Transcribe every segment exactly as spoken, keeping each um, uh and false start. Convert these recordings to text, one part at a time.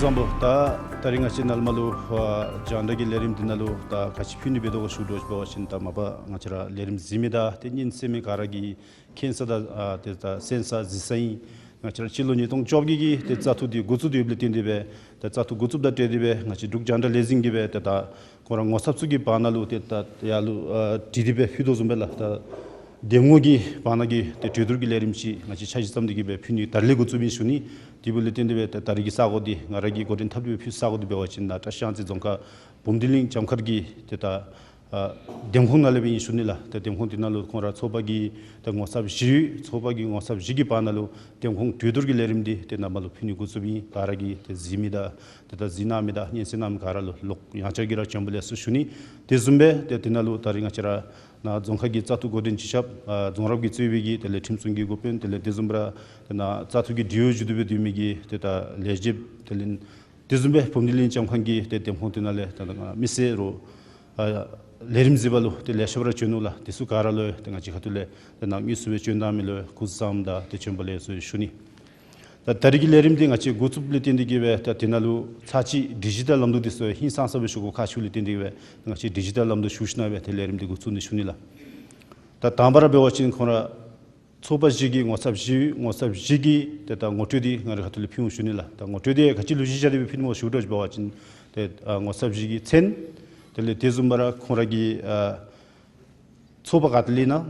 ད་ད་རིས་ང་བཅས་ནཱ་ལས་མར་ལུ་ཨ་རྒྱང་བསྒྲགས་ཀྱི་ལས་རིམ་འདི་ནང་ལུ་ད་ག་ཅི་ཕུལ་ནི་འབད་དོ་ག་ཞུ་དོ་ཅིག་འབད་བ་ཅིན་ད་མ་པ་ང་བཅས་ར་ལས་རིམ་གཟིགས་མི་དང་ཏེ་སྙན་གསན་མི་ག་ར་གིས་མཁྱེན་ས་དང་ཨ་ཏེ་ད་གསན་ས་གཟིགས་ས་ཨིན། ང་བཅས་ར་སྤྱི་ལོ་ཉིས་སྟོང་བཅོ་བརྒྱད་ཀྱི་ཏེ་བཙག་འཐུ་འདི་འགོ་བཙུགས་ཏེ་ཡོདཔ་ལས་བརྟེན་ཏེ་སྦེ་ཏེ་བཙག་འཐུ་འགོ་བཙུགསཔ་དང་འབྲེལ་ཏེ་སྦེ་ང་བཅས་འབྲུག་རྒྱང་བསྒྲགས་ལས་འཛིན་གྱིས་སྦེ་ཏེ་ད་ཁོང་ར་ངོ་ཚབ་ཚུ་གི་བར་ན་ལུ་ཏེ་ད་ཡར་ལུ་ཨ་བྲིས་ཏེ་སྦེ་ཕུལ་དོ་བཟུམ་སྦེ་ལགས། ད་འདེམས་ངོ་གི་བར་ན་གི་ཏེ་གྲོས་བསྡུར་གྱི་ལས་རིམ་ཅིག་ང་བཅས་འཆར་གཞི་བརྩམས་ཏེ་གིས་སྦེ་ཕུལ་ནི་ད་རིས་ལས་འགོ་བཙུགསཔ་ཨིན་ཞུ་ནི། དེ་འབདཝ་ལས་བརྟེན་ཏེ་སྦེ་ད་ད་རིས་ཀྱི་ས་གོ་འདི་ང་ར་གིས་འགོ་འདྲེན་འཐབ་སྟེ་སྦེ་ཕུལ་ས་གོ་འདི་འབད་བ་ཅིན་ད་བཀྲིས་གཡང་རྩེ་རྫོང་ཁག་བུམ་སྡེ་གླིང་ལྕམ་མཁར་གྱི་ཏེ་ད་ཨ་འདེམས་ཁོངས་ནང་ལས་སྦེ་ཨིན་ཞུ་ནི་ལགས། ཏེ་འདེམས་ཁོངས་འདི་ནང་ལུ་ཁོང་ར་ཚོགས་པ་གི་ཏེ་ངོ་ཚབ་བཞི་ཡོད། ཚོགས་པ་གི་ངོ་ཚབ་བཞི་གི་བར་ན་ལུ་འདེམས་ཁོངས་གྲོས་བསྡུར་གྱི་ལས་རིམ་འདི་ཏེ་ནཱ་མར་ལུ་ཕུལ་ནི་འགོ་བཙུགསཔ་ཨིན། ག་ར་གིས་ཏེ་གཟིགས་མི་དང་ཏེ་ད་གཟིགས་གནང་མི་དང་སྙན་གསན་གནང་མི་ག་ར་ལུ་ལོག་ཡང་བསྐྱར་གྱིས་ར་བྱོན་པ་ལེགས་སོ་ཞུ་ནི། དེ་བཟུམ་སྦེ་ཏེ་འདི་ནང་ལུ་ད་རིས་ང་བཅས་ར་ནཱ་རྫོང་ཁག་གི་བཙག་འཐུ་འགོ་འདྲེན་སྤྱི་ཁྱབ་ཨ་རྫོང་རབ་ཀྱིས་གཙོས་པའི་གི་དེ་ལས་ཁྲིམས་སྲུང་གི་འགོ་དཔོན་དེ་ལས་དེ་བཟུམ་སྦེ་ར་ཏེ་ནཱ་བཙག་འཐུ་གི་འབྲེལ་ཡོད་བཞུགས་ཏེ་སྦེ་སྡོད་མི་གི་ཏེ་ད་ལས་བྱེདཔ་དེ་ལས་དེ་བཟུམ་སྦེ་བུམ་སྡེ་གླིང་ལྕམ་མཁར་གྱི་ཏེ་འདེམས་ཁོངས་འདི་ནང་ལས་ད་ད་མི་སེར་རོགས་ཨ་ལས་རིམ་གཟིགས་པ་ལུ་ཏེ་ལེ་ཤ་སྦེ་ར་བྱོན་ནུག་ལགས། དེ་ཚུ་ག་ར་ལུ་ཏེ་ང་བཅས་ཁ་ཐུག་ལས་ཏེ་ནཱ་དངོས་སུ་སྦེ་བྱོན་གནང་མི་ལུ་སྐུ་གཟུགས་བཟང་དང་ཏེ་བྱོན་པ་ལེགས་སོ་ཞུ་ནི། ད་ད་རིས་ཀྱི་ལས་རིམ་འདི་ང་བཅས་འགོ་བཙུགསཔ་ལས་བརྟེན་ཏེ་གིས་སྦེ་ད་འདི་ནང་ལུ་ཚར་གཅིག་ཌི་ཇི་ཊལ་ལམ་ལུགས་འདི་ཚུ་ཧིང་སངས་ས་སྦེ་ཞུ་དགོ་ཁག་ཆེཝ་ལས་བརྟེན་ཏེ་གིས་སྦེ་ང་བཅས་ཌི་ཇི་ཊལ་ལམ་ལུགས་ཞུ་ཞིནམ་སྦེ་ཏེ་ལས་རིམ་འདི་འགོ་བཙུགས་ནི་ཞུ་ནི་ལགས། ད་དང་པ་ར་འབད་བ་ཅིན་ཁོང་ར་ཚོགས་པ་བཞི་གི་ངོ་ཚབ་བཞི་ངོ་ཚབ་བཞི་གི་ཏེ་ད་ངོ་སྤྲོད་འདི་ང་རའི་ཁ་ཐུག་ལས་ཕུལ་འོང་ཞུ་ནི་ལགས། ད་ངོ་སྤྲོད་འདི་ག་ཅི་ལུ་གཞི་བཞག་སྟེ་སྦེ་ཕུལ་ནི་སྨོ་ཞུ་དོ་ཅིག་འབད་བ་ཅིན་ཏེ་ཨ་ངོ་ཚབ་བཞི་གི་མཚན་དེ་ལས་དེ་བཟུམ་སྦེ་ར་ཁོང་ར་གི་ཨ་ཚོགས་པ་ག་ཏེ་ལས་ཨིན་ན།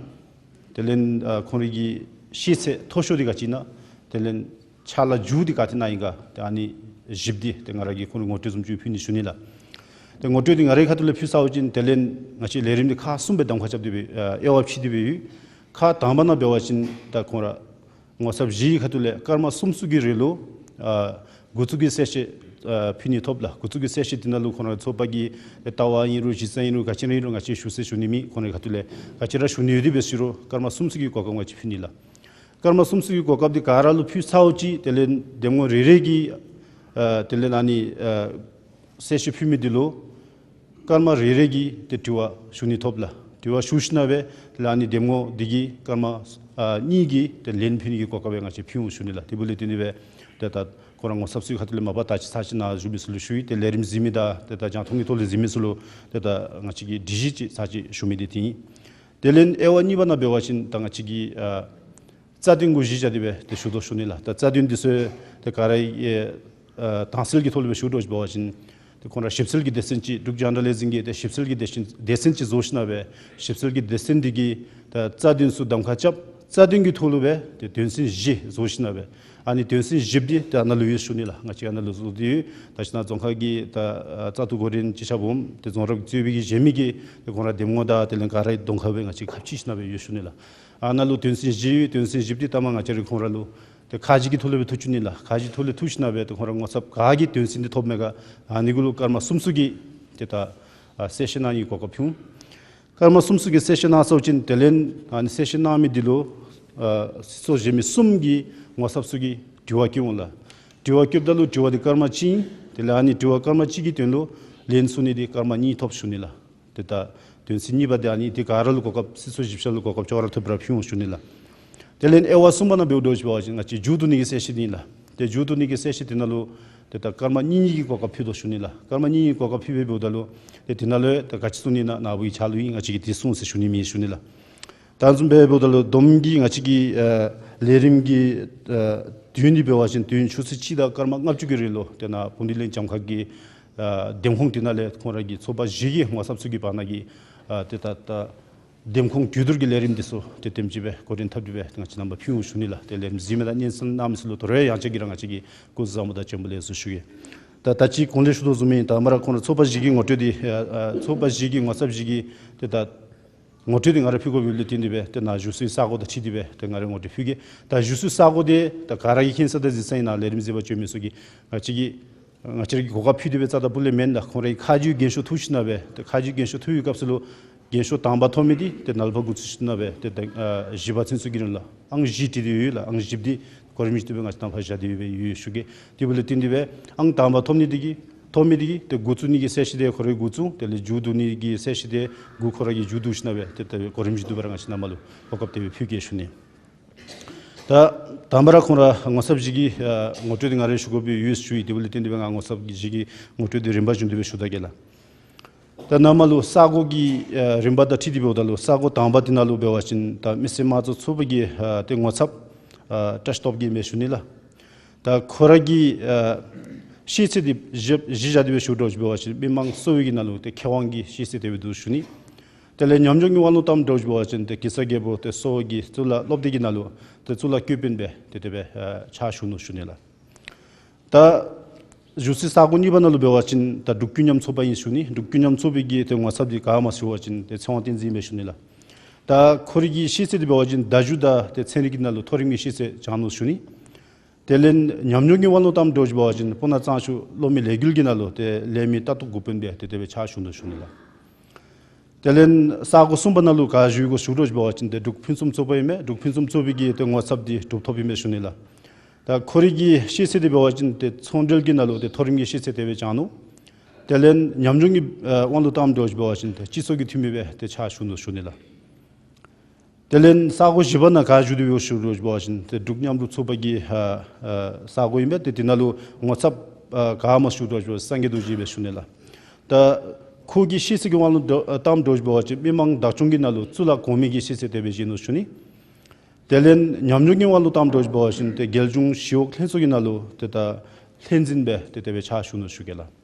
དེ་ལས་ཨ་ཁོང་རའི་གི་ཤེས་ཚད་མཐོ་ཤོས་འདི་ག་ཅི་ཨིན་ན། དེ་ལས་ཕྱག་ལཱ་མཇུག་འདི་ག་ཏེ་ནང་ཨིན་ག། ཏེ་ཨ་ནི་ཞིབ་འདི་ཏེ་ང་ར་གིས་ཁོང་རའི་ངོ་སྤྲོད་བཟུམ་ཅིག་ཕུལ་ནི་ཞུ་ནི་ལགས། ཏེ་ངོ་སྤྲོད་འདི་ང་རའི་ཁ་ཐུག་ལས་ཕུལ་ཚརཝ་ཅིག་དེ་ལས་ང་བཅས་ལས་རིམ་འདི་ཁག་གསུམ་སྦེ་གདམ་ཁ་རྐྱབ་སྟེ་སྦེ་ཨ་དབྱེ་བ་ཕྱེ་སྟེ་སྦེ་ཡོད། ཁག་དང་པ་ནང་འབད་བ་ཅིན་ད་ཁོང་ར་ངོ་ཚབ་བཞི་གི་ཁ་ཐུག་ལས་སྐར་མ་གསུམ་གསུམ་གྱི་རིང་ལུ་ཨ་འགོ་བཙུགས་ཀྱི་གསལ་བཤད་ཨ་ཕུལ་ནི་ཐོབ་ལགས། འགོ་བཙུགས་ཀྱི་གསལ་བཤད་འདི་ནང་ལུ་ཁོང་ར་ཚོགས་པ་གི་ལྟ་བ་ཨིན་རུང་གཞི་རྩ་ཨིན་རུང་ག་ཅི་ར་ཨིན་རུང་ང་བཅས་ཞུ་ཟེར་ཞུ་ནི་མེད། ཁོང་རའི་ཁ་ཐུག་ལས་ག་ཅི་ར་ཞུ་ནི་ཡོད་དེ་འབད་ཟེར་རུང་སྐར་མ་གསུམ་གསུམ་གྱི་གོ་སྐབས་ང་བཅས་ཕུལ་ནི་ལགས། སྐར་མ་གསུམ་གསུམ་གྱི་གོ་སྐབས་འདི་ག་ར་ལུ་ཕུལ་ཚརཝ་ཅིག་དེ་ལས་འདེམས་ངོ་རེ་རེ་གིས་ཨ་དེ་ལས་ཨ་ནི་ཨ་གསལ་བཤད་ཕུལ་མི་འདི་ལུ་སྐར་མ་རེ་རེ་གིས་ཏེ་དྲི་བ་ཞུ་ནི་ཐོབ་ལགས། དྲི་བ་ཞུ་ཞིནམ་སྦེ་དེ་ལས་ཨ་ནི་འདེམས་ངོ་འདི་གིས་སྐར་མ་ཨ་གཉིས་ཀྱི་ཏེ་ལན་ཕུལ་ནི་གི་གོ་སྐབས་ང་བཅས་ཕུལ་འོང་ཞུ་ནི་ལགས། དེ་འབདཝ་ལས་བརྟེན་ཏེ་སྦེ་ཏེ་ད་ཁོང་ར་ངོ་ཚབ་ཚུ་གི་ཁ་ཐུག་ལས་མ་པ་ད་ཅི་ཚར་གཅིག་ནཱ་བཞུགས་མི་ཚུ་ལུ་ཞུ་ཡི། ཏེ་ལས་རིམ་གཟིགས་མི་དང་ཏེ་ད་རྒྱང་མཐོང་གི་ཐོག་ལས་གཟིགས་མི་ཚུ་ལུ་ཏེ་ད་ང་བཅས་ཀྱིས་སྒྲིག་གཞི་ཅིག་ཚར་གཅིག་ཞུ་མི་འདི་འདི་ཨིན། དེ་ལས་དབྱེ་བ་གཉིས་པ་ནང་འབད་བ་ཅིན་ད་ང་བཅས་ཀྱི་ཨ་རྩ་དོན་གུ་གཞི་བཞག་སྟེ་སྦེ་ཏེ་ཞུ་དོ་ཞུ་ནི་ལགས། ད་རྩ་དོན་འདི་ཚུ་ཏེ་ག་ར་ཨེ་ཨ་དྭངས་གསལ་གྱི་ཐོག་ལས་སྦེ་ཞུ་དོ་ཅིག་འབད་བ་ཅིན་ཏེ་ཁོང་ར་ཞིབ་འཚོལ་གྱི་སྡེ་ཚན་ཅིག་འབྲུག་རྒྱང་བསྒྲགས་ལས་འཛིན་གྱིས་ཏེ་ཞིབ་འཚོལ་གྱི་སྡེ་ཚན་སྡེ་ཚན་ཅིག་བཟོ་ཞིནམ་སྦེ་ཞིབ་འཚོལ་གྱི་སྡེ་ཚན་འདི་གིས་ད་རྩ་དོན་ཚུ་གདམ་ཁ་རྐྱབ། རྩ་དོན་གྱི་ཐོག་ལུ་སྦེ་ཏེ་དོན་ཚན་བཞི་བཟོ་ཞིནམ་སྦེ་ཨ་ནི་དོན་ཚན་བཞི་འདི་ཏེ་ཨ་ནཱ་ལུ་ཡོད་ཞུ་ནི་ལགས། ང་བཅས་ཨ་ནཱ་ལུ་བཟོ་སྟེ་ཡོད། ད་ཅི་ནཱ་རྫོང་ཁག་གི་ད་ཨ་བཙག་འཐུ་འགོ་འདྲེན་སྤྱི་ཁྱབ་འོགམ་ཏེ་རྫོང་རབ་ཀྱིས་གཙོས་པའི་གི་གཞན་མི་གི་ཏེ་ཁོང་ར་འདེམས་ངོ་དང་དེ་ལས་ག་ར་གདམ་ཁ་སྦེ་ང་བཅས་ཁ་ཕྱེ་ཞིནམ་སྦེ་ཡོད་ཞུ་ནི་ལགས། ཨ་ནཱ་ལུ་དོན་ཚན་བཞི་ཡོད། དོན་ཚན་བཞི་འདི་ལྟ་མ་ང་བཅས་ར་ཁོང་ར་ལུ་ཏེ་ཁ་རྗེ་གི་ཐོག་ལས་སྦེ་ཐུག་བཅུག་ནི་ལགས། ཁ་རྗེ་ཐོག་ལས་ཐུག་ཞིནམ་སྦེ་ཏེ་ཁོང་ར་ངོ་ཚབ་ག་གིས་དོན་ཚན་འདི་ཐོབ་མས་ག་ཨ་ནི་གུ་ལུ་སྐར་མ་གསུམ་གསུམ་གྱི་ཏེ་ད་ཨ་གསལ་བཤད་གནང་ནི་གོ་སྐབས་ཕུལ་འོང་། སྐར་མ་གསུམ་གསུམ་གྱི་གསལ་བཤད་གནང་ཚརཝ་ཅིག་དེ་ལས་ཨ་ནི་གསལ་བཤད་གནང་མི་འདི་ལུ་ཨ་སྲིད་ཚོགས་གཞན་མི་གསུམ་གྱི་ངོ་ཚབ་ཚུ་གིས་དྲི་བ་བཀོད་འོང་ལགས། དྲི་བ་བཀོདཔ་ད་ལུ་དྲི་བ་འདི་སྐར་མ་གཅིག་ཨིན། དེ་ལས་ཨ་ནི་དྲི་བ་སྐར་མ་གཅིག་གི་དོན་ལུ་ལན་གསུང་ནི་འདི་སྐར་མ་གཉིས་ཐོབ་ཞུ་ནི་ལགས། ཏེ་ད་དོན་ཚན་གཉིས་པ་འདི་ཨ་ནི་འདི་ག་ར་ལུ་གོ་སྐབས་སྲིད་ཚོགས་བཞི་ཆ་ལུ་གོ་སྐབས་ཅོག་ར་འཐདཔ་ར་ཕུལ་འོང་ཞུ་ནི་ལགས། དེ་ལས་དབྱེ་བ་གསུམ་པ་ནང་འབདཝ་ད་ཅིག་འབད་བ་ཅིན་ང་བཅས་མཇུག་བསྡུ་ནི་གི་གསལ་བཤད་འདི་ཨིན་ལགས། ཏེ་མཇུག་བསྡུ་ནི་གི་གསལ་བཤད་འདི་ནང་ལུ་ཏེ་ད་སྐར་མ་གཉིས་གཉིས་ཀྱི་གོ་སྐབས་ཕུལ་དོ་ཞུ་ནི་ལགས། སྐར་མ་གཉིས་གཉིས་གོ་སྐབས་ཕུལ་སྦེ་འབདཝ་ད་ལུ་ཏེ་འདི་ནང་ལུ་ད་ག་ཅི་གསུང་ནི་ཨིན་ན་ནཱ་བུ་གི་ཕྱག་ལུ་ཨིན། ང་བཅས་ཀྱིས་འདི་གསུང་ཟེར་ཞུ་ནི་མེད་ཞུ་ནི་ལགས། ད་བཟུམ་སྦེ་འབདཝ་ད་ལུ་བསྡོམས་ཀྱིས་ང་བཅས་ཀྱི་ཨ་ལས་རིམ་གྱི་ཨ་དུས་ཡུན་འདི་འབད་བ་ཅིན་དུས་ཡུན་ཆུ་ཚོད་གཅིག་དང་སྐར་མ་ལྔ་བཅུ་གི་རིང་ལུ་ཏེ་ནཱ་བུམ་སྡེ་གླིང་ལྕམ་མཁར་གྱི་ཨ་འདེམས་ཁོངས་འདི་ནང་ལས་ཁོང་ར་གི་ཚོགས་པ་བཞི་གི་ངོ་ཚབ་ཚུ་གི་བར་ན་གི་ཨ་ཏེ་ད་ད་འདེམས་ཁོངས་གྲོས་བསྡུར་གྱི་ལས་རིམ་འདི་ཚུ་ཏེ་དེམ་ཅིག་སྦེ་འགོ་འདྲེན་འཐབ་སྟེ་སྦེ་ང་བཅས་རྣམ་པ་ཕུལ་འོང་ཞུ་ནི་ལགས། ཏེ་ལས་རིམ་གཟིགས་མི་དང་སྙན་གསན་གནང་མི་ཚུ་ལུ་དོ་རུང་ཡང་བསྐྱར་གྱིས་ར་ང་བཅས་ཀྱིས་སྐུ་གཟུགས་བཟང་པོ་དང་བྱོན་པ་ལེགས་སོ་ཞུ་གེ། ད་ད་ཅི་གོང་ལས་ཞུ་དོ་བཟུམ་ཨིན། ད་མ་ར་ཁོང་ར་ཚོགས་པ་བཞི་གི་ངོ་སྤྲོད་འདི་ཨ་ཨ་ཚོགས་པ་བཞི་གི་ངོ་ཚབ་བཞི་གི་ཏེ་ད་ངོ་སྤྲོད་འདི་ང་ར་ཕུལ་དགོཔ་ཡོདཔ་ལས་བརྟེན་ཏེ་སྦེ་ཏེ་ནཱ་བཞུགས་སའི་ས་གོ་དང་འཁྲིལ་ཏེ་སྦེ་ཏེ་ང་ར་ངོ་སྤྲོད་ཕུལ་གེ། ད་བཞུགས་སའི་ས་གོ་འདི་ད་ག་ར་གིས་མཁྱེན་ས་དང་གཟིགས་ས་ཨིན་ན། ལས་རིམ་གཟིགས་པར་བྱོན་མི་ཚུ་གིས་ང་བཅས་ཀྱི་ང་བཅས་ར་གིས་གོ་སྐབས་ཕུལ་ཏེ་སྦེ་རྩ་དང་པོ་ལས་མེན་ལགས། ཁོང་རའི་ཁ་རྗེ་འགེངས་ཤོག་འཐུ་ཞིནམ་སྦེ་ཏེ་ཁ་རྗེ་འགེངས་ཤོག་འཐུ་བའི་སྐབས་སུ་ལུ་འགེངས་ཤོག་དང་པ་ཐོབ་མི་འདི་ཏེ་ནཱ་ལས་ཕར་འགོ་བཙུགས་ཞིནམ་སྦེ་ཏེ་ད་ཨ་བཞི་པ་ཚུན་ཚོད་ཀྱི་རིང་ལུ་ཨང་བཞི་བྲིས་ཏེ་ཡོད་ལགས། ཨང་བཞི་འདི་གོ་རིམ་བཞིན་དུ་སྦེ་ང་བཅས་ནཱ་ཕར་བཞག་སྟེ་སྦེ་ཡོད་ཞུ་གེ། དེ་འབདཝ་ལས་བརྟེན་ཏེ་སྦེ་ཨང་དང་པ་ཐོབ་ནི་འདི་གིས་ཐོབ་མི་འདི་གིས་ཏེ་འགོ་བཙུགས་ནི་གི་གསལ་བཤད་འདི་ཁོ་རའི་འགོ་བཙུགས། དེ་ལས་མཇུག་བསྡུ་ནི་གི་གསལ་བཤད་འདི་འགོ་ཁོ་ར་གིས་མཇུག་བསྡུ་ཞིནམ་སྦེ་ཏེ་ད་གོ་རིམ་བཞིན་དུ་སྦེ་ར་ང་བཅས་ནཱ་མར་ལུ་གོ་སྐབས་དེ་སྦེ་ཕུལ་གེ་ཞུ་ནི། ད་དང་པ་ར་ཁོང་ར་ངོ་ཚབ་བཞི་གི་ཨ་ངོ་སྤྲོད་འདི་ང་ར་ཞུ་དགོ་པའི་ཡོད་ཞུ་ཡི། དེ་འབདཝ་ལས་བརྟེན་ཏེ་སྦེ་ང་ངོ་ཚབ་བཞི་གི་ངོ་སྤྲོད་འདི་རིམ་པ་བཞིན་དུ་སྦེ་ཞུ་ད་གེ་ལགས། ད་ནཱ་མར་ལུ་ས་གོ་གི་ཨ་རིམ་པ་དང་འཁྲིལ་ཏེ་འབདཝ་ད་ལུ་ས་གོ་དང་པ་འདི་ནང་ལུ་འབད་བ་ཅིན་ད་མི་སེར་དམངས་གཙོ་ཚོགས་པ་གི་ཨ་ཏེ་ངོ་ཚབ་ཨ་བཀྲ་ཤིས་སྟོབས་རྒྱས་ཨིན་པས་ཞུ་ནི་ལགས། ད་ཁོ་ར་གི་ཨ་ཤེས་ཚད་འདི་གཞི་གཞི་བཞག་སྟེ་སྦེ་ཞུ་དོ་བཟུམ་འབད་བ་ཅིན་མི་མང་གསོ་བའི་གི་ནང་ལུ་ཏེ་མཁས་དབང་གི་ཤེས་ཚད་དེ་སྦེ་འདུག་ཞུ་ནི། དེ་ལས་ཉམས་མྱོང་གི་དབང་ལུ་བལྟཝ་འདྲཝ་ཅིག་འབད་བ་ཅིན་ཏེ་གེ་སར་རྒྱལ་པོ་ཏེ་གསོ་བ་གི་གཙུག་ལག་སློབ་སྡེ་གི་ནང་ལུ་ཏེ་གཙུག་ལག་ཀོ་དཔོན་སྦེ་ཏེ་དེ་སྦེ་ཨ་ཕྱག་ཞུ་ནུག་ཞུ་ནི་ལགས། ད་བཞུགས་སའི་ས་གོ་གཉིས་པ་ནང་ལུ་འབད་བ་ཅིན་ད་འབྲུག་ཀུན་མཉམ་ཚོགས་པ་ཨིན་ཞུ་ནི། འབྲུག་ཀུན་མཉམ་ཚོགས་པའི་གི་ཏེ་ངོ་ཚབ་འདི་ག་སྨོ་ཞུ་བ་ཅིན་ཏེ་ཚེ་དབང་བསྟན་འཛིན་ཨིན་པས་ཞུ་ནི་ལགས། ད་ཁོ་རའི་གི་ཤེས་ཚད་འདི་འབད་བ་ཅིན་བརྡ་བརྒྱུད་དང་ཏེ་ཚན་རིག་གི་ནང་ལུ་མཐོ་རིམ་གྱི་ཤེས་ཚད་སྦྱང་ནུག་ཞུ་ནི། དེ་ལས་ཉམས་མྱོང་གི་དབང་ལུ་བལྟཝ་འདྲཝ་ཅིག་འབད་བ་ཅིན་སྤུ་ན་གཙང་ཆུ་གློག་མེ་ལས་འགུལ་གྱི་ནང་ལུ་ཏེ་ལས་མི་ལྟ་རྟོག་འགོ་དཔོན་སྦེ་ཏེ་དེ་སྦེ་ཕྱག་ཞུ་ནུག་ཞུ་ནི་ལགས། དེ་ལས་ས་གོ་གསུམ་པ་ནང་ལུ་ག་བཞུགས་ཡི་གོ་ཞུ་འདྲཝ་ཅིག་འབད་བ་ཅིན་ཏེ་འབྲུག་ཕུན་སུམ་ཚོགས་པ་ཨིན་མས། འབྲུག་ཕུན་སུམ་ཚོགས་པའི་གི་ཏེ་ངོ་ཚབ་འདི་གྲུབ་ཐོབ་ཨིན་པས་ཞུ་ནི་ལགས། ད་ཁོ་རའི་གི་ཤེས་ཚད་འདི་འབད་བ་ཅིན་ཏེ་ཚོང་འབྲེལ་གྱི་ནང་ལུ་ཏེ་མཐོ་རིམ་གྱི་ཤེས་ཚད་དེ་སྦེ་སྦྱང་ནུག། དེ་ལས་ཉམས་མྱོང་གི་ཨ་དབང་ལུ་བལྟཝ་འདྲཝ་ཅིག་འབད་བ་ཅིན་ཏེ་སྤྱི་ཚོགས་ཀྱི་འཐུས་མི་སྦེ་ཏེ་ཕྱག་ཞུ་ནུག་ཞུ་ནི་ལགས། དེ་ལས་ས་གོ་བཞི་པ་ནང་ག་བཞུགས་ཏེ་ཡོད་ཞུ་འདྲཝ་ཅིག་འབད་བ་ཅིན་ཏེ་འབྲུག་མཉམ་རུབ་ཚོགས་པ་གི་ཨ་ཨ་ས་གོ་ཨིན་པས། ཏེ་དེ་ནང་ལུ་ངོ་ཚབ་ཨ་ག་སྨོ་ཞུ་འདྲཝ་ཅིག་འབད་བ་ཅིན་སངས་རྒྱས་རྡོ་རྗེ་ཨིན་པས་ཞུ་ནི་ལགས། ད་ཁོ་གི་ཤེས་ཚད་ཀྱི་དབང་ལུ་བལྟ་ཨ་བལྟཝ་འདྲཝ་ཅིག་འབད་བ་ཅིན་མི་མང་བདག་སྐྱོང་གི་ནང་ལུ་གཙུག་ལག་གོང་མའི་གི་ཤེས་ཚད་དེ་སྦེ་བཞེས་ནུག་ཞུ་ནི། དེ་ལས་ཉམས་མྱོང་གི་དབང་ལུ་བལྟཝ་འདྲཝ་ཅིག་འབད་བ་ཅིན་ཏེ་རྒྱལ་གཞུང་ཞི་གཡོག་ལྷན་ཚོགས་ཀྱི་ནང་ལུ་ཏེ་ད་ལྷན་འཛིན་སྦེ་ཏེ་དེ་སྦེ་ཕྱག་ཞུ་ནུག་ཞུ་གེ་ལགས།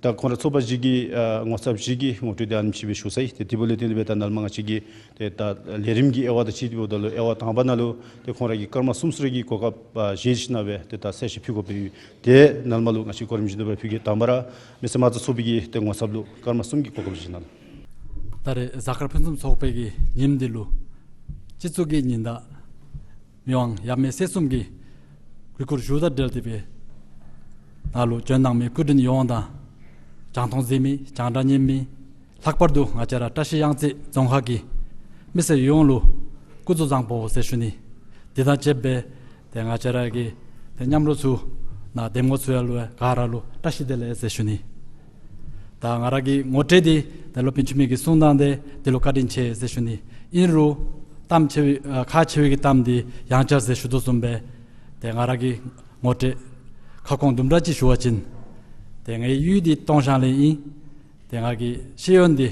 ད་ཁོང་ར་ཚོགས་པ་བཞི་གི་ཨ་ངོ་ཚབ་བཞི་གི་ངོ་སྤྲོད་འདི་ཨ་ནེམ་ཅིག་སྦེ་ཞུ་ཚར་ཡི། ཏེ་དེ་འབདཝ་ལས་བརྟེན་ཏེ་སྦེ་ད་ནཱ་ལས་མར་ང་བཅས་ཀྱིས་ཏེ་ད་ལས་རིམ་གྱི་དབྱེ་བ་དང་འཁྲིལ་ཏེ་འབདཝ་ད་ལུ་དབྱེ་བ་དང་པ་ནང་ལུ་ཏེ་ཁོང་ར་གིས་སྐར་མ་གསུམ་ཙམ་རེ་གི་གོ་སྐབས་ཨ་བཞེས་ཞིནམ་ལས་སྦེ་ཏེ་ད་གསལ་བཤད་ཕུལ་དགོཔ་ཨིན། ཏེ་ནཱ་ལས་མར་ལུ་ང་བཅས་གོ་རིམ་བཞིན་དུ་སྦེ་ཕུལ་གེ། དང་པ་ར་མི་སེར་དམངས་གཙོ་ཚོགས་པའི་གི་ཏེ་ངོ་ཚབ་ལུ་སྐར་མ་གསུམ་གྱི་གོ་སྐབས་བཞེས་གནང་། ད་རེས་གཟའ་སྐར་ཕུན་སུམ་ཚོགས་པའི་གི་ཉིནམ་འདི་ལུ་སྤྱི་གཙུག་གི་ཉི་ཟླ་མི་དབང་ཡབ་མེས་སྲས་གསུམ་གྱི་གུས་བཀུར་ཞུ་དང་འབྲེལ་ཏེ་སྦེ་ནཱ་ལུ་བྱོན་གནང་མི་སྐུ་མགྲོན་ཡོངས་དང་རྒྱང་མཐོང་གཟིགས་མི་རྒྱང་བསྒྲགས་ཉན་མི་ལྷག་པར་དུ་ང་བཅས་ར་བཀྲ་ཤིས་གཡང་རྩེ་རྫོང་ཁག་གི་མི་སེར་ཡོངས་ལུ་སྐུ་གཟུགས་བཟང་པོ་ཟེར་ཞུ་ནི། དེ་དང་བཅསཔ་སྦེ་ཏེ་ང་བཅས་ར་གི་ཏེ་མཉམ་རོགས་ཚུ་ནཱ་གདམ་ངོ་ཚུ་ཡང་ལུ་ག་ར་ལུ་བཀྲ་ཤིས་བདེ་ལེགས་ཟེར་ཞུ་ནི། ད་ང་ར་གི་ངོ་སྤྲོད་འདི་ཏེ་སློབ་དཔོན་འཆི་མེད་ཀྱིས་གསུངས་གནང་སྟེ་དེ་ལུ་བཀའ་དྲིན་ཆེ་ཟེར་ཞུ་ནི། ཨིན་རུང་གཏམ་ཆེ་བའི་ཨ་ཁག་ཆེ་བའི་གི་གཏམ་འདི་ཡང་བསྐྱར་ཟེར་ཞུ་དོ་བཟུམ་སྦེ་ཏེ་ང་ར་གི་ངོ་སྤྲོད་ཁ་སྐོང་དུམ་གྲ་ཅིག་ཞུ་བ་ཅིན་ཏེ་ངེའི་ཡུལ་འདི་སྟོང་ཤང་ལས་ཨིན། ཏེ་ང་གི་ཤེས་ཡོན་འདི་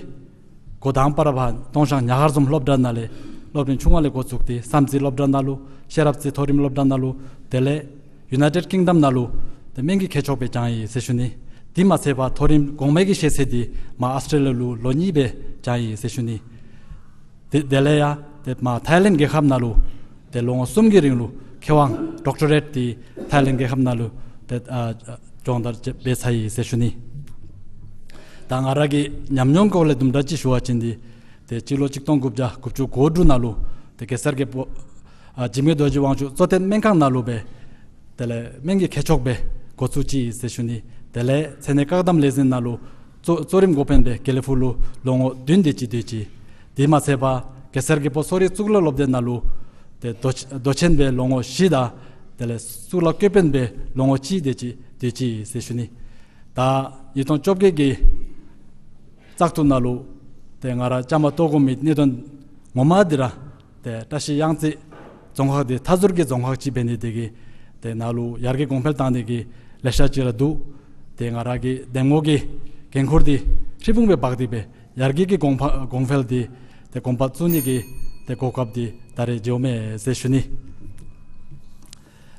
འགོ་དང་པ་ར་ཕར་སྟོང་ཤང་ཉག་གར་རྫོང་སློབ་གྲྭ་ནང་ལས་སློབ་འབྲིང་ཆུང་བ་ལས་འགོ་བཙུགས་ཏེ་བསམ་རྩེ་སློབ་གྲྭ་ནང་ལུ་ཤེས་རབ་རྩེ་མཐོ་རིམ་སློབ་གྲྭ་ནང་ལུ་དེ་ལས་ཡུ་ནའི་ཊེཌ་ཀིང་ཌམ་ནང་ལུ་ཏེ་སྨན་གྱི་མཁས་མཆོག་སྦེ་སྦྱངས་ཡི་ཟེར་ཞུ་ནི། དེ་མ་ཚད་པར་མཐོ་རིམ་གོང་མའི་གི་ཤེས་ཚད་འདི་མར་ཨཱོས་ཊྲེ་ལི་ཡ་ལུ་ལོ་གཉིས་སྦེ་སྦྱངས་ཡི་ཟེར་ཞུ་ནི། དེ་དེ་ལས་ཡང་ཏེ་མར་ཐའི་ལེནཌ་རྒྱལ་ཁབ་ནང་ལུ་ཏེ་ལོ་ངོ་གསུམ་གྱི་རིང་ལུ་མཁས་དབང་ཌོག་ཊོ་རེཊ་འདི་ཐའི་ལེནཌ་རྒྱལ་ཁབ་ནང་ལུ་ཏེ་ཨ་སྦྱོང་བརྡར་འབད་ཚར་ཡི་ཟེར་ཞུ་ནི། ད་ང་ར་གི་ཉམས་མྱོང་སྐོར་ལས་དུམ་གྲ་ཅིག་ཞུ་བ་ཅིན་འདི་ཏེ་སྤྱི་ལོ་གཅིག་སྟོང་དགུ་བརྒྱ་དགུ་བཅུ་གོ་དྲུག་ནང་ལུ་ཏེ་གེ་སར་རྒྱལ་པོ་ཨ་འཇིགས་མེད་རྡོ་རྗེ་དབང་ཕྱུག་གཙོ་བསྟེན་སྨན་ཁང་ནང་ལུ་སྦེ་དེ་ལས་སྨན་གྱི་མཁས་མཆོག་སྦེ་འགོ་བཙུགས་ཅི་ཟེར་ཞུ་ནི། དེ་ལས་མཚན་གནས་བཀག་དམ་ལས་འཛིན་ནང་ལུ་གཙོ་གཙོ་རིམ་འགོ་དཔོན་སྦེ་དགེ་ལེགས་ཕུག་ལུ་ལོ་ངོ་བདུན་དེ་ཅིག་སྡོད་ཅི། དེ་མ་ཚད་པར་གེ་སར་རྒྱལ་པོ་གསོ་རིག་གཙུག་ལག་སློབ་སྡེ་ནང་ལུ་ཏེ་མདོ་མདོ་ཆེན་སྦེ་ལོ་ངོ་བཞི་དང་དེ་ལས་གཙུག་ལག་ཀོ་དཔོན་སྦེ་ལོ་ངོ་གཅིག་དེ་ཅིག་སྡོད་ཅི་ཟེར་ཞུ་ནི། ད་ཉིས་སྟོང་བཅོ་བརྒྱད་ཀྱི་བཙག་འཐུ་ནང་ལུ་ཏེ་ང་ར་བཅའ་མར་གཏོགས་དགོ་མི་གནད་དོན་ངོ་མ་འདི་ར་ཏེ་བཀྲ་ཤིས་གཡང་རྩེ་རྫོང་ཁག་འདི་མཐའ་ཟུར་གྱི་རྫོང་ཁག་ཅིག་འབད་ནི་དེ་གིས་ཏེ་ནཱ་ལུ་ཡར་རྒྱས་གོང་འཕེལ་བཏང་ནི་གི་ལེ་ཤ་ཅིག་ར་འདུག། ཏེ་ང་ར་གི་གདམ་ངོ་གི་འགན་ཁུར་འདི་ཧྲིལ་བུམ་སྦེ་འབག་སྟེ་སྦེ་ཡར་རྒྱས་ཀྱི་གོང་འཕེལ་གོང་འཕེལ་འདི་ཏེ་གོམ་པ་བཙུགས་ནི་གི་ཏེ་གོ་སྐབས་འདི་ད་རེས་མཇལཝ་མས་ཟེར་ཞུ་ནི།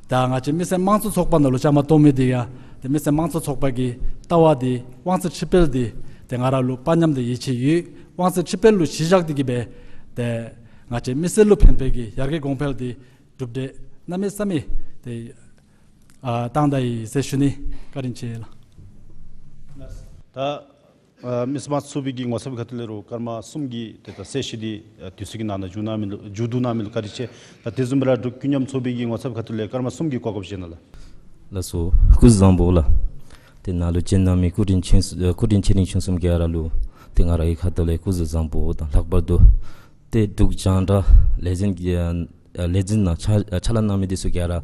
ད་ང་བཅས་མི་སེར་དམངས་གཙོ་ཚོགས་པ་ནང་ལུ་བཅའ་མར་གཏོགས་མི་འདི་ཡང་ཏེ་མི་སེར་དམངས་གཙོ་ཚོགས་པ་གི་ལྟ་བ་འདི་དབང་ཚད་ཁྲི་འཕེལ་འདི་ཏེ་ང་ར་ལུ་དཔའ་ཉམས་དང་ཡིད་ཆེས་ཡོད། དབང་ཚད་ཁྲི་འཕེལ་ལུ་གཞི་བཞག་སྟེ་གིས་སྦེ་ཏེ་ང་བཅས་མི་སེར་ལུ་ཕན་པའི་གི་ཡར་རྒྱས་གོང་འཕེལ་འདི་གྲུབ་འབྲས་གནམ་མེད་ས་མེད་ཏེ་ཨ་བཏང་ད་ཡི་ཟེར་ཞུ་ནི། བཀའ་དྲིན་ཆེ་ལགས། ད་ཨ་མི་སེར་དམངས་གཙོ་ཚོགས་པའི་གི་ངོ་ཚབ་ཁ་ཐུག་ལས་རུང་སྐར་མ་གསུམ་གྱི་ཏེ་ད་གསལ་བཤད་འདི་ཨ་དུས་ཚོད་ཀྱི་ནང་ན་མཇུག་གནང་མི་ལུ་མཇུག་བསྡུ་གནང་མི་ལུ་བཀའ་དྲིན་ཆེ། ད་དེ་བཟུམ་སྦེ་ར་འབྲུག་ཀུན་མཉམ་ཚོགས་པའི་གི་ངོ་ཚབ་ཁ་ཐུག་ལས་སྐར་མ་གསུམ་གྱི་གོ་སྐབས་བཞེས་གནང་ལགས། ལགས་སོ། སྐུ་གཟུགས་བཟང་པོ་ལགས། ཏེ་ནཱ་ལུ་བྱོན་གནང་མི་སྐུ་མགྲོན་ཆེ་ཨ་སྐུ་མགྲོན་ཆེ་འབྲིང་ཆུང་གསུམ་ག་ར་ལུ་ཏེ་ང་ར་གི་ཁ་ཐུག་ལས་སྐུ་གཟུགས་བཟང་པོ་དང་ལྷག་པར་དུ་ཏེ་འབྲུག་རྒྱང་བསྒྲགས་ལས་འཛིན་གྱི་ཨ་ལས་འཛིན་ནང་ཕྱག་ཨ་ཕྱག་ལཱ་གནང་མི་འདི་ཚུ་ག་ར་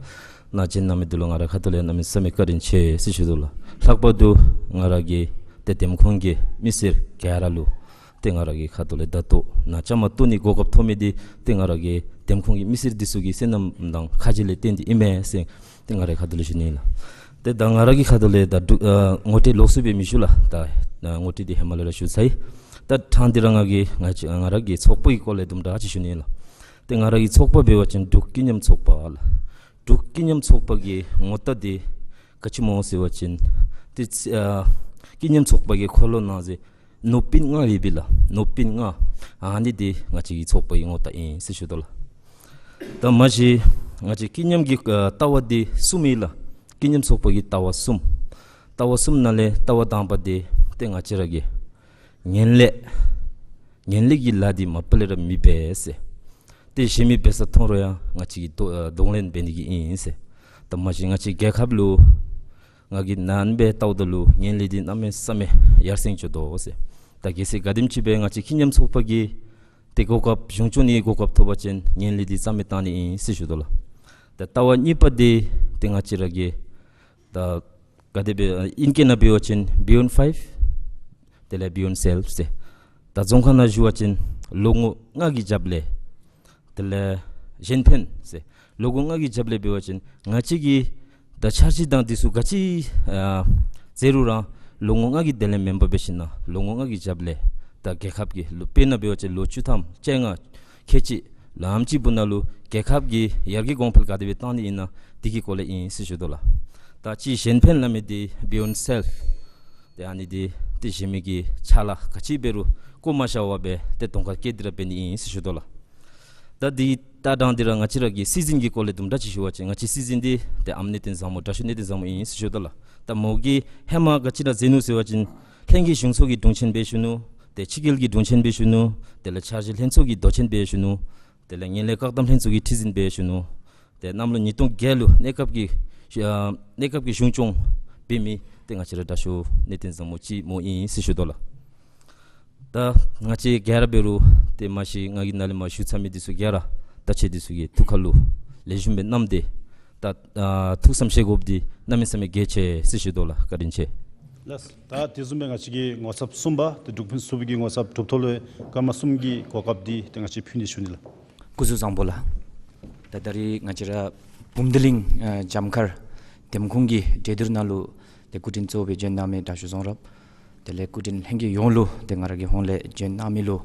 ནཱ་བྱོན་གནང་མི་འདི་ལུ་ང་ར་ཁ་ཐུག་ལས་གནམ་མེད་ས་མེད་བཀའ་དྲིན་ཆེ་ཟེར་ཞུ་དོ་ལགས། ལྷག་པར་དུ་ང་ར་གི་ཏེ་འདེམས་ཁོངས་ཀྱི་མི་སེར་ག་ར་ལུ་ ཏེ་ང་ར་གི་ཁ་ཐུག་ལས་ད་ལྟོ་ནཱ་བཅའ་མར་གཏོགས་ནི་གོ་སྐབས་ཐོབ་མི་འདི་ཏེ་ང་ར་གི་འདེམས་ཁོངས་ཀྱི་མི་སེར་འདི་ཚུ་གི་བསོད་ནམས་དང་ཁ་རྗེ་ལས་བརྟེན་ཏེ་ཨིན་མས་ཟེར་ཏེ་ང་རའི་ཁ་ཐུག་ལས་ཞུ་ནི་ལགས། ཏེ་ད་ང་ར་གི་ཁ་ཐུག་ལས་ད་འབྲུག་ཨ་ངོ་སྤྲོད་ལོགས་སུ་སྦེ་མི་ཞུ་ལགས། ད་ཨ་ངོ་སྤྲོད་འདི་ཧེ་མ་ལས་ར་ཞུ་ཚར་ཡི། ད་ཐེངས་འདི་ར་ང་གིས་ང་བཅས་ང་ར་གི་ཚོགས་པ་གི་སྐོར་ལས་དུམ་གྲ་ཅིག་ཞུ་ནི་ལགས། ཏེ་ང་ར་གི་ཚོགས་པ་འབད་བ་ཅིན་འབྲུག་སྐྱིད་ཉམས་ཚོགས་པ་ལགས། འབྲུག་སྐྱིད་ཉམས་ཚོགས་པ་གི་ངོ་རྟགས་འདི་ག་ཅི་སྨོ་ཟེར་བ་ཅིན་ཏེ་ཨ་སྐྱིད་ཉམས་ཚོགས་པ་གི་འཁོར་ལོ་ནང་ཟེར་ནོར་བུ་ལྔ་ཡོད་པས་ལགས། ནོར་བུ་ལྔ། ཨ་ནི་འདི་ང་བཅས་ཀྱི་ཚོགས་པ་གི་ངོ་རྟགས་ཨིན་ཟེར་ཞུ་དོ་ལགས། ད་མ་གཞི་ང་བཅས་སྐྱིད་ཉམས་ཀྱི་ཨ་ལྟ་བ་འདི་གསུམ་ཨིན་ལགས། སྐྱིད་ཉམས་ཚོགས་པ་གི་ལྟ་བ་གསུམ། ལྟ་བ་གསུམ་ནང་ལས་ལྟ་བ་དང་པ་འདི་ཏེ་ང་བཅས་ར་གི་ངན་ལྷད། ངན་ལྷད་ཀྱི་ལཱ་འདི་མ་པ་ལས་ར་མི་འབད་ཟེར། ཏེ་གཞན་མི་འབད་ས་མཐོང་རུང་ཡང་ང་བཅས་ཀྱིས་གདོང་ཨ་གདོང་ལེན་འབད་ནི་གི་ཨིན་ཟེར། ད་མ་གཞི་ང་བཅས་རྒྱལ་ཁབ་ལུ་ང་གིས་ནཱ་སྦེ་ལྟཝ་ད་ལུ་ངན་ལྷད་འདི་གནམ་མེད་ས་མེད་ཡར་སེང་འགྱོ་དོ་ཟེར། ད་གལ་སྲིད་ག་དེམ་ཅིག་སྦེ་ང་བཅས་སྐྱིད་ཉམས་ཚོགས་པ་གིས་ཏེ་གོ་སྐབས་གཞུང་སྐྱོང་ནི་གོ་སྐབས་ཐོབ་པ་ཅིན་ངན་ལྷད་འདི་རྩ་མེད་བཏང་ནི་ཨིན་ཟེར་ཞུ་དོ་ལགས། ད་ལྟ་བ་གཉིས་པ་འདི་ཏེ་ང་བཅས་ར་གི་ད་ག་དེ་སྦེ་ཨིང་སྐད་ནང་འབད་བ་ཅིན་Beyond Five དེ་ལས་Beyond Self ཟེར། ད་རྫོང་ཁ་ནང་ཞུ་བ་ཅིན་ལོ་ངོ་ལྔ་གི་རྒྱབ་ལས། དེ་ལས་གཞན་ཕན་ཟེར། ལོ་ངོ་ལྔ་གི་རྒྱབ་ལས་འབད་བ་ཅིན་ང་བཅས་ཀྱིས་ད་འཆར་གཞི་དང་འདི་ཚུ་ག་ཅི་ཨ་མཛད་རུང་ར་ལོ་ངོ་ལྔ་གི་དེ་ལས་མེན་པར་འབད་ཞིན་ན་ལོ་ངོ་ལྔ་གི་རྒྱབ་ལས་ད་རྒྱལ་ཁབ་ཀྱི་ལོ་དཔེར་ན་འབད་བ་ཅིན་ལོ་བཅུ་ཐམ་བཅོ་ལྔ་ཁལ་གཅིག་ལམ་གཅིག་པོ་ནང་ལུ་རྒྱལ་ཁབ་ཀྱི་ཡར་རྒྱས་གོང་འཕེལ་ག་དེ་སྦེ་བཏང་ནི་ཨིན་ན་འདི་གི་སྐོར་ལས་ཨིན་ཟེར་ཞུ་དོ་ལགས། ད་ཅི་གཞན་ཕན་སླབ་མི་འདི་Beyond Self། ཏེ་ཨ་ནི་འདི་ཏེ་གཞན་མི་གི་ཕྱག་ལཱ་ག་ཅི་འབད་རུང་བཀོ་མ་བཞག་པར་སྦེ་ཏེ་གདོང་ཁར་བཀལ་ཏེ་ར་འབད་ནི་ཨིན་ཟེར་ཞུ་དོ་ལགས། ད་འདི་ད་ཐེངས་འདི་ར་ང་བཅས་ར་གི་སྲིད་འཛིན་གྱི་སྐོར་ལས་དུམ་གྲ་ཅིག་ཞུ་བ་ཅིན་ང་བཅས་སྲིད་འཛིན་འདི་ཏེ་ཨམ་གནས་བརྟན་བཟང་མོ་དྲག་ཤོས་གནས་བརྟན་བཟང་མོ་ཨིན་ཟེར་ཞུ་དོ་ལགས། ད་མོ་གིས་ཧེ་མ་ག་ཅི་ར་མཛད་ནུག་ཟེར་བ་ཅིན་ལྷན་རྒྱས་གཞུང་ཚོགས་ཀྱི་དྲུང་ཆེན་འབད་བཞུགས་ནུག། ཏེ་ཕྱི་རྒྱལ་གྱི་དྲུང་ཆེན་འབད་བཞུགས་ནུག། དེ་ལས་འཆར་གཞི་ལྷན་ཚོགས་ཀྱི་མདོ་ཆེན་འབད་བཞུགས་ནུག། དེ་ལས་ངན་ལྷད་བཀག་སྡོམ་ལྷན་ཚོགས་ཀྱི་ཁྲི་འཛིན་འབད་བཞུགས་ནུག། ཏེ་གནམ་ལོ་ཉིས་སྟོང་བརྒྱད་ལུ་གནས་སྐབས་ཀྱི་ཨ་གནས་སྐབས་ཀྱི་གཞུང་སྐྱོང་འབད་མི་ཏེ་ང་བཅས་ར་དྲག་ཤོས་གནས་བརྟན་བཟང་མོ་ཅིག་མོ་ཨིན་ཟེར་ཞུ་དོ་ལགས། ད་ང་བཅས་ག་ར་འབད་རུང་ཏེ་མ་གཞི་ང་གིས་ནཱ་ལས་མར་ཞུ་ཚར་མི་འདི་ཚུ་ག་ར་ད་ཁྱེད་འདི་ཚུ་གི་ཐུགས་ཁར་ལུ་ལེགས་ཤོམ་སྦེ་བསྣམས་ཏེ་ད་ཨ་ཐུགས་བསམ་བཞེས་དགོཔ་འདི་གནམ་མེད་ས་མེད་གལ་ཆེ་ཟེར་ཞུ་དོ་ལགས། བཀའ་དྲིན་ཆེ། ལགས། ད་དེ་བཟུམ་སྦེ་ང་བཅས་ཀྱི་ངོ་ཚབ་གསུམ་པ་ཏེ་འབྲུག་ཕུན་སུམ་ཚོགས་པའི་ངོ་ཚབ་གྲུབ་ཐོབ་ལུ་སྐར་མ་གསུམ་གྱི་གོ་སྐབས་འདི་ཏེ་ང་བཅས་ཕུལ་ནི་ཞུ་ནི་ལགས། སྐུ་གཟུགས་བཟང་པོ་ལགས། ད་ད་རིས་ང་བཅས་ར་བུམ་སྡེ་གླིང་ཨ་འཇམ་མཁར་འདེམས་ཁོངས་ཀྱི་གྲོས་བསྡུར་ནང་ལུ་ཏེ་སྐུ་མགྲོན་གཙོ་བོ་སྦེ་བྱོན་གནང་མི་དྲག་ཤོས་རྫོང་རབ་དེ་ལས་སྐུ་མགྲོན་ལྷན་རྒྱས་ཡོངས་ལུ་ཏེ་ང་ར་གི་ཧོངས་ལས་བྱོན་གནང་མི་ལུ་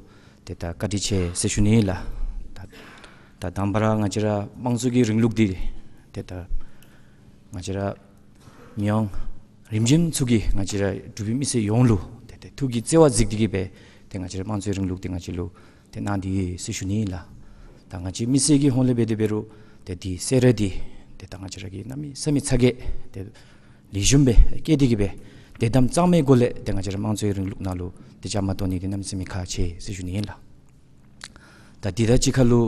ཏེ་ད་བཀའ་དྲིན་ཆེ་ཟེར་ཞུ་ནི་ལགས། ད་ད་དང་པ་ར་ང་བཅས་ར་དམངས་གཙོ་གི་རིང་ལུགས་འདི་ཏེ་ད་ང་བཅས་ར་མི་དབང་རིམ་བྱོན་ཚུ་གིས་ང་བཅས་ར་འབྲུག་པའི་མི་སེར་ཡོངས་ལུ་ཏེ་ཏེ་ཐུགས་ཀྱི་བརྩེ་བ་གཟིགས་ཏེ་གིས་སྦེ་ཏེ་ང་བཅས་ར་དམངས་གཙོའི་རིང་ལུགས་འདི་ང་བཅས་ལུ་ཏེ་གནང་སྟེ་ཡོད་ཟེར་ཞུ་ནི་ལགས། ད་ང་བཅས་མི་སེར་གྱི་ཧོངས་ལས་འབད་དེ་འབད་རུང་ཏེ་འདི་གསལ་བསྒྲགས་འདི་ཏེ་ད་ང་བཅས་ར་གིས་གནམ་མེད་ས་མེད་ཚ་གྱང་ཏེ་ལེགས་ཤོམ་སྦེ་བསྐྱེད་དེ་གིས་སྦེ་ཏེ་དམ་གཙང་མའི་སྒོ་ལས་ཏེ་ང་བཅས་ར་དམངས་གཙོའི་རིང་ལུགས་ནང་ལུ་ཏེ་བཅའ་མར་གཏོགས་ནི་འདི་གནམ་མེད་ས་མེད་ཁག་ཆེ་ཟེར་ཞུ་ནི་ཨིན་ལགས། ད་འདི་དང་གཅིག་ཁར་ལུ་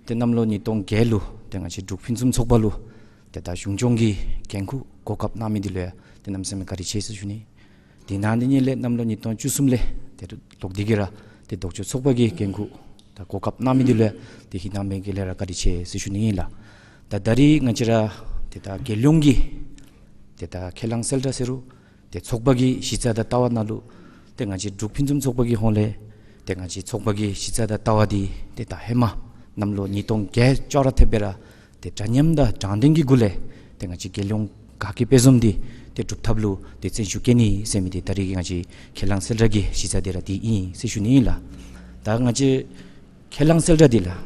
ཏེ་གནམ་ལོ་ཉིས་སྟོང་བརྒྱད་ལུ་ཏེ་ང་བཅས་འབྲུག་ཕུན་སུམ་ཚོགས་པ་ལུ་ཏེ་ད་གཞུང་སྐྱོང་གི་འགན་ཁུར་གོ་སྐབས་གནང་མི་འདི་ལུ་ཡང་ཏེ་གནམ་མེད་ས་མེད་བཀའ་དྲིན་ཆེ་ཟེར་ཞུ་ནི། དེ་ནང་དེ་ཉིད་ལས་གནམ་ལོ་ཉིས་སྟོང་བཅུ་གསུམ་ལས་ཏེ་ལོག་སྟེ་གིས་ར་ཏེ་ལྡོག་ཕྱོགས་ཚོགས་པ་གི་འགན་ཁུར་ད་གོ་སྐབས་གནང་མི་འདི་ལུ་ཡང་ཏེ་ཧིང་ནང་མེད་ཀྱི་ལས་ར་བཀའ་དྲིན་ཆེ་ཟེར་ཞུ་ནི་ཨིན་ལགས། ད་ད་རིས་ང་བཅས་ར་ཏེ་ད་རྒྱལ་ཡོངས་ཀྱི་ཏེ་ད་ཁས་བླངས་གསལ་བསྒྲགས་ཟེར་རུང་ཏེ་ཚོགས་པ་གི་གཞི་རྩ་དང་ལྟ་བ་ནང་ལུ་ཏེ་ང་བཅས་འབྲུག་ཕུན་སུམ་ཚོགས་པ་གི་ཧོངས་ལས་ཏེ་ང་བཅས་ཚོགས་པ་གི་གཞི་རྩ་དང་ལྟ་བ་འདི་ཏེ་ད་ཧེ་མ་གནམ་ལོ་ཉིས་སྟོང་བརྒྱད་ཅོག་ར་འཐདཔ་སྦེ་ར་ཏེ་འདྲ་མཉམ་དང་དྲང་བདེན་གྱི་སྒོ་ལས་ཏེ་ང་བཅས་རྒྱལ་ཡོངས་དགའ་སྐྱིད་དཔལ་འཛོམས་འདི་ཏེ་སྒྲུབ་ཐབས་ལུ་ཏེ་བརྩོན་ཤུགས་བསྐྱེད་ནི་ཟེར་མི་འདི་ད་རིས་ཀྱི་ང་བཅས་ཁས་བླངས་གསལ་བསྒྲགས་ཀྱི་གཞི་རྩ་འདི་ར་འདི་ཨིན་ཟེར་ཞུ་ནི་ཨིན་ལགས། ད་ང་བཅས་ཁས་བླངས་གསལ་བསྒྲགས་འདི་ལགས་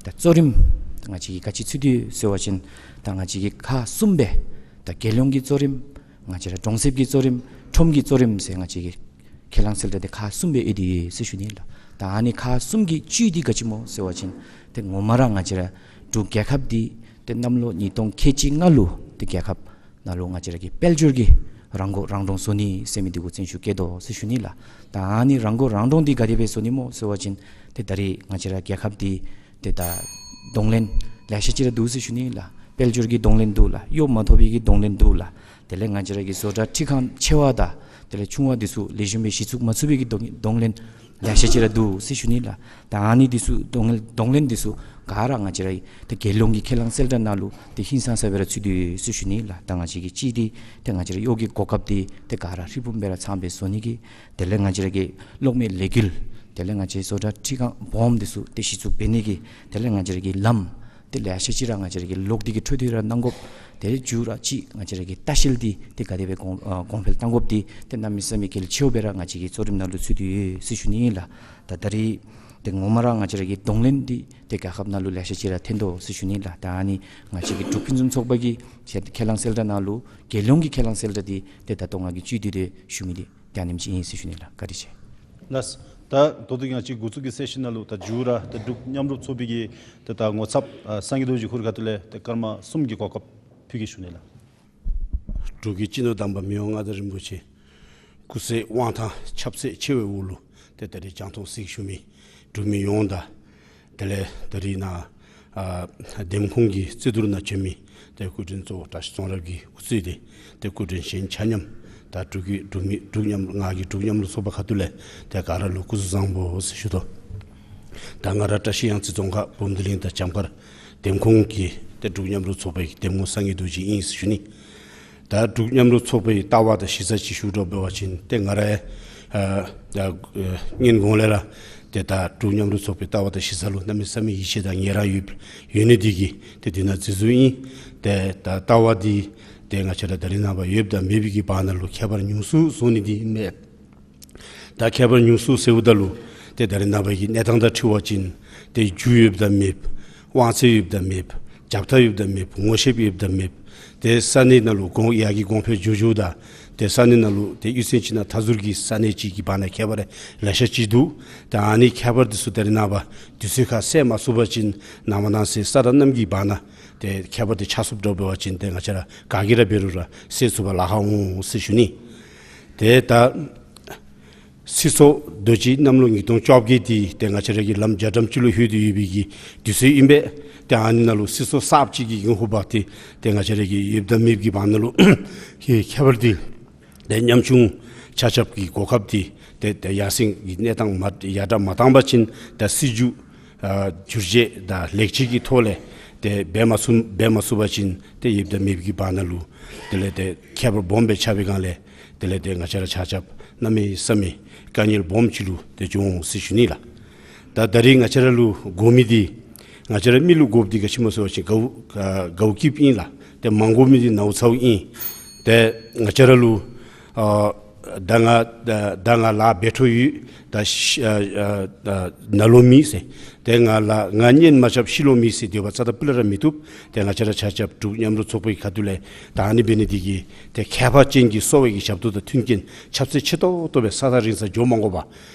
ད་གཙོ་རིམ་ད་ང་བཅས་ཀྱིས་ག་ཅི་ཚུད་དེ་ཡོད་ཟེར་བ་ཅིན་ད་ང་བཅས་ཀྱིས་ཁག་གསུམ་སྦེ་ད་རྒྱལ་ཡོངས་ཀྱི་གཙོ་རིམ་ང་བཅས་ར་གྲོང་གསེབ་ཀྱི་གཙོ་རིམ་ཁྲོམ་གྱི་གཙོ་རིམ་ཟེར་ང་བཅས་ཀྱིས་ཁས་བླངས་གསལ་བསྒྲགས་འདི་ཁག་གསུམ་སྦེ་ཨིན་ཏེ་ཟེར་ཞུ་ནི་ལགས། ད་ཨ་ནི་ཁག་གསུམ་གྱི་བཅུད་འདི་ག་ཅི་སྨོ་ཟེར་བ་ཅིན་ཏེ་ངོ་མ་ར་ང་བཅས་ར་འབྲུག་རྒྱལ་ཁབ་འདི་ཏེ་གནམ་ལོ་ཉིས་སྟོང་ཁལ་གཅིག་ལྔ་ལུ་ཏེ་རྒྱལ་ཁབ་ནང་ལུ་ང་བཅས་ར་གིས་དཔལ་འབྱོར་གྱི་རང་མགོ་རང་འདྲོངས་བཟོ་ནི་ཟེར་མི་འདི་གུ་བརྩོན་ཤུགས་བསྐྱེད་དོ་ཟེར་ཞུ་ནི་ལགས། ད་ཨ་ནི་རང་མགོ་རང་འདྲོངས་འདི་ག་དེ་སྦེ་བཟོ་ནི་སྨོ་ཟེར་བ་ཅིན་ཏེ་ད་རིས་ང་བཅས་ར་རྒྱལ་ཁབ་འདི་ཏེ་ད་གདོང་ལེན་ལེ་ཤ་ཅིག་ར་འདུག་ཟེར་ཞུ་ནི་ལགས། དཔལ་འབྱོར་གྱི་གདོང་ལེན་འདུག་ལགས། གཡོག་མ་ཐོབ་པའི་གི་གདོང་ལེན་འདུག་ལགས། དེ་ལས་ང་བཅས་ར་གི་བཟོ་གྲྭ་ཁྲི་ཁང་ཆེ་བ་དང་དེ་ལས་ཆུང་བ་འདི་ཚུ་ལེགས་ཤོམ་སྦེ་གཞི་བཙུགས་མ་ཚུགས་པའི་གི་གདོང་གདོང་ལེན་ལེ་ཤ་ཅིག་ར་འདུག་ཟེར་ཞུ་ནི་ལགས། ད་ཨ་ནི་འདི་ཚུ་གདོང་གདོང་ལེན་འདི་ཚུ་ག་ར་ང་བཅས་ར་ད་རྒྱལ་ཡོངས་ཀྱི་ཁས་བླངས་གསལ་བསྒྲགས་ནང་ལུ་ཏེ་ཧིང་སངས་ས་སྦེ་ར་ཚུད་དེ་ཡོད་ཟེར་ཞུ་ནི་ལགས། ད་ང་བཅས་ཀྱི་གཅིག་འདི་ཏེ་ང་བཅས་ར་གཡོག་གི་གོ་སྐབས་འདི་ཏེ་ག་ར་ཧྲིལ་བུམ་སྦེ་ར་ཚངམ་སྦེ་བཟོ་ནི་གི་དེ་ལས་ང་བཅས་ར་གི་གློག་མེ་ལས་འགུལ་ དེ་ལས་ང་བཅས་བཟོ་གྲྭ་ཁྲི་ཁང་སྦོམ་འདི་ཚུ་ཏེ་གཞི་བཙུགས་འབད་ནི་གི་དེ་ལས་ང་བཅས་ར་གི་ལམ་དེ་ལེ་ཤ་ཅིག་ར་ང་བཅས་ར་གི་ལོག་སྟེ་གི་འཕྲོ་མཐུད་ར་གནང་དགོཔ། དེ་ལས་མཇུག་ར་ཅིག་ང་བཅས་ར་གི་ལྟ་བཤལ་འདི་ཏེ་ག་དེ་སྦེ་གོང་ཨ་གོང་འཕེལ་གཏང་དགོཔ་འདི་ཏེ་གནམ་མེད་ས་མེད་གལ་ཆེཝ་སྦེ་ར་ང་བཅས་ཀྱི་གཙོ་རིམ་ནང་ལུ་ཚུད་དེ་ཡོད་ཟེར་ཞུ་ནི་ཨིན་ལགས། ད་ད་རིས་ཏེ་ངོ་མ་ར་ང་བཅས་ར་གི་གདོང་ལེན་འདི་ཏེ་རྒྱལ་ཁབ་ནང་ལུ་ལེ་ཤ་ཅིག་ར་ཐོན་དོ་ཟེར་ཞུ་ནི་ལགས། ད་ཨ་ནི་ང་བཅས་ཀྱི་འབྲུག་ཕུན་སུམ་ཚོགས་པ་གི་ཁས་ཁས་བླངས་གསལ་བསྒྲགས་ནང་ལུ་རྒྱལ་ཡོངས་ཀྱི་ཁས་བླངས་གསལ་བསྒྲགས་འདི་ཏེ་ད་ལྟོ་ང་གིས་བཅུད་བསྡུས་ཏེ་ཞུ་མི་འདི་ཏེ་ཨ་ནེམ་ཅིག་ཨིན་ཟེར་ཞུ་ནི་ལགས། བཀའ་དྲིན་ཆེ། ལགས། ད་ད་ལྟོ་ང་བཅས་འགོ་བཙུགས་ཀྱི་གསལ་བཤད་ནང་ལུ་ད་མཇུག་ར་ད་འབྲུག་མཉམ་རུབ་ཚོགས་པའི་གི་ད་ད་ངོ་ཚབ་ཨ་སངས་རྒྱས་རྡོ་རྗེ་ཁོ་རའི་ཁ་ཐུག་ལས་ད་སྐར་མ་གསུམ་གྱི་གོ་སྐབས་ཕུལ་གེ་ཞུ་ནི་ལགས། འབྲུག་གི་སྤྱི་ནོར་དམ་པ་མི་དབང་མངའ་བདག་རིན་པོ་ཆེ་སྐུ་ཚེ་དབང་ཐང་ཁྱབ་ཚད་ཆེ་བའི་འོག་ལུ་ཏེ་ད་རིས་རྒྱང་མཐོང་གཟིགས་ཞུ་མི་འབྲུག་མི་ཡོངས་དང་དེ་ལས་ད་རིས་ནཱ་ཨ་འདེམས་ཁོངས་ཀྱི་རྩོད་བསྡུར་ནང་བྱོན་མི་ཏེ་སྐུ་མགྲོན་གཙོ་བོ་བཀྲ་ཤིས་ཙོང་རབ་ཀྱིས་དབུ་གཙོས་ཏེ་ཏེ་སྐུ་མགྲོན་གཞན་ཆ་མཉམ་ད་འབྲུག་གི་འབྲུག་མི་འབྲུག་མཉམ་ང་གི་འབྲུག་མཉམ་རུབ་ཚོགས་པ་ཁ་ཐུག་ལས་ཏེ་ག་ར་ལུ་སྐུ་གཟུགས་བཟང་པོ་ཟེར་ཞུ་དོ། ད་ང་ར་བཀྲ་ཤིས་གཡང་རྩེ་རྫོང་ཁག་བུམ་སྡེ་གླིང་དང་བྱམས་མཁར་འདེམས་ཁོངས་ཀྱི་ཏེ་འབྲུག་མཉམ་རུབ་ཚོགས་པའི་འདེམས་ངོ་སངས་རྒྱས་རྡོ་རྗེ་ཨིན་ཟེར་ཞུ་ནི། ད་འབྲུག་མཉམ་རུབ་ཚོགས་པའི་ལྟ་བ་དང་གཞི་རྩ་ཅིག་ཞུ་དགོཔ་འབད་བ་ཅིན་ཏེ་ང་ར་ཨ་ད་ཨ་སྔོན་གོང་ལས་ར་ཏེ་ད་འབྲུག་མཉམ་རུབ་ཚོགས་པའི་ལྟ་བ་དང་གཞི་རྩ་ལུ་གནམ་མེད་ས་མེད་ཡིད་ཆེས་དང་ངེས་རང་ཡོད་ཡོད་ནི་འདི་གིས་ཏེ་འདི་ནང་འཛུལ་འཛུལཝ་ཨིན། ཏེ་ད་ལྟ་བ་འདི་ཏེ་ང་བཅས་ར་ད་རིས་ནངས་པ་ཡོདཔ་དང་མེདཔ་གི་བར་ན་ལུ་ཁྱད་པར་ཉུང་སུ་བཟོ་ནི་འདི་ཨིན་མས། ད་ཁྱད་པར་ཉུང་སུ་ཟེརཝ་ད་ལུ་ཏེ་ད་རིས་ནངས་པ་གི་གནས་སྟངས་དང་འཁྲིལ་བ་ཅིན་ཏེ་རྒྱུ་ཡོདཔ་དང་མེདཔ། དབང་ཚད་ཡོདཔ་དང་མེདཔ། རྒྱབ་ཐག་ཡོདཔ་དང་མེདཔ། ངོ་ཤེསཔ་ཡོདཔ་དང་མེདཔ། ཏེ་ས་གནས་ནང་ལུ་གོང་ཡར་གྱི་གོང་འཕེལ་འགྱོ་འགྱོཝ་ད་ཏེ་ས་གནས་ནང་ལུ་ཏེ་གཡུས་ཚན་ཅིག་ནང་མཐའ་ཟུར་གྱི་ས་གནས་ཅིག་གི་བར་ན་ཁྱད་པར་ལེ་ཤ་ཅིག་འདུག། ད་ཨ་ནི་ཁྱད་པར་འདི་ཚུ་ད་རིས་ནངས་པ་དུས་ཚོད་ཁར་སེལ་མ་ཚུགས་པ་ཅིན་ནངས་པ་གནངས་ཚེ་ས་དང་གནམ་གྱི་བར་ན་ཏེ་ཁྱད་པར་འདི་ཆགས་ཚུགསཔ་འདྲཝ་འབད་བ་ཅིན་ཏེ་ང་བཅས་ར་ག་གིས་ར་འབད་རུང་ར་སེལ་ཚུགས་པར་ལཱ་ཁག་འོང་ཟེར་ཞུ་ནི། ཏེ་ད་སྲིད་ཚོགས་དུས་ཅི་གནམ་ལོ་ཉིས་སྟོང་བཅོ་བརྒྱད་འདི་ཏེ་ང་བཅས་ར་གི་ལམ་རྒྱ་གྲམ་ཅིག་ལུ་ལྷོད་དེ་ཡོད་པའི་གི་དུས་ཚོད་ཨིན་པས། ཏེ་ཨ་ནི་ནང་ལུ་སྲིད་ཚོགས་གསརཔ་ཅིག་གི་འགན་ཁུར་འབག་སྟེ་ཏེ་ང་བཅས་ར་གི་ཡོདཔ་དང་མེདཔ་གི་བར་ན་ལུ་ཁྱད་ཁྱད་པར་འདི་ཏེ་ཉམ་ཆུང་ཆ་ཁྱབ་ཀྱི་གོ་སྐབས་འདི་ཏེ་ཏེ་ཡར་སེང་གི་གནས་སྟངས་མ་ཡར་དྲག་མ་བཏང་པ་ཅིན་ད་སྲིད་བྱུས་ཨ་བསྒྱུར་བཅོས་དང་ལེགས་བཅོས་ཀྱི་ཐོག་ལས་ཏེ་འབད་མ་ཚུགས་འབད་མ་ཚུགས་པ་ཅིན་ཏེ་ཡོདཔ་དང་མེདཔ་གི་བར་ན་ལུ་དེ་ལས་ཏེ་ཁྱད་པར་སྦོམ་སྦེ་ཆགས་པའི་སྒང་ལས་དེ་ལས་ཏེ་ང་བཅས་ར་ཆ་ཁྱབ་གནམ་མེད་ས་མེད་དཀའ་ངལ་སྦོམ་ཅིག་ལུ་ཏེ་འགྱོ་འོང་ཟེར་ཞུ་ནི་ལགས། ད་ད་རིས་ང་བཅས་ར་ལུ་དགོ་མི་འདི་ང་བཅས་ར་མི་ལུ་དགོཔ་འདི་ག་ཅི་སྨོ་ཟེར་བ་ཅིན་དགའཝ་ཨ་དགའཝ་སྐྱིདཔ་ཨིན་ལགས། ཏེ་མ་དགོ་མི་འདི་ནཝ་ཚཝ་ཨིན། ཏེ་ང་བཅས་ར་ལུ་ཨ་ད་ང་ད་ད་ང་ལཱ་འབད་འཕྲོ་ཡོད། ད་ཤི་ཨ་ཨ་ད་ན་ལོང་མེད་ཟེར། ཏེ་ང་ལཱ་ང་གཉེན་མ་རྐྱབ་ཤི་ལོང་མེད་ཟེར་སྡོད་པ་རྩ་དང་སྤུ་ལས་ར་མི་བཏུབ། ཏེ་ང་བཅས་ར་ཆ་ཁྱབ་འབྲུག་མཉམ་རུབ་ཚོགས་པའི་ཁ་ཐུག་ལས་ད་ཨ་ནི་འབད་ནི་འདི་གིས་ཏེ་ཁྱད་པར་ཅན་གྱི་གསོ་བའི་གི་ཞབས་ཏོག་དང་མཐུན་རྐྱེན་ཁྱབ་ཚད་ཆེ་ཏོག་ཏོ་སྦེ་ས་ཐག་རིང་སར་འགྱོ་མ་དགོ་པར་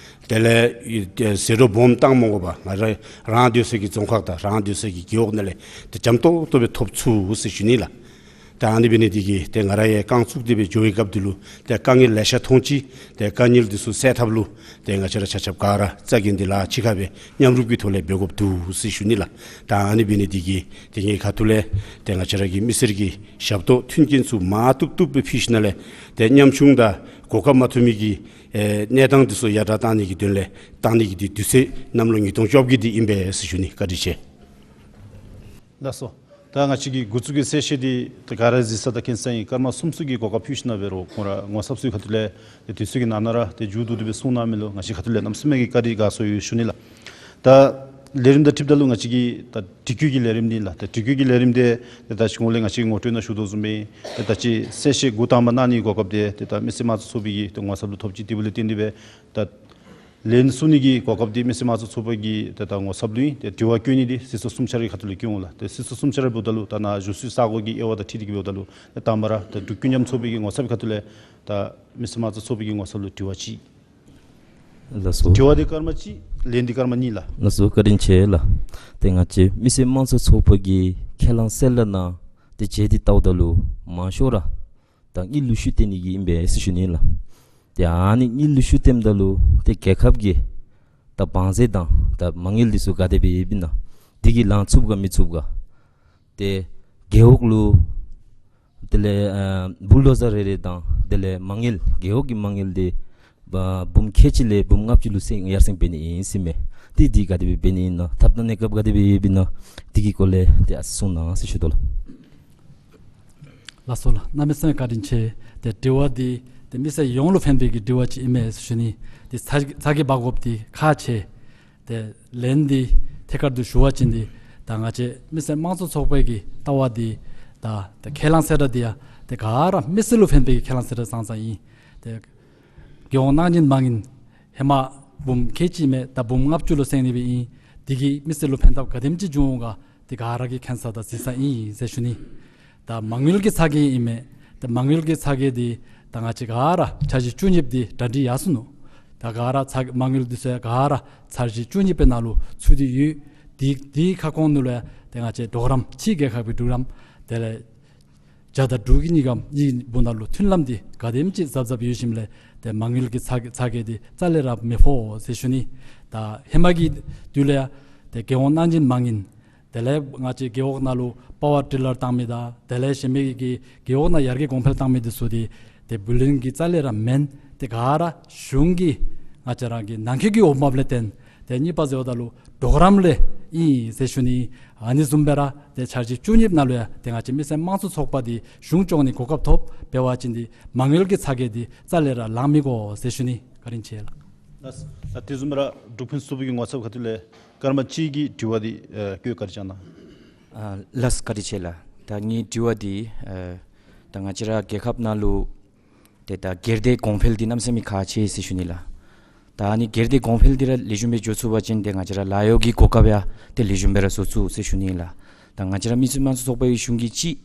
དེ་ལས་ཨེ་ཟད་འགྲོ་སྦོམ་བཏང་མ་དགོ་པར་ང་ར་རང་སྡོད་སའི་གི་རྫོང་ཁག་དང་རང་སྡོད་སའི་གི་རྒེད་འོག་ནང་ལས་ཏེ་འཇམ་ཏོག་ཏོ་སྦེ་ཐོབ་ཚུགས་ཟེར་ཞུ་ནི་ལགས། ད་ཨ་ནི་འབད་ནི་འདི་གིས་ཏེ་ང་ར་ཡང་རྐང་བཙུགས་ཏེ་སྦེ་འགྱོ་བའི་སྐབས་འདི་ལུ་ཏེ་དཀའ་ངལ་ལེ་ཤ་མཐོང་ཅི། ཏེ་དཀའ་ངལ་འདི་ཚུ་སེལ་ཐབས་ལུ་ཏེ་ང་བཅས་ར་ཆ་ཁྱབ་ག་ར་རྩ་འགེངས་ཏེ་ལཱ་གཅིག་ཁར་སྦེ་མཉམ་རུབ་ཀྱི་ཐོག་ལས་འབད་དགོཔ་འདུག་ཟེར་ཞུ་ནི་ལགས། ད་ཨ་ནི་འབད་ནི་འདི་གིས་ཏེ་ངེའི་ཁ་ཐུག་ལས་ཏེ་ང་བཅས་ར་གི་མི་སེར་གྱི་ཞབས་ཏོག་མཐུན་རྐྱེན་ཚུ་མང་ཏོག་ཏོ་སྦེ་ཕུལ་ཞིནམ་ལས་ཏེ་ཉམ་ཆུང་དང་གོ་སྐབས་མ་ཐོབ་མི་གི་ཨེ་གནས་སྟངས་འདི་ཚུ་ཡར་དྲག་བཏང་ནི་གི་དོན་ལས་བཏང་ནི་གི་འདི་དུས་ཚོད་གནམ་ལོ་ཉིས་སྟོང་བཅོ་བརྒྱད་འདི་ཨིན་པས་ཟེར་ཞུ་ནི། བཀའ་དྲིན་ཆེ། ལགས་སོ། ད་ང་བཅས་ཀྱི་འགོ་བཙུགས་ཀྱི་གསལ་བཤད་འདི་ད་ག་ར་གཟིགས་ས་དང་མཁྱེན་ས་ཨིན། སྐར་མ་གསུམ་ཙམ་གྱི་གོ་སྐབས་ཕུལ་ཞིནམ་འབད་རུང་ཁོང་ར་ངོ་ཚབ་ཚུའི་ཁ་ཐུག་ལས་ཏེ་དུས་ཚོད་ཀྱི་ནང་ན་ར་ཏེ་མཇུག་བསྡུ་སྟེ་སྦེ་གསུང་གནང་མི་ལུ་ང་བཅས་ཁ་ཐུག་ལས་གནམ་མེད་ས་མེད་ཀྱི་བཀའ་དྲིན་དགའ་ཚོར་ཡོད་ཞུ་ནི་ལགས། ད་ལས་རིམ་དང་འཁྲིལཝ་ད་ལུ་ང་བཅས་ཀྱི་ད་དྲི་བཀོད་ཀྱི་ལས་རིམ་འདི་ལགས། ད་དྲི་བཀོད་ཀྱི་ལས་རིམ་འདི་ཏེ་ད་ཅི་ངོ་ལས་ང་བཅས་ངོ་སྤྲོད་ནང་ཞུ་དོ་བཟུམ་སྦེ་ཏེ་ད་ཅི་གསལ་བཤད་འགོ་དང་པ་གནང་ནི་གོ་སྐབས་འདི་ཏེ་ད་མི་སེར་དམངས་གཙོ་ཚོགས་པའི་གི་ཏེ་ངོ་ཚབ་ལུ་ཐོབ་ཅི། དེ་འབདཝ་ལས་བརྟེན་ཏེ་སྦེ་ད་ལན་གསུང་ནི་གི་གོ་སྐབས་འདི་མི་སེར་དམངས་གཙོ་ཚོགས་པ་གི་ཏེ་ད་ངོ་ཚབ་ལུ་ཨིན། ཏེ་དྲི་བ་བཀོད་ནི་འདི་སྲིད་ཚོགས་གསུམ་ཆ་རའི་ཁ་ཐུག་ལས་བཀོད་འོང་ལགས། ཏེ་སྲིད་ཚོགས་གསུམ་ཆ་ར་འབདཝ་ད་ལུ་ད་ནཱ་བཞུགས་སའི་ས་གོ་གི་དབྱེ་བ་དང་འཁྲིལ་ཏེ་གི་འབདཝ་ད་ལུ་ཏེ་དང་པ་ར་ཏེ་འབྲུག་རྒྱལ་མཉམ་ཚོགས་པའི་གི་ངོ་ཚབ་ཀྱི་ཁ་ཐུག་ལས་ད་མི་སེར་དམངས་གཙོ་ཚོགས་པའི་གི་ངོ་ཚབ་ལུ་དྲི་བ་གཅིག། ལགས་སོ། དྲི་བ་འདི་སྐར་མ་གཅིག། ལན་འདི་སྐར་མ་གཉིས་ལགས། ལགས་སོ། བཀའ་དྲིན་ཆེ་ལགས། ཏེ་ང་བཅས་མི་སེར་དམངས་གཙོ་ཚོགས་པ་གི་ཁས་བླངས་གསལ་བསྒྲགས་ནང་ཏེ་མཇལ་ཏེ་བལྟཝ་ད་ལུ་མང་ཤོས་ར་ད་དངུལ་ལུ་ཤུགས་བཏོན་ནི་གི་ཨིན་པས་ཟེར་ཞུ་ནི་ལགས། ཏེ་ཨ་ནི་དངུལ་ལུ་ཤུགས་བཏོནམ་ད་ལུ་ཏེ་རྒྱལ་ཁབ་ཀྱི་ད་བང་རྩལ་དང་ད་མ་དངུལ་འདི་ཚུ་ག་དེ་སྦེ་ཡོདཔ་ཨིན་ན། འདི་གིས་ལང་ཚུགས་ག་མི་ཚུགས་ག། ཏེ་རྒེད་འོག་ལུ་དེ་ལས་ཨ་བུལ་ཌོ་ཛར་རེ་རེ་དང་དེ་ལས་མ་དངུལ་རྒེད་འོག་གི་མ་དངུལ་འདི་འབུམ་ཁལ་གཅིག་ལས་འབུམ་ལྔ་བཅུ་ལུ་སེང་ཡར་སེང་འབད་ནི་ཨིན་ཟེར་མས། ཏེ་འདི་ག་དེ་སྦེ་འབད་ནི་ཨིན་ན། ཐབས་དང་གནས་སྐབས་ག་དེ་སྦེ་ཡོདཔ་ཨིན་ན། འདི་གི་སྐོར་ལས་ཏེ་ཨ་ཙི་གསུང་གནང་ཟེར་ཞུ་དོ་ལགས། ལགས་སོ་ལགས། གནམ་མེད་ས་མེད་བཀའ་དྲིན་ཆེ། ཏེ་དྲི་བ་འདི་ མི་སེར་ཡོངས་ལུ་ཕན་པའི་གི་དྲི་བ་ཅིག་ཨིན་མས་ཟེར་ཞུ་ནི། དེ་ཚ་ཚ་གྱང་འབག་དགོཔ་འདི་ཁག་ཆེ། དེ་ལན་འདི་ཐད་ཀར་དུ་ཞུ་བ་ཅིན་འདི་ད་ང་བཅས་མི་སེར་དམངས་གཙོ་ཚོགས་པའི་གི་ལྟ་བ་འདི་ད་ད་ཁས་བླངས་གསལ་བསྒྲགས་འདི་ཡང་དེ་ག་ར་མི་སེར་ལུ་ཕན་པའི་གི་ཁས་བླངས་གསལ་བསྒྲགས་ཙང་ཙང་ཨིན། དེ་རྒྱལ་ཡོངས་གནང་སྦྱིན་མ་དངུལ་ཧེ་མ་འབུམ་ཁལ་གཅིག་མས། ད་འབུམ་ལྔ་བཅུ་ལུ་སེང་ནི་སྦེ་ཨིན། དེ་གིས་མི་སེར་ལུ་ཕན་ཐབས་ག་དེམ་ཅིག་བྱུང་འོང་ག་དེ་ག་ར་གིས་མཁྱེན་ས་དང་གཟིགས་ས་ཨིན་ཟེར་ཞུ་ནི། ད་མ་དངུལ་གྱི་ཚ་གྱང་ཨིན་མས། ད་མ་དངུལ་གྱི་ཚ་གྱང་འདི་ད་ང་བཅས་ག་ར་འཆར་གཞི་བཅུ་གཉིས་འདི་གྲ་སྒྲིག་ཡར་སོ་ནུག། ད་ག་ར་ཚ་མ་དངུལ་འདི་ཚུ་ཡང་ག་ར་འཆར་གཞི་བཅུ་གཉིས་པའི་ནང་ལུ་ཚུད་དེ་ཡོད། དེ་དེའི་ཁ་སྐོང་ནང་ལུ་ཡང་དེ་ང་བཅས་གྲོགས་རམ་ཕྱིའི་རྒྱལ་ཁབ་ཀྱི་གྲོགས་རམ་དེ་ལས་རྒྱ་དང་འབྲུག་གི་གཉིས་ཀ་གཉིས་པོ་ནང་ལུ་མཐུན་ལམ་འདི་ག་དེམ་ཅིག་གཟབ་གཟབ་ཡོད་ཞིནམ་ལས་དེ་མ་དངུལ་གྱི་ཚ་ཚ་གྱང་འདི་རྩ་ལས་ར་མི་ཕོག་ཟེར་ཞུ་ནི། ད་ཧེ་མ་གི་དུས་ལས་ཡང་དེ་རྒྱལ་ཡོངས་གནང་སྦྱིན་མ་དངུལ་དེ་ལས་ང་བཅས་རྒེད་འོག་ནང་ལུ་པ་ཝར་ཊི་ལར་བཏང་མི་དང་དེ་ལས་གཞན་མི་གི་རྒེད་འོག་ནང་ཡར་རྒྱས་གོང་འཕེལ་བཏང་མི་འདི་ཚུ་འདི་དེ་བུ་ལོན་གྱི་རྩ་ལས་ར་མེན། དེ་ག་ར་གཞུང་གི་ང་བཅས་རང་གི་ནང་འཁོད་ཀྱི་འོང་འབབ་ལས་བརྟེན། དེ་གཉིས་པ་ཟེརཝ་ད་ལུ་གྲོགས་རམ་ལས་ཨིན་ཟེར་ཞུ་ནི། ཨ་ནི་བཟུམ་སྦེ་ར་དེ་འཆར་གཞི་བཅུ་གཉིས་ནང་ལུ་ཡང་དེ་ང་བཅས་མི་སེར་དམངས་གཙོ་ཚོགས་པ་འདི་གཞུང་སྐྱོང་ནི་གོ་སྐབས་ཐོབ་འབད་བ་ཅིན་འདི་མ་དངུལ་གྱི་ཚ་གྱང་འདི་རྩ་ལས་ར་ལང་མི་དགོ་ཟེར་ཞུ་ནི། བཀའ་དྲིན་ཆེ་ལགས། ལགས། ད་དེ་བཟུམ་སྦེ་ར་འབྲུག་ཕུན་སུམ་ཚོགས་པའི་ངོ་ཚབ་ཁ་ཐུག་ལས་སྐར་མ་གཅིག་གི་དྲི་བ་འདི་ཨ་བཀོད་བཀའ་དྲིན་བསྐྱང་གནང་། ཨ་ལགས་བཀའ་དྲིན་ཆེ་ལགས། ད་ངེའི་དྲི་བ་འདི་ཨ་ད་ང་བཅས་ར་རྒྱལ་ཁབ་ནང་ལུ་ཏེ་ད་སྒེར་སྡེ་གོང་འཕེལ་འདི་གནམ་མེད་ས་མེད་ཁག་ཆེ་ཟེར་ཞུ་ནི་ལགས། ད་ཨ་ནི་སྒེར་སྡེ་གོང་འཕེལ་འདི་ར་ལེགས་ཤོམ་སྦེ་འགྱོ་ཚུགས་པ་ཅིན་ཏེ་ང་བཅས་ར་ལཱ་གཡོག་གི་གོ་སྐབས་ཡང་ཏེ་ལེགས་ཤོམ་སྦེ་ར་བཟོ་ཚུགས་ཟེར་ཞུ་ནི་ལགས། ད་ང་བཅས་ར་མི་སེར་དམངས་གཙོ་ཚོགས་པའི་གཞུང་གིས་ཅིག་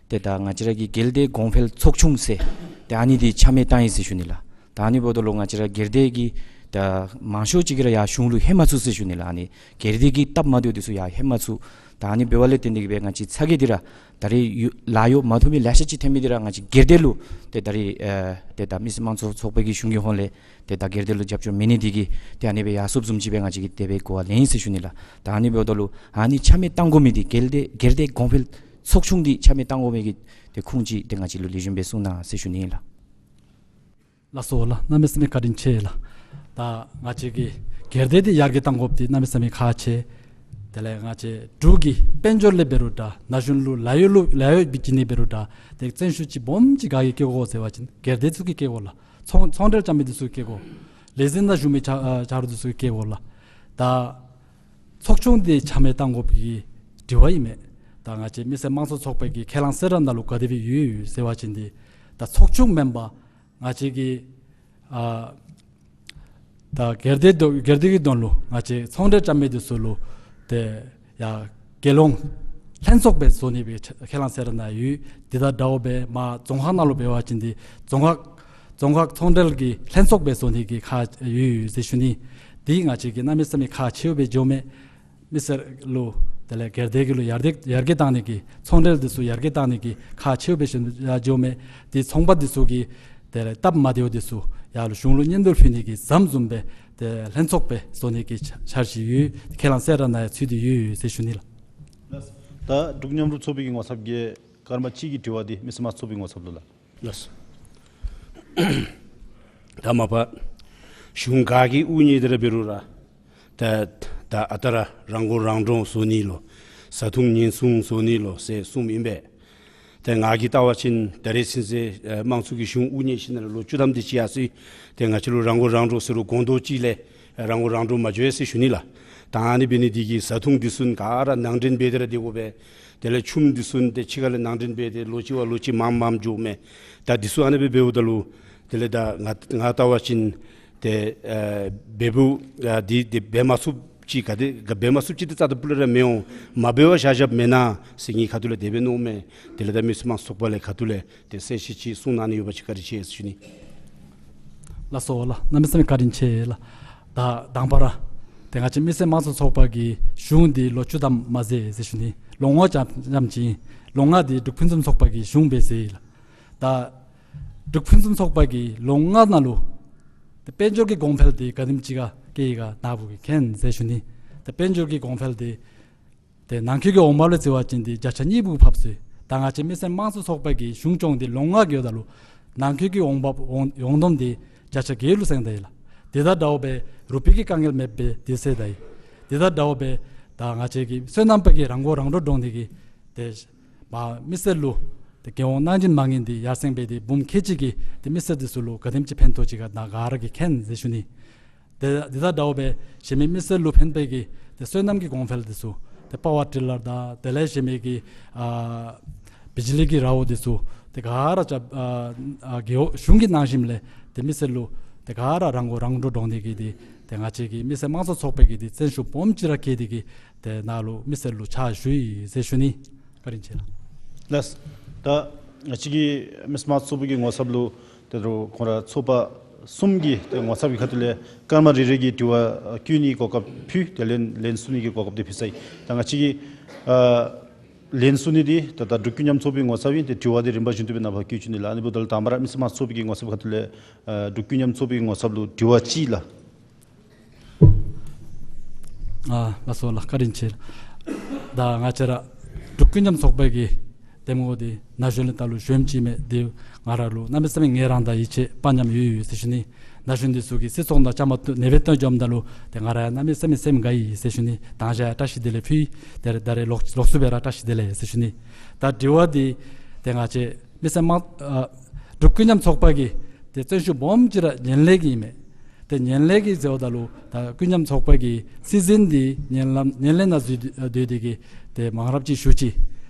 ཏེ་ད་ང་བཅས་ར་གི་སྒེར་སྡེ་གོང་འཕེལ་ཚོགས་ཆུང་ཟེར་ཏེ་ཨ་ནི་འདི་ཆ་མེད་བཏང་ཡི་ཟེར་ཞུ་ནི་ལགས། ད་ཨ་ནི་འབདཝ་ད་ལུ་ང་བཅས་ར་སྒེར་སྡེ་གི་ད་མང་ཤོས་ཅིག་གིས་ར་ཡར་གཞུང་ལུ་ལྷོད་མ་ཚུགས་ཟེར་ཞུ་ནི་ལགས། ཨ་ནི་སྒེར་སྡེ་གི་སྟབས་མ་བདེཝ་འདི་ཚུ་ཡར་ལྷོད་མ་ཚུགས། ད་ཨ་ནི་འབདཝ་ལས་བརྟེན་ཏེ་གིས་སྦེ་ང་བཅས་ཚ་གྱང་འདི་ར་ད་རེས་ཡོད་ལཱ་གཡོག་མ་ཐོབ་མི་ལེ་ཤ་ཅིག་ཐོན་མི་འདི་ར་ང་བཅས་སྒེར་སྡེ་ལུ་ཏེ་ད་རེས་ཨ་ཏེ་ད་མི་སེར་དམངས་གཙོ་ཚོགས་པའི་གི་གཞུང་གི་ཧོངས་ལས་ཏེ་ད་སྒེར་སྡེ་ལུ་རྒྱབ་སྐྱོར་མེད་ནི་འདི་གིས་ཏེ་ཨ་ནི་སྦེ་ཡར་སོངམ་བཟུམ་ཅིག་སྦེ་ང་བཅས་ཀྱིས་དེ་སྦེ་གོ་བ་ལེན་ཡི་ཟེར་ཞུ་ནི་ལགས། ད་ཨ་ནི་འབདཝ་ད་ལུ་ཨ་ནི་ཆ་མེད་བཏང་དགོ་མི་འདི་སྒེར་སྡེ་སྒེར་སྡེ་གོང་འཕེལ་ཚོགས་ཆུང་འདི་ཆ་མེད་བཏང་དགོ་མི་གི་ཏེ་ཁུངས་ཅིག་ཏེ་ང་བཅས་ལུ་ལེགས་ཤོམ་སྦེ་གསུང་གནང་ཟེར་ཞུ་ནི་ཨིན་ལགས། ལགས་སོ་ལགས། གནམ་མེད་ས་མེད་བཀའ་དྲིན་ཆེ་ལགས། ད་ང་བཅས་ཀྱིས་སྒེར་སྡེ་འདི་ཡར་རྒྱས་བཏང་དགོཔ་འདི་གནམ་མེད་ས་མེད་ཁག་ཆེ། དེ་ལས་ང་བཅས་འབྲུག་གི་དཔལ་འབྱོར་ལས་འབད་རུང་འདྲ་ན་གཞོན་ལུ་ལཱ་གཡོག་ལུ་ལཱ་གཡོག་བྱིན་ནི་འབད་རུང་འདྲ་ཏེ་བརྩོན་ཤུགས་ཅིག་སྦོམ་ཅིག་ག་གིས་བསྐྱེད་དགོ་ཟེར་བ་ཅིན་སྒེར་སྡེ་ཚུ་གིས་བསྐྱེད་དགོ་ལགས། ཚོང་ཚོང་འབྲེལ་རྐྱབ་མི་འདི་ཚུ་གིས་བསྐྱེད་དགོ། ལས་འཛིན་ནང་བཞུགས་མི་ཆ་ཨ་ཆ་རོགས་འདི་ཚུ་གིས་བསྐྱེད་དགོ་ལགས། ད་ཚོགས་ཆུང་འདི་ཆ་མེད་བཏང་དགོཔ་གི་དྲི་བ་ཨིན་མས། ད་ང་བཅས་མི་སེར་དམངས་གཙོ་ཚོགས་པའི་གི་ཁས་བླངས་གསལ་བསྒྲགས་ནང་ལུ་ག་དེ་སྦེ་ཡོད་ཟེར་བ་ཅིན་འདི་ད་ཚོགས་ཆུང་མེན་པར་ང་བཅས་ཀྱི་ཨ་ད་སྒེར་སྡེ་དོ་སྒེར་སྡེ་གི་དོན་ལུ་ང་བཅས་ཚོང་འབྲེལ་རྐྱབ་མི་འདི་ཚུ་ལུ་ཏེ་ཡར་རྒྱལ་ཡོངས་ལྷན་ཚོགས་སྦེ་བཟོ་ནི་སྦེ་ཁས་བླངས་གསལ་བསྒྲགས་ནང་ཡོད། དེ་དང་འདྲཝ་སྦེ་མར་རྫོང་ཁག་ནང་ལུ་འབད་བ་ཅིན་འདི་རྫོང་ཁག་རྫོང་ཁག་ཚོང་འབྲེལ་གྱི་ལྷན་ཚོགས་སྦེ་བཟོ་ནི་གི་ཁག་ཡོད་ཡོད་ཟེར་ཞུ་ནི། འདི་ང་བཅས་ཀྱིས་གནམ་མེད་ས་མེད་ཁག་ཆེཝ་སྦེ་འགྱོཝ་མས། མི་སེར་ལུ་དེ་ལས་སྒེར་སྡེ་གི་ལུ་ཡར་རྒྱས་ཡར་རྒྱས་བཏང་ནི་གི་ཚོང་འབྲེལ་འདི་ཚུ་ཡར་རྒྱས་བཏང་ནི་གི་ཁག་ཆེཝ་སྦེ་ཞུ་ཡར་འགྱོཝ་མས། འདི་ཚོང་པ་འདི་ཚུ་གི་དེ་ལས་སྟབས་མ་བདེཝ་འདི་ཚུ་ཡར་ལུ་གཞུང་ལུ་སྙན་ཐོ་ཕུལ་ནི་གི་ཟམ་བཟུམ་སྦེ་ཏེ་ལྷན་ཚོགས་སྦེ་བཟོ་ནི་གི་འཆར་འཆར་གཞི་ཡོད། ཁས་བླངས་གསལ་བསྒྲགས་ནང་ཡང་ཚུད་དེ་ཡོད་ཡོད་ཟེར་ཞུ་ནི་ལགས། ལགས། ད་འབྲུག་མཉམ་རུབ་ཚོགས་པའི་གི་ངོ་ཚབ་ཀྱིས་སྐར་མ་གཅིག་གི་དྲི་བ་འདི་མི་སེར་དམངས་གཙོ་ཚོགས་པའི་ངོ་ཚབ་ལུ་ལགས། ལགས། ད་མ་པ་གཞུང་ག་གི་དབུ་བརྙེས་ཏེ་ར་འབད་རུང་ར་ད་ད་ཨ་རྟག་ར་རང་མགོ་རང་འདྲོངས་བཟོ་ནི་ལོ། བཟའ་འཐུང་ཉེན་སྲུང་བཟོ་ནི་ལོ་ཟེར་གསུངམ་ཨིན་པས། ཏེ་ང་གིས་བལྟ་བ་ཅིན་ད་རེས་ཚུན་ཚོད་ཨེ་དམངས་གཙོ་གི་གཞུང་དབུ་བརྙེས་ཞིནམ་ལས་ལོ་བཅུ་ཐམ་དེ་ཅིག་ཡར་སོང་ཡི། ཏེ་ང་བཅས་ལུ་རང་མགོ་རང་འདྲོངས་ཟེར་རུང་སྒོང་རྡོག་ཅིག་ལས་ཨེ་རང་མགོ་རང་འདྲོངས་མ་འགྱོ་ཡི་ཟེར་ཞུ་ནི་ལགས། ད་ཨ་ནི་འབད་ནི་འདི་གིས་བཟའ་འཐུང་འདི་ཚུ་ག་ར་ནང་འདྲེན་འབད་དེ་ར་སྡོད་དགོ་པས། དེ་ལས་ཆུམ་འདི་ཚུ་ཏེ་ཕྱི་ཁ་ལས་ནང་འདྲེན་འབད་དེ་ལོ་གཅིག་བ་ལོ་གཅིག་མངམ་མངམ་འགྱོཝ་མས། ད་འདི་ཚུ་ཨ་ནི་སྦེ་འབདཝ་ད་ལུ་དེ་ལས་ད་ང་ང་བལྟ་བ་ཅིན་ཏེ་ཨེ་འབདཝ་ཨ་འདི་འདི་འབད་མ་ཚུགསཔ་ཅིག་ག་དེ་ག་འབད་མ་ཚུགསཔ་ཅིག་འདི་རྩ་དང་སྤུ་ལས་ར་མི་འོང་། མ་འབད་བར་བཞག་བཞགཔ་མེན་ན་ཟེར་ངེའི་ཁ་ཐུག་ལས་དེ་སྦེ་མནོཝ་མས། དེ་ལས་ད་མི་སེར་དམངས་གཙོ་ཚོགས་པ་ལས་ཁ་ཐུག་ལས་ཏེ་གསལ་བཤད་ཅིག་གསུང་གནང་ནི་ཡོད་པ་ཅིན་བཀའ་དྲིན་ཆེ་ཟེར་ཞུ་ནི། ལགས་སོ་ལགས། གནམ་མེད་ས་མེད་བཀའ་དྲིན་ཆེ་ལགས། ད་དང་པ་ར་ཏེ་ང་བཅས་མི་སེར་དམངས་གཙོ་ཚོགས་པ་གི་གཞུང་འདི་ལོ་བཅུ་ཐམ་མ་ཟད་ཟེར་ཞུ་ནི། ལོ་ལྔ་ཙམ་ཙམ་ཅིག་ལོ་ལྔ་འདི་འབྲུག་ཕུན་སུམ་ཚོགས་པ་གི་གཞུང་སྦེ་ཟེར་ཡི་ལགས། ད་འབྲུག་ཕུན་སུམ་ཚོགས་པ་གིས་ལོ་ལྔ་ནང་ལུ་ཏེ་དཔལ་འབྱོར་གྱི་གོང་འཕེལ་འདི་ག་དེམ་ཅིག་ག་བསྐྱལ་ཡི་ག་ནཱ་བུ་གིས་མཁྱེན་ཟེར་ཞུ་ནི། ཏེ་དཔལ་འབྱོར་གྱི་གོང་འཕེལ་འདི་ཏེ་ནང་འཁོད་ཀྱི་འོང་འབབ་ལས་བརྩི་བ་ཅིན་འདི་བརྒྱ་ཆ་གཉིས་པོ་ཕབ་སོང་ཡི། ད་ང་བཅས་མི་སེར་དམངས་གཙོ་ཚོགས་པ་གི་གཞུང་སྐྱོང་འདི་ལོ་ལྔ་འགྱོཝ་ད་ལུ་ནང་འཁོད་ཀྱི་འོང་འབབ་ཡོངས་ཡོངས་བསྡོམས་འདི་བརྒྱ་ཆ་བརྒྱད་ལུ་སེང་ད་ཡི་ལགས། དེ་དང་འདྲཝ་སྦེ་རུ་པི་གི་དཀའ་ངལ་མེདཔ་སྦེ་འདི་སེལ་ད་ཡི། དེ་དང་འདྲཝ་སྦེ་ད་ང་བཅས་ཀྱི་སོ་ནམ་པ་གི་རང་མགོ་རང་འདྲོངས་འདྲོངས་ནི་གི་ཏེ་མ་མི་སེར་ལུ་ ཏེ་རྒྱལ་ཡོངས་གནང་སྦྱིན་མ་དངུལ་འདི་ཡར་སེང་འབད་དེ་འབུམ་ཁལ་གཅིག་གིས་ཏེ་མི་སེར་འདི་ཚུ་ལུ་ག་དེམ་ཅིག་ཕན་ཐོགས་ཅི་ག་ནཱ་ག་ར་གིས་མཁྱེན་ཟེར་ཞུ་ནི། ཏེ་འདི་དང་འདྲཝ་སྦེ་གཞན་མི་མི་སེར་ལུ་ཕན་པའི་གི་ཏེ་སོ་ནམ་གྱི་གོང་འཕེལ་འདི་ཚུ་ཏེ་པ་ཝར་ཊི་ལར་དང་དེ་ལས་གཞན་མི་གི་ཨ་བི་ཇི་ལི་གི་ར་བོ་འདི་ཚུ་ཏེ་ག་ར་ཅ་ཨ་ཨ་རྒེད་འོག་གཞུང་གིས་གནང་ཞིནམ་ལས་ཏེ་མི་སེར་ལུ་ཏེ་ག་ར་རང་མགོ་རང་འདྲོངས་འདྲོངས་ནི་གི་འདི་ཏེ་ང་བཅས་ཀྱི་མི་སེར་དམངས་གཙོ་ཚོགས་པའི་གི་འདི་བརྩོན་ཤུགས་སྦོམ་ཅིག་ར་བསྐྱེད་དེ་གིས་ཏེ་ནཱ་ལུ་མི་སེར་ལུ་ཕྱག་ཞུ་ཡི་ཟེར་ཞུ་ནི། བཀའ་དྲིན་ཆེ་ལགས། ལགས། ད་ང་བཅས་ཀྱི་མི་སེར་དམངས་གཙོ་ཚོགས་པ་གི་ངོ་ཚབ་ལུ་ཏེ་ད་རུང་ཁོང་ར་ཚོགས་པ་གསུམ་གྱི་ཏེ་ངོ་ཚབ་ཀྱི་ཁ་ཐུག་ལས་སྐར་མ་རེ་རེ་གི་དྲི་བ་བཀོད་ནིའི་གོ་སྐབས་ཕུལ། ཏེ་ལན་ལན་གསུང་ནིའི་གོ་སྐབས་འདི་ཕུལ་ཚར་ཡི། ད་ང་བཅས་ཀྱི་ཨ་ལན་གསུང་ནི་འདི་ད་ད་འབྲུག་ཀུན་མཉམ་ཚོགས་པའི་ངོ་ཚབ་ཨིན། ཏེ་དྲི་བ་འདི་རིམ་པ་བཞིན་དུ་སྦེ་ནཱ་ཕར་བཀོད་བཅུག་ནི་ལགས། ཨ་ནི་འབདཝ་ད་ལུ་དང་པ་ར་མི་སེར་དམངས་གཙོ་ཚོགས་པ་གི་ངོ་ཚབ་ཁ་ཐུག་ལས་ཨ་འབྲུག་ཀུན་མཉམ་ཚོགས་པའི་ངོ་ཚབ་ལུ་དྲི་བ་ཅིག་ལགས། ཨ་ལགས་སོ་ལགས། བཀའ་དྲིན་ཆེ། ད་ང་བཅས་ར་འབྲུག་ཀུན་མཉམ་ཚོགས་པའི་གི་གདམ་ངོ་འདི་ན་གཞོན་ལས་ད་ལུ་གཞོནམ་ཅིག་མས། འདི་ང་ར་ལུ་གནམ་མེད་ས་མེད་ངལ་རངས་དང་ཡིད་ཆེས་དཔའ་ཉམས་ཡོད་ཡོད་ཟེར་ཞུ་ནི། ན་གཞོན་འདི་ཚུ་གིས་སྲིད་ཚོགས་ནང་བཅའ་མར་གཏོགས་ནེ་སྦེ་བཏོན་འགྱོཝ་ད་ལུ་ཏེ་ང་ར་ཡང་གནམ་མེད་ས་མེད་སེམས་དགའ་ཡི་ཟེར་ཞུ་ནི། དང་ཞག་ཡང་བཀྲ་ཤིས་བདེ་ལེགས་ཕུལ་ཡི། ད་རེས་ད་རེས་ལོག་ལོག་སུ་སྦེ་ར་བཀྲ་ཤིས་བདེ་ལེགས་ཟེར་ཞུ་ནི། ད་དྲི་བ་འདི་ཏེ་ང་བཅས་མི་སེར་དམངས་ཨ་འབྲུག་ཀུན་མཉམ་ཚོགས་པ་གིས་ཏེ་བརྩོན་ཤུགས་སྦོམ་ཅིག་ར་ངན་ལྷད་ཀྱིས་ཨིན་མས། ཏེ་ངན་ལྷད་ཀྱིས་ཟེརཝ་ད་ལུ་ད་ཀུན་མཉམ་ཚོགས་པ་གི་སྲིད་འཛིན་འདི་ངན་ལྷད་ངན་ལྷད་ནང་འཛུལ་ཏེ་ཨ་སྡོད་དེ་གིས་ཏེ་མང་རབས་ཅིག་བཞུགས་ཅི།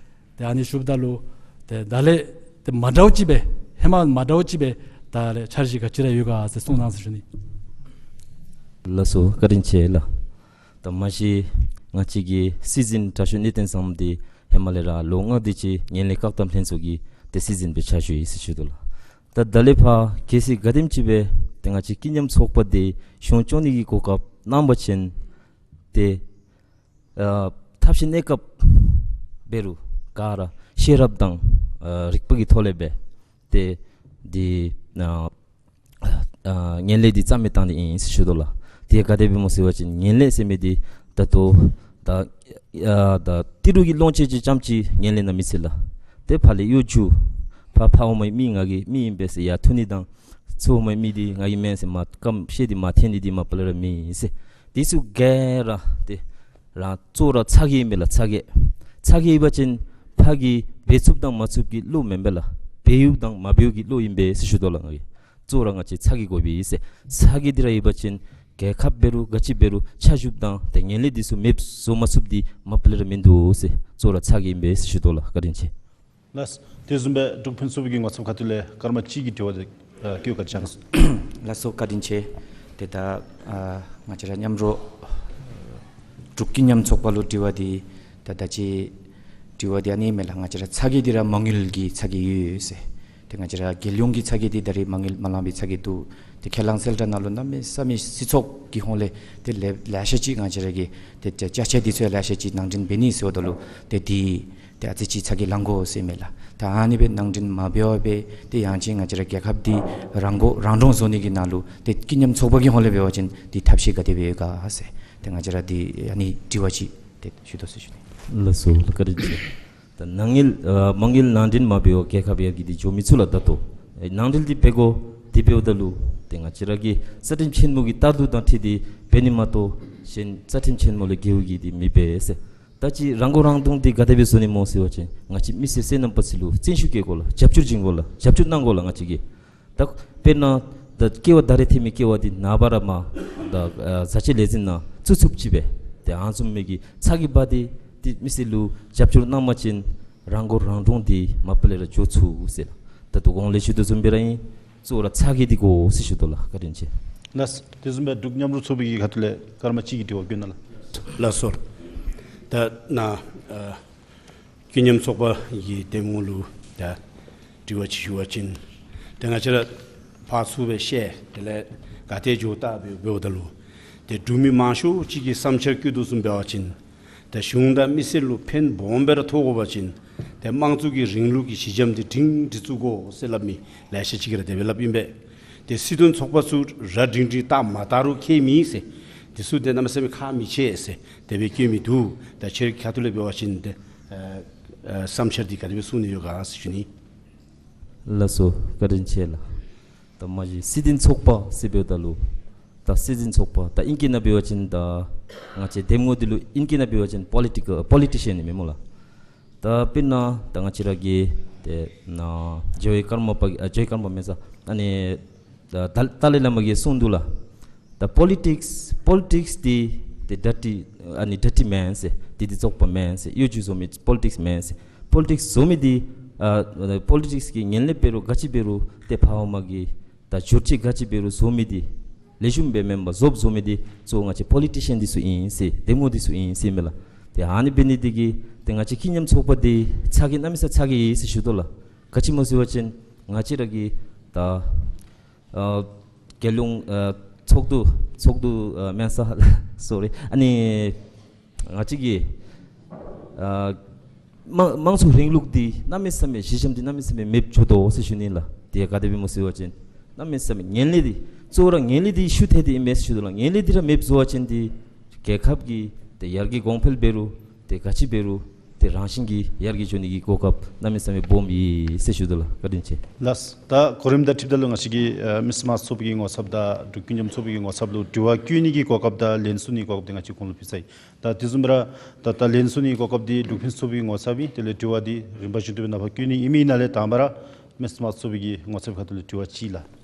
ཏེ་ཨ་ནི་བཞུགསཔ་ད་ལུ་ཏེ་ད་ལས་ཏེ་མ་འདྲཝ་ཅིག་སྦེ་ཧེ་མ་མ་འདྲཝ་ཅིག་སྦེ་ད་ལས་འཆར་གཞི་ག་ཅི་ར་ཡོད་ག་ཟེར་གསུང་གནང་ཟེར་ཞུ་ནི། ལགས་སོ། བཀའ་དྲིན་ཆེ་ལགས། ད་མ་གཞི་ང་བཅས་ཀྱི་སྲིད་འཛིན་དྲག་ཤོས་གནས་བརྟན་བཟང་པོ་འདི་ཧེ་མ་ལས་ར་ལོ་ལྔ་དེ་ཅིག་ངན་ལྷད་བཀག་སྡོམ་ལྷན་ཚོགས་ཀྱི་ཏེ་སྲིད་འཛིན་སྦེ་ཕྱག་ཞུ་ཡི་ཟེར་ཞུ་དོ་ལགས། ད་ད་ལས་ཕར་གལ་སྲིད་ག་དེམ་ཅིག་སྦེ་ཏེ་ང་བཅས་ཀུན་མཉམ་ཚོགས་པ་འདི་གཞུང་སྐྱོང་ནི་གི་གོ་སྐབས་གནང་བ་ཅིན་ཏེ་ཨ་ཐབས་ཤེས་གནས་སྐབས་འབད་རུང་ག་ར་ཤེས་རབ་དང་ཨ་རིག་པ་གི་ཐོག་ལས་སྦེ་ཏེ་འདི་ཨ་ཨ་ངན་ལྷད་འདི་རྩ་མེད་བཏང་ནི་ཨིན་ཟེར་ཞུ་དོ་ལགས། དེ་ག་དེ་སྦེ་སྨོ་ཟེར་བ་ཅིན་ངན་ལྷད་ཟེར་མི་འདི་ད་ལྟོ་ད་ཨ་ད་ཏི་རུ་གི་ལོངས་སྤྱོད་ཅིག་རྐྱངམ་ཅིག་ངན་ལྷད་ནང་མི་ཚུད་ལགས། ཏེ་ཕར་ལས་གཡོ་སྒྱུ་ཕར་ཕར་འོང་མི་མི་ང་གི་མི་ཨིན་པས་ཟེར་ཡར་འཐུ་ནི་དང་ཚུར་འོང་མི་མི་འདི་ང་གི་མེན་ཟེར་མར་རྐངམ་ཤེད་འདི་མར་འཐེན་ནི་འདི་མ་པ་ལས་ར་མེད་ཟེར། འདི་ཚུ་ག་ར་ཏེ་རང་གཙོ་བོ་ར་ཚ་གྱང་ཨིན་པས་ལགས། ཚ་གྱང་ཚ་གྱང་ཡོད་པ་ཅིན་ཕར་གྱི་འབད་ཚུགསཔ་དང་མ་ཚུགསཔ་གི་བློ་མེན་པས་ལགས། འབད་ཡོདཔ་དང་མ་འབད་ཡོདཔ་གི་བློ་ཨིན་པས་ཟེར་ཞུ་དོ་ལགས། ང་གིས་གཙོ་བོ་ར་ང་བཅས་ཚ་གྱང་དགོ་པས་ཟེར། ཚ་གྱང་འདི་ར་ཡོད་པ་ཅིན་རྒྱལ་ཁབ་འབད་རུང་ག་ཅི་འབད་རུང་ཆ་བཞགཔ་དང་ཏེ་ངན་ལྷད་འདི་ཚུ་མེདཔ་བཟོ་མ་ཚུགསཔ་འདི་མ་པ་ལས་ར་མིན་འདུག་ཟེར། གཙོ་བོ་ར་ཚ་གྱང་ཨིན་པས་ཟེར་ཞུ་དོ་ལགས། བཀའ་དྲིན་ཆེ། ལགས། དེ་བཟུམ་སྦེ་འབྲུག་ཕུན་ཚོགས་པའི་གི་ངོ་ཚབ་ཁ་ཐུག་ལས་སྐར་མ་གཅིག་གི་དྲི་བ་འདི་ཨ་བཀོད་བཀའ་དྲིན་བསྐྱང་གནང་། ལགས་སོ། བཀའ་དྲིན་ཆེ། ཏེ་ད་ཨ་ང་བཅས་ར་མཉམ་རོགས་འབྲུག་ཀུན་མཉམ་ཚོགས་པ་ལུ་དྲི་བ་འདི་ད་ད་ཅི་དྲི་བ་འདི་ཨ་ནི་མས་ལགས། ང་བཅས་ར་ཚ་གྱང་འདི་ར་མ་དངུལ་གྱི་ཚ་གྱང་ཡོད་ཟེར། ཏེ་ང་བཅས་ར་རྒྱལ་ཡོངས་ཀྱི་ཚ་གྱང་འདི་ད་རེས་མ་དངུལ་མ་ལང་པའི་ཚ་གྱང་འདུག། ཏེ་ཁས་བླངས་གསལ་བསྒྲགས་ནང་ལུ་གནམ་མེད་ས་མེད་སྲིད་ཚོགས་ཀྱི་ཧོངས་ལས་ཏེ་ལེ་ལེ་ཤ་ཅིག་ང་བཅས་ར་གི་ཏེ་ཅ་ཅ་ཆས་འདི་ཚུ་ལེ་ཤ་ཅིག་ནང་འདྲེན་འབད་ནི་ཟེརཝ་ད་ལུ་ཏེ་འདི་ཏེ་ཨ་ཙི་ཅིག་ཚ་གྱང་ལང་དགོ་ཟེར་མས་ལགས། ད་ཨ་ནི་སྦེ་ནང་འདྲེན་མ་འབད་བར་སྦེ་ཏེ་ཡང་ཅིན་ང་བཅས་ར་རྒྱལ་ཁབ་འདི་རང་མགོ་རང་འདྲོངས་བཟོ་ནི་གི་ནང་ལུ་ཏེ་ཀུན་མཉམ་ཚོགས་པ་གི་ཧོངས་ལས་འབད་བ་ཅིན་འདི་ཐབས་ཤེས་ག་དེ་སྦེ་ཡོད་ག་ཟེར། ཏེ་ང་བཅས་ར་འདི་ཨ་ནི་དྲི་བ་ཅིག་ཏེ་ཞུ་དོ་ཟེར་ཞུ་ནི། ལགས་སོ། ལགས། བཀའ་དྲིན་ཆེ། ད་ནང་དངུལ་ཨ་མ་དངུལ་ནང་འདྲེན་མ་འབད་བར་རྒྱལ་ཁབ་ཡར་རྒྱས་འདི་འགྱོ་མི་ཚུགས་ལགས། ད་ལྟོ་ཨེ་ནང་འདྲེན་འདི་འབད་དགོ། འདི་འབདཝ་ད་ལུ་ཏེ་ང་བཅས་ར་གི་རྩ་ཁྲིམས་ཆེན་མོ་གི་ལྟ་གྲུབ་དང་འཁྲིལ་ཏེ་འབད་ནི་མ་གཏོགས་གཞན་རྩ་ཁྲིམས་ཆེན་མོ་ལས་འགལ་བའི་གི་འདི་མི་འབད་ཟེར། ད་ཅི་རང་མགོ་རང་འདྲོངས་འདི་ག་དེ་སྦེ་བཟོ་ནི་སྨོ་ཟེར་བ་ཅིན་ང་བཅས་མི་སེར་སོ་ནམ་པ་ཚུ་ལུ་བརྩོན་ཤུགས་བསྐྱེད་དགོ་ལགས། རྒྱབ་སྐྱོར་བྱིན་དགོ་ལགས། རྒྱབ་སྐྱོར་གནང་དགོ་ལགས། ང་བཅས་ཀྱིས་ད་དཔེར་ན་ད་ཀེ་བ་ད་རེས་འཐེན་མི་ཀེ་བ་འདི་ནངས་པ་ར་མར་ད་ཨ་བཟའ་ཆས་ལས་འཛིན་ནང་བཙུགས་ཚུགསཔ་ཅིག་སྦེ་ཏེ་ཨ་ནི་བཟུམ་མའི་གི་ཚ་གྱང་འབག་སྟེ་ཏེ་མི་སེར་ལུ་རྒྱབ་སྐྱོར་གནང་པ་ཅིན་རང་མགོ་རང་འདྲོངས་འདི་མ་པ་ལས་ར་འགྱོ་ཚུགས་ཟེར་ལགས། ད་ལྟོ་གོང་ལས་ཞུ་དོ་བཟུམ་སྦེ་ར་ཨིན། གཙོ་བོ་ར་ཚ་གྱང་འདི་དགོ་ཟེར་ཞུ་དོ་ལགས། བཀའ་དྲིན་ཆེ། ལགས། དེ་བཟུམ་སྦེ་འབྲུག་མཉམ་རུབ་ཚོགས་པའི་གི་ཁ་ཐུག་ལས་སྐར་མ་གཅིག་གི་དྲི་བ་བཀོད་གནང་ལགས། ལགས་སོ། ད་ནཱ་ཨ་ཀུན་མཉམ་ཚོགས་པ་གི་གདམ་ངོ་ལུ་ད་དྲི་བ་ཅིག་ཞུ་བ་ཅིན་ཏེ་ང་བཅས་ར་ཕར་ཚུར་སྦེ་བཤད་དེ་ལས་ག་ཏེ་འགྱོ་ད་འབདཝ་འབདཝ་ད་ལུ་ཏེ་འབྲུག་མི་མང་ཤོས་ཅིག་གིས་བསམ་འཆར་བཀོད་དོ་བཟུམ་འབད་བ་ཅིན་ཏེ་གཞུང་དང་མི་སེར་ལུ་ཕན་སྦོམ་སྦེ་ར་ཐོགས་དགོ་པ་ཅིན་ཏེ་དམངས་གཙོ་གི་རིང་ལུགས་ཀྱི་གཞི་འགྱམ་འདི་སྒྲིང་སྒྲི་བཙུགས་དགོ་ཟེར་སླབ་མི་ལེ་ཤ་ཅིག་གིས་ར་དེ་སྦེ་སླབ་ཨིན་པས། ཏེ་སྲིད་དོན་ཚོགས་པ་ཚུ་ར་སྒྲིང་སྒྲི་བཏགས་མ་བཏགས་རུང་ཁྱད་མེད་ཟེར། དེ་ཚུ་ཏེ་གནམ་མེད་ས་མེད་ཁག་མི་ཆེ་ཟེར་དེ་སྦེ་བཀོད་མི་འདུག། ད་ཁྱེད་ཁ་ཐུག་ལས་འབད་བ་ཅིན་ཏེ་ཨ་ཨ་བསམ་འཆར་འདི་ག་དེ་སྦེ་གསུང་ནི་ཡོད་ག་ཟེར་ཞུ་ནི། ལགས་སོ། བཀའ་དྲིན་ཆེ་ལགས། ད་མ་གཞི་སྲིད་དོན་ཚོགས་པ་ཟེར་འབདཝ་ད་ལུ་ད་སྲིད་དོན་ཚོགས་པ་ད་ཨིང་སྐད་ནང་འབད་བ་ཅིན་ད་ང་བཅས་གདམ་ངོ་འདི་ལུ་ཨིང་སྐད་ནང་འབད་བ་ཅིན་པོ་ལི་ཊི་ཀལ་པོ་ལི་ཊི་ཤཱན་ཨིན་མས་སྨོ་ལགས། ད་དཔེར་ན་ད་ང་བཅས་ར་གི་ ཏེ་ན་ཇོ་ཡི་ཀརྨ་པ་ཨ་ཇོ་ཡི་ཀརྨ་མེན་ས་ཨ་ནི་ཏ་ཏ་ཏཱ་ལའི་བླ་མ་གིས་གསུངས་འདུག་ལགས། ཏ་པོ་ལི་ཊིཀསི་པོ་ལི་ཊིཀསི་འདི་ཏེ་ཌར་ཊི་ཨ་ནི་ཌར་ཊི་མེན་ཟེར། འདི་འདི་བཙོག་པ་མེན་ཟེར། གཡོ་སྒྱུ་བཟོ་མི་པོ་ལི་ཊིཀསི་མེན་ཟེར། པོ་ལི་ཊིཀསི་བཟོ་མི་འདི་ཨ་པོ་ལི་ཊིཀསི་གི་ངན་ལྷད་འབད་རུང་ག་ཅི་འབད་རུང་ཏེ་ཕརཝ་མ་གི་ཏ་འགྱུར་བཅོས་ག་ཅི་འབད་རུང་བཟོ་མི་འདི་ལེགས་ཤོམ་སྦེ་མེན་པར་བཟོ་བཟོ་མི་འདི་གཙོ་བོ་ང་བཅས་པོ་ལི་ཊི་ཤཱན་འདི་ཚུ་ཨིན་ཟེར། གདམ་ངོ་འདི་ཚུ་ཨིན་ཟེར་མས་ལགས། ཏེ་ཨ་ནི་འབད་ནི་འདི་གིས་ཏེ་ང་བཅས་ཀུན་མཉམ་ཚོགས་པ་འདི་ཚ་གྱང་གནམ་མེད་ས་ཚ་གྱང་ཡོད་ཟེར་ཞུ་དོ་ལགས། ག་ཅི་སྨོ་ཟེར་བ་ཅིན་ང་བཅས་ར་གི་ཏ་ཨ་རྒྱལ་ཡོངས་ཨ་ཚོགས་འདུ་ཚོགས་འདུ་ཨ་མེན་ས་སོ་རི་ཨ་ནི་ང་བཅས་ཀྱི་ཨ་དམངས་དམངས་གཙོ་རིང་ལུགས་འདི་གནམ་མེད་ས་མེད་གཞི་འགྱམ་འདི་གནམ་མེད་ས་མེད་མེདཔ་འགྱོ་དོ་ཟེར་ཞུ་ནི་ལགས། ཏེ་ག་དེ་སྦེ་སྨོ་ཟེར་བ་ཅིན་གནམ་མེད་ས་མེད་ངན་ལྷད་འདི་གཙོ་བོ་ར་ངན་ལྷད་འདི་ཤུགས་ཐལ་ཏེ་ཨིན་མས་ཟེར་ཞུ་དོ་ལགས། ངན་ལྷད་འདི་ར་མེདཔ་བཟོ་བ་ཅིན་འདི་རྒྱལ་ཁབ་ཀྱི་ཏེ་ཡར་རྒྱས་གོང་འཕེལ་འབད་རུང་ཏེ་ག་ཅི་འབད་རུང་ཏེ་རང་བཞིན་གྱིས་ཡར་རྒྱས་འགྱོ་ནི་གི་གོ་སྐབས་གནམ་མེད་ས་མེད་སྦོམ་ཨིན་ཟེར་ཞུ་དོ་ལགས། བཀའ་དྲིན་ཆེ། ལགས། ཏ་གོ་རིམ་དང་འཁྲིལཝ་ད་ལུ་ང་བཅས་ཀྱི་ཨ་མི་སེར་དམངས་གཙོ་ཚོགས་པ་གི་ངོ་ཚབ་དང་འབྲུག་ཀུན་མཉམ་ཚོགས་པ་གི་ངོ་ཚབ་ལུ་དྲི་བ་བཀོད་ནི་གི་གོ་སྐབས་དང་ལན་གསུང་ནི་གི་གོ་སྐབས་འདི་ང་བཅས་ཁོང་ལུ་ཕུལ་ཚར་ཡི། ཏ་དེ་བཟུམ་སྦེ་ར་ཏ་ཏ་ལན་གསུང་ནི་གི་གོ་སྐབས་འདི་འབྲུག་ཕུན་སུམ་ཚོགས་པ་གི་ངོ་ཚབ་ཨིན། དེ་ལས་དྲི་བ་འདི་རིམ་པ་བཞིན་དུ་སྦེ་ནཱ་ཕར་བཀོད་ནི་ཨིན་མས། ཨིན་ན་ལས་དང་པ་ར་མི་སེར་དམངས་གཙོ་ཚོགས་པ་གི་ངོ་ཚབ་ཁ་ཐུག་ལས་དྲི་བ་ཅིག་ལགས།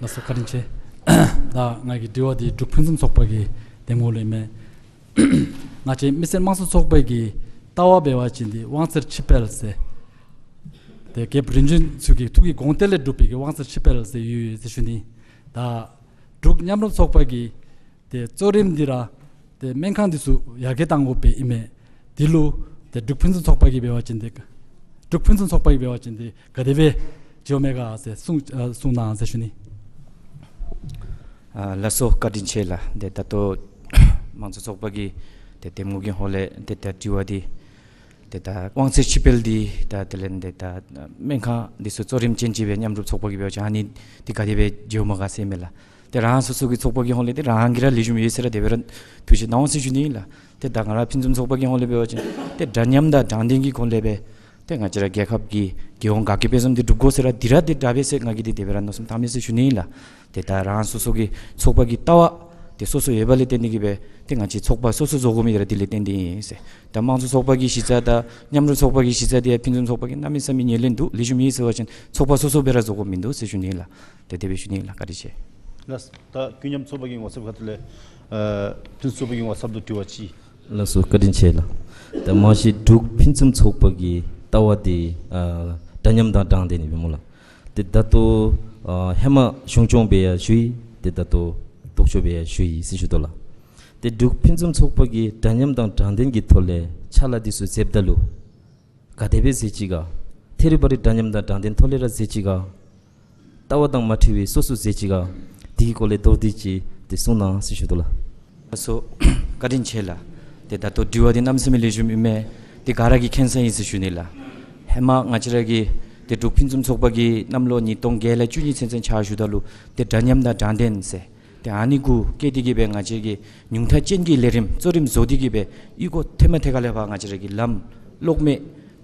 ལགས་སོ། བཀའ་དྲིན་ཆེ། ད་ང་གི་དྲི་བ་འདི་འབྲུག་ཕུན་སུམ་ཚོགས་པ་གི་གདམ་ངོ་ལུ་ཨིན་མས། ང་བཅས་མི་སེར་དམངས་གཙོ་ཚོགས་པ་གི་ལྟ་བ་འབད་བ་ཅིན་འདི་དབང་ཚད་ཕྱེད་སྤེལ་ཟེར། ཏེ་རྒྱལཔོ་རིམ་བྱོན་ཚུ་གི་ཐུགས་ཀྱི་དགོངས་གཏེར་ལས་གྲུབ་པའི་གི་དབང་ཚད་ཕྱེད་སྤེལ་ཟེར་ཡོད་ཟེར་ཞུ་ནི། ད་འབྲུག་མཉམ་རུབ་ཚོགས་པ་གི་ཏེ་གཙོ་རིམ་འདི་ར་ཏེ་སྨན་ཁང་འདི་ཚུ་ཡར་རྒྱས་གཏང་དགོཔ་སྦེ་ཨིན་མས། འདི་ལུ་ཏེ་འབྲུག་ཕུན་སུམ་ཚོགས་པ་གིས་འབད་བ་ཅིན་འདི་འབྲུག་ཕུན་སུམ་ཚོགས་པ་གིས་འབད་བ་ཅིན་འདི་ག་དེ་སྦེ་འགྱོཝ་མས་ག་ཟེར་གསུང་ཨ་གསུང་གནང་ཟེར་ཞུ་ནི། ཨ་ལགས་སོ། བཀའ་དྲིན་ཆེ་ལགས། ཏེ་ད་ལྟོ་དམངས་གཙོ་ཚོགས་པ་གི་ཏེ་གདམ་ངོ་གི་ཧོང་ལས་ཏེ་ད་དྲི་བ་འདི་ཏེ་ད་དབང་ཚད་ཕྱེད་སྤེལ་འདི་ད་དེ་ལས་ཏེ་ད་སྨན་ཁང་འདི་ཚུ་གཙོ་རིམ་ཅན་ཅིག་སྦེ་མཉམ་རུབ་ཚོགས་པ་གིས་འབད་བ་ཅིན་ཨ་ནི་འདི་ག་དེ་སྦེ་འགྱོཝ་མས་ག་ཟེར་མས་ལགས། ཏེ་རང་སོ་སོ་གི་ཚོགས་པ་གི་ཧོང་ལས་ཏེ་རང་གིས་ར་ལེགས་ཤོམ་ཡོད་ཟེར་ར་དེ་སྦེ་ར་ཐུགས་བཞེད་གནང་འོང་ཟེར་ཞུ་ནི་ཨིན་ལགས། ཏེ་ད་ང་ར་ཕུན་སུམ་ཚོགས་པ་གི་ཧོང་ལས་འབད་བ་ཅིན་ཏེ་འདྲ་མཉམ་དང་དྲང་བདེན་གྱི་སྒོ་ལས་སྦེ་ཏེ་ང་བཅས་ར་རྒྱལ་ཁབ་ཀྱི་རྒྱལ་ཡོངས་དགའ་སྐྱིད་དཔལ་འཛོམས་འདི་འགྲུབ་དགོ་ཟེར་ར་འདི་ར་ཏེ་དྲག་པས་ཟེར་ང་གིས་ཏེ་དེ་སྦེ་ར་མནོ་བསམ་བཏངམ་མས་ཟེར་ཞུ་ནི་ཨིན་ལགས། ཏེ་ད་རང་སོ་སོ་གི་ཚོགས་པ་གི་ལྟ་བ་ཏེ་སོ་སོ་ཡོད་པ་ལས་བརྟེན་ཏེ་གིས་སྦེ་ཏེ་ང་བཅས་ཚོགས་པ་སོ་སོ་བཟོ་དགོ་མི་འདི་ར་དེ་ལས་བརྟེན་ཏེ་ཨིན་ཟེར། ད་དམངས་གཙོ་ཚོགས་པ་གི་གཞི་རྩ་དང་མཉམ་རུབ་ཚོགས་པ་གི་གཞི་རྩ་འདི་ཡང་ཕུན་སུམ་ཚོགས་པ་གིས་གནམ་མེད་ས་མེད་ངོས་ལེན་འདུག། ལེགས་ཤོམ་ཨིན་ཟེར་བ་ཅིན་ཚོགས་པ་སོ་སོ་སྦེ་ར་བཟོ་དགོཔ་མིན་འདུག་ཟེར་ཞུ་ནི་ཨིན་ལགས། ཏེ་དེ་སྦེ་ཞུ་ནི་ཨིན་ལགས། བཀའ་དྲིན་ཆེ། ལགས། ད་ཀུན་མཉམ་ཚོགས་པ་གི་ངོ་ཚབ་ཁ་ཐུག་ལས་ཨ་ཕུན་སུམ་ཚོགས་པ་གི་ངོ་ཚབ་ལུ་དྲི་བ་ཅིག། ལགས་སོ། བཀའ་དྲིན་ཆེ་ལགས། ད་མ་གཞི་འབྲུག་ཕུན་སུམ་ཚོགས་པ་གི་ལྟ་བ་འདི་ཨ་འདྲ་མཉམ་དང་དྲང་བདེན་ཨིན་པས་སྨོ་ལགས། ཏེ་ད་ལྟོ་ཨ་ཧེ་མ་གཞུང་སྐྱོང་སྦེ་ཡང་ཞུ་ཡི། ཏེ་ད་ལྟོ་ལྡོག་ཕྱོགས་སྦེ་ཡང་ཞུ་ཡི་ཟེར་ཞུ་དོ་ལགས། ཏེ་འབྲུག་ཕུན་སུམ་ཚོགས་པ་གིས་འདྲ་མཉམ་དང་དྲང་བདེན་གྱི་ཐོག་ལས་ཕྱག་ལཱ་འདི་ཚུ་མཛདཔ་ད་ལུ་ག་དེ་སྦེ་མཛད་ཅི་ག། ཐད་རི་བ་རི་འདྲ་མཉམ་དང་དྲང་བདེན་ཐོག་ལས་ར་མཛད་ཅི་ག། ལྟ་བ་དང་མ་འཁྲིལ་བའི་སོ་སོ་མཛད་ཅི་ག། དེ་གི་སྐོར་ལས་མདོར་བསྡུས་ཅིག་ཏེ་གསུང་གནང་ཟེར་ཞུ་དོ་ལགས། ལགས་སོ། བཀའ་དྲིན་ཆེ་ལགས། ཏེ་ད་ལྟོ་དྲི་བ་འདི་གནམ་མེད་ས་མེད་ལེགས་ཤོམ་ཨིན་མས། ཏེ་ག་ར་གིས་མཁྱེན་ས་ཨིན་ཟེར་ཞུ་ནི་ལགས། ཧེ་མ་ང་བཅས་ར་གི་ཏེ་འབྲུག་ཕུན་སུམ་ཚོགས་པ་གིས་གནམ་ལོ་ཉིས་སྟོང་བརྒྱད་ལས་བཅུ་གཉིས་ཚུན་ཚོད་ཕྱག་ཞུཝ་ད་ལུ་ཏེ་འདྲ་མཉམ་དང་དྲང་བདེན་ཟེར་ཏེ་ཨ་ནི་གུ་བཀལ་ཏེ་གིས་སྦེ་ང་བཅས་ཀྱིས་ཉུང་མཐའ་ཅན་གྱི་ལས་རིམ་གཙོ་རིམ་བཟོ་སྟེ་གིས་སྦེ་གཡུས་སྒོ་ཐེམ་ཐེ་ཁ་ལས་ཕར་ང་བཅས་ར་གིས་ལམ་གློག་མེ་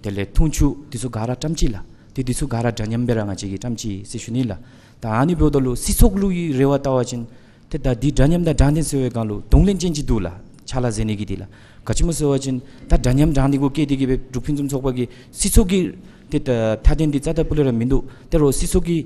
དེ་ལས་འཐུང་ཆུ་འདི་ཚུ་ག་ར་བཀྲམ་ཅི་ལགས། ཏེ་འདི་ཚུ་ག་ར་འདྲ་མཉམ་སྦེ་ར་ང་བཅས་ཀྱིས་བཀྲམ་ཅི་ཟེར་ཞུ་ནི་ལགས། ད་ཨ་ནི་འབདཝ་ད་ལུ་སྲིད་ཚོགས་ལུ་ཡང་རེ་བ་བཏང་བ་ཅིན་ཏེ་ད་འདི་འདྲ་མཉམ་དང་དྲང་བདེན་ཟེར་བའི་སྒང་ལུ་གདོང་ལེན་ཅན་ཅིག་འདུག་ལགས། ཕྱག་ལཱ་མཛད་ནི་གི་འདི་ལགས། ག་ཅི་སྨོ་ཟེར་བ་ཅིན་ད་འདྲ་མཉམ་དྲང་བདེན་གུ་བཀལ་ཏེ་གིས་སྦེ་འབྲུག་ཕུན་སུམ་ཚོགས་པ་གི་སྲིད་ཚོགས་ཀྱི་ཏེ་ད་མཐའ་དོན་འདི་རྩ་དང་སྤུ་ལས་ར་མིན་འདུག། དེ་རུང་སྲིད་ཚོགས་ཀྱི་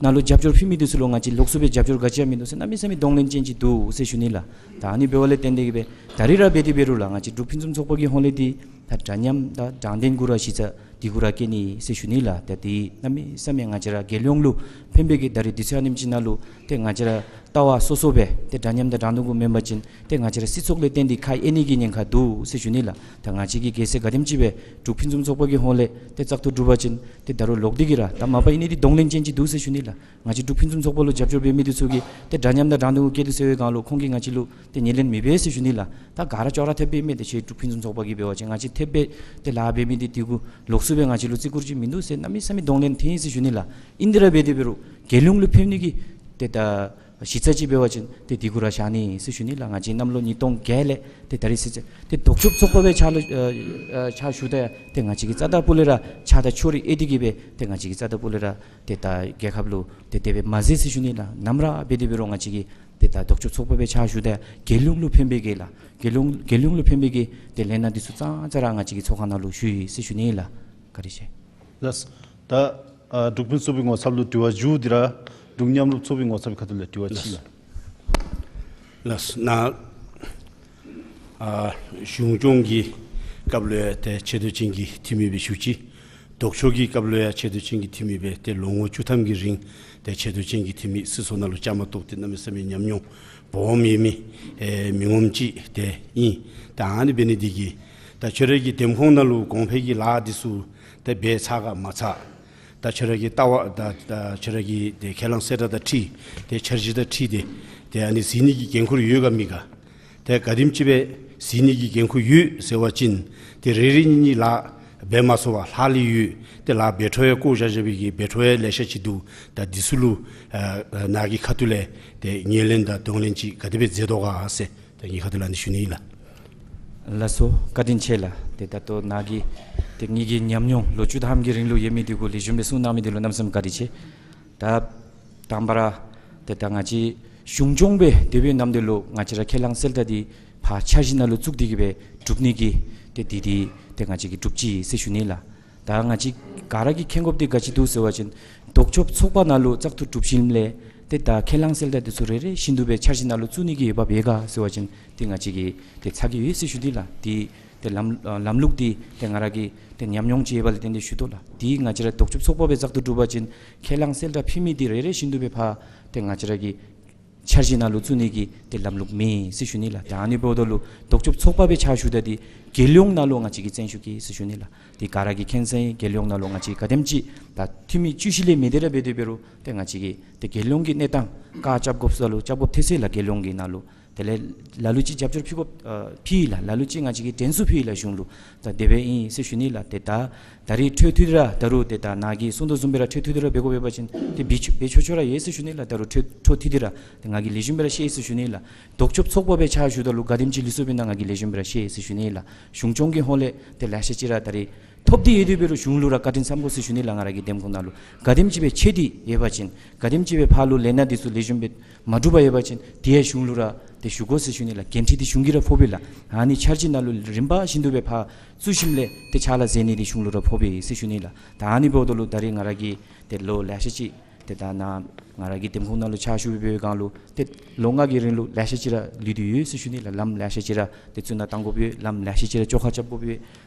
ནང་ལུ་རྒྱབ་སྐྱོར་ཕུལ་མི་འདི་ཚུ་ལུ་ང་བཅས་ལོགས་སུ་སྦེ་རྒྱབ་སྐྱོར་ག་ཅི་ཡང་མིན་འདུག་ཟེར་གནམ་མེད་ས་མེད་གདོང་ལེན་ཅན་ཅིག་འདུག་ཟེར་ཞུ་ནི་ལགས། ད་ཨ་ནི་འབདཝ་ལས་བརྟེན་ཏེ་གིས་སྦེ་ད་རིས་ར་འབད་དེ་འབད་རུང་ལགས་ང་བཅས་འབྲུག་ཕུན་སུམ་ཚོགས་པ་གི་ཧོང་ལས་འདི་ད་འདྲ་མཉམ་དང་དྲང་བདེན་གུ་ར་གཞི་རྩ་འདི་གུ་ར་བཀལ་ནི་ཟེར་ཞུ་ནི་ལགས། ད་འདི་གནམ་མེད་ས་མེད་ང་བཅས་ར་རྒྱལ་ཡོངས་ལུ་ཕན་པའི་གི་ད་རིས་དུས་ཚོད་ཨ་ནེམ་ཅིག་ནང་ལུ་ཏེ་ང་བཅས་ར་ལྟ་བ་སོ་སོ་སྦེ་ཏེ་འདྲ་མཉམ་དང་དྲང་བདེན་གུ་མེན་པ་ཅིན་ཏེ་ང་བཅས་ར་སྲིད་ཚོགས་ལས་བརྟེན་ཏེ་ཁ་གཡེང་ནི་གི་ཉེན་ཁ་འདུག་ཟེར་ཞུ་ནི་ལགས། ད་ང་བཅས་ཀྱིས་གལ་སྲིད་ག་དེམ་ཅིག་སྦེ་འབྲུག་ཕུན་སུམ་ཚོགས་པ་གི་ཧོང་ལས་ཏེ་བཙག་འཐུ་གྲུབ་པ་ཅིན་ཏེ་ད་རུང་ལོག་སྟེ་གིས་ར་ད་མ་པ་ཨིན་ནི་འདི་གདོང་ལེན་ཅན་ཅིག་འདུག་ཟེར་ཞུ་ནི་ལགས། ང་བཅས་འབྲུག་ཕུན་སུམ་ཚོགས་པ་ལུ་རྒྱབ་སྐྱོར་འབད་མི་འདི་ཚུ་གིས་ཏེ་འདྲ་མཉམ་དང་དྲང་བདེན་གུ་བཀལ་ཏེ་ཟེར་བའི་སྒང་ལུ་ཁོང་གིས་ང་བཅས་ལུ་ཏེ་ངོས་ལེན་མི་འབད་ཟེར་ཞུ་ནི་ལགས། ད་ག་ར་ཅོག་ར་འཐདཔ་སྦེ་མས། ཏེ་ཁྱེད་འབྲུག་ཕུན་སུམ་ཚོགས་པ་གིས་འབད་བ་ཅིན་ང་བཅས་འཐདཔ་སྦེ་ཏེ་ལཱ་འབད་མི་འདི་འདི་གུ་ལོགས་སུ་སྦེ་ང་བཅས་ལུ་བརྩི་བཀུར་ཅིག་མིན་འདུག་ཟེར་གནམ་མེད་ས་མེད་གདོང་ལེན་འཐད་ཟེར་ཞུ་ནི་ལགས། ཨིན་དེ་ར་འབད་དེ་འབད་རུང་རྒྱལ་ཡོངས་ལུ་ཕན་ནི་གི་ཏེ་ད་ གཞི་རྩ་ཅིག་འབད་བ་ཅིན་ཏེ་འདི་གུ་ར་བཞག་ནི་ཟེར་ཞུ་ནི་ལགས། ང་བཅས་གནམ་ལོ་ཉིས་སྟོང་བརྒྱད་ལས་ཏེ་ད་རིས་ཟེར་ཅིག་ཏེ་ལྡོག་ཕྱོགས་ཚོགས་པ་སྦེ་ཕྱག་ལུ་ཨ་ཨ་ཕྱག་ཞུ་ད་ཡང་ཏེ་ང་བཅས་ཀྱིས་རྩ་དང་པོ་ལས་ར་ཕྱག་དང་ཕྱོགས་རིས་ཨེ་འདི་གིས་སྦེ་ཏེ་ང་བཅས་ཀྱིས་རྩ་དང་པོ་ལས་ར་ཏེ་ད་རྒྱལ་ཁབ་ལུ་ཏེ་དེ་སྦེ་མ་མཛད་ཟེར་ཞུ་ནི་ལགས། ནམ་ར་འབད་དེ་འབད་རུང་ང་བཅས་ཀྱིས་ཏེ་ད་ལྡོག་ཕྱོགས་ཚོགས་པ་སྦེ་ཕྱག་ཞུ་ད་ཡང་རྒྱལ་ཡོངས་ལུ་ཕན་པའི་གི་ལགས། རྒྱལ་ཡོངས་རྒྱལ་ཡོངས་ལུ་ཕན་པའི་གི་ཏེ་ལས་སྣ་འདི་ཚུ་ཙང་ཙ་ར་ང་བཅས་ཀྱིས་ཚོགས་ཁང་ནང་ལུ་ཞུ་ཡི་ཟེར་ཞུ་ནི་ལགས། བཀའ་དྲིན་ཆེ། ལགས། ད་ཨ་འབྲུག་ཕུན་ཚོགས་པའི་ངོ་ཚབ་ལུ་དྲི་བ་མཇུག་འདི་ར་འབྲུག་མཉམ་རུབ་ཚོགས་པའི་ངོ་ཚབ་ཁ་ཐུག་ལས་དྲི་བ་ཅིག་ལགས། ལགས། ནཱ་ཨ་གཞུང་སྐྱོང་གི་སྐབས་ལུ་ཡང་ཏེ་ཆེ་བསྟོད་ཅན་གྱི་འཐུས་མི་སྦེ་བཞུགས་ཅི། ལྡོག་ཕྱོགས་ཀྱི་སྐབས་ལུ་ཡང་ཆེ་བསྟོད་ཅན་གྱི་འཐུས་མི་སྦེ་ཏེ་ལོ་ངོ་བཅུ་ཐམ་གྱི་རིང་ཏེ་ཆེ་བསྟོད་ཅན་གྱི་འཐུས་མི་སྲིད་ཚོགས་ནང་ལུ་བཅའ་མར་གཏོགས་ཏེ་གནམ་མེད་ས་མེད་ཉམས་མྱོང་སྦོམ་ཡོད་མི་ཨེ་མི་ངོམ་ཅིག་ཏེ་ཨིན། ད་ཨ་ནི་འབད་ནི་འདི་གིས་ད་ཁྱོད་ར་གི་འདེམས་ཁོངས་ནང་ལུ་གོང་འཕེལ་གྱི་ལཱ་འདི་ཚུ་ཏེ་འབད་ཚར་ག་མ་ཚར། ད་ཁྱོད་ར་གི་ལྟ་བ་ད་ད་ཁྱོད་ར་གི་ཏེ་ཁས་བླངས་གསལ་བསྒྲགས་དང་འཁྲིལ་ཏེ་འཆར་གཞི་དང་འཁྲིལ་ཏེ་ཏེ་ཨ་ནི་གཟིགས་ནི་གི་འགན་ཁུར་ཡོད་ག་མེད་ག། ཏེ་ག་དེམ་ཅིག་སྦེ་གཟིགས་ནི་གི་འགན་ཁུར་ཡོད་ཟེར་བ་ཅིན་ཏེ་རེ་རེ་གཉིས་གཉིས་ལཱ་འབད་མ་ཚུགས་པར་ལྷག་ལུས་ཡོད། ཏེ་ལཱ་འབད་འཕྲོ་ཡང་བཀོ་བཞག་བཞག་པའི་གི་འབད་འཕྲོ་ཡང་ལེ་ཤ་ཅིག་འདུག། ད་འདི་ཚུ་ལུ་ཨ་ཨ་ནཱ་གི་ཁ་ཐུག་ལས་ཏེ་ངོས་ལེན་དང་གདོང་ལེན་ཅིག་ག་དེ་སྦེ་མཛད་དོ་ག་ཟེར་ད་ངེའི་ཁ་ཐུག་ལས་ཨ་ནི་ཞུ་ནི་ཨིན་ལགས། ལགས་སོ། བཀའ་དྲིན་ཆེ་ལགས། ཏེ་ད་ལྟོ་ནཱ་གིས་ཏེ་ངེ་གི་ཉམས་མྱོང་ལོ་བཅུ་ཐམ་གྱི་རིང་ལུ་ཡོད་མི་འདི་གུ་ལེགས་ཤོམ་སྦེ་གསུང་གནང་མི་འདི་ལུ་གནམ་མེད་ས་མེད་བཀའ་དྲིན་ཆེ། ད་དང་པ་ར་ཏེ་ད་ང་བཅས་གཞུང་སྐྱོང་སྦེ་སྡོད་པའི་ནམ་དུས་ལུ་ང་བཅས་ར་ཁས་བླངས་གསལ་བསྒྲགས་འདི་ཕར་འཆར་གཞི་ནང་ལུ་བཙུགས་ཏེ་གི་སྦེ་སྒྲུབ་ནི་གི་ཏེ་འདི་འདི་ཏེ་ང་བཅས་ཀྱིས་སྒྲུབ་ཅི་ཟེར་ཞུ་ནི་ལགས། ད་ང་བཅས་ག་ར་གིས་མཁྱེན་དགོཔ་འདི་ག་ཅི་འདུག་ཟེར་བ་ཅིན་ལྡོག་ཕྱོགས་ཚོགས་པ་ནང་ལུ་བཙག་འཐུ་གྲུབ་ཞིནམ་ལས་ཏེ་ད་ཁས་བླངས་གསལ་བསྒྲགས་འདི་ཚུ་རེ་རེ་བཞིན་དུ་སྦེ་འཆར་གཞི་ནང་ལུ་བཙུགས་ནི་གི་འོས་འབབ་ཡོད་ག་ཟེར་བ་ཅིན་ཏེ་ང་བཅས་ཀྱིས་ཏེ་ཚ་གྱང་ཡོད་ཟེར་ཞུ་ནི་ལགས། འདི་ཏེ་ལམ་ལམ་ལུགས་འདི་ཏེ་ང་ར་གི་ཏེ་ཉམས་མྱོང་ཅིག་ཡོད་པ་ལས་བརྟེན་ཏེ་ཞུ་དོ་ལགས། འདི་ང་བཅས་ར་ལྡོག་ཕྱོགས་ཚོགས་པ་སྦེ་བཙག་འཐུ་གྲུབ་པ་ཅིན་ཁས་བླངས་གསལ་བསྒྲགས་ཕུལ་མི་འདི་རེ་རེ་བཞིན་དུ་སྦེ་ཕར་ཏེ་ང་བཅས་ར་གི་འཆར་གཞི་ནང་ལུ་བཙུགས་ནི་གི་ཏེ་ལམ་ལུགས་མེད་ཟེར་ཞུ་ནི་ལགས། ཏེ་ཨ་ནི་འབདཝ་ད་ལུ་ལྡོག་ཕྱོགས་ཚོགས་པ་སྦེ་ཕྱག་ཞུ་ད་འདི་རྒྱལ་ཡོངས་ནང་ལུ་ང་བཅས་ཀྱིས་བཙན་ཤུགས་བསྐྱེད་ཟེར་ཞུ་ནི་ལགས། ཏེ་ག་ར་གིས་མཁྱེན་གསལ་ཨིན། རྒྱལ་ཡོངས་ནང་ལུ་ང་བཅས་ག་དེམ་ཅིག་ད་འཐུས་མི་བཅུ་བཞི་ལས་མི་དེ་ར་འབད་དེ་འབད་རུང་ཏེ་ང་བཅས་ཀྱིས་ཏེ་རྒྱལ་ཡོངས་ཀྱི་གནས་སྟངས་བཀའ་རྐྱབ་དགོཔ་ས་ལུ་རྐྱབ་དགོཔ་ཐལ་ཟེར་ལགས། རྒྱལ་ཡོངས་ཀྱི་ནང་ལུ་དེ་ལས་ལ་ལུ་ཅིག་རྒྱབ་སྐྱོར་ཕུལ་དགོཔ་ཨ་ཕུལ་ཡི་ལགས། ལ་ལུ་ཅིག་ང་བཅས་ཀྱིས་དྲན་གསོ་ཕུལ་ཡི་ལགས་གཞུང་ལུ། ད་དེ་སྦེ་ཨིན་ཟེར་ཞུ་ནི་ལགས། ཏེ་ད་ད་རིས་འཕྲོ་མཐུད་དེ་ར་ད་རུང་ཏེ་ད་ནཱ་གིས་གསུང་དོ་བཟུམ་སྦེ་ར་འཕྲོ་མཐུད་དེ་ར་འབད་དགོ་པས་པ་ཅིན་ཏེ་འབད་ཆོག་འབད་ཆོག་ཆོག་ར་ཡོད་ཟེར་ཞུ་ནི་ལགས། ད་རུང་འཕྲོ་འཕྲོ་མཐུད་དེ་ར་ཏེ་ང་གིས་ལེགས་ཤོམ་སྦེ་ར་ཤེས་ཟེར་ཞུ་ནི་ལགས། ལྡོག་ཕྱོགས་ཚོགས་པ་སྦེ་ཕྱག་ཞུཝ་ད་ལུ་ག་དེམ་ཅིག་ལུས་སོཔ་ཨིན་ན་ང་གིས་ལེགས་ཤོམ་སྦེ་ར་ཤེས་ཟེར་ཞུ་ནི་ལགས། གཞུང་སྐྱོང་གི་ཧོངས་ལས་ཏེ་ལེ་ཤ་ཅིག་ར་ད་རིས་ཐོབ་སྟེ་ཡོད་དེ་འབད་རུང་གཞུང་ལུ་ར་བཀའ་དྲིན་བསམ་དགོ་ཟེར་ཞུ་ནི་ལགས། ང་ར་གི་འདེམས་ཁོངས་ནང་ལུ་ག་དེམ་ཅིག་སྦེ་ཆད་དེ་ཡོད་པ་ཅིན་ག་དེམ་ཅིག་སྦེ་ཕར་ལུ་ལས་སྣ་འདི་ཚུ་ལེགས་ཤོམ་སྦེ་མ་གྲུབ་པར་ཡོད་པ་ཅིན་དེ་ཡང་གཞུང་ལུ་ར་ཏེ་ཞུ་དགོ་ཟེར་ཞུ་ནི་ལགས། འགན་འཁྲི་འདི་གཞུང་གིས་ར་ཕོགཔ་ཨིན་ལགས། ཨ་ནི་འཆར་གཞི་ནང་ལུ་རིམ་པ་བཞིན་དུ་སྦེ་ཕར་བཙུགས་ཞིནམ་ལས་ཏེ་ཕྱག་ལཱ་མཛད་ནི་འདི་གཞུང་ལུ་ར་ཕོགཔ་ཨིན་ཟེར་ཞུ་ནི་ལགས། ད་ཨ་ནི་འབདཝ་ད་ལུ་ད་རིས་ང་ར་གིས་ཏེ་ལོ་ལེ་ཤ་ཅིག་ཏེ་ད་ནཱ་ང་ར་གི་འདེམས་ཁོངས་ནང་ལུ་ཕྱག་ཞུ་བའི་སྒང་ལུ་ཏེ་ལོ་ལྔ་གི་རིང་ལུ་ལེ་ཤ་ཅིག་ར་ལུས་ཏེ་ཡོད་ཟེར་ཞུ་ནི་ལགས། ལམ་ལེ་ཤ་ཅིག་ར་ཏེ་གཙུག་ན་བཏང་དགོཔ་ཡོད། ལམ་ལེ་ཤ་ཅིག་ར་བཅོ་ཁ་རྐྱབ་དགོཔ་ཡོད།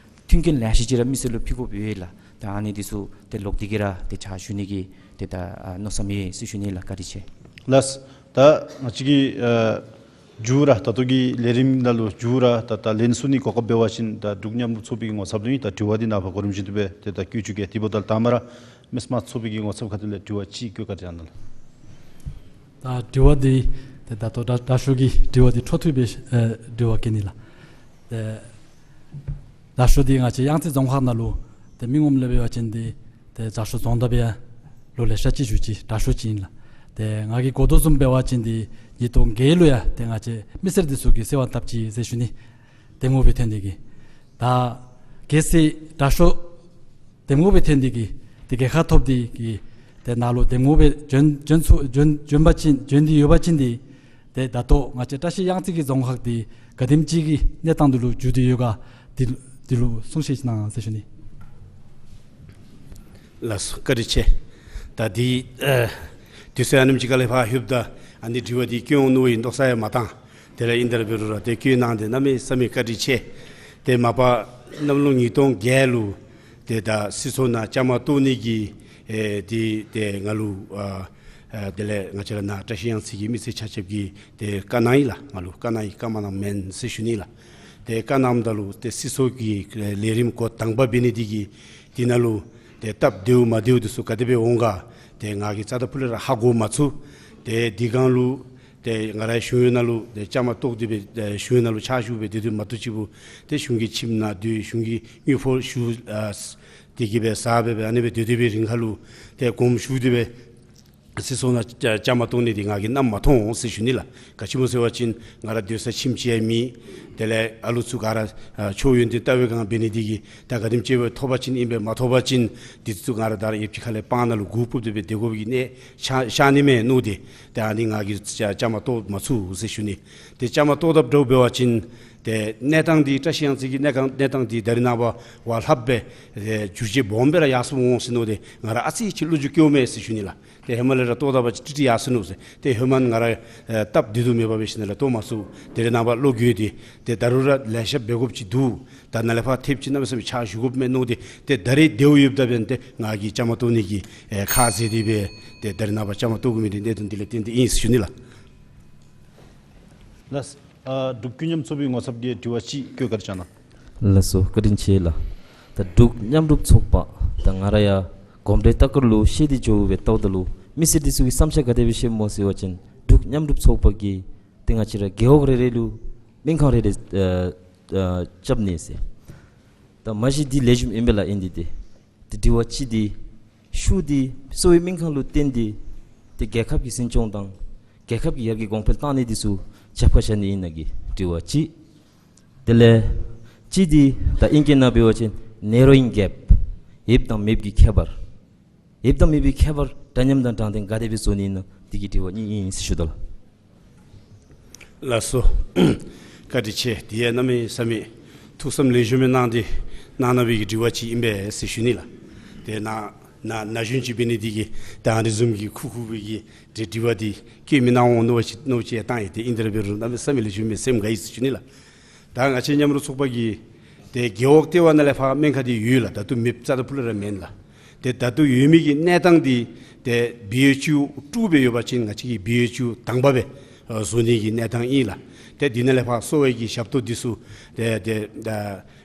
མཐུན་རྐྱེན་ལེ་ཤ་ཅིག་ར་མི་སེར་ལུ་ཕུལ་དགོཔ་ཡོད་ལགས། ད་ཨ་ནི་འདི་ཚུ་ཏེ་ལོག་སྟེ་གི་ར་ཏེ་ཕྱག་ཞུ་ནི་གི་ཏེ་ད་ཨ་མནོ་བསམ་ཡོད་ཟེར་ཞུ་ནི་ལགས། བཀའ་དྲིན་ཆེ། ལགས། ད་ང་བཅས་ཀྱི་ཨ་མཇུག་ར་ད་ལྟོ་གི་ལས་རིམ་ནང་ལུ་མཇུག་ར་ད་ད་ལན་གསུང་ནི་གོ་སྐབས་འབད་བ་ཅིན་ད་འབྲུག་མཉམ་རུབ་ཚོགས་པའི་གི་ངོ་ཚབ་ལུ་ཨིན། ད་དྲི་བ་འདི་ནཱ་ཕར་གོ་རིམ་བཞིན་དུ་སྦེ་ཏེ་ད་བཀོད་བཅུག་གེ། དེ་འབདཝ་ད་ལུ་ད་མ་ར་མེས་སྨད་ཚོགས་པའི་གི་ངོ་ཚབ་ཁ་ཐུག་ལས་དྲི་བ་ཅིག་བཀོད་ག་ར་ནཱ་ལུ། ད་དྲི་བ་འདི་ཏེ་ད་ལྟོ་དྲ་དྲག་ཤོས་ཀྱི་དྲི་བ་འདི་འཕྲོ་མཐུད་སྦེ་ཨེ་དྲི་བ་བཀོད་ནི་ལགས། ཏེ་དྲག་ཤོས་འདི་ང་བཅས་གཡང་རྩེ་རྫོང་ཁག་ནང་ལུ་ཏེ་མི་ངོམ་ལས་འབད་བ་ཅིན་འདི་ཏེ་དྲག་ཤོས་རྫོང་བདག་སྦེ་ཡང་ལོ་ལེ་ཤ་ཅིག་བཞུགས་ཅི། དྲག་ཤོས་ཅིག་ཨིན་ལགས། ཏེ་ང་གིས་གོ་དོ་བཟུམ་འབད་བ་ཅིན་འདི་ཉིས་སྟོང་བརྒྱད་ལུ་ཡང་ཏེ་ང་བཅས་མི་སེར་འདི་ཚུ་གིས་གསོལ་བ་བཏབ་ཅི་ཟེར་ཞུ་ནི། འདེམས་ངོ་སྦེ་ཐོན་ཏེ་གི། ད་གལ་སྲིད་དྲག་ཤོས་འདེམས་ངོ་སྦེ་ཐོན་ཏེ་གི་ཏེ་རྒྱལ་ཁ་ཐོབ་སྟེ་གི་ཏེ་ནཱ་ལུ་འདེམས་ངོ་སྦེ་བྱོན་བྱོན་ཚུ་བྱོན་བྱོན་པ་ཅིན་བྱོན་ཏེ་ཡོད་པ་ཅིན་འདི་ཏེ་ད་ལྟོ་ང་བཅས་བཀྲ་ཤིས་གཡང་རྩེ་གི་རྫོང་ཁག་འདི་ག་དེམ་ཅིག་གི་གནས་སྟངས་འདི་ལུ་འགྱུར་ཏེ་ཡོད་ག་འདི་འདི་ལུ་གསུང་བཤད་གནང་ཟེར་ཞུ་ནི། ལགས་སོ། བཀའ་དྲིན་ཆེ། ད་འདི་ཨ་དུས་ཚོད་ཨ་ནེམ་ཅིག་ཁ་ལས་ཕར་ལྷོདཔ་ད་ཨ་ནི་དྲི་བ་འདི་བཀོད་འོང་མནོ་བའི་མནོ་བསམ་ཡང་མ་བཏང་། དེ་ལས་ཨིན་ཏེ་ར་འབད་རུང་ར་ཏེ་བཀོད་གནང་སྟེ་གནམ་མེད་ས་མེད་བཀའ་དྲིན་ཆེ། ཏེ་མ་པ་གནམ་ལོ་ཉིས་སྟོང་བརྒྱད་ལུ་ཏེ་ད་སྲིད་ཚོགས་ནང་བཅའ་མར་གཏོགས་ནི་གི་ཨེ་འདི་ཏེ་ང་ལུ་ཨ་ཨ་དེ་ལས་ང་བཅས་ར་ནཱ་བཀྲ་ཤིས་གཡང་རྩེ་གི་མི་སེར་ཆ་ཁྱབ་ཀྱིས་ཏེ་བཀའ་གནང་ཡི་ལགས། ང་ལུ་བཀའ་གནང་ཡི། བཀའ་མ་གནངམ་མེན་ཟེར་ཞུ་ནི་ལགས། ཏེ་བཀའ་གནངམ་ད་ལུ་ཏེ་སྲིད་ཚོགས་ཀྱི་ལས་རིམ་འགོ་དང་པ་འབད་ནི་འདི་གིས་འདི་ནང་ལུ་ཏེ་སྟབས་བདེཝ་མ་བདེཝ་འདི་ཚུ་ག་དེ་སྦེ་འོང་ག་ཏེ་ང་གིས་རྩ་དང་ཕུ་ལས་ར་ཧ་གོ་མ་ཚུགས། ཏེ་འདི་སྒང་ལུ་ཏེ་ང་རའི་གཞུང་གཡོག་ནང་ལུ་ཏེ་བཅའ་མར་གཏོགས་ཏེ་སྦེ་ཏེ་གཞུང་གཡོག་ནང་ལུ་ཕྱག་ཞུ་སྦེ་སྡོད་དོ་མ་གཏོགས་ཅིག་པུ་ཏེ་གཞུང་གི་ཁྱིམ་ནང་སྡོད་གཞུང་གི་དངུལ་ཕོགས་ཞུ་ཨ་སྟེ་གི་སྦེ་ཟ་སྦེ་སྦེ་ཨ་ནི་སྦེ་སྡོད་དེ་སྦེ་རིང་ཁ་ལུ་ཏེ་དགོངསམ་ཞུ་སྟེ་སྦེ་ སྲིད་ཚོགས་ནང་བཅའ་བཅའ་མར་གཏོགས་ནི་འདི་ང་གིས་གནམ་མ་མཐོང་ཟེར་ཞུ་ནི་ལགས། ག་ཅི་སྨོ་ཟེར་བ་ཅིན་ང་ར་སྡོད་ས་ཁྱིམ་ཅིག་ཡང་མེད། དེ་ལས་ཨ་ལུ་ཚུ་ག་ར་ཨ་ཆོས་ཡོན་ཏན་ལྟ་བའི་སྒང་འབད་ནི་འདི་གིས་ད་ག་དེམ་ཅིག་སྦེ་ཐོབ་པ་ཅིན་ཨིན་པས། མ་ཐོབ་པ་ཅིན་འདི་ཚུ་ང་ར་ད་རེས་ཡབ་ཀྱི་ཁ་ལས་སྤང་ནང་ལུ་མགུ་སྤུབས་ཏེ་སྦེ་སྡོད་དགོ་པའི་གི་གནས་ཤར་ཤར་ནི་མས་མནོ་སྟེ་ད་ཨ་ནི་ང་གིས་བཅའ་བཅའ་མར་གཏོགས་མ་ཚུགས་ཟེར་ཞུ་ནི། ཏེ་བཅའ་མར་གཏོགས་དཔ་འདྲཝ་འབད་བ་ཅིན་ཏེ་གནས་སྟངས་འདི་བཀྲ་ཤིས་གཡང་རྩེ་གི་གནས་སྟངས་གནས་སྟངས་འདི་ད་རེས་ནངས་པ་བ་ལྷགཔ་སྦེ་ཨེ་འགྱུར་བཅོས་སྦོམ་སྦེ་ར་ཡར་སོང་འོང་ཟེར་མནོ་སྟེ་ང་ར་ཨ་ཙི་ཅིག་བློ་འགྱོད་སྐྱེཝ་མས་ཟེར་ཞུ་ནི་ལགས། ཏེ་ཧེ་མ་ལས་ར་གཏོགས་དཔ་ཅིག་ཀྲིག་ཀྲི་ཡར་སོང་ནུག་ཟེར། ཏེ་ཧེ་མ་ང་ར་ཨེ་སྟབས་བདེ་སྡུག་མེད་པ་འབད་ཞིནམ་ལས་གཏོགས་མ་ཚུགས། ད་རེས་ནངས་པ་བློ་འགྱོད་དེ་ཏེ་ད་རུང་ར་ལེ་ཤ་འབད་དགོཔ་ཅིག་འདུག། ད་ནཱ་ལས་ཕར་ཐེབས་ཅིག་གནམ་མེད་ས་མེད་ཕྱག་ཞུ་དགོཔ་མས་མནོ་སྟེ་ཏེ་ད་རེས་དེ་བ་ཡོདཔ་ད་འབདན་ཏེ་ང་གིས་བཅའ་མར་གཏོགས་ནི་གི་ཨེ་ཁ་བཟེད་དེ་སྦེ་ཏེ་ད་རེས་ནངས་པ་བཅའ་མར་གཏོགས་དགོ་མི་འདི་གནད་དོན་འདི་ལས་བརྟེན་ཏེ་ཨིན་ཟེར་ཞུ་ནི་ལགས། ལགས། ཨ་འབྲུག་ཀུན་མཉམ་ཚོགས་པའི་ངོ་ཚབ་ཀྱིས་དྲི་བ་ཅིག་བཀོད་བཀའ་དྲིན་བསྐྱང་གནང་། ལགས་སོ། བཀའ་དྲིན་ཆེ་ལགས། ད་འབྲུག་མཉམ་རུབ་ཚོགས་པ་ད་ང་ར་ཡང་གོམས་འདྲིས་ལྟ་སྐོར་ལུ་ཤེས་ཏེ་འགྱོ་བའི་ལྟཝ་ད་ལུ་མི་སེར་འདི་ཚུ་གི་བསམ་འཆར་ག་དེ་སྦེ་བཤདཔ་སྨོ་ཟེར་བ་ཅིན་འབྲུག་མཉམ་རུབ་ཚོགས་པ་གིས་ཏེ་ང་བཅས་ར་རྒེད་འོག་རེ་རེ་ལུ་སྨན་ཁང་རེ་རེ་ཨ་ཨ་རྐྱབ་ནི་ཟེར། ད་མ་གཞི་འདི་ལེགས་ཤོམ་ཨིན་པས་ལགས། ཨིན་ཏེ་ཏེ་ཏེ་དྲི་བ་ཅིག་འདི་ཤུགས་འདི་གསོ་བའི་སྨན་ཁང་ལུ་བརྟེན་ཏེ་ཏེ་རྒྱལ་ཁབ་ཀྱི་འཛིན་སྐྱོང་དང་རྒྱལ་ཁབ་ཀྱི་ཡར་རྒྱས་གོང་འཕེལ་བཏང་ནི་འདི་ཚུ་རྒྱབ་ཁར་བཞག་ནི་ཨིན་ན་གི་དྲི་བ་ཅིག། དེ་ལས་གཅིག་འདི་ད་ཨིང་སྐད་ནང་འབད་བ་ཅིན་ནེ་རོ་ཡིང་གེབ། ཡོདཔ་དང་མེདཔ་གི་ཁྱད་པར། ཡོདཔ་དང་མེདཔ་གི་ཁྱད་པར་འདྲ་མཉམ་དང་དྲང་བདེན་ག་དེ་སྦེ་བཟོ་ནི་ཨིན་ན་འདི་གི་དྲི་བ་གཉིས་ཨིན་ཟེར་ཞུ་དོ་ལགས། ལགས་སོ། བཀའ་དྲིན་ཆེ། དེ་ཡང་གནམ་མེད་ས་མེད་ཐུགས་བསམ་ལེགས་ཤོམ་སྦེ་གནང་སྟེ་གནང་གནང་བའི་གི་དྲི་བ་ཅིག་ཨིན་པས་ཟེར་ཞུ་ནི་ལགས། དེ་ན་ན་ན་གཞོན་ཅིག་འབད་ནི་འདི་གིས་ད་ཨ་ནི་བཟུམ་གྱི་ཁུ་ཁུ་བའི་གི་དྲི་དྲི་བ་འདི་བཀོད་མི་གནང་འོང་མནོ་བ་ཅིག་མནོ་བ་ཅིག་ཡང་བཏང་ཡི། ཏེ་ཨིན་དེ་ར་འབད་རུང་གནམ་མེད་ས་མེད་ལེགས་ཤོམ་སྦེ་སེམས་དགའ་ཡི་ཟེར་ཞུ་ནི་ལགས། ད་ང་བཅས་མཉམ་རུབ་ཚོགས་པ་གིས་ཏེ་རྒེད་འོག་ལྟེ་བ་ནང་ལས་ཕར་སྨན་ཁང་འདི་ཡོད་ལགས། ད་ལྟོ་མེདཔ་རྩ་དང་ཕུ་ལས་ར་མེན་ལགས། ཏེ་ད་ལྟོ་ཡོད་མི་གི་གནས་སྟངས་འདི་ཏེ་བི་ཨེཆ་ཡུ་དྲུག་སྦེ་ཡོད་པ་ཅིན་ང་བཅས་ཀྱིས་བི་ཨེཆ་ཡུ་དང་པ་སྦེ་ཨ་བཟོ་ནི་གི་གནས་སྟངས་ཨིན་ལགས། ཏེ་འདི་ནང་ལས་ཕར་གསོ་བའི་གི་ཞབས་ཏོག་འདི་ཚུ་ཏེ་ཏེ་ད་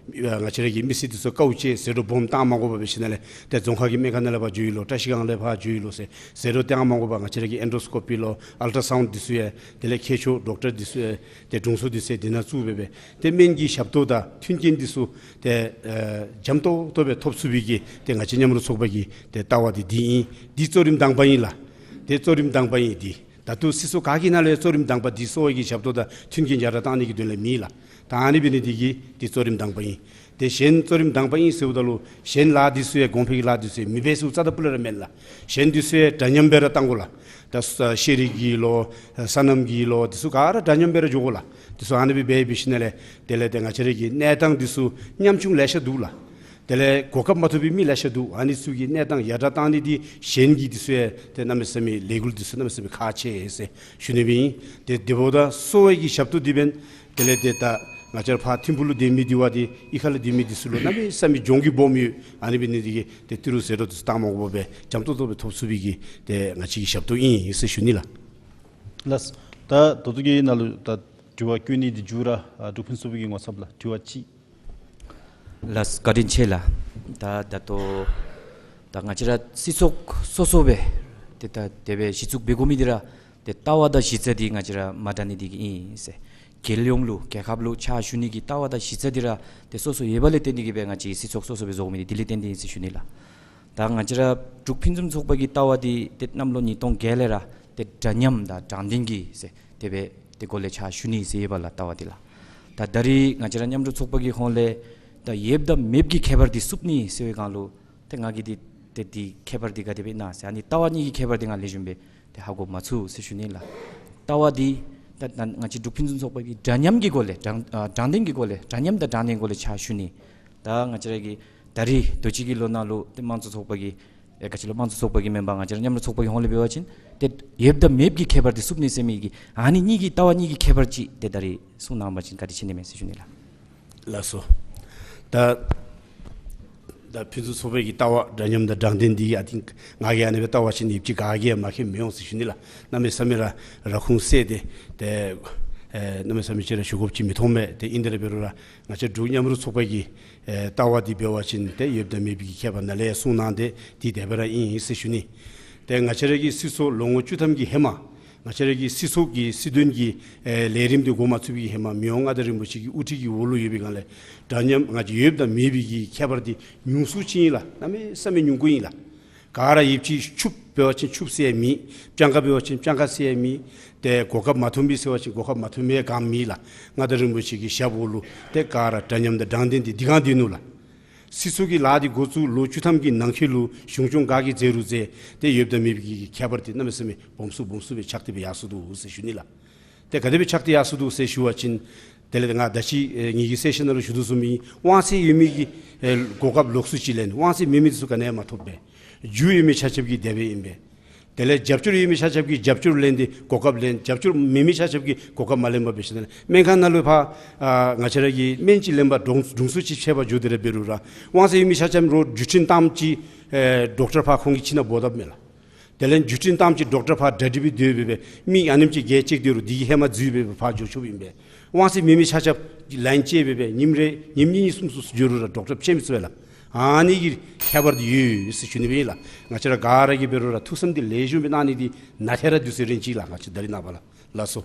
ང་བཅས་ར་གི་མི་སེར་འདི་ཚུ་དཀའཝ་སྤྱད་ཟད་འགྲོ་སྦོམ་བཏང་མ་དགོ་པར་འབད་ཞིནམ་ལས་ཏེ་རྫོང་ཁག་གི་སྨན་ཁང་ནང་ལས་ཕར་འགྱོ་ཡི་ལོ་བཀྲ་ཤིས་སྒང་ལས་ཕར་འགྱོ་ཡི་ལོ་ཟེར་ཟད་འགྲོ་བཏང་མ་དགོ་པར་ང་བཅས་ར་གི་ཨེན་ཌོ་སི་ཀོ་པི་ལོ་ཨལ་ཊ་སའུནཌ་འདི་ཚུ་ཡང་དེ་ལས་མཁས་མཆོག་ཌོག་ཊར་འདི་ཚུ་ཡང་ཏེ་དྲུང་འཚོ་འདི་ཚུ་ཡང་དེ་ནང་བཙུགས་སྦེ་སྦེ་ཏེ་སྨན་གྱི་ཞབས་ཏོག་དང་མཐུན་རྐྱེན་འདི་ཚུ་ཏེ་ཨེ་འཇམ་ཏོག་ཏོ་སྦེ་ཐོབ་ཚུགས་པའི་གི་ཏེ་ང་བཅས་མཉམ་རུབ་ཚོགས་པ་གི་ཏེ་ལྟ་བ་འདི་འདི་ཨིན། འདི་གཙོ་རིམ་དང་པ་ཨིན་ལགས། ཏེ་གཙོ་རིམ་དང་པ་ཨིན། འདི་ད་ལྟོ་སྲིད་ཚོགས་ག་གི་ནང་ལས་གཙོ་རིམ་དང་པ་འདི་གསོ་བའི་གི་ཞབས་ཏོག་དང་མཐུན་རྐྱེན་ཡར་དྲག་བཏང་ནི་གི་དོན་ལས་མེད་ལགས། ད་ཨ་ནི་འབད་ནི་འདི་གིས་འདི་གཙོ་རིམ་དང་པ་ཨིན། ཏེ་གཞན་གཙོ་རིམ་དང་པ་ཨིན་ཟེརཝ་ད་ལུ་གཞན་ལཱ་འདི་ཚུ་ཡང་གོང་འཕེལ་གྱི་ལཱ་འདི་ཚུ་ཡང་མི་འབད་ཚུགས་རྩ་དང་ཕུ་ལས་ར་མེན་ལགས། གཞན་འདི་ཚུ་ཡང་འདྲ་མཉམ་སྦེ་ར་བཏང་དགོ་ལགས། ད་ཤེས་རིག་གི་ལོ་སོ་ནམ་གྱི་ལོ་འདི་ཚུ་ག་ར་འདྲ་མཉམ་སྦེ་ར་འགྱོ་དགོ་ལགས། འདི་ཚུ་ཨ་ནི་སྦེ་འབད་འབད་ཞིནམ་ལས་དེ་ལས་ཏེ་ང་བཅས་ར་གི་གནས་སྟངས་འདི་ཚུ་ཉམ་ཆུང་ལེ་ཤ་འདུག་ལགས། དེ་ལས་གོ་སྐབས་མ་ཐོབ་པའི་མི་ལེ་ཤ་འདུག། ཨ་ནི་ཚུ་གི་གནས་སྟངས་ཡར་དྲག་བཏང་ནི་འདི་གཞན་གྱིས་འདི་ཚུ་ཡང་ཏེ་གནམ་མེད་ས་མེད་ལས་འགུལ་འདི་ཚུ་གནམ་མེད་ས་མེད་ཁག་ཆེ་ཟེར་ཞུ་ནི་སྦེ་ཨིན། ཏེ་དེ་འབདཝ་ད་གསོ་བའི་གི་ཞབས་ཏོག་འདི་འབདན་དེ་ལས་ཏེ་ད་ང་བཅས་ར་ཕར་ཐིམ་ཕུག་ལུ་སྡོད་མི་འདི་བ་འདི་གཡུས་ཁ་ལུ་སྡོད་མི་འདི་ཚུ་ལུ་གནམ་མེད་ས་མེད་གྱོང་གུད་སྦོམ་ཡོད། ཨ་ནི་འབད་ནི་འདི་གིས་ཏེ་ཏི་རུ་ཟད་འགྲོ་འདི་ཚུ་བཏང་མ་དགོ་པར་འཇམ་ཏོག་ཏོ་སྦེ་ཐོབ་ཚུགས་པའི་གི་ཏེ་ང་བཅས་ཀྱི་ཞབས་ཏོག་ཨིན་ཟེར་ཞུ་ནི་ལགས། ལགས། ད་ད་ལྟོ་གི་ནང་ལུ་ད་དྲི་བ་བཀོད་ནི་འདི་མཇུག་ར་ཨ་འབྲུག་ཕུན་ཚོགས་པའི་གི་ངོ་ཚབ་ལགས་དྲི་བ་ཅིག། ལགས་བཀའ་དྲིན་ཆེ་ལགས། ད་ད་ལྟོ་ད་ང་བཅས་ར་སྲིད་ཚོགས་སོ་སོ་སྦེ་ཏེ་ད་དེ་སྦེ་གཞི་བཙུགས་འབད་དགོ་མི་འདི་ར་ཏེ་ལྟ་བ་དང་གཞི་རྩ་འདི་ང་བཅས་ར་མ་འདྲ་ནི་འདི་གིས་ཨིན་ཟེར། རྒྱལ་ཡོངས་ལུ་རྒྱལ་ཁབ་ལུ་ཕྱག་ཞུ་ནི་གི་ལྟ་བ་དང་གཞི་རྩ་འདི་ར་ཏེ་སོ་སོ་ཡོད་པ་ལས་བརྟེན་ཏེ་གིས་སྦེ་ང་བཅས་སྲིད་ཚོགས་སོ་སོ་སྦེ་བཟོ་མི་འདི་དེ་ལས་བརྟེན་ཏེ་ཨིན་ཟེར་ཞུ་ནི་ལགས། ད་ང་བཅས་ར་འབྲུག་ཕུན་སུམ་ཚོགས་པ་གི་ལྟ་བ་འདི་ཏེ་གནམ་ལོ་ཉིས་སྟོང་བརྒྱད་ལས་ར་ཏེ་འདྲ་མཉམ་དང་དྲང་བདེན་གྱི་ཟེར་དེ་སྦེ་ཏེ་སྒོ་ལས་ཕྱག་ཞུ་ནི་ཟེར་ཡོད་པ་ལགས་ལྟ་བ་འདི་ལགས། ད་ད་རིས་ང་བཅས་ར་མཉམ་རུབ་ཚོགས་པ་གི་ཧོངས་ལས་ད་ཡོདཔ་དང་མེདཔ་གི་ཁྱད་པར་འདི་བསུབ་ནི་ཟེར་བའི་སྒང་ལུ་ཏེ་ང་གིས་འདི་ཏེ་འདི་ཁྱད་པར་འདི་ག་དེ་སྦེ་ཨིན་ན་ཟེར་ཨ་ནི་ལྟ་བ་གཉིས་ཀྱི་ཁྱད་པར་འདི་ང་ལེགས་ཤོམ་སྦེ་ཏེ་ཧ་གོ་མ་ཚུགས་ཟེར་ཞུ་ནི་ལགས། ལྟ་བ་འདི་ད་ད་ང་བཅས་འབྲུག་ཕུན་སུམ་ཚོགས་པ་གིས་འདྲ་མཉམ་གྱི་སྒོ་ལས་དྲང་ཨ་དྲང་བདེན་གྱི་སྒོ་ལས་འདྲ་མཉམ་དང་དྲང་བདེན་སྒོ་ལས་ཕྱག་ཞུ་ནི། ད་ང་བཅས་ར་གི་ད་རིས་དུས་ཅི་གི་ལོ་ནང་ལུ་ཏེ་དམངས་གཙོ་ཚོགས་པ་གི་ཨེ་ག་ཅི་ལོ་དམངས་གཙོ་ཚོགས་པ་གི་མེན་པར་ང་བཅས་ར་མཉམ་རུབ་ཚོགས་པ་གི་ཧོངས་ལས་འབད་བ་ཅིན་ཏེ་ཡོདཔ་དང་མེདཔ་གི་ཁྱད་པར་འདི་བསུབ་ནི་ཟེར་མི་གི་ཨ་ནི་གཉིས་ཀྱི་ལྟ་བ་གཉིས་ཀྱི་ཁྱད་པར་ཅིག་ཏེ་ད་རིས་གསུང་གནང་བ་ཅིན་བཀའ་དྲིན་ཆེ་ནི་མས་ཟེར་ཞུ་ནི་ལགས། ལགས་སོ། ད་ད་ཕུན་སུམ་ཚོགས་པའི་གི་ལྟ་བ་འདྲ་མཉམ་དང་དྲང་བདེན་འདི་གིས་ཨ་ཏིང་ང་གིས་ཨ་ནི་སྦེ་ལྟ་བ་ཅིན་ཡོདཔ་ཅིག་ག་གིས་ཡང་མ་མཁྱེན་མི་འོང་ཟེར་ཞུ་ནི་ལགས། གནམ་མེད་ས་མེད་ར་ར་ཁུངས་བསལ་ཏེ་ཏེ་ཨེ་གནམ་མེད་ས་མེད་ཅིག་ར་ཞུ་དགོཔ་ཅིག་མི་མཐོང་མས། ཏེ་ཨིན་དེ་ར་འབད་རུང་ར་ང་བཅས་འབྲུག་མཉམ་རུབ་ཚོགས་པ་གི་ཨེ་ལྟ་བ་འདི་འབད་བ་ཅིན་ཏེ་ཡོདཔ་དང་མེདཔ་གི་ཁྱད་པར་ནཱ་ལས་ཡང་གསུང་གནང་སྟེ་འདི་དེ་སྦེ་ར་ཨིན་ཟེར་ཞུ་ནི། ཏེ་ང་བཅས་ར་གི་སྲིད་ཚོགས་ལོ་ངོ་བཅུ་ཐམ་གྱི་ཧེ་མ་ང་བཅས་ར་གི་སྲིད་ཚོགས་ཀྱི་སྲིད་དོན་གྱི་ཨེ་ལས་རིམ་འདི་འགོ་མ་བཙུགས་པའི་ཧེ་མ་མི་དབང་མངའ་བདག་རིན་པོ་ཆེ་གི་དབུ་ཁྲིད་ཀྱི་འོག་ལུ་ཡོད་པའི་སྒང་ལས་འདྲ་མཉམ་ང་བཅས་ཡོདཔ་དང་མེདཔ་གི་ཁྱད་པར་འདི་ཉུང་སུ་ཅིག་ཨིན་ལགས། གནམ་མེད་ས་མེད་ཉུང་ཀུ་ཨིན་ལགས། ག་ར་ཡོདཔ་ཅིག་ཕྱུགཔོ་འབད་བ་ཅིན་ཕྱུགཔོ་ཟེར་མེད། སྤྱང་ཀ་འབད་བ་ཅིན་སྤྱང་ཀ་ཟེར་མེད། ཏེ་གོ་སྐབས་མ་ཐོབ་མི་ཟེར་བ་ཅིན་གོ་སྐབས་མ་ཐོབ་མི་ག་མེད་ལགས། མངའ་བདག་རིན་པོ་ཆེ་གི་ཞབས་འོག་ལུ་ཏེ་ག་ར་འདྲ་མཉམ་དང་དྲང་བདེན་འདི་འདི་གང་འདི་ནུག་ལགས། སྲིད་ཚོགས་ཀྱི་ལཱ་འདི་འགོ་བཙུགས་ལོ་བཅུ་ཐམ་གྱི་ནང་འཁོད་ལུ་གཞུང་སྐྱོང་ག་གིས་མཛད་རུང་མཛད། ཏེ་ཡོདཔ་དང་མེདཔ་གི་ཁྱད་པར་འདི་གནམ་མེད་ས་མེད་སྦོམ་སུ་སྦོམ་སུ་སྦེ་ཆགས་ཏེ་སྦེ་ཡར་སོ་དོ་ཟེར་ཞུ་ནི་ལགས། ཏེ་ག་དེ་སྦེ་ཆགས་ཏེ་ཡར་སོ་དོ་ཟེར་ཞུ་བ་ཅིན། དེ་ལས་ང་ད་ཅི་ཨེ་ངེ་གི་གསལ་བཤད་ནང་ལུ་ཞུ་དོ་བཟུམ་སྦེ་དབང་ཚད་ཡོད་མི་གིས་ཨེ་གོ་སྐབས་ལོགས་སུ་ཅིག་ལེན། དབང་ཚད་མེད་མི་འདི་ཚུ་ག་ནི་ཡང་མ་ཐོབ་པས། རྒྱུ་ཡོད་མི་ཆ་ཁྱབ་ཀྱིས་དེ་སྦེ་ཨིན་པས། དེ་ལས་རྒྱབ་སྐྱོར་ཡོད་མི་ཆ་ཁྱབ་ཀྱིས་རྒྱབ་སྐྱོར་ལེན་ཏེ་གོ་སྐབས་ལེན། རྒྱབ་སྐྱོར་མེད་མི་ཆ་ཁྱབ་ཀྱིས་གོ་སྐབས་མ་ལེན་པར་འབད་ཞིནམ་ལས་སྨན་ཁང་ནང་ལུ་ཕར་ཨ་ང་བཅས་ར་གིས་སྨན་ཅིག་ལེན་པར་དྲུང་དྲུང་འཚོ་ཅིག་ཕྱད་པར་འགྱོ་སྟེ་ར་འབད་རུང་ར་དབང་ཚད་ཡོད་མི་ཆ་ཁྱབ་རོགས་བརྒྱུད་འཕྲིན་བཏངམ་ཅིག་ཨེ་ཌོག་ཊར་ཕར་ཁོང་གི་ཁྱིམ་ནང་འབོ་དཔ་མས་ལགས། དེ་ལས་བརྒྱུད་འཕྲིན་བཏངམ་ཅིག་ཌོག་ཊར་ཕར་གྲ་སྒྲིག་འབད་དེ་སྦེ་སྦེ་མི་ཨ་ནེམ་ཅིག་བརྒལ་བཅུག་སྟེ་རུང་འདི་གིས་ཧེ་མ་འཛུལ་སྦེ་སྦེ་ཕར་འགྱོ་ཆོགཔ་ཨིན་པས། དབང་ཚད་མེད་མི་ཆ་ཁྱབ་ལཱའིན་བཅད་སྦེ་སྦེ་ཉིནམ་རེ་ཉིནམ་གཉིས་གསུམ་གསུམ་འགྱོ་རུང་ར་ཌོག་ཊར་ཕྱད་མི་ཚུགས་པས་ལགས། ཨ་ནི་གི་ཁྱད་པར་འདི་ཡོད་ཟེར་ཞུ་ནི་སྦེ་ཨིན་ལགས། ང་བཅས་ར་ག་ར་གིས་འབད་རུང་ར་ཐུགས་བསམ་འདི་ལེགས་ཤོམ་སྦེ་གནང་ནི་འདི་ནཱ་ཐད་ར་འདུག་ཟེར་རན་ཅི་ལགས། ང་བཅས་ད་རིས་ནངས་པ་ལགས། ལགས་སོ།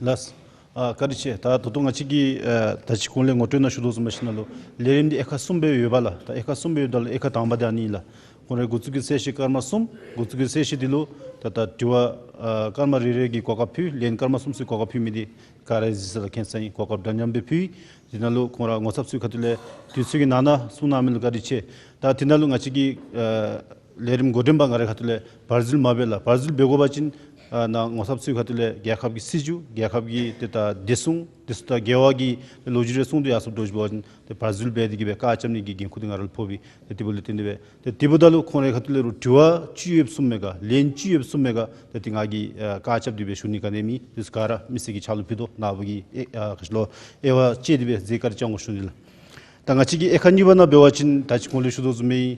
ལགས། ཨ་བཀའ་དྲིན་ཆེ། ད་ད་ལྟོ་ང་བཅས་ཀྱིས་ཨ་ད་ཅི་གོང་ལས་ངོ་སྤྲོད་ནང་ཞུ་དོ་བཟུམ་འབད་ཞིནམ་ལས་ལས་རིམ་འདི་དབྱེ་ཁག་གསུམ་སྦེ་ཡོདཔ་ལགས། ད་དབྱེ་ཁག་གསུམ་སྦེ་ཡོདཔ་ད་ལུ་དབྱེ་ཁག་དང་པ་འདི་ཨ་ནི་ལགས། ཁོང་རའི་འགོ་བཙུགས་ཀྱི་གསལ་བཤད་སྐར་མ་གསུམ། འགོ་བཙུགས་ཀྱི་གསལ་བཤད་འདི་ལུ་ད་ད་དྲི་བ་ཨ་སྐར་མ་རེ་རེ་གི་གོ་སྐབས་ཕུལ། ལན་སྐར་མ་གསུམ་གསུམ་གྱི་གོ་སྐབས་ཕུལ་མི་འདི་ག་ར་གཟིགས་ས་ལགས། མཁྱེན་ས་ཨིན། གོ་སྐབས་འདྲ་མཉམ་སྦེ་ཕུལ། དེ་ནང་ལུ་ཁོང་ར་ངོ་ཚབ་ཚུའི་ཁ་ཐུག་ལས་དུས་ཚོད་ཀྱི་ནང་ན་གསུང་གནང་མི་ལུ་བཀའ་དྲིན་ཆེ། ད་དེ་ནང་ལུ་ང་བཅས་ཀྱི་ཨ་ལས་རིམ་འགོ་འདྲེན་པ་ང་རའི་ཁ་ཐུག་ལས་བར་འཛུལ་མ་འབད་ལགས། བར་འཛུལ་འབད་དགོ་པ་ཅིན་ཨ་ནཱ་ངོ་ཚབ་ཚུའི་ཁ་ཐུག་ལས་རྒྱལ་ཁབ་ཀྱི་སྲིད་བྱུས་རྒྱལ་ཁབ་ཀྱི་ཏེ་ད་བདེ་སྲུང་དེ་ཚུ་དང་འགལ་བ་གི་ལོ་རྒྱུས་རེ་གསུངས་ཏེ་ཡར་སོངམ་འདྲཝ་ཅིག་འབད་བ་ཅིན་ཏེ་བར་འཛུལ་འབད་དེ་གིས་སྦེ་བཀག་རྐྱབ་ནི་གི་འགན་ཁུར་འདི་ང་ར་ལུ་ཕོག་པས། ཏེ་དེ་འབདཝ་ལས་བརྟེན་ཏེ་སྦེ་ཏེ་དེ་འབདཝ་ད་ལུ་ཁོང་རའི་ཁ་ཐུག་ལས་རུང་དྲི་བ་ཅིག་ཡོདཔ་གསུངམ་མས་ག་ལན་ཅིག་ཡོདཔ་གསུངམ་མས་ག་ཏེ་དེ་ང་གིས་ཨ་བཀག་རྐྱབ་སྟེ་སྦེ་ཞུ་ནི་ག་ནི་མེད། དེ་ཚུ་ག་ར་མི་སེར་གྱི་ཕྱག་ལུ་ཕུལ་དོ། ནཱ་བུ་གིས་ཨེ་ཨ་ག་ཅི་ལོ་དབྱེ་བ་དཔྱད་དེ་སྦེ་ཟེར་བཀའ་དྲིན་བསྐྱང་དགོ་ཞུ་ནི་ལགས། ད་ང་བཅས་ཀྱི་དབྱེ་ཁག་གཉིས་པ་ནང་འབད་བ་ཅིན་ད་ཅི་གོང་ལས་ཞུ་དོ་བཟུམ་སྦེ་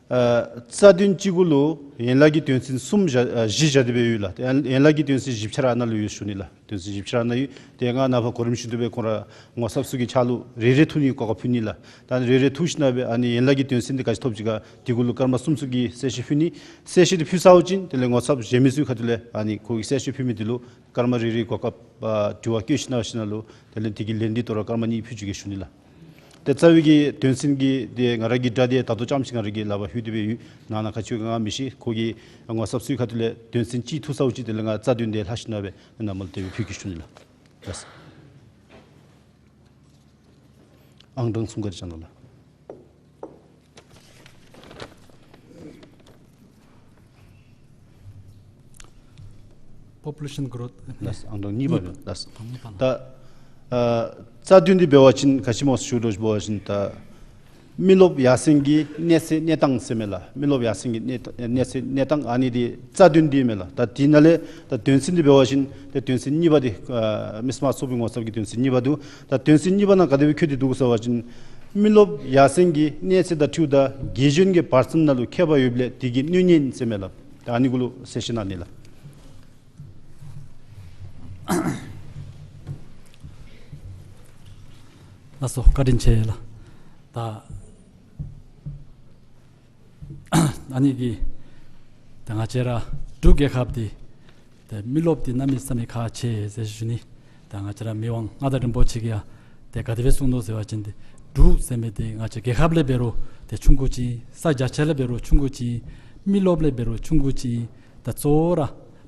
ཨ་རྩ་དོན་གཅིག་གུ་ལུ་ཡན་ལག་གི་དོན་ཚན་གསུམ་བཞག་ཨ་བཞི་བཞག་སྟེ་སྦེ་ཡོད་ལགས། ཏེ་ཡན་ལག་གི་དོན་ཚན་བཞི་ཆ་ར་ཨ་ནཱ་ལུ་ཡོད་ཞུ་ནི་ལགས། དོན་ཚན་བཞི་ཆ་ར་ཨ་ནཱ་ཡོད། ཏེ་ང་ནཱ་ཕར་གོ་རིམ་བཞིན་དུ་སྦེ་ཁོང་ར་ངོ་ཚབ་ཚུ་གི་ཕྱག་ལུ་རེ་རེ་ཐུག་ནི་གོ་སྐབས་ཕུལ་ནི་ལགས། ད་ཨ་ནི་རེ་རེ་ཐུག་ཞིནམ་སྦེ་ཨ་ནི་ཡན་ལག་གི་དོན་ཚན་འདི་ག་ཅི་ཐོབ་ཅི་ག་དེ་གུ་ལུ་སྐར་མ་གསུམ་གསུམ་གྱི་གསལ་བཤད་ཕུལ་ནི། གསལ་བཤད་འདི་ཕུལ་ཚརཝ་ཅིག་དེ་ལས་ངོ་ཚབ་གཞན་མི་ཚུའི་ཁ་ཐུག་ལས་ཨ་ནི་ཁོ་གི་གསལ་བཤད་ཕུལ་མི་འདི་ལུ་སྐར་མ་རེ་རེའི་གོ་སྐབས་ཨ་དྲི་བ་བཀོད་ཞིནམ་ཞིནམ་ལུ་དེ་ལས་དེ་གི་ལན་འདི་དོ་རུང་སྐར་མ་གཉིས་ཕུལ་བཅུག་གེ་ཞུ་ནི་ལགས། ཏེ་རྩ་བའི་གི་དོན་ཚན་གྱི་ཏེ་ང་ར་གི་སྒྲ་འདི་ད་ལྟོ་རྐྱངམ་ཅིག་ང་ར་གིས་ལག་པར་ལྷོད་དེ་སྦེ་ཡོད། ནང་ན་ག་ཅི་ཡོད་ག་ང་མི་ཤེས། ཁོ་གིས་ངོ་ཚབ་ཚུའི་ཁ་ཐུག་ལས་དོན་ཚན་ཅིག་ཐུག་ཚརཝ་ཅིག་དེ་ལས་ང་རྩ་དོན་འདི་ལྷག་ཞིནམ་སྦེ་ནཱ་མར་ལུ་དེ་སྦེ་ཕུལ་གེ་ཞུ་ནི་ལགས། ལགས། ཨང་གྲངས་གསུམ་ག་ར་བཅར་གནང་ལགས། Population growth. ལགས། ཨང་གྲངས་གཉིས་པ། གཉིས་པ། ལགས། དང་པ་ལགས། ད་ཨ་རྩ་དོན་འདི་འབད་བ་ཅིན་ག་ཅི་སྨོ་ཟེར་ཞུ་དོ་ཅིག་འབད་བ་ཅིན་ད་མི་རློབས་ཡར་སེང་གི་གནས་ཚད་གནས་སྟངས་ཟེར་མས་ལགས། མི་རློབས་ཡར་སེང་གི་གནས་གནས་ཚད་གནས་སྟངས་ཨ་ནི་འདི་རྩ་དོན་འདི་མས་ལགས། ད་དེ་ནང་ལས་ད་དོན་ཚན་འདི་འབད་བ་ཅིན་ད་དོན་ཚན་གཉིས་པ་འདི་ཨ་མི་སེར་དམངས་ཚོགས་པའི་ངོ་ཚབ་ཀྱི་དོན་ཚན་གཉིས་པ་འདུག། ད་དོན་ཚན་གཉིས་པ་ནང་ག་དེ་སྦེ་བཀོད་དེ་འདུག་ཟེར་བ་ཅིན་མི་རློབས་ཡར་སེང་གི་གནས་ཚད་དང་འཁྲིལཝ་ད་དགེ་སྦྱོར་གྱི་བར་མཚམས་ནང་ལུ་ཁྱད་པར་ཡོདཔ་ལས་དེ་གི་གནོད་ཉེན་ཟེར་མས་ལགས། ད་ཨ་ནི་གུ་ལུ་གསལ་བཤད་གནང་ནི་ལགས། ལགས་སོ། བཀའ་དྲིན་ཆེ་ལགས། ད་ཨ་ནི་གི་ད་ང་བཅས་ར་འབྲུག་རྒྱལ་ཁབ་འདི་ཏེ་མི་རློབས་འདི་གནམ་མེད་ས་མེད་ཁག་ཆེ་ཟེར་ཞུ་ནི། ད་ང་བཅས་ར་མི་དབང་མངའ་བདག་རིན་པོ་ཆེ་གིས་ཡང་ཏེ་ག་དེ་སྦེ་གསུངས་ནུག་ཟེར་བ་ཅིན་ཏེ་འབྲུག་ཟེར་མི་འདི་ང་བཅས་རྒྱལ་ཁབ་ལས་འབད་རུང་ཏེ་ཆུང་ཀུ་ཅིག། ས་རྒྱ་ཆེ་ལས་འབད་རུང་ཆུང་ཀུ་ཅིག། མི་རློབས་ལས་འབད་རུང་ཆུང་ཀུ་ཅིག། ད་གཙོ་བོ་ར་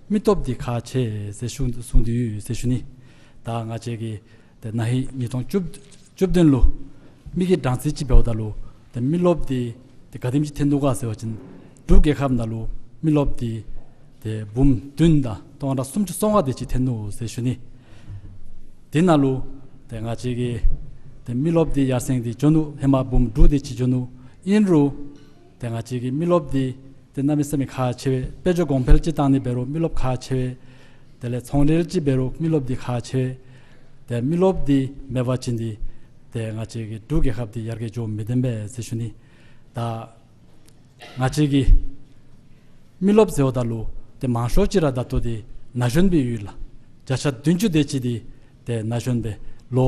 མི་སྟོབས་འདི་ཁག་ཆེ་ཟེར་ཞུ་གསུངས་ཏེ་ཡོད་ཟེར་ཞུ་ནི། ད་ང་བཅས་ཀྱི་ཏེ་ན་ཧིང་ཉིས་སྟོང་བཅུ་བདུན་ལུ་མི་གི་གྲངས་རྩིས་ཅིག་འབདཝ་ད་ལུ་ཏེ་མི་རློབས་འདི་ཏེ་ག་དེམ་ཅིག་ཐོན་ནུག་ག་ཟེར་བ་ཅིན་འབྲུག་རྒྱལ་ཁབ་ནང་ལུ་མི་རློབས་འདི་ཏེ་འབུམ་བདུན་དང་སྟོང་ཕྲག་སུམ་ཅུ་སོ་ལྔ་དེ་ཅིག་ཐོན་ནུག་ཟེར་ཞུ་ནི། དེ་ནང་ལུ་ཏེ་ང་བཅས་ཀྱི་ཏེ་མི་རློབས་འདི་ཡར་སེང་འདི་འགྱོ་ནུག། ཧེ་མ་འབུམ་དྲུག་དེ་ཅིག་འགྱོ་ནུག། ཨིན་རུང་ཏེ་ང་བཅས་ཀྱི་མི་རློབས་འདི་ཏེ་གནམ་མེད་ས་མེད་ཁག་ཆེ་བས། དཔལ་འབྱོར་གོང་འཕེལ་ཅིག་བཏང་ནི་འབད་རུང་མི་རློབས་ཁག་ཆེ་བས། དེ་ལས་ཚོང་འབྲེལ་ཅིག་འབད་རུང་མི་རློབས་འདི་ཁག་ཆེ་བས། ཏེ་མི་རློབས་འདི་མེད་པ་ཅིན་འདི་ཏེ་ང་བཅས་ཀྱི་འབྲུག་རྒྱལ་ཁབ་འདི་ཡར་རྒྱས་འགྱོ་མི་བཏུབ་པས་ཟེར་ཞུ་ནི། ད་ང་བཅས་ཀྱི་མི་རློབས་ཟེརཝ་ད་ལུ་ཏེ་མང་ཤོས་ཅིག་ར་ད་ལྟོ་འདི་ན་གཞོན་སྦེ་ཡོད་ལགས། བརྒྱ་ཆ་བདུན་ཅུ་དེ་ཅིག་འདི་ཏེ་ན་གཞོན་སྦེ་ལོ་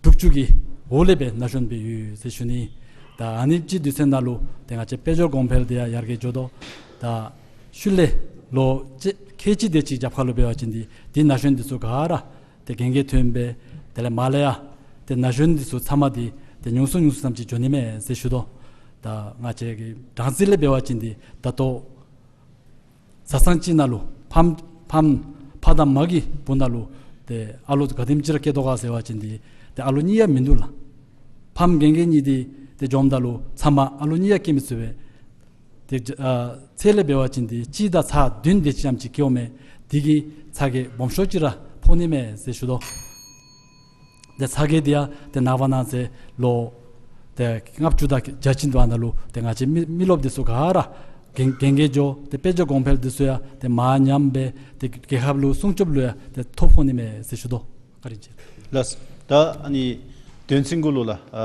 དྲུག་ཅུ་གི་འོག་ལས་སྦེ་ན་གཞོན་སྦེ་ཡོད་ཟེར་ཞུ་ནི། ད་ཨ་ནི་ཅིག་དུས་ཚོད་ནང་ལུ་ཏེ་ང་བཅས་དཔལ་འབྱོར་གོང་འཕེལ་འདི་ཡང་ཡར་རྒྱས་འགྱོ་དོ། ད་ཤུལ་ལས་ལོ་ཅིག་ཁལ་གཅིག་དེ་ཅིག་རྒྱབ་ཁར་ལུ་འབད་བ་ཅིན་འདི་འདི་ན་གཞོན་འདི་ཚུ་ག་ར་ཏེ་རྒན་རྒས་ཐོན་སྦེ་དེ་ལས་མར་ལས་ཡར་ཏེ་ན་གཞོན་འདི་ཚུ་ཚབ་མ་འདི་ཏེ་ཉུང་སུ་ཉུང་སུ་ཙམ་ཅིག་འགྱོ་ནི་མས་ཟེར་ཞུ་དོ། ད་ང་བཅས་ཀྱི་སྦྲང་རྩི་ལས་འབད་བ་ཅིན་འདི་ད་ལྟོ་བཟའ་ཚང་གཅིག་ནང་ལུ་ཕམ་ཕམ་ཕ་དང་མ་གི་བུ་ནང་ལུ་ཏེ་ཨ་ལོ་ག་དེམ་ཅིག་ར་སྐྱེ་དོ་ག་ཟེར་བ་ཅིན་འདི་ཏེ་ཨ་ལོ་གཉིས་ཡང་མིན་འདུག་ལགས། ཕམ་རྒན་རྒས་གཉིས་འདི་ཏེ་འཇོམས་ད་ལུ་ཚབ་མ་ཨ་ལོ་གཉིས་ཡང་སྐྱེ་མི་ཚུགས་པས། ཏེ་ཨ་ཚད་ལས་འབད་བ་ཅིན་འདི་གཅིག་དང་ཚ་བདུན་དེ་ཅིག་ཙམ་ཅིག་སྐྱེཝ་མས། འདི་གིས་ཚ་གྱང་སྦོམ་ཤོས་ཅིག་ར་ཕོག་ནི་མས་ཟེར་ཞུ་དོ། ཏེ་ཚ་གྱང་འདི་ཡང་ཏེ་ནངས་པ་གནངས་ཚེ་ལོ་ཏེ་ལྔ་བཅུ་དང་བརྒྱ་ཅིག་འདི་ནང་ལུ་ཏེ་ང་བཅས་མི་མི་རློབས་འདི་ཚུ་ག་ར་རྒན་རྒན་རྒས་འགྱོ་ཏེ་དཔེ་ཆ་གོང་འཕེལ་འདི་ཚུ་ཡང་ཏེ་མར་ཉམས་སྦེ་ཏེ་རྒྱལ་ཁབ་ལུ་སྲུང་སྐྱོབ་ལུ་ཡང་ཏེ་ཐོ་ཕོག་ནི་མས་ཟེར་ཞུ་དོ། བཀའ་དྲིན་ཆེ། ལགས། ད་ཨ་ནི་དོན་ཚན་གུ་ལུ་ལགས། ཨ་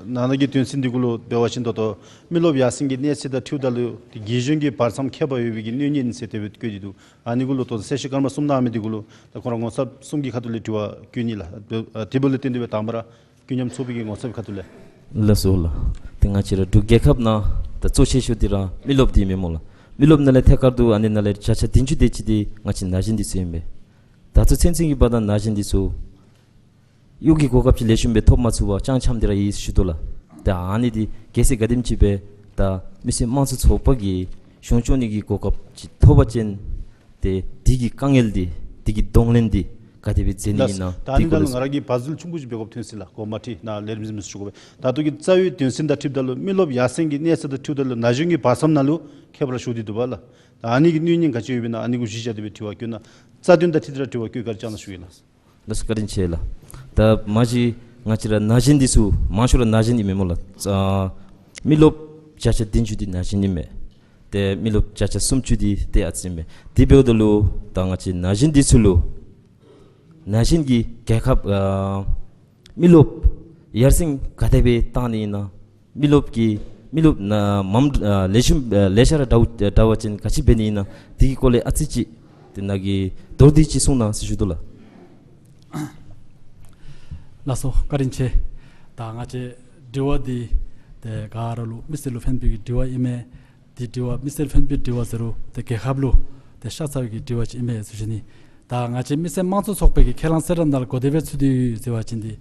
ནཱ་ནཱ་གི་དོན་ཚན་འདི་གུ་ལུ་འབད་བ་ཅིན་ད་ལྟོ་མི་རློབས་ཡར་སེང་གི་གནས་ཚད་དང་འཁྲིལཝ་ད་ལུ་ཏེ་རྒས་གཞོན་གྱི་བར་མཚམས་ཁྱད་པར་ཡོད་པའི་གི་གནོད་ཉེན་ཟེར་དེ་སྦེ་བཀོད་དེ་འདུག། ཨ་ནི་གུ་ལུ་ད་ལྟོ་གསལ་བཤད་སྐར་མ་གསུམ་གནང་མི་འདི་གུ་ལུ་ད་ཁོང་ར་ངོ་ཚབ་གསུམ་གྱི་ཁ་ཐུག་ལས་དྲི་བ་བཀོད་ནི་ལགས། ཨ་དེ་འབདཝ་ལས་བརྟེན་ཏེ་སྦེ་དང་པ་ར་ཀུན་མཉམ་ཚོགས་པའི་གི་ངོ་ཚབ་ཁ་ཐུག་ལས། ལགས་སོ་ལགས། ཏེ་ང་བཅས་ར་འབྲུག་རྒྱལ་ཁབ་ནང་ད་གཙོ་ཆེ་ཤོས་འདི་ར་མི་རློབས་འདི་མས་སྨོ་ལགས། མི་རློབས་ནང་ལས་ཐད་ཀར་དུ་ཨ་ནི་ནང་ལས་བརྒྱ་ཆ་བདུན་ཅུ་དེ་ཅིག་འདི་ང་བཅས་ན་གཞོན་འདི་ཚུ་ཨིན་པས། ད་ལྟོ་ཚུན་ཚོད་ཀྱི་བར་ན་ན་གཞོན་འདི་ཚུ་གཡོག་གི་གོ་སྐབས་ཅིག་ལེགས་ཤོམ་སྦེ་ཐོབ་མ་ཚུགས་པར་ཅང་འཁྱམས་ཏེ་ར་ཡོད་ཟེར་ཞུ་དོ་ལགས། ད་ཨ་ནི་འདི་གལ་སྲིད་ག་དེམ་ཅིག་སྦེ་ད་མི་སེར་དམངས་གཙོ་ཚོགས་པ་གིས་གཞུང་སྐྱོང་ནི་གི་གོ་སྐབས་ཅིག་ཐོབ་པ་ཅིན་ཏེ་འདི་གི་དཀའ་ངལ་འདི་འདི་གི་གདོང་ལེན་འདི་ག་དེ་སྦེ་མཛད་ནི་ཨིན་ན། ད་ཨ་ནི་འདི་གུ་ད་ལུ་ལུ་ང་ར་གིས་བར་འཛུལ་ཆུང་ཀུ་ཅིག་འབད་དགོཔ་ཐོན་ཅི་ལགས། གོ་མ་ཁྲིད་ནཱ་ལས་རིམ་གཟིགས་མི་ཚུ་གུ་སྦེ། ད་ལྟོ་གི་རྩ་བའི་དོན་ཚན་དང་འཁྲིལཝ་ད་ལུ་མི་རློབས་ཡར་སེང་གི་གནས་ཚད་དང་འཁྲིལཝ་ད་ལུ་ན་གཞོན་གྱི་བར་མཚམས་ནང་ལུ་ཁྱད་པར་ཞུགས་ཏེ་འདུག་པ་ལགས། ད་ཨ་ནི་གི་གནོད་ཉེན་ག་ཅི་ཡོདཔ་ཨིན་ན་ཨ་ནི་གུ་གཞི་བཞག་སྟེ་སྦེ་དྲི་བ་བཀོད་གནང་། རྩ་དོན་དང་འཁྲིལ་ཏེ་ར་དྲི་བ་བཀོད་ག་ར་ཅིག་གནང་ཞུ་ཡི་ལགས། ལགས་སོ། བཀའ་དྲིན་ཆེ་ལགས། ད་མ་གཞི་ང་བཅས་ར་ན་གཞོན་འདི་ཚུ་མང་ཤོས་ར་ན་གཞོན་ཨིན་མས་སྨོ་ལགས། ཨ་མི་རློབས་བརྒྱ་ཆ་བདུན་ཅུ་འདི་ན་གཞོན་ཨིན་མས། ཏེ་མི་རློབས་བརྒྱ་ཆ་སུམ་ཅུ་འདི་ཏེ་ཨ་ཙི་ཨིན་མས། དེ་འབདཝ་ད་ལུ་ད་ང་བཅས་ན་གཞོན་འདི་ཚུ་ལུ་ན་གཞོན་གྱིས་རྒྱལ་ཁབ་ཨ་མི་རློབས་ཡར་སེང་ག་དེ་སྦེ་བཏང་ནི་ཨིན་ན། མི་རློབས་ཀྱིས་མི་རློབས་ན་མམ་ཨ་ལེགས་ཤོམ་ཨ་ལེ་ཤ་ར་འདྲཝ་འདྲ་བ་ཅིན་ག་ཅི་འབད་ནི་ཨིན་ན། དེ་གི་སྐོར་ལས་ཨ་ཙི་ཅིག་ཏེ་ནཱ་གིས་མདོར་བསྡུས་ཅིག་གསུང་གནང་ཟེར་ཞུ་དོ་ལགས། ལགས་སོ། བཀའ་དྲིན་ཆེ། ད་ང་བཅས་དྲི་བ་འདི་ཏེ་ག་ར་ལུ་མི་སེར་ལུ་ཕན་པའི་གི་དྲི་བ་ཨིན་མས། འདི་དྲི་བ་མི་སེར་ཕན་པའི་དྲི་བ་ཟེར་རུང་ཏེ་རྒྱལ་ཁབ་ལུ་ཏེ་ཤ་ཚ་བའི་གི་དྲི་བ་ཅིག་ཨིན་མས་ཟེར་ཞུ་ནི། ད་ང་བཅས་མི་སེར་དམངས་གཙོ་ཚོགས་པའི་གི་ཁས་བླངས་གསལ་བསྒྲགས་ནང་ལུ་ག་དེ་སྦེ་ཚུད་དེ་ཡོད་ཟེར་བ་ཅིན་འདི་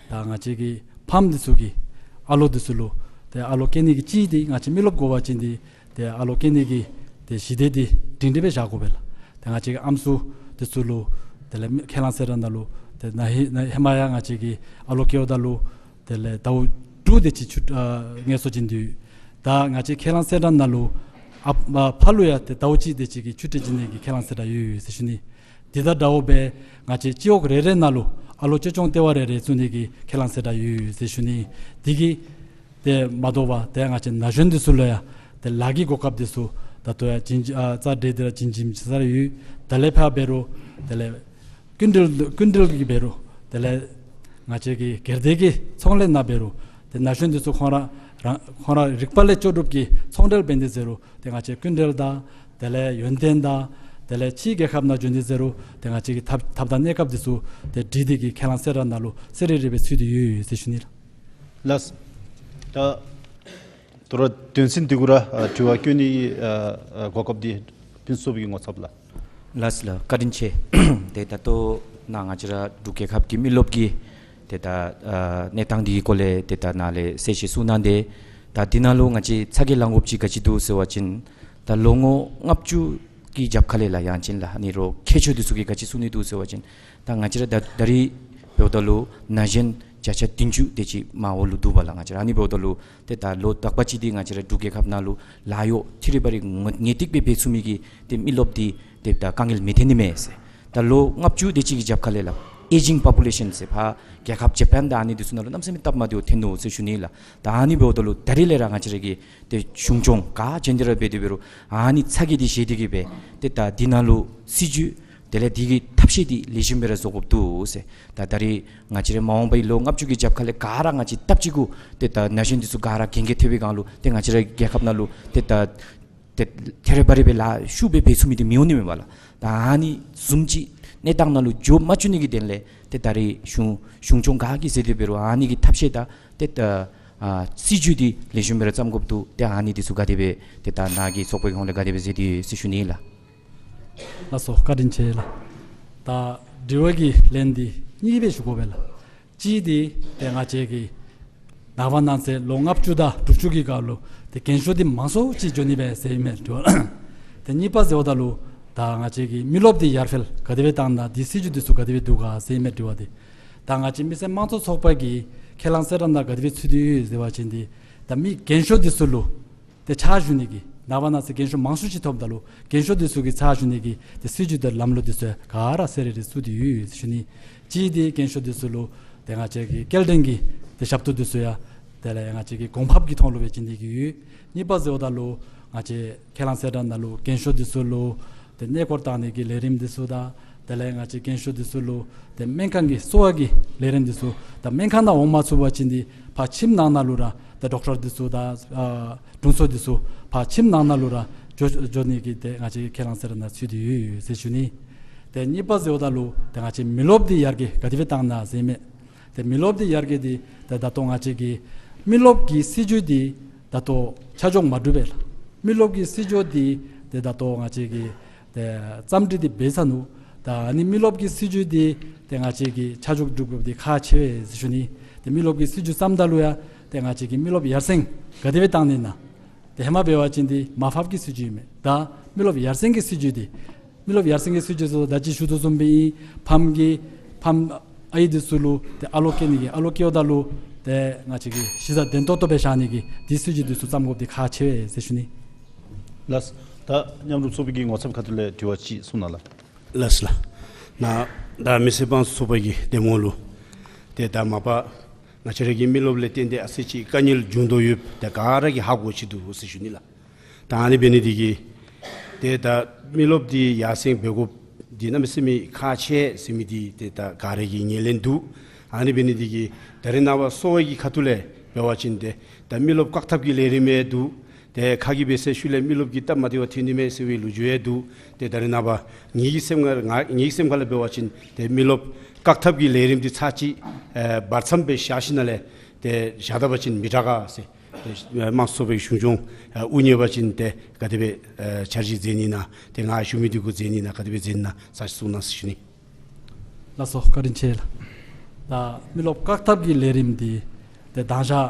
ད་ང་བཅས་ཀྱི་ཕམ་འདི་ཚུ་གིས་ཨ་ལོ་འདི་ཚུ་ལུ་ཏེ་ཨ་ལོ་སྐྱེ་ནི་གི་སྤྱི་འདི་ང་བཅས་མི་རློབས་དགོ་པ་ཅིན་འདི་ཏེ་ཨ་ལོ་སྐྱེ་ནི་གི་ཏེ་ཞི་བདེ་འདི་སྒྲིང་སྒྲི་སྦེ་བཞག་དགོ་པས་ལགས། ཏེ་ང་བཅས་ཀྱི་ཨམ་སྲུ་འདི་ཚུ་ལུ་དེ་ལས་ཁས་བླངས་གསལ་བསྒྲགས་ནང་ལུ་ཏེ་ན་ཧིང་ན་ཧེ་མ་ཡང་ང་བཅས་ཀྱིས་ཨ་ལོ་སྐྱེཝ་ད་ལུ་དེ་ལས་ཟླཝ་དྲུག་དེ་ཅིག་ཆུ་ཨ་ངལ་གསོ་བྱིན་ཏེ་ཡོད། ད་ང་བཅས་ཁས་བླངས་གསལ་བསྒྲགས་ནང་ལུ་ཨ་ཨ་ཕ་ལུ་ཡང་ཏེ་ཟླཝ་གཅིག་དེ་ཅིག་གི་ཆུ་སྤྲོད་བྱིན་ནི་གི་ཁས་བླངས་གསལ་བསྒྲགས་ཡོད་ཟེར་ཞུ་ནི། དེ་དང་འདྲཝ་སྦེ་ང་བཅས་སྤྱི་འོག་རེ་རེ་ནང་ལུ་ཨ་ལོ་ཅོ་ཅོང་ལྟེ་བ་རེ་རེ་བཙུགས་ནི་གི་ཁས་བླངས་གསལ་བསྒྲགས་ཡོད་ཟེར་ཞུ་ནི། དེ་གིས་ཏེ་མ་དོ་བར་ཏེ་ང་བཅས་ན་གཞོན་འདི་ཚུ་ལུ་ཡང་ཏེ་ལཱ་གི་གོ་སྐབས་འདི་ཚུ་ད་ལྟོ་ཡང་བྱིན་ཨ་རྩ་འགྲེལ་འདི་ར་བྱིན་བྱིནམ་ཅིག་ས་ར་ཡོད། ད་ལས་ཕར་འབད་རུང་དེ་ལས་སྐྱིན་འགྲུལ་སྐྱིན་འགྲུལ་གྱི་འབད་རུང་དེ་ལས་ང་བཅས་ཀྱི་སྒེར་སྡེ་གི་ཚོང་ལས་ནང་འབད་རུང་ཏེ་ན་གཞོན་འདི་ཚུ་ཁོང་ར་རང་ཁོང་ར་རིག་པ་ལས་ལྕོགས་གྲུབ་ཀྱི་ཚོང་འབྲེལ་འབད་ནི་ཟེར་རུང་ཏེ་ང་བཅས་སྐྱིན་འགྲུལ་དང་དེ་ལས་ཡོན་ཏན་དང་དེ་ལས་ཕྱིའི་རྒྱལ་ཁབ་ནང་འགྱོ་ནི་ཟེར་རུང་ཏེ་ང་བཅས་ཀྱི་ཐབས་ཐབས་དང་གནས་སྐབས་འདི་ཚུ་ཏེ་འབྲི་སྟེ་གི་ཁས་བླངས་གསལ་བསྒྲགས་ནང་ལུ་གསལ་རི་རི་སྦེ་ཚུད་དེ་ཡོད་ཡོད་ཟེར་ཞུ་ནི་ལགས། ལགས། ད་དོ་རུང་དོན་ཚན་འདི་གུ་ར་ཨ་དྲི་བ་བཀོད་ནི་ཨ་ཨ་གོ་སྐབས་འདི་ཕུན་ཚོགས་པའི་ངོ་ཚབ་ལགས། ལགས་ལགས། བཀའ་དྲིན་ཆེ། ཏེ་ད་ལྟོ་ནཱ་ང་བཅས་ར་འབྲུག་རྒྱལ་ཁབ་ཀྱི་མི་རློབས་ཀྱི་ཏེ་ད་ཨ་གནས་སྟངས་འདི་གི་སྐོར་ལས་ཏེ་ད་ནཱ་ལས་གསལ་བཤད་གསུངས་གནང་སྟེ། ད་འདི་ནང་ལུ་ང་བཅས་ཚ་གྱང་ལང་དགོཔ་ཅིག་ག་ཅི་འདུག་ཟེར་བ་ཅིན་ད་ལོ་ངོ་ལྔ་བཅུ་གི་རྒྱབ་ཁ་ལས་ལགས། ཡང་ཅིན་ལགས་ཨ་ནི་རོགས་མཁས་མཆོག་འདི་ཚུ་གིས་ག་ཅི་གསུང་ནི་འདུག་ཟེར་བ་ཅིན་ད་ང་བཅས་ར་ད་ད་རིས་འབདཝ་ད་ལུ་ན་གཞོན་བརྒྱ་ཆ་བདུན་ཅུ་དེ་ཅིག་མར་འོག་ལུ་འདུག་པ་ལགས། ང་བཅས་ར་ཨ་ནི་འབདཝ་ད་ལུ་ཏེ་ད་ལོ་དག་པ་ཅིག་འདི་ང་བཅས་ར་འབྲུག་རྒྱལ་ཁབ་ནང་ལུ་ལཱ་གཡོག་ཐེ་རི་བ་རི་ངོ་ངེས་ཏིག་སྦེ་འབད་ཚུགས་མི་གི་ཏེ་མི་རློབས་འདི་ཏེ་ད་དཀའ་ངལ་མི་འཐོན་ནི་མས་ཟེར། ད་ལོ་ལྔ་བཅུ་དེ་ཅིག་གི་རྒྱབ་ཁ་ལས་ལགས་ཨེ་ཇིང་པོ་པུ་ལེ་ཤཱན་ཟེར་ཕར་རྒྱལ་ཁབ་ཇ་པཱན་དང་ཨ་ནི་འདི་ཚུ་ནང་ལུ་གནམ་མེད་ས་མེད་སྟབས་མ་བདེཝ་འཐོན་ནུག་ཟེར་ཞུ་ནི་ལགས། ད་ཨ་ནི་འབདཝ་ད་ལུ་ད་རིས་ལས་ར་ང་བཅས་ར་གིས་ཏེ་གཞུང་སྐྱོང་ག་ཅི་འདི་ར་འབད་དེ་འབད་རུང་ཨ་ནི་ཚ་གྱང་འདི་བཞེས་ཏེ་གི་སྦེ་ཏེ་ད་འདི་ནང་ལུ་སྲིད་བྱུས་དེ་ལས་འདི་གི་ཐབས་ཤེས་འདི་ལེགས་ཤོམ་སྦེ་ར་བཟོ་དགོཔ་འདུག་ཟེར། ད་ད་རིས་ང་བཅས་ར་མ་འོངས་པའི་ལོ་ལྔ་བཅུ་གི་རྒྱབ་ཁ་ལས་ག་ར་ང་བཅས་སྟབས་གཅིག་གུ་ཏེ་ད་ན་གཞོན་འདི་ཚུ་ག་ར་རྒན་རྒས་ཐལ་བའི་སྒང་ལུ་ཏེ་ང་བཅས་ར་རྒྱལ་ཁབ་ནང་ལུ་ཏེ་ད་ཏེ་ཐེ་རི་བ་རི་སྦེ་ལཱ་ཤུགས་སྦེ་འབད་ཚུགས་མི་འདི་མི་འོང་ནི་མས་པ་ལགས། ད་ཨ་ནི་བཟུམ་ཅིག་གནས་སྟངས་ནང་ལུ་འགྱོ་མ་བཅུག་ནི་གི་དོན་ལས་ཏེ་ད་རིས་གཞུང་གཞུང་སྐྱོང་ག་གིས་མཛད་དེ་འབད་རུང་ཨ་ནི་གི་ཐབས་ཤེས་དང་ཏེ་ད་ཨ་སྲིད་བྱུས་འདི་ལེགས་ཤོམ་སྦེ་ར་བརྩམ་དགོཔ་འདུག། ཏེ་ཨ་ནི་འདི་ཚུ་ག་དེ་སྦེ་ཏེ་ད་ནཱ་གི་ཚོགས་པའི་ཧོངས་ལས་ག་དེ་སྦེ་མཛད་དེ་ཡོད་ཟེར་ཞུ་ནི་ལགས། ལགས་སོ། བཀའ་དྲིན་ཆེ་ལགས། ད་དྲི་བ་གི་ལན་འདི་གཉིས་སྦེ་ཞུ་དགོ་པས་ལགས། གཅིག་འདི་ཏེ་ང་བཅས་ཀྱི་ ནངས་པ་གནངས་ཚེ་ལོ་ལྔ་བཅུ་དང་དྲུག་ཅུ་གི་སྐབས་ལུ་ཏེ་རྒན་ཤོས་འདི་མང་སུ་ཅིག་འགྱོ་ནི་སྦེ་ཟེར་ཨིན་མས་དྲི་བ། ཏེ་གཉིས་པ་ཟེརཝ་ད་ལུ་ད་ང་བཅས་ཀྱི་མི་རློབས་འདི་ཡར་འཕེལ་ག་དེ་སྦེ་བཏང་ན་འདི་སྲིད་བྱུས་འདི་ཚུ་ག་དེ་སྦེ་འདུག་ག་ཟེར་ཨིན་མས་དྲི་བ་འདི། ད་ང་བཅས་མི་སེར་དམངས་གཙོ་ཚོགས་པ་གིས་ཁས་བླངས་གསལ་བསྒྲགས་ནང་ག་དེ་སྦེ་ཚུད་དེ་ཡོད་ཟེར་བ་ཅིན་འདི་ད་མི་རྒན་ཤོས་འདི་ཚུ་ལུ་ཏེ་ཕྱག་ཞུ་ནི་གི་ནངས་པ་གནངས་ཚེ་རྒན་ཤོས་མང་སུ་ཅིག་ཐོནམ་ད་ལུ་རྒན་ཤོས་འདི་ཚུ་གི་ཕྱག་ཞུ་ནི་གི་ཏེ་སྲིད་བྱུས་དང་ལམ་ལུགས་འདི་ཚུ་ག་ར་གསལ་རི་རི་ཚུད་དེ་ཡོད་ཟེར་ཞུ་ནི། གཅིག་འདི་རྒན་ཤོས་འདི་ཚུ་ལུ་ཏེ་ང་བཅས་ཀྱི་སྐྱེལ་འདྲེན་གྱི་ཏེ་ཞབས་ཏོག་འདི་ཚུ་ཡང་དེ་ལས་ང་བཅས་ཀྱི་གོང་འཕེལ་གྱི་ཐོག་ལུ་སྦེ་བྱིན་ནི་གི་ཡོད། གཉིས་པ་ཟེརཝ་ད་ལུ་ང་བཅས་ཁས་བླངས་གསལ་བསྒྲགས་ནང་ལུ་རྒན་ཤོས་འདི་ཚུ་ལུ་ཏེ་གནས་སྐོར་བཏང་ནི་གི་ལས་རིམ་འདི་ཚུ་དང་དེ་ལས་ང་བཅས་རྒན་ཤོས་འདི་ཚུ་ལུ་ཏེ་སྨན་ཁང་གི་གསོ་བ་གི་ལས་རིམ་འདི་ཚུ་ད་སྨན་ཁང་ནང་འོང་མ་ཚུགས་པ་ཅིན་འདི་ཕར་ཁྱིམ་ནང་ན་ལུ་ར་ཏེ་ཌོག་ཊར་འདི་ཚུ་དང་ཨ་དྲུང་འཚོ་འདི་ཚུ་ཕར་ཁྱིམ་ནང་ན་ལུ་ར་འགྱོ་འགྱོ་ནི་གི་ཏེ་ང་བཅས་ཁས་བླངས་གསལ་བསྒྲགས་ནང་ཚུད་དེ་ཡོད་ཟེར་ཞུ་ནི། ཏེ་གཉིས་པ་ཟེརཝ་ད་ལུ་ཏེ་ང་བཅས་མི་རློབས་འདི་ཡར་རྒྱས་ག་དེ་སྦེ་བཏང་ན་ཟེར་མས། ཏེ་མི་རློབས་འདི་ཡར་རྒྱས་འདི་ཏེ་ད་ལྟོ་ང་བཅས་ཀྱི་མི་རློབས་ཀྱི་སྲིད་བྱུས་འདི་ད་ལྟོ་ཆ་འཇོག་མ་གྲུབ་པས་ལགས། མི་རློབས་ཀྱི་སྲིད་བྱུས་འདི་ཏེ་ད་ལྟོ་ང་བཅས་ཀྱི་ཏེ་རྩོམ་སྒྲིག་འདི་འབད་ཚར་ནུག། ད་ཨ་ནི་མི་རློབས་ཀྱི་སྲིད་བྱུས་འདི་ཏེ་ང་བཅས་ཀྱིས་ཆ་འཇོག་གྲུབ་དགོཔ་འདི་ཁག་ཆེ་བས་ཟེར་ཞུ་ནི། ཏེ་མི་རློབས་ཀྱི་སྲིད་བྱུས་བརྩམ་ད་ལུ་ཡང་ཏེ་ང་བཅས་ཀྱིས་མི་རློབས་ཡར་སེང་ག་དེ་སྦེ་བཏང་ནི་ན། ཏེ་ཧེ་མ་འབད་བ་ཅིན་འདི་མར་ཕབ་ཀྱི་སྲིད་བྱུས་ཨིན་མས། ད་མི་རློབས་ཡར་སེང་གི་སྲིད་བྱུས་འདི་མི་རློབས་ཡར་སེང་གི་སྲིད་བྱུས་ཚུ་ད་ཅི་ཞུ་དོ་བཟུམ་སྦེ་ཨིན། ཕམ་གྱི་ཕམ་ཨའི་འདི་ཚུ་ལུ་ཏེ་ཨ་ལོ་སྐྱེ་ནི་གི་ཨ་ལོ་སྐྱེཝ་ད་ལུ་ཏེ་ང་བཅས་ཀྱིས་གཞི་རྩ་བརྟན་ཏོག་ཏོ་སྦེ་བཞག་ནི་གི་འདི་སྲིད་བྱུས་འདི་ཚུ་བརྩམ་དགོཔ་འདི་ཁག་ཆེ་བས་ཟེར་ཞུ་ནི། ལགས། ད་མཉམ་རུབ་ཚོགས་པའི་གི་ངོ་ཚབ་ཁ་ཐུག་ལས་དྲི་བ་ཅིག་གསུང་གནང་ལགས། ལགས་ལགས། ནཱ་ད་མི་སེར་དམངས་གཙོ་ཚོགས་པ་གི་གདམ་ངོ་ལུ་ཏེ་ད་མ་པ་ང་བཅས་ར་གི་མི་རློབས་ལས་བརྟེན་ཏེ་ཨ་ཙི་ཅིག་དཀའ་ངལ་འབྱུང་དོ་ཡོདཔ་ཏེ་ག་ར་གིས་ཧ་གོ་ཅི་འདུག་ཟེར་ཞུ་ནི་ལགས། ད་ཨ་ནི་འབད་ནི་འདི་གིས་ཏེ་ད་མི་རློབས་འདི་ཡར་སེང་འབད་དགོཔ་འདི་གནམ་མེད་ས་མེད་ཁག་ཆེ་ཟེར་མི་འདི་ཏེ་ད་ག་ར་གིས་ངོས་ལེན་འདུག། ཨ་ནི་འབད་ནི་འདི་གིས་ད་རེས་ནངས་པ་གསོ་བ་གི་ཁ་ཐུག་ལས་འབད་བ་ཅིན་ཏེ་ད་མི་རློབས་བཀག་ཐབས་ཀྱི་ལས་རིམ་ཡང་འདུག། ཏེ་ཁ་གིས་འབད་ཟེར་ཤུལ་ལས་མི་རློབས་ཀྱི་སྟབས་མ་བདེཝ་ཐོན་ནི་མས་ཟེར་བའི་ལོ་རྒྱུས་ཡང་འདུག། ཏེ་ད་རེས་ནངས་པ་ངེ་གི་སེམས་ཁར་ང་ངེ་གི་སེམས་ཁ་ལས་འབད་བ་ཅིན་ཏེ་མི་རློབས་བཀག་ཐབས་ཀྱི་ལས་རིམ་འདི་ཚར་ཅིག་ཨེ་བར་མཚམས་སྦེ་བཞག་ཞིནམ་ལས་ཏེ་བཞག་ད་པ་ཅིན་མི་དྲག་ག་ཟེར། ཏེ་དམངས་གཙོ་ཚོགས་པའི་གཞུང་སྐྱོང་ཨེ་དབུ་བརྙེས་པ་ཅིན་ཏེ་ག་དེ་སྦེ་ཨེ་འཆར་གཞི་མཛད་ནི་ན་ཏེ་ང་ཞུ་མི་འདི་གུ་མཛད་ནི་ན་ག་དེ་སྦེ་མཛད་ནི་ན་ས་གསུང་གནང་ཟེར་ཞུ་ནི། ལགས་སོ། བཀའ་དྲིན་ཆེ་ལགས། ད་མི་རློབས་བཀག་ཐབས་ཀྱི་ལས་རིམ་འདི་ཏེ་དང་ཞག་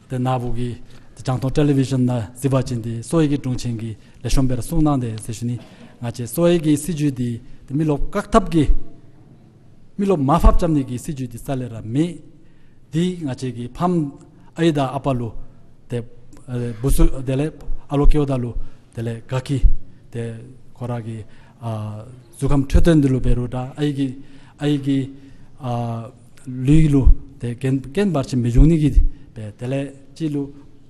ཏེ་ནཱ་བུ་གི་ཏེ་རྒྱང་མཐོང་ཊེ་ལི་བི་ཤཱན་ནང་གཟིགས་པ་ཅིན་ཏེ་གསོ་བའི་གི་དྲུང་ཆེན་གྱིས་ལེགས་ཤོམ་སྦེ་ར་གསུང་གནང་དེས་ཟེར་ཞུ་ནི། ང་བཅས་གསོ་བའི་གི་སྲིད་བྱུས་འདི་ཏེ་མི་རློབས་བཀག་ཐབས་ཀྱི་མི་རློབས་མར་ཕབ་རྐྱབ་ནི་གི་སྲིད་བྱུས་འདི་རྩ་ལས་ར་མེད། འདི་ང་བཅས་ཀྱི་ཕམ་ཨའི་དང་ཨ་པ་ལུ་ཏེ་ཨེ་བུ་ཚུ་དེ་ལས་ཨ་ལོ་སྐྱེཝ་ད་ལུ་དེ་ལས་ག་གིས་ཏེ་ཁོ་ར་གི་ཨ་གཟུགས་ཁམས་འཕྲོད་བསྟེན་འདི་ལུ་འབད་རུང་ད་ཨའི་གི་ཨའི་གི་ཨ་ལུས་ལུ་ཏེ་རྐྱེན་རྐྱེན་བར་ཆད་མི་འབྱུང་ནི་གི་སྦེ་དེ་ལས་གཅིག་ལུ་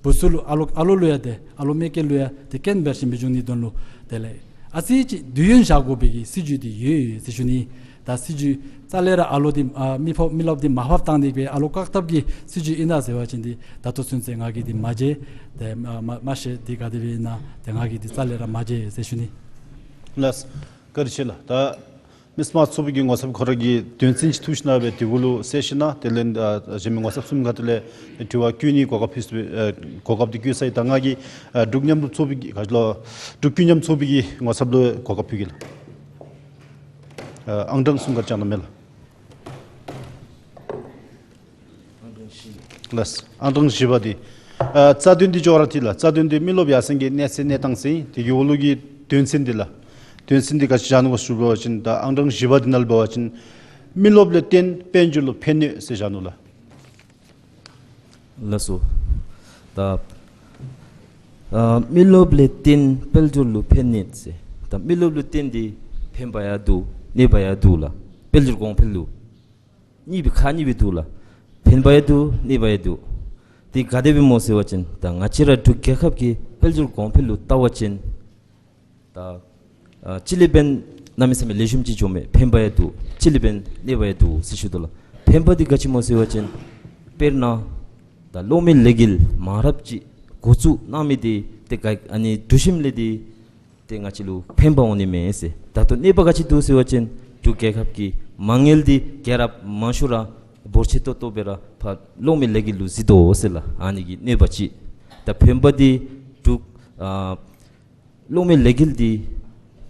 བུ་ཚུ་ལུ་ཨ་ལོ་ཨ་ལོ་ལུ་ཡང་ཏེ་ཨ་ལོ་མེ་སྐྱེ་ལུ་ཡང་ཏེ་རྐྱེན་བར་ཆད་མི་འབྱུང་ནི་དོན་ལུ་དེ་ལས་ཨ་ཙི་ཅིག་དུས་ཡུན་བཞག་དགོ་པའི་གི་སྲིད་བྱུས་འདི་ཡོད་ཡོད་ཟེར་ཞུ་ནི། ད་སྲིད་བྱུས་རྩ་ལས་ར་ཨ་ལོ་འདི་ཨ་མི་ཕོ་མི་རློབས་འདི་མར་ཕབ་བཏང་ནི་སྦེ་ཨ་ལོ་བཀག་ཐབས་ཀྱི་སྲིད་བྱུས་ཨིན་ན་ཟེར་བ་ཅིན་འདི་ད་ལྟོ་ཚུན་ཚོད་ང་གིས་འདི་མ་མཇལ། ཏེ་མ་མ་མ་ཤེས་འདི་ག་དེ་སྦེ་ཨིན་ན་ཏེ་ང་གིས་འདི་རྩ་ལས་ར་མ་མཇལ་ཟེར་ཞུ་ནི། ལགས། བཀའ་དྲིན་ཆེ་ལགས། ད་མི་སེར་དམངས་གཙོ་ཚོགས་པའི་གི་ངོ་ཚབ་ཁོ་ར་གིས་དོན་ཚན་ཅིག་ཐུགས་ཞིབ་གནང་སྦེ་དེ་གུ་ལུ་གསལ་ཞིནམ་ལས་དེ་ལས་ཨ་གཞན་མི་ངོ་ཚབ་གསུམ་ཁ་ཐུག་ལས་དྲི་བ་བཀོད་ནིའི་གོ་སྐབས་ཕུལ་ཨེ་གོ་སྐབས་འདི་བཀོད་ཚར་ཡི། ད་ང་གིས་ཨ་འབྲུག་མཉམ་རུབ་ཚོགས་པའི་གི་ག་ཅི་ལོ་འབྲུག་རྒྱུན་མཉམ་ཚོགས་པའི་གི་ངོ་ཚབ་ལུ་གོ་སྐབས་ཕུལ་གེ་ལགས། ཨ་ཨང་གྲངས་གསུམ་ག་ར་བཅར་གནང་མས་ལགས། ལགས། ཨང་གྲངས་བཞི་པ་འདི། ཨ་རྩ་དོན་འདི་ཅོག་ར་འཐད་ལགས། རྩ་དོན་འདི་མི་རློབས་ཡར་སེང་གི་གནས་ཚད་གནས་སྟངས་ཟེར་དེ་གི་འོག་ལུ་གི་དོན་ཚན་འདི་ལགས། དོན་ཚན་འདི་ག་ཅི་བཞག་ནུག་གོ་ཞུ་བ་ཅིན་ད་ཨང་གྲངས་བཞི་པ་འདི་ནང་ལུ་འབད་བ་ཅིན་མི་རློབས་ལས་བརྟེན་དཔལ་འབྱོར་ལུ་ཕན་གནོད་ཟེར་བཞག་ནུག་ལགས། ལགས་སོ། ད་ཨ་མི་རློབས་ལས་བརྟེན་དཔལ་འབྱོར་ལུ་ཕན་གནོད་ཟེར། ད་མི་རློབས་ལུ་བརྟེན་ཏེ་ཕན་པ་ཡང་འདུག་གནོད་པ་ཡང་འདུག་ལགས། དཔལ་འབྱོར་གོང་འཕེལ་ལུ་གཉིས་སྦེ་ཁག་གཉིས་སྦེ་འདུག་ལགས། ཕན་པ་ཡང་འདུག་གནོད་པ་ཡང་འདུག། དེ་ག་དེ་སྦེ་སྨོ་ཟེར་བ་ཅིན་ད་ང་བཅས་ར་འབྲུག་རྒྱལ་ཁབ་ཀྱི་དཔལ་འབྱོར་གོང་འཕེལ་ལུ་བལྟ་བ་ཅིན་ད་ཨ་གཅིག་ལས་འབདན་གནམ་མེད་ས་མེད་ལེགས་ཤོམ་ཅིག་འགྱོཝ་མས། ཕན་པ་ཡང་འདུག། གཅིག་ལས་འབདན་གནོད་པ་ཡང་འདུག་ཟེར་ཞུ་དོ་ལགས། ཕན་པ་འདི་ག་ཅི་སྨོ་ཟེར་བ་ཅིན་དཔེར་ན་ད་གློག་མེ་ལས་འགུལ་མང་རབས་ཅིག་འགོ་བཙུགས་གནང་མི་འདི་ཏེ་ག་ཨ་ནི་འདུ་ཤེས་ལས་འདི་ཏེ་ང་བཅས་ལུ་ཕན་པ་འོང་ནི་མས་ཟེར། ད་ལྟོ་གནོད་པ་ག་ཅི་འདུག་ཟེར་བ་ཅིན་འབྲུག་རྒྱལ་ཁབ་ཀྱི་མ་དངུལ་འདི་རྒྱལ་རབས་མང་ཤོས་ར་འབོར་ཆེ་ཏོག་ཏོ་སྦེ་ར་ཕར་གློག་མེ་ལས་འགུལ་ལུ་གཟིགས་དོ་ཟེར་ལགས། ཨ་ནི་གི་གནོད་པ་ཅིག། ད་ཕན་པ་འདི་འབྲུག་ཨ་གློག་མེ་ལས་འགུལ་འདི་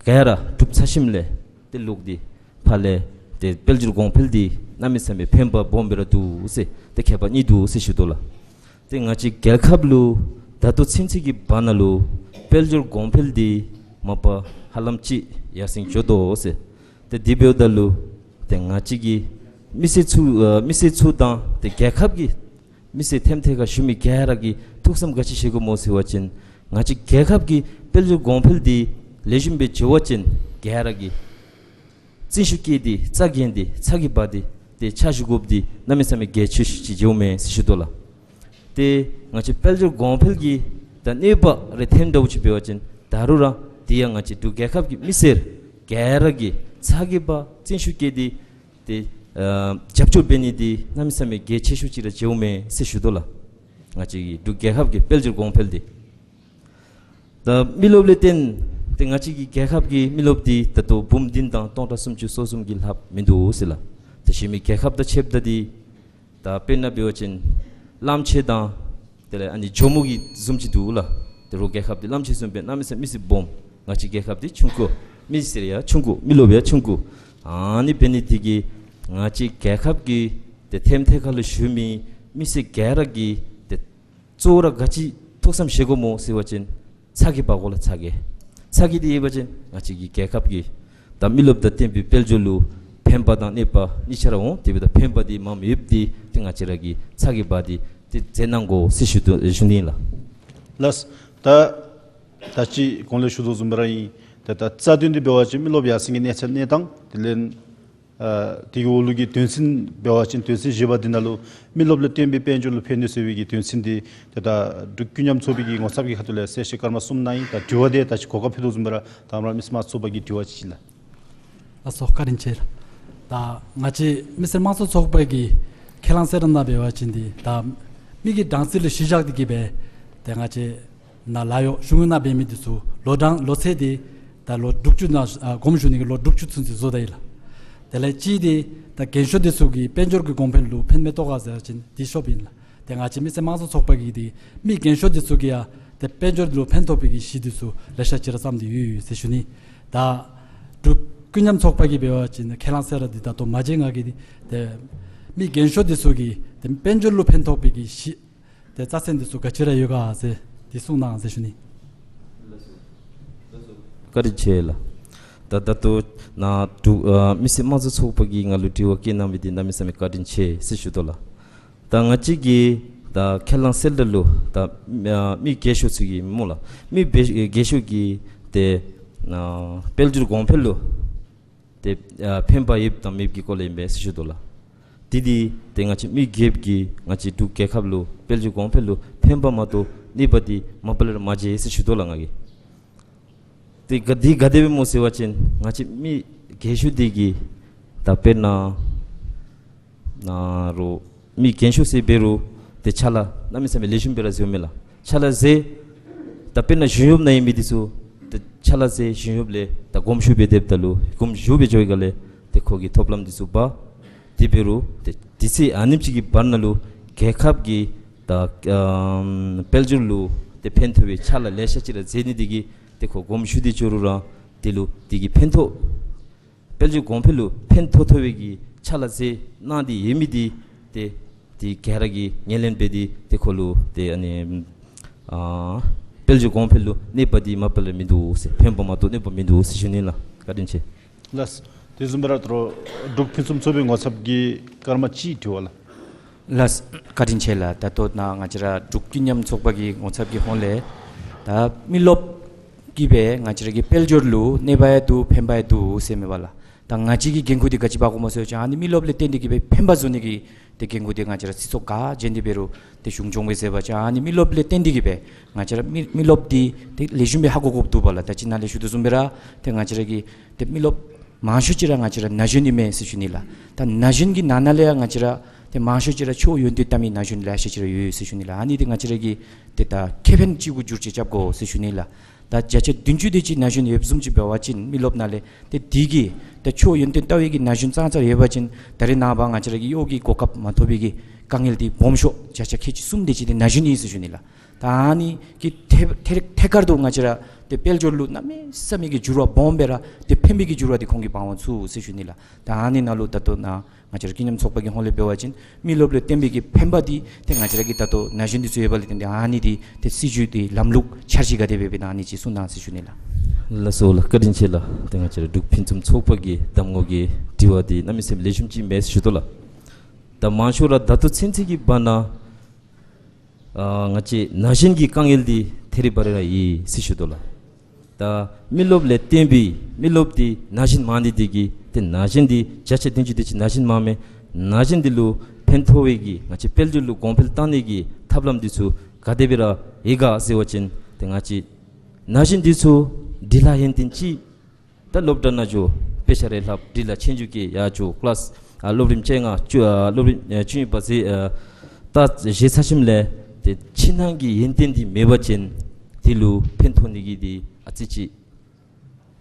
ག་ར་གྲུབ་ཚར་ཞིནམ་ལས་ཏེ་ལོག་སྟེ་ཕར་ལས་ཏེ་དཔལ་འབྱོར་གོང་འཕེལ་འདི་གནམ་མེད་ས་མེད་ཕན་པ་སྦོམ་སྦེ་ར་འདུག་ཟེར་ཏེ་ཁྱད་པར་གཉིས་འདུག་ཟེར་ཞུ་དོ་ལགས། ཏེ་ང་བཅས་རྒྱལ་ཁབ་ལུ་ད་ལྟོ་ཚུན་ཚོད་ཀྱི་བར་ན་ལུ་དཔལ་འབྱོར་གོང་འཕེལ་འདི་མ་པ་ཧ་ལམ་ཅིག་ཡར་སེང་འགྱོ་དོ་ཟེར། ཏེ་དེ་འབདཝ་ད་ལུ་ཏེ་ང་བཅས་ཀྱི་མི་སེར་ཚུ་ཨ་མི་སེར་ཚུ་དང་ཏེ་རྒྱལ་ཁབ་ཀྱི་མི་སེར་ཐེམ་ཐེ་ཁར་བཞུགས་མི་ག་ར་གིས་ཐུགས་བསམ་ག་ཅི་བཞེས་དགོཔ་སྨོ་ཟེར་བ་ཅིན་ང་བཅས་རྒྱལ་ཁབ་ཀྱི་དཔལ་འབྱོར་གོང་འཕེལ་འདི་ལེགས་ཤོམ་སྦེ་འགྱོ་བ་ཅིན་ག་ར་གིས་བརྩོན་ཤུགས་བསྐྱེད་དེ་རྩ་འགེངས་ཏེ་ཚ་གྱང་འབག་སྟེ་ཏེ་ཕྱག་ཞུ་དགོཔ་འདི་གནམ་མེད་ས་མེད་གལ་ཆེ་ཤོས་ཅིག་འགྱོཝ་མས་ཟེར་ཞུ་དོ་ལགས། ཏེ་ང་བཅས་དཔལ་འབྱོར་གོང་འཕེལ་གྱི་ད་གནོད་པ་རེ་ཐོནམ་འདྲཝ་ཅིག་འབད་བ་ཅིན་ད་རུང་ར་དེ་ཡང་ང་བཅས་འབྲུག་རྒྱལ་ཁབ་ཀྱི་མི་སེར་ག་ར་གིས་ཚ་གྱང་འབག་བརྩོན་ཤུགས་བསྐྱེད་དེ་ཏེ་ཨ་རྒྱབ་སྐྱོར་འབད་ནི་འདི་གནམ་མེད་ས་མེད་གལ་ཆེ་ཤོས་ཅིག་ར་འགྱོཝ་མས་ཟེར་ཞུ་དོ་ལགས། ང་བཅས་ཀྱི་འབྲུག་རྒྱལ་ཁབ་ཀྱི་དཔལ་འབྱོར་གོང་འཕེལ་འདི་ད་མི་རློབས་ལས་བརྟེན་ཏེ་ང་བཅས་ཀྱི་རྒྱལ་ཁབ་ཀྱི་མི་རློབས་འདི་ད་ལྟོ་འབུམ་བདུན་དང་སྟོང་ཕྲག་སུམ་ཅུ་སོ་གསུམ་གྱི་ལྷགཔ་མིན་འདུག་ཟེར་ལགས། ད་གཞན་མི་རྒྱལ་ཁབ་དང་ཕྱདཔ་ད་འདི་ད་དཔེར་ན་འབད་བ་ཅིན་གླང་ཆེན་དང་དེ་ལས་ཨ་ནི་ཇོ་མོ་གི་བཟུམ་ཅིག་འདུག་ལགས། ཏེ་རོགས་རྒྱལ་ཁབ་འདི་གླང་ཆེན་བཟུམ་སྦེ་གནམ་མེད་ས་མེད་མི་སེར་སྦོམ། ང་བཅས་རྒྱལ་ཁབ་འདི་ཆུང་ཀུ། མི་སེར་ཡང་ཆུང་ཀུ། མི་རློབས་ཡང་ཆུང་ཀུ། ཨ་ནི་འབད་ནི་འདི་གིས་ང་བཅས་རྒྱལ་ཁབ་ཀྱི་ཏེ་ཐེམ་ཐེ་ཁ་ལུ་བཞུགས་མི་མི་སེར་ག་ར་གིས་ཏེ་གཙོ་བོ་ར་ག་ཅི་ཐུགས་བསམ་བཞེས་དགོཔ་སྨོ་ཟེར་བ་ཅིན་ཚ་གྱང་འབག་དགོ་ལགས། ཚ་གྱང་ཚ་གྱང་འདི་ཡོད་པ་ཅིན་ང་བཅས་ཀྱི་རྒྱལ་ཁབ་ཀྱི་ད་མི་རློབས་དང་བསྟུན་པའི་དཔལ་འབྱོར་ལུ་ཕན་པ་དང་གནོད་པ་གཉིས་ཆ་ར་འོང་། དེ་འབདཝ་ད་ཕན་པ་འདི་མངམ་ཡོདཔ་འདི་ཏེ་ང་བཅས་ར་གིས་ཚ་གྱང་འབག་སྟེ་ཏེ་མཛད་གནང་དགོ་ཟེར་ཞུ་དོ་ཞུ་ནི་ལགས། ལགས། ད་ད་ཅི་གོང་ལས་ཞུ་དོ་བཟུམ་སྦེ་ར་ཨིན། ད་ད་རྩ་དོན་འདི་འབད་བ་ཅིན་མི་རློབས་ཡར་སེང་གི་གནས་ཚད་གནས་སྟངས་དེ་ལས་ཨ་དེ་གི་འོག་ལུ་གི་དོན་ཚན་འབད་བ་ཅིན་དོན་ཚན་བཞི་པ་འདི་ནང་ལུ་མི་རློབས་ལས་བརྟེན་པའི་དཔལ་འབྱོར་ལུ་ཕན་ནུས་ཟེར་བའི་གི་དོན་ཚན་འདི་ཏེ་ད་འབྲུག་ཀུན་མཉམ་ཚོགས་པའི་གི་ངོ་ཚབ་ཀྱི་ཁ་ཐུག་ལས་གསལ་བཤད་སྐར་མ་གསུམ་གནང་ཡི། ད་དྲི་བ་འདི་ད་ཅི་གོ་སྐབས་ཕུལ་དོ་བཟུམ་སྦེ་ར་ད་རམ་རམ་མི་སེར་དམངས་གཙོ་ཚོགས་པ་གི་དྲི་བ་ཅིག་ལགས། ལགས་སོ། བཀའ་དྲིན་ཆེ་ལགས། ད་ང་བཅས་མི་སེར་དམངས་གཙོ་ཚོགས་པ་གི་ཁས་བླངས་གསལ་བསྒྲགས་ནང་འབད་བ་ཅིན་འདི་ད་མི་གི་གྲངས་རྩིས་ལུ་གཞི་བཞག་སྟེ་གིས་སྦེ་ཏེ་ང་བཅས་ནཱ་ལཱ་གཡོག་གཞུང་གི་ནང་འབད་མི་འདི་ཚུ་ལོ་གྲངས་ལོ་ཚད་འདི་ད་ལོ་དྲུག་ཅུ་ནང་ཨ་དགོངསམ་ཞུ་ནི་གི་ལོ་དྲུག་ཅུ་ཚུན་ཚོད་བཟོ་ད་ཡི་ལགས། དེ་ལས་གཅིག་འདི་ད་རྒན་ཤོས་འདི་ཚུ་གིས་དཔལ་འབྱོར་གྱི་གོང་འཕེལ་ལུ་ཕན་མི་ཐོགས་ག་ཟེར་བ་ཅིན་འདི་ཤོབ་ཨིན་ལགས། ཏེ་ང་བཅས་མི་སེར་དམངས་གཙོ་ཚོགས་པ་གིས་འདི་མི་རྒན་ཤོས་འདི་ཚུ་གིས་ཡང་ཏེ་དཔལ་འབྱོར་ལུ་ཕན་ཐོགས་པའི་གི་གཞི་འདི་ཚུ་ལེ་ཤ་ཅིག་ར་བརྩམས་ཏེ་ཡོད་ཡོད་ཟེར་ཞུ་ནི། ད་འབྲུག་ཀུན་མཉམ་ཚོགས་པ་གིས་འབད་བ་ཅིན་ཁས་བླངས་གསལ་བསྒྲགས་འདི་ད་ལྟོ་མ་མཇལ། ང་གིས་འདི་ཏེ་མི་རྒན་ཤོས་འདི་ཚུ་གིས་ཏེ་དཔལ་འབྱོར་ལུ་ཕན་ཐོགས་པའི་གི་གཞི་ཏེ་རྩ་ཚན་འདི་ཚུ་ག་ཅི་ར་ཡོད་ག་ཟེར་འདི་གསུང་གནང་ཟེར་ཞུ་ནི། བཀའ་དྲིན་ཆེ་ལགས། ད་ད་ལྟོ་ནཱ་འབྲུག་ཨ་མི་སེར་དམངས་གཙོ་ཚོགས་པ་གིས་ང་ལུ་དྲི་བ་བཀོད་གནང་མི་འདི་གནམ་མེད་ས་མེད་བཀའ་དྲིན་ཆེ་ཟེར་ཞུ་དོ་ལགས། ད་ང་བཅས་ཀྱི་ད་ཁས་བླངས་གསལ་བསྒྲགས་ལུ་ད་ཨ་མི་རྒས་ཤོས་ཚུ་གིས་སྨོ་ལགས། མི་རྒས་རྒས་ཤོས་ཀྱིས་ཏེ་ཨ་དཔལ་འབྱོར་གོང་འཕེལ་ལུ་ཏེ་ཨ་ཕན་པ་ཡོདཔ་དང་མེདཔ་གི་སྐོར་ལས་ཨིན་པས་ཟེར་ཞུ་དོ་ལགས། དེ་འདི་ཏེ་ང་བཅས་མི་རྒསཔ་གིས་ང་བཅས་འབྲུག་རྒྱལ་ཁབ་ལུ་དཔལ་འབྱོར་གོང་འཕེལ་ལུ་ཕན་པ་མ་གཏོགས་གནོད་པ་འདི་མ་པ་ལས་ར་མ་མཇལ་ཟེར་ཞུ་དོ་ལགས་ང་གིས། ཏེ་ག་འདི་ག་དེ་སྦེ་སྨོ་ཟེར་བ་ཅིན་ང་བཅས་མི་རྒས་ཤོས་འདི་གིས་ད་དཔེར་ན་ནཱ་རོགས་མི་རྒན་ཤོས་ཟེར་འབད་རུང་ཏེ་ཕྱག་ལཱ་གནམ་མེད་ས་མེད་ལེགས་ཤོམ་སྦེ་ར་མཛད་འོང་མས་ལགས། ཕྱག་ལཱ་མཛད། ད་དཔེར་ན་གཞུང་གཡོགཔ་ནང་ཡོད་མི་འདི་ཚུ་ཏེ་ཕྱག་ལཱ་མཛད་གཞུང་གཡོགཔ་ལས་ད་དགོངསམ་ཞུ་སྦེ་སྡོདཔ་ད་ལུ་དགོངསམ་ཞུ་སྦེ་འགྱོ་བའི་སྒང་ལས་ཏེ་ཁོ་གིས་ཐོབ་ལམ་འདི་ཚུ་འབག། དེ་འབད་རུང་ཏེ་དུས་ཚོད་ཨ་ནེམ་ཅིག་གི་བར་ན་ལུ་རྒྱལ་ཁབ་ཀྱི་ད་ཨམ་དཔལ་འབྱོར་ལུ་ཏེ་ཕན་ཐོགས་པའི་ཕྱག་ལཱ་ལེ་ཤ་ཅིག་ར་མཛད་ནི་འདི་གིས་ཏེ་ཁོ་དགོངསམ་ཞུ་སྟེ་འགྱོ་རུང་ར་དེ་ལུ་དེ་གིས་ཕན་ཐོགས་དཔལ་འབྱོར་གོང་འཕེལ་ལུ་ཕན་ཐོགས་ཐོགས་པའི་གི་ཕྱག་ལཱ་མཛད་གནང་སྟེ་ཡོད་མི་འདི་ཏེ་དེ་ག་ར་གིས་ངོས་ལེན་འབད་དེ་ཏེ་ཁོ་ལུ་ཏེ་ཨ་ནི་ཨ་དཔལ་འབྱོར་གོང་འཕེལ་ལུ་གནོད་པ་འདི་མ་པ་ལས་མིན་འདུག་ཟེར། ཕན་པ་མ་གཏོགས་གནོད་པ་མིན་འདུག་ཟེར་ཞུ་ནི་ལགས། བཀའ་དྲིན་ཆེ། ལགས། དེ་བཟུམ་སྦེ་ར་ད་རུང་འབྲུག་ཕུན་སུམ་ཚོགས་པའི་ངོ་ཚབ་ཀྱིས་སྐར་མ་གཅིག་དྲི་བ་ལགས། ལགས། བཀའ་དྲིན་ཆེ་ལགས། ད་ལྟོ་ནཱ་ང་བཅས་ར་འབྲུག་ཀུན་མཉམ་ཚོགས་པ་གི་ངོ་ཚབ་ཀྱི་ཧོངས་ལས་ད་མི་རློབས་ཀྱིས་སྦེ་ང་བཅས་ར་གི་དཔལ་འབྱོར་ལུ་གནོད་པ་ཡང་འདུག་ཕན་པ་ཡང་འདུག་ཟེར་མས་པ་ལགས། ད་ང་བཅས་ཀྱི་འགན་ཁུར་འདི་ག་ཅི་འབག་དགོཔ་སྨོ་ཟེར་བ་ཅིན་ཨ་ནི་མི་རློབས་ལས་བརྟེན་ཏེ་གིས་སྦེ་ཕན་པ་བཟོ་ནི་གི་ཏེ་འགན་ཁུར་འདི་ང་བཅས་ར་སྲིད་ཚོགས་ག་བྱོན་ཏེ་འབད་རུང་ཏེ་གཞུང་སྐྱོང་སྦེ་ཟེར་བ་ཅིན་ཨ་ནི་མི་རློབས་ལས་བརྟེན་ཏེ་གིས་སྦེ་ང་བཅས་ར་མི་མི་རློབས་འདི་ཏེ་ལེགས་ཤོམ་སྦེ་ཧ་གོ་དགོཔ་འདུག་པ་ལགས། ད་ཅི་ནཱ་ལས་ཞུ་དོ་བཟུམ་སྦེ་ར་ཏེ་ང་བཅས་ར་གི་ཏེ་མི་རློབས་མང་ཤོས་ཅིག་ར་ང་བཅས་ར་ན་གཞོན་ཨིན་མས་ཟེར་ཞུ་ནི་ལགས། ད་ན་གཞོན་གྱི་ནང་ན་ལས་ཡང་ང་བཅས་ར་ཏེ་མང་ཤོས་ཅིག་ར་ཆོས་ཡོན་ཏན་ལྟ་མི་ན་གཞོན་ལེ་ཤ་ཅིག་ར་ཡོད་ཡོད་ཟེར་ཞུ་ནི་ལགས། ཨ་ནི་འདི་ང་བཅས་ར་གིས་ཏེ་ད་ཁེ་ཕན་ཅིག་གུ་འགྱུར་བཅོས་རྐྱབ་དགོ་ཟེར་ཞུ་ནི་ལགས། ད་བརྒྱ་ཆ་བདུན་ཅུ་དེ་ཅིག་ན་གཞོན་ཡོདཔ་བཟུམ་ཅིག་འབད་བ་ཅིན་མི་རློབས་ནང་ལས་ཏེ་དེ་གིས་ ད་ཆོས་ཡོན་ཏན་ལྟ་བའི་གི་ན་གཞོན་ཙང་ཙང་ཡོད་པ་ཅིན་ད་རེས་ནངས་པ་ང་བཅས་ར་གི་གཡོག་གི་གོ་སྐབས་མ་ཐོབ་པའི་གི་དཀའ་ངལ་འདི་སྦོམ་ཤོས་བརྒྱ་ཆ་ཁལ་གཅིག་གསུམ་དེ་ཅིག་འདི་ན་གཞོན་ཨིན་ཟེར་ཞུ་ནི་ལགས། ད་ཨ་ནི་གི་ཐད་ཐད་ཐད་ཀར་དུ་ང་བཅས་ར་ཏེ་དཔལ་འབྱོར་ལུ་གནམ་མེད་ས་མེད་ཀྱི་འགྱུར་བ་སྦོམ་སྦེ་ར་ཏེ་ཕན་པའི་གི་འགྱུར་བ་འདི་ཁོང་གིས་འབག་འོང་ཚུགས་ཟེར་ཞུ་ནི་ལགས། ད་ཨ་ནི་ནང་ལུ་ད་ལྟོ་ནཱ་ང་བཅས་ར་སྐྱིད་ཉམས་ཚོགས་པ་གི་ཧོངས་ལས་འབད་བ་ཅིན་མི་རློབས་ལུ་བརྟེན་པའི་གི་ཕན་པ་འདི་ཏེ་ང་བཅས་ར་གི་ད་ལྟོ་ན་གཞོན་འདི་ཚུ་ཡོད་པ་ལས་བརྟེན་ཏེ་ཨ་ནི་འདི་ཏེ་སྲིད་བྱུས་འདི་ལམ་ལུགས་འཆར་གཞི་ག་དེ་སྦེ་འབད་ན་ཨ་ནི་ཅིག་གསུང་གནང་ཟེར་ཞུ་ནི་ལགས། ལགས་སོ་ལགས། བཀའ་དྲིན་ཆེ་ལགས། ཏེ་ང་བཅས་ར་འབྲུག་ཕུན་སུམ་ཚོགས་པ་གི་གདམ་ངོ་གི་དྲི་བ་འདི་གནམ་མེད་ས་མེད་ལེགས་ཤོམ་ཅིག་མས་ཟེར་ཞུ་དོ་ལགས། ད་མང་ཤོས་ར་ད་ལྟོ་ཚུན་ཚོད་ཀྱི་བར་ན་ཨ་ང་བཅས་ན་གཞོན་གྱི་དཀའ་ངལ་འདི་ཐད་རི་བ་རི་ར་ཡོད་ཟེར་ཞུ་དོ་ལགས། ད་མི་རློབས་ལས་བརྟེན་པའི་མི་རློབས་འདི་ན་གཞོན་མང་ནི་འདི་གིས་ཏེ་ན་གཞོན་འདི་བརྒྱ་ཆ་བདུན་ཅུ་དེ་ཅིག་ན་གཞོན་མང་མས། ན་གཞོན་འདི་ལུ་ཕན་ཐོགས་པའི་གི་ང་བཅས་དཔལ་འབྱོར་ལུ་གོང་འཕེལ་བཏང་ནི་གི་ཐབས་ལམ་འདི་ཚུ་ག་དེ་སྦེ་ར་ཡོད་ག་ཟེར་བ་ཅིན་ཏེ་ང་བཅས་ན་གཞོན་འདི་ཚུ་འབྲི་ལྷག་ཡོན་ཏན་ཅིག་ད་སློབ་གྲྭ་ནང་འགྱོ། དཔེ་ཆ་རེ་ལྷག་འབྲི་ལྷག་ཆོས་རྒྱུགས་ཀྱི་ཡར་འགྱོ། ཀི་ལཱསི་ཨ་སློབ་རིམ་བཅོ་ལྔ་བཅུ་ཨ་སློབ་རིམ་ཨ་བཅུ་གཉིས་པ་ཟེར་ཨ་ད་བཞེས་ཚར་ཞིནམ་ལས་ཏེ་ཕྱི་ནང་གི་ཡོན་ཏན་འདི་མེད་པ་ཅིན་དེ་ལུ་ཕན་ཐོགས་ནི་གི་འདི་ཨ་ཙི་ཅིག་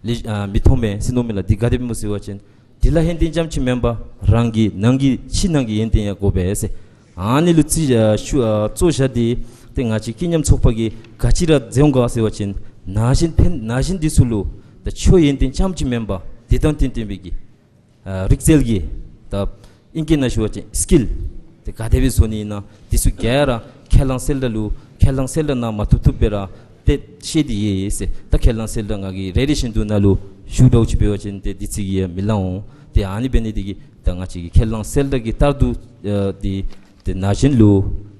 ལེགས་ཨ་མི་མཐོང་མས་ཟེར་མནོཝ་མས་ལགས། འདི་ག་དེ་སྦེ་སྨོ་ཟེར་བ་ཅིན་འབྲི་ལྷག་ཡོན་ཏན་ཙམ་ཅིག་མེན་པར་རང་གི་ནང་གི་ཕྱི་ནང་གི་ཡོན་ཏན་ཡང་དགོ་པས་ཟེར། ཨ་ནི་ལུ་རྩིས་ཨ་ཞུ་ཨ་གཙོ་བཞག་སྟེ་ཏེ་ང་བཅས་སྐྱིད་ཉམས་ཚོགས་པ་གིས་ག་ཅི་ར་མཛད་འོང་ག་ཟེར་བ་ཅིན་ན་གཞོན་ཕན་ན་གཞོན་འདི་ཚུ་ལུ་ད་ཆོས་ཡོན་ཏན་ཙམ་ཅིག་མེན་པར་དེ་དང་བསྟུན་བསྟུན་པའི་གི་ཨ་རིག་རྩལ་གྱི་ད་ཨིང་སྐད་ནང་ཞུ་བ་ཅིན་སི་ཀིལ་དེ་ག་དེ་སྦེ་བཟོ་ནི་ཨིན་ན་འདི་ཚུ་ག་ར་ཁས་བླངས་གསལ་བསྒྲགས་ལུ་ཁས་བླངས་གསལ་བསྒྲགས་ནང་མ་ཐུབ་ཐུབ་སྦེ་ར་ཏེ་བཤད་དེ་ཡོད་ཟེར། ད་ཁས་བླངས་གསལ་བསྒྲགས་ང་གིས་རེ་རེ་བཞིན་དུ་ནང་ལུ་ཞུ་དོ་ཅིག་འབད་བ་ཅིན་ཏེ་འདི་ཚུ་གིས་ཡང་མི་ལང་འོང་། ཏེ་ཨ་ནི་འབད་ནི་འདི་གིས་ད་ང་བཅས་ཀྱིས་ཁས་བླངས་གསལ་བསྒྲགས་ཀྱི་ལྟར་དུ་ཨ་འདི་ཏེ་ན་གཞོན་ལུ་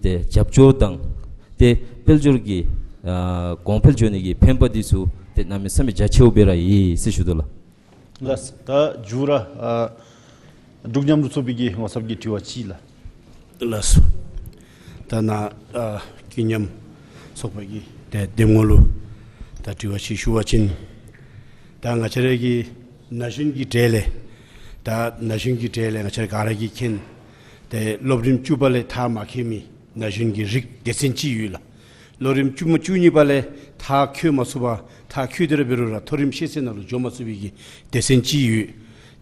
ཏེ་རྒྱབ་སྐྱོར་དང་ཏེ་དཔལ་འབྱོར་གྱི་ཨ་གོང་འཕེལ་འགྱོ་ནི་གི་ཕན་པ་འདི་ཚུ་ཏེ་གནམ་མེད་ས་མེད་རྒྱ་ཆེཝ་སྦེ་ར་ཡོད་ཟེར་ཞུ་དོ་ལགས། ལགས། ད་མཇུག་ར་ཨ་འབྲུག་མཉམ་རུབ་ཚོགས་པའི་གི་ངོ་ཚབ་ཀྱི་དྲི་བ་ཅིག་ལགས། ལགས་སོ། ད་ནཱ་ཨ་སྐྱིད་ཉམས་ཚོགས་པ་གི་ཏེ་གདམ་ངོ་ལུ་ད་དྲི་བ་ཅིག་ཞུ་བ་ཅིན་ད་ང་བཅས་ར་གི་ན་གཞོན་གྱི་གྲས་ལས་ད་ན་གཞོན་གྱི་གྲས་ལས་ང་བཅས་ར་ག་ར་གིས་མཁྱེན། ཏེ་སློབ་རིམ་བཅུ་པ་ལས་མཐར་མ་འཁྱོལ་མི་ན་གཞོན་གྱི་རིགས་སྡེ་ཚན་ཅིག་ཡོད་ལགས། སློབ་རིམ་བཅུ་མ་བཅུ་གཉིས་པ་ལས་མཐར་འཁྱོལ་མ་ཚུགས་པར་མཐར་འཁྱོལ་ཏེ་ར་འབད་རུང་ར་མཐོ་རིམ་ཤེས་ཚད་ནང་ལུ་འགྱོ་མ་ཚུགས་པའི་གི་སྡེ་ཚན་ཅིག་ཡོད།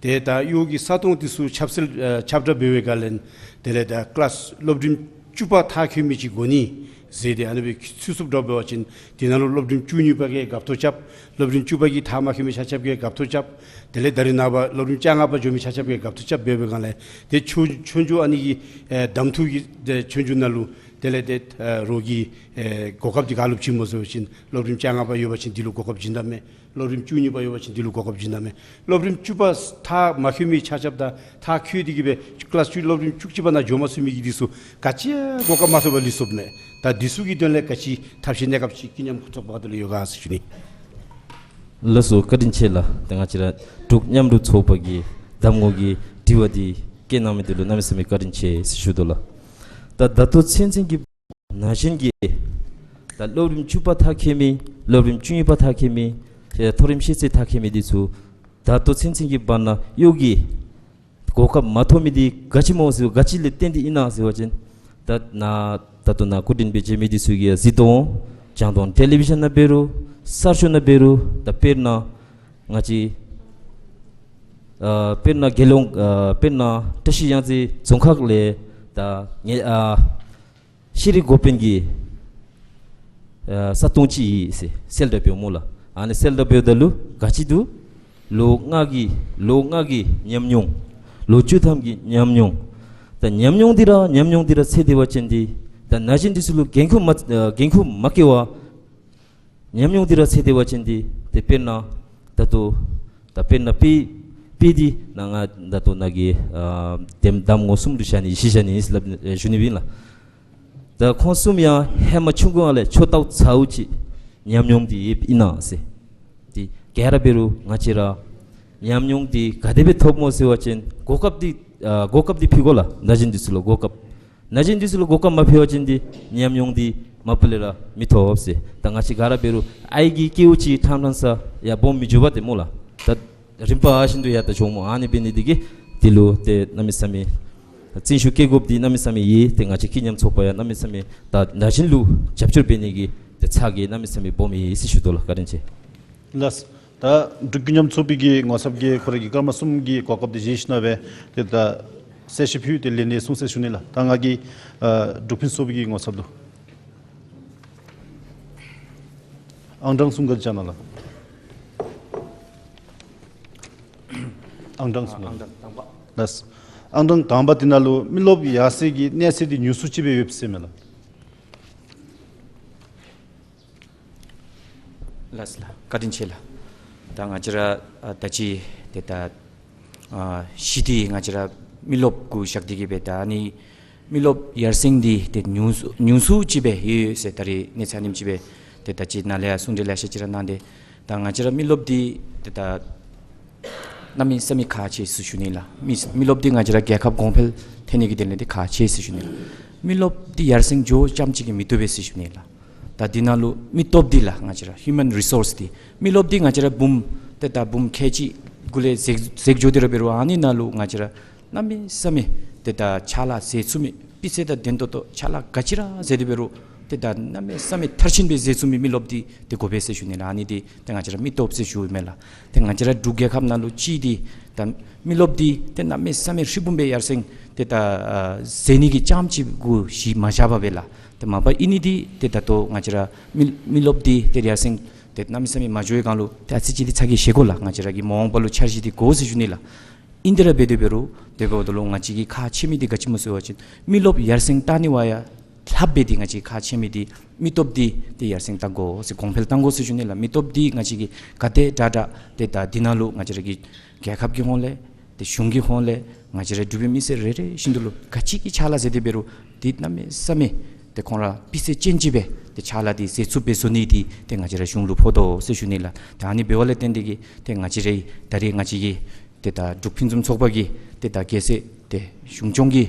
ཏེ་ད་གཡོག་གི་ས་སྟོང་འདི་ཚུ་ཁྱབ་གསལ་ཨ་ཁྱབ་བསྒྲགས་འབད་བའི་སྒང་ལས་དེ་ལས་ད་ཀི་ལཱསི་སློབ་རིམ་བཅུ་པ་མཐར་འཁྱོལ་མི་ཅིག་དགོ་ནི་ཟེར་ཏེ་ཨ་ནི་སྦེ་ཚུད་ཚུདཔ་འདྲཝ་འབད་བ་ཅིན་དེ་ནང་ལུ་སློབ་རིམ་བཅུ་གཉིས་པ་གིས་རྒཔོ་ཐོབ་རྐྱབ། སློབ་རིམ་བཅུ་པ་གི་མཐར་མ་འཁྱོལ་མི་ཆ་ཁྱབ་ཀྱིས་རྒཔོ་ཐོབ་རྐྱབ། དེ་ལས་ད་རེས་ནངས་པ་སློབ་རིམ་བཅོ་ལྔ་པ་འགྱོ་མི་ཆ་ཁྱབ་ཀྱིས་རྒཔོ་ཐོབ་རྐྱབ་འབད་བའི་སྒང་ལས་ཏེ་ཆོས་ཆོས་རྒྱུགས་ཨ་ནི་གི་ཨེ་གདམ་འཐུ་གི་ཏེ་ཆོས་རྒྱུགས་ནང་ལུ་དེ་ལས་ཏེ་ཨེ་རོགས་ཀྱི་ཨེ་གོ་སྐབས་འདི་ག་ལུ་བྱིན་སྨོ་ཟེར་བ་ཅིན་སློབ་རིམ་བཅོ་ལྔ་པ་ཡོད་པ་ཅིན་འདི་ལུ་གོ་སྐབས་བྱིན་ད་མས། སློབ་རིམ་བཅུ་གཉིས་པ་ཡོད་པ་ཅིན་འདི་ལུ་གོ་སྐབས་བྱིན་ད་མས། སློབ་རིམ་བཅུ་པ་མཐར་མ་འཁྱོལ་མི་ཆ་ཁྱབ་དང་མཐར་འཁྱོལ་ཏེ་གི་སྦེ་ཀི་ལཱསི་བཅུ་སློབ་རིམ་བཅུ་གཅིག་པ་ནང་འགྱོ་མ་ཚུགས་མི་གི་འདི་ཚུ་ག་ཅི་གོ་སྐབས་མ་ཐོབ་པར་ལུས་སོཔ་མས། ད་འདི་ཚུ་གི་དོན་ལས་ག་ཅི་ཐབས་ཤེས་གནས་སྐབས་ཅིག་སྐྱིད་ཉམས་ཚོགས་པ་ཁ་ཐུག་ལས་ཡོད་ག་ཟེར་ཞུ་ནི། ལགས་སོ། བཀའ་དྲིན་ཆེ་ལགས། ད་ང་བཅས་ར་འབྲུག་མཉམ་རུབ་ཚོགས་པ་གི་གདམ་ངོ་གི་དྲི་བ་འདི་བཀོད་གནང་མི་འདི་ལུ་གནམ་མེད་ས་མེད་བཀའ་དྲིན་ཆེ་ཟེར་ཞུ་དོ་ལགས། ད་ད་ལྟོ་ཚུན་ཚོད་ཀྱི་ན་གཞོན་གྱི་ད་སློབ་རིམ་བཅུ་པ་མཐར་འཁྱོལ་མི་སློབ་རིམ་བཅུ་གཉིས་པ་མཐར་འཁྱོལ་མི་ཤེས་མཐོ་རིམ་ཤེས་ཚད་མཐར་འཁྱོལ་མི་འདི་ཚུ་ད་ལྟོ་ཚུན་ཚོད་ཀྱི་བར་ན་གཡོག་གི་གོ་སྐབས་མ་ཐོབ་མི་འདི་ག་ཅི་སྨོ་ཟེར་ག་ཅི་ལས་བརྟེན་ཏེ་ཨིན་ན་ཟེར་བ་ཅིན་ད་ནཱ་ད་ལྟོ་ནཱ་སྐུ་མགྲོན་སྦེ་མཇལ་མི་འདི་ཚུ་གིས་གཟིགས་དོ་འོང་། རྒྱང་མཐོང་ཊེ་ལི་བི་ཤཱན་ནང་འབད་རུང་གསར་ཤོག་ནང་འབད་རུང་ད་དཔེར་ན་ང་བཅས་ཨ་དཔེར་ན་དགེ་སློང་ཨ་དཔེར་ན་བཀྲ་ཤིས་གཡང་རྩེ་རྫོང་ཁག་ལས་ད་ངེ་ཨ་ཤེས་རིག་འགོ་དཔོན་གྱི་ཨ་ས་སྟོང་ཅིག་ཡོད་ཟེར་གསལ་བསྒྲགས་འབདཝ་སྨོ་ལགས། ཨ་ནི་གསལ་བསྒྲགས་འབདཝ་ད་ལུ་ག་ཅི་འདུག། ལོ་ལྔ་གི་ལོ་ལྔ་གི་ཉམས་མྱོང་། ལོ་བཅུ་ཐམ་གྱི་ཉམས་མྱོང་། ད་ཉམས་མྱོང་འདི་ར་ཉམས་མྱོང་འདི་ར་ཚད་དེ་བ་ཅིན་འདི་ད་ན་གཞོན་འདི་ཚུ་ལུ་འགན་ཁུར་མ་ཨ་འགན་ཁུར་མ་བཀལ་བར་ཉམས་མྱོང་འདི་ར་ཚད་དེ་བ་ཅིན་འདི་ཏེ་དཔེར་ན་ད་ལྟོ་ད་དཔེར་ན་དཔེ་དཔེ་འདི་ནཱ་ང་ད་ལྟོ་ནཱ་གི་ཨ་གདམ་གདམ་ངོ་གསུམ་ལུ་བཞག་ནི་གཞི་བཞག་ནི་ཨིན་ཟེར་སླབ་ཨེ་ཞུ་ནི་ཨིན་ལགས། ད་ཁོང་གསུམ་ཡང་ཧེ་མ་ཆུང་ཀུའི་སྒང་ལས་ཆོ་ཏའུ་ཚའུ་ཅིག་ཉམས་མྱོང་འདི་ཡོདཔ་ཨིན་ན་ཟེར། ཏེ་ག་ར་འབད་རུང་ང་བཅས་ར་ཉམས་མྱོང་འདི་ག་དེ་སྦེ་ཐོབ་སྨོ་ཟེར་བ་ཅིན་གོ་སྐབས་འདི་ཨ་གོ་སྐབས་འདི་ཕུལ་དགོ་ལགས། ན་གཞོན་འདི་ཚུ་ལུ་གོ་སྐབས་ན་གཞོན་འདི་ཚུ་ལུ་གོ་སྐབས་མ་ཕུལ་བ་ཅིན་འདི་ཉམས་མྱོང་འདི་མ་པ་ལས་ར་མི་ཐོབ་ཟེར། ད་ང་བཅས་ག་ར་འབད་རུང་ཨའི་གི་སྐྱེ་བོ་ཅིག་ཕྲང་ཕྲང་ས་ཡར་སྦོམ་མི་འགྱོ་བས་ཏེ་སྨོ་ལགས། ད་རིམ་པ་བཞིན་དུ་ཡར་ད་འགྱོཝ་སྨོ། ཨ་ནི་འབད་ནི་འདི་གིས་འདི་ལུ་ཏེ་གནམ་མེད་ས་མེད་བརྩོན་ཤུགས་བསྐྱེད་དགོཔ་འདི་གནམ་མེད་ས་མེད་ཡོད། ཏེ་ང་བཅས་སྐྱིད་ཉམས་ཚོགས་པ་ཡང་གནམ་མེད་ས་མེད་ད་ན་གཞོན་ལུ་རྒྱབ་སྐྱོར་འབད་ནི་གི་ཏེ་ཚ་གྱང་གནམ་མེད་ས་མེད་སྦོམ་ཡོད་ཟེར་ཞུ་དོ་ལགས། བཀའ་དྲིན་ཆེ། ལགས། ད་འབྲུག་ཀུན་མཉམ་ཚོགས་པའི་གི་ངོ་ཚབ་ཀྱིས་ཁོ་རའི་གི་སྐར་མ་གསུམ་གྱི་གོ་སྐབས་འདི་བཞེས་ཞིནམ་ལས་ཏེ་ད་གསལ་བཤད་ཕུལ་ཏེ་ལན་འདི་གསུངས་ཟེར་ཞུ་ནི་ལགས། ད་ང་གིས་ཨ་འབྲུག་ཕུན་ཚོགས་པའི་གི་ངོ་ཚབ་ལུ་ཨང་གྲངས་གསུམ་ག་ཅི་ན་ལགས། ཨང་གྲངས་གསུམ་ག། ཨང་གྲངས་དང་པ། ལགས། ཨང་གྲངས་དང་པ་འདི་ནང་ལུ་མི་རློབས་ཡར་སེང་གི་གནས་ཚད་འདི་ཉུང་སུ་ཅིག་སྦེ་ཡོད་ཟེར་མས་ལགས། ལགས་ལགས། བཀའ་དྲིན་ཆེ་ལགས། ད་ང་བཅས་ར་ཨ་ད་ཅི་ཏེ་ད་ཨ་གཞི་འདི་ང་བཅས་ར་མི་རློབས་གུ་བཞག་སྟེ་གི་སྦེ་ད་ཨ་ནི་མི་རློབས་ཡར་སེང་འདི་ཏེ་ཉུང་སུ་ཉུང་སུ་ཅིག་སྦེ་ཡོད་ཟེར་ད་རིས་གནས་ཚད་ཨ་ནེམ་ཅིག་སྦེ་ཏེ་ད་ཅི་ནཱ་ལས་ཡང་གསུང་གྲོས་ལེ་ཤ་ཅིག་ར་གནང་སྟེ། ད་ང་བཅས་ར་མི་རློབས་འདི་ཏེ་ད་གནམ་མེད་ས་མེད་ཁག་ཆེ་ཟེར་ཞུ་ནི་ལགས། མི་མི་རློབས་འདི་ང་བཅས་ར་རྒྱལ་ཁབ་གོང་འཕེལ་ཐོན་ནི་གི་དོན་ལས་འདི་ཁག་ཆེ་ཟེར་ཞུ་ནི་ལགས། མི་རློབས་འདི་ཡར་སེང་འགྱོ་རྐྱངམ་ཅིག་གིས་མི་བཏུབ་པས་ཟེར་ཞུ་ནི་ལགས། ད་འདི་ནང་ལུ་མི་སྟོབས་འདི་ལགས། ང་བཅས་ར་ཧིའུ་མཱན་རི་སོརསི་འདི་མི་རློབས་འདི་ང་བཅས་ར་འབུམ་ཏེ་ད་འབུམ་ཁལ་གཅིག་གུ་ལས་ཟད་ཟད་འགྱོ་སྟེ་ར་འབད་རུང་ཨ་ནི་ནང་ལུ་ང་བཅས་ར་གནམ་མེད་ས་མེད་ཏེ་ད་ཕྱག་ལཱ་མཛད་ཚུགས་མི་སྤུས་ཚད་དང་ལྡན་ཏོག་ཏོ་ཕྱག་ལཱ་ག་ཅི་ར་མཛད་དེ་འབད་རུང་ཏེ་ད་གནམ་མེད་ས་མེད་མཐར་ཕྱིན་སྦེ་མཛད་ཚུགས་མི་མི་རློབས་འདི་ཏེ་དགོ་པས་ཟེར་ཞུ་ནི་ལགས། ཨ་ནི་འདི་ཏེ་ང་བཅས་ར་མི་སྟོབས་ཟེར་ཞུཝ་མས་ལགས། ཏེ་ང་བཅས་ར་འབྲུག་རྒྱལ་ཁབ་ནང་ལུ་ཅིག་འདི་ད་མི་རློབས་འདི་ཏེ་གནམ་མེད་ས་མེད་ཧྲིལ་བུམ་སྦེ་ཡར་སེང་ཏེ་ད་ཨ་མཛད་ནི་གི་རྐྱངམ་ཅིག་གུ་གཞི་མ་བཞག་པར་སྦེ་ལགས། ཏེ་མ་པ་ཨིན་ནི་འདི་ཏེ་ད་ལྟོ་ང་བཅས་ར་མི་མི་རློབས་འདི་ཏེ་ཡར་སེང་ཏེ་གནམ་མེད་ས་མེད་མ་འགྱོ་བའི་སྒང་ལུ་ཏེ་ཨ་ཙི་ཅིག་འདི་ཚ་གྱང་བཞེས་དགོ་ལགས། ང་བཅས་ར་གི་མ་འོངས་པ་ལུ་འཆར་གཞི་འདི་དགོ་ཟེར་ཞུ་ནི་ལགས། ཨིན་ཏེ་ར་འབད་དེ་འབད་རུང་དེ་འབདཝ་ད་ལུ་ང་བཅས་ཀྱི་ཁག་ཆེ་མི་འདི་ག་ཅི་སྨོ་ཟེར་བ་ཅིན་མི་རློབས་ཡར་སེང་བཏང་ནི་བ་ཡང་ལྷགཔ་སྦེ་འདི་ང་བཅས་ཁག་ཆེ་མི་འདི་མི་སྟོབས་འདི་ཏེ་ཡར་སེང་བཏང་དགོ་ཟེར་གོང་འཕེལ་བཏང་དགོ་ཟེར་ཞུ་ནི་ལགས། མི་སྟོབས་འདི་ང་བཅས་ཀྱིས་ག་དེ་དྲག་དྲག་ཏེ་ད་འདི་ནང་ལུ་ང་བཅས་ར་གི་རྒྱལ་ཁབ་ཀྱི་ཧོང་ལས་ཏེ་གཞུང་གི་ཧོང་ལས་ང་བཅས་ར་འབྲུག་པའི་མི་སེར་རེ་རེ་བཞིན་དུ་ལུ་ག་ཅི་གི་ཕྱག་ལཱ་མཛད་དེ་འབད་རུང་འདི་གནམ་མེད་ས་མེད་ཏེ་ཁོང་ར་སྤུས་ཚད་ཅན་ཅིག་སྦེ་ཏེ་ཕྱག་ལཱ་འདི་མཛད་ཚུགསཔ་སྦེ་བཟོ་ནི་འདི་ཏེ་ང་བཅས་ར་གཞུང་ལུ་ཕོག་དོ་ཟེར་ཞུ་ནི་ལགས། ད་ཨ་ནི་འབདཝ་ལས་བརྟེན་ཏེ་གིས་ཏེ་ང་བཅས་ར་ད་རེས་ང་བཅས་ཀྱི་ཏེ་ད་འབྲུག་ཕུན་སུམ་ཚོགས་པ་གི་ཏེ་ད་རྒྱལ་སྲས་ཏེ་གཞུང་སྐྱོང་གི་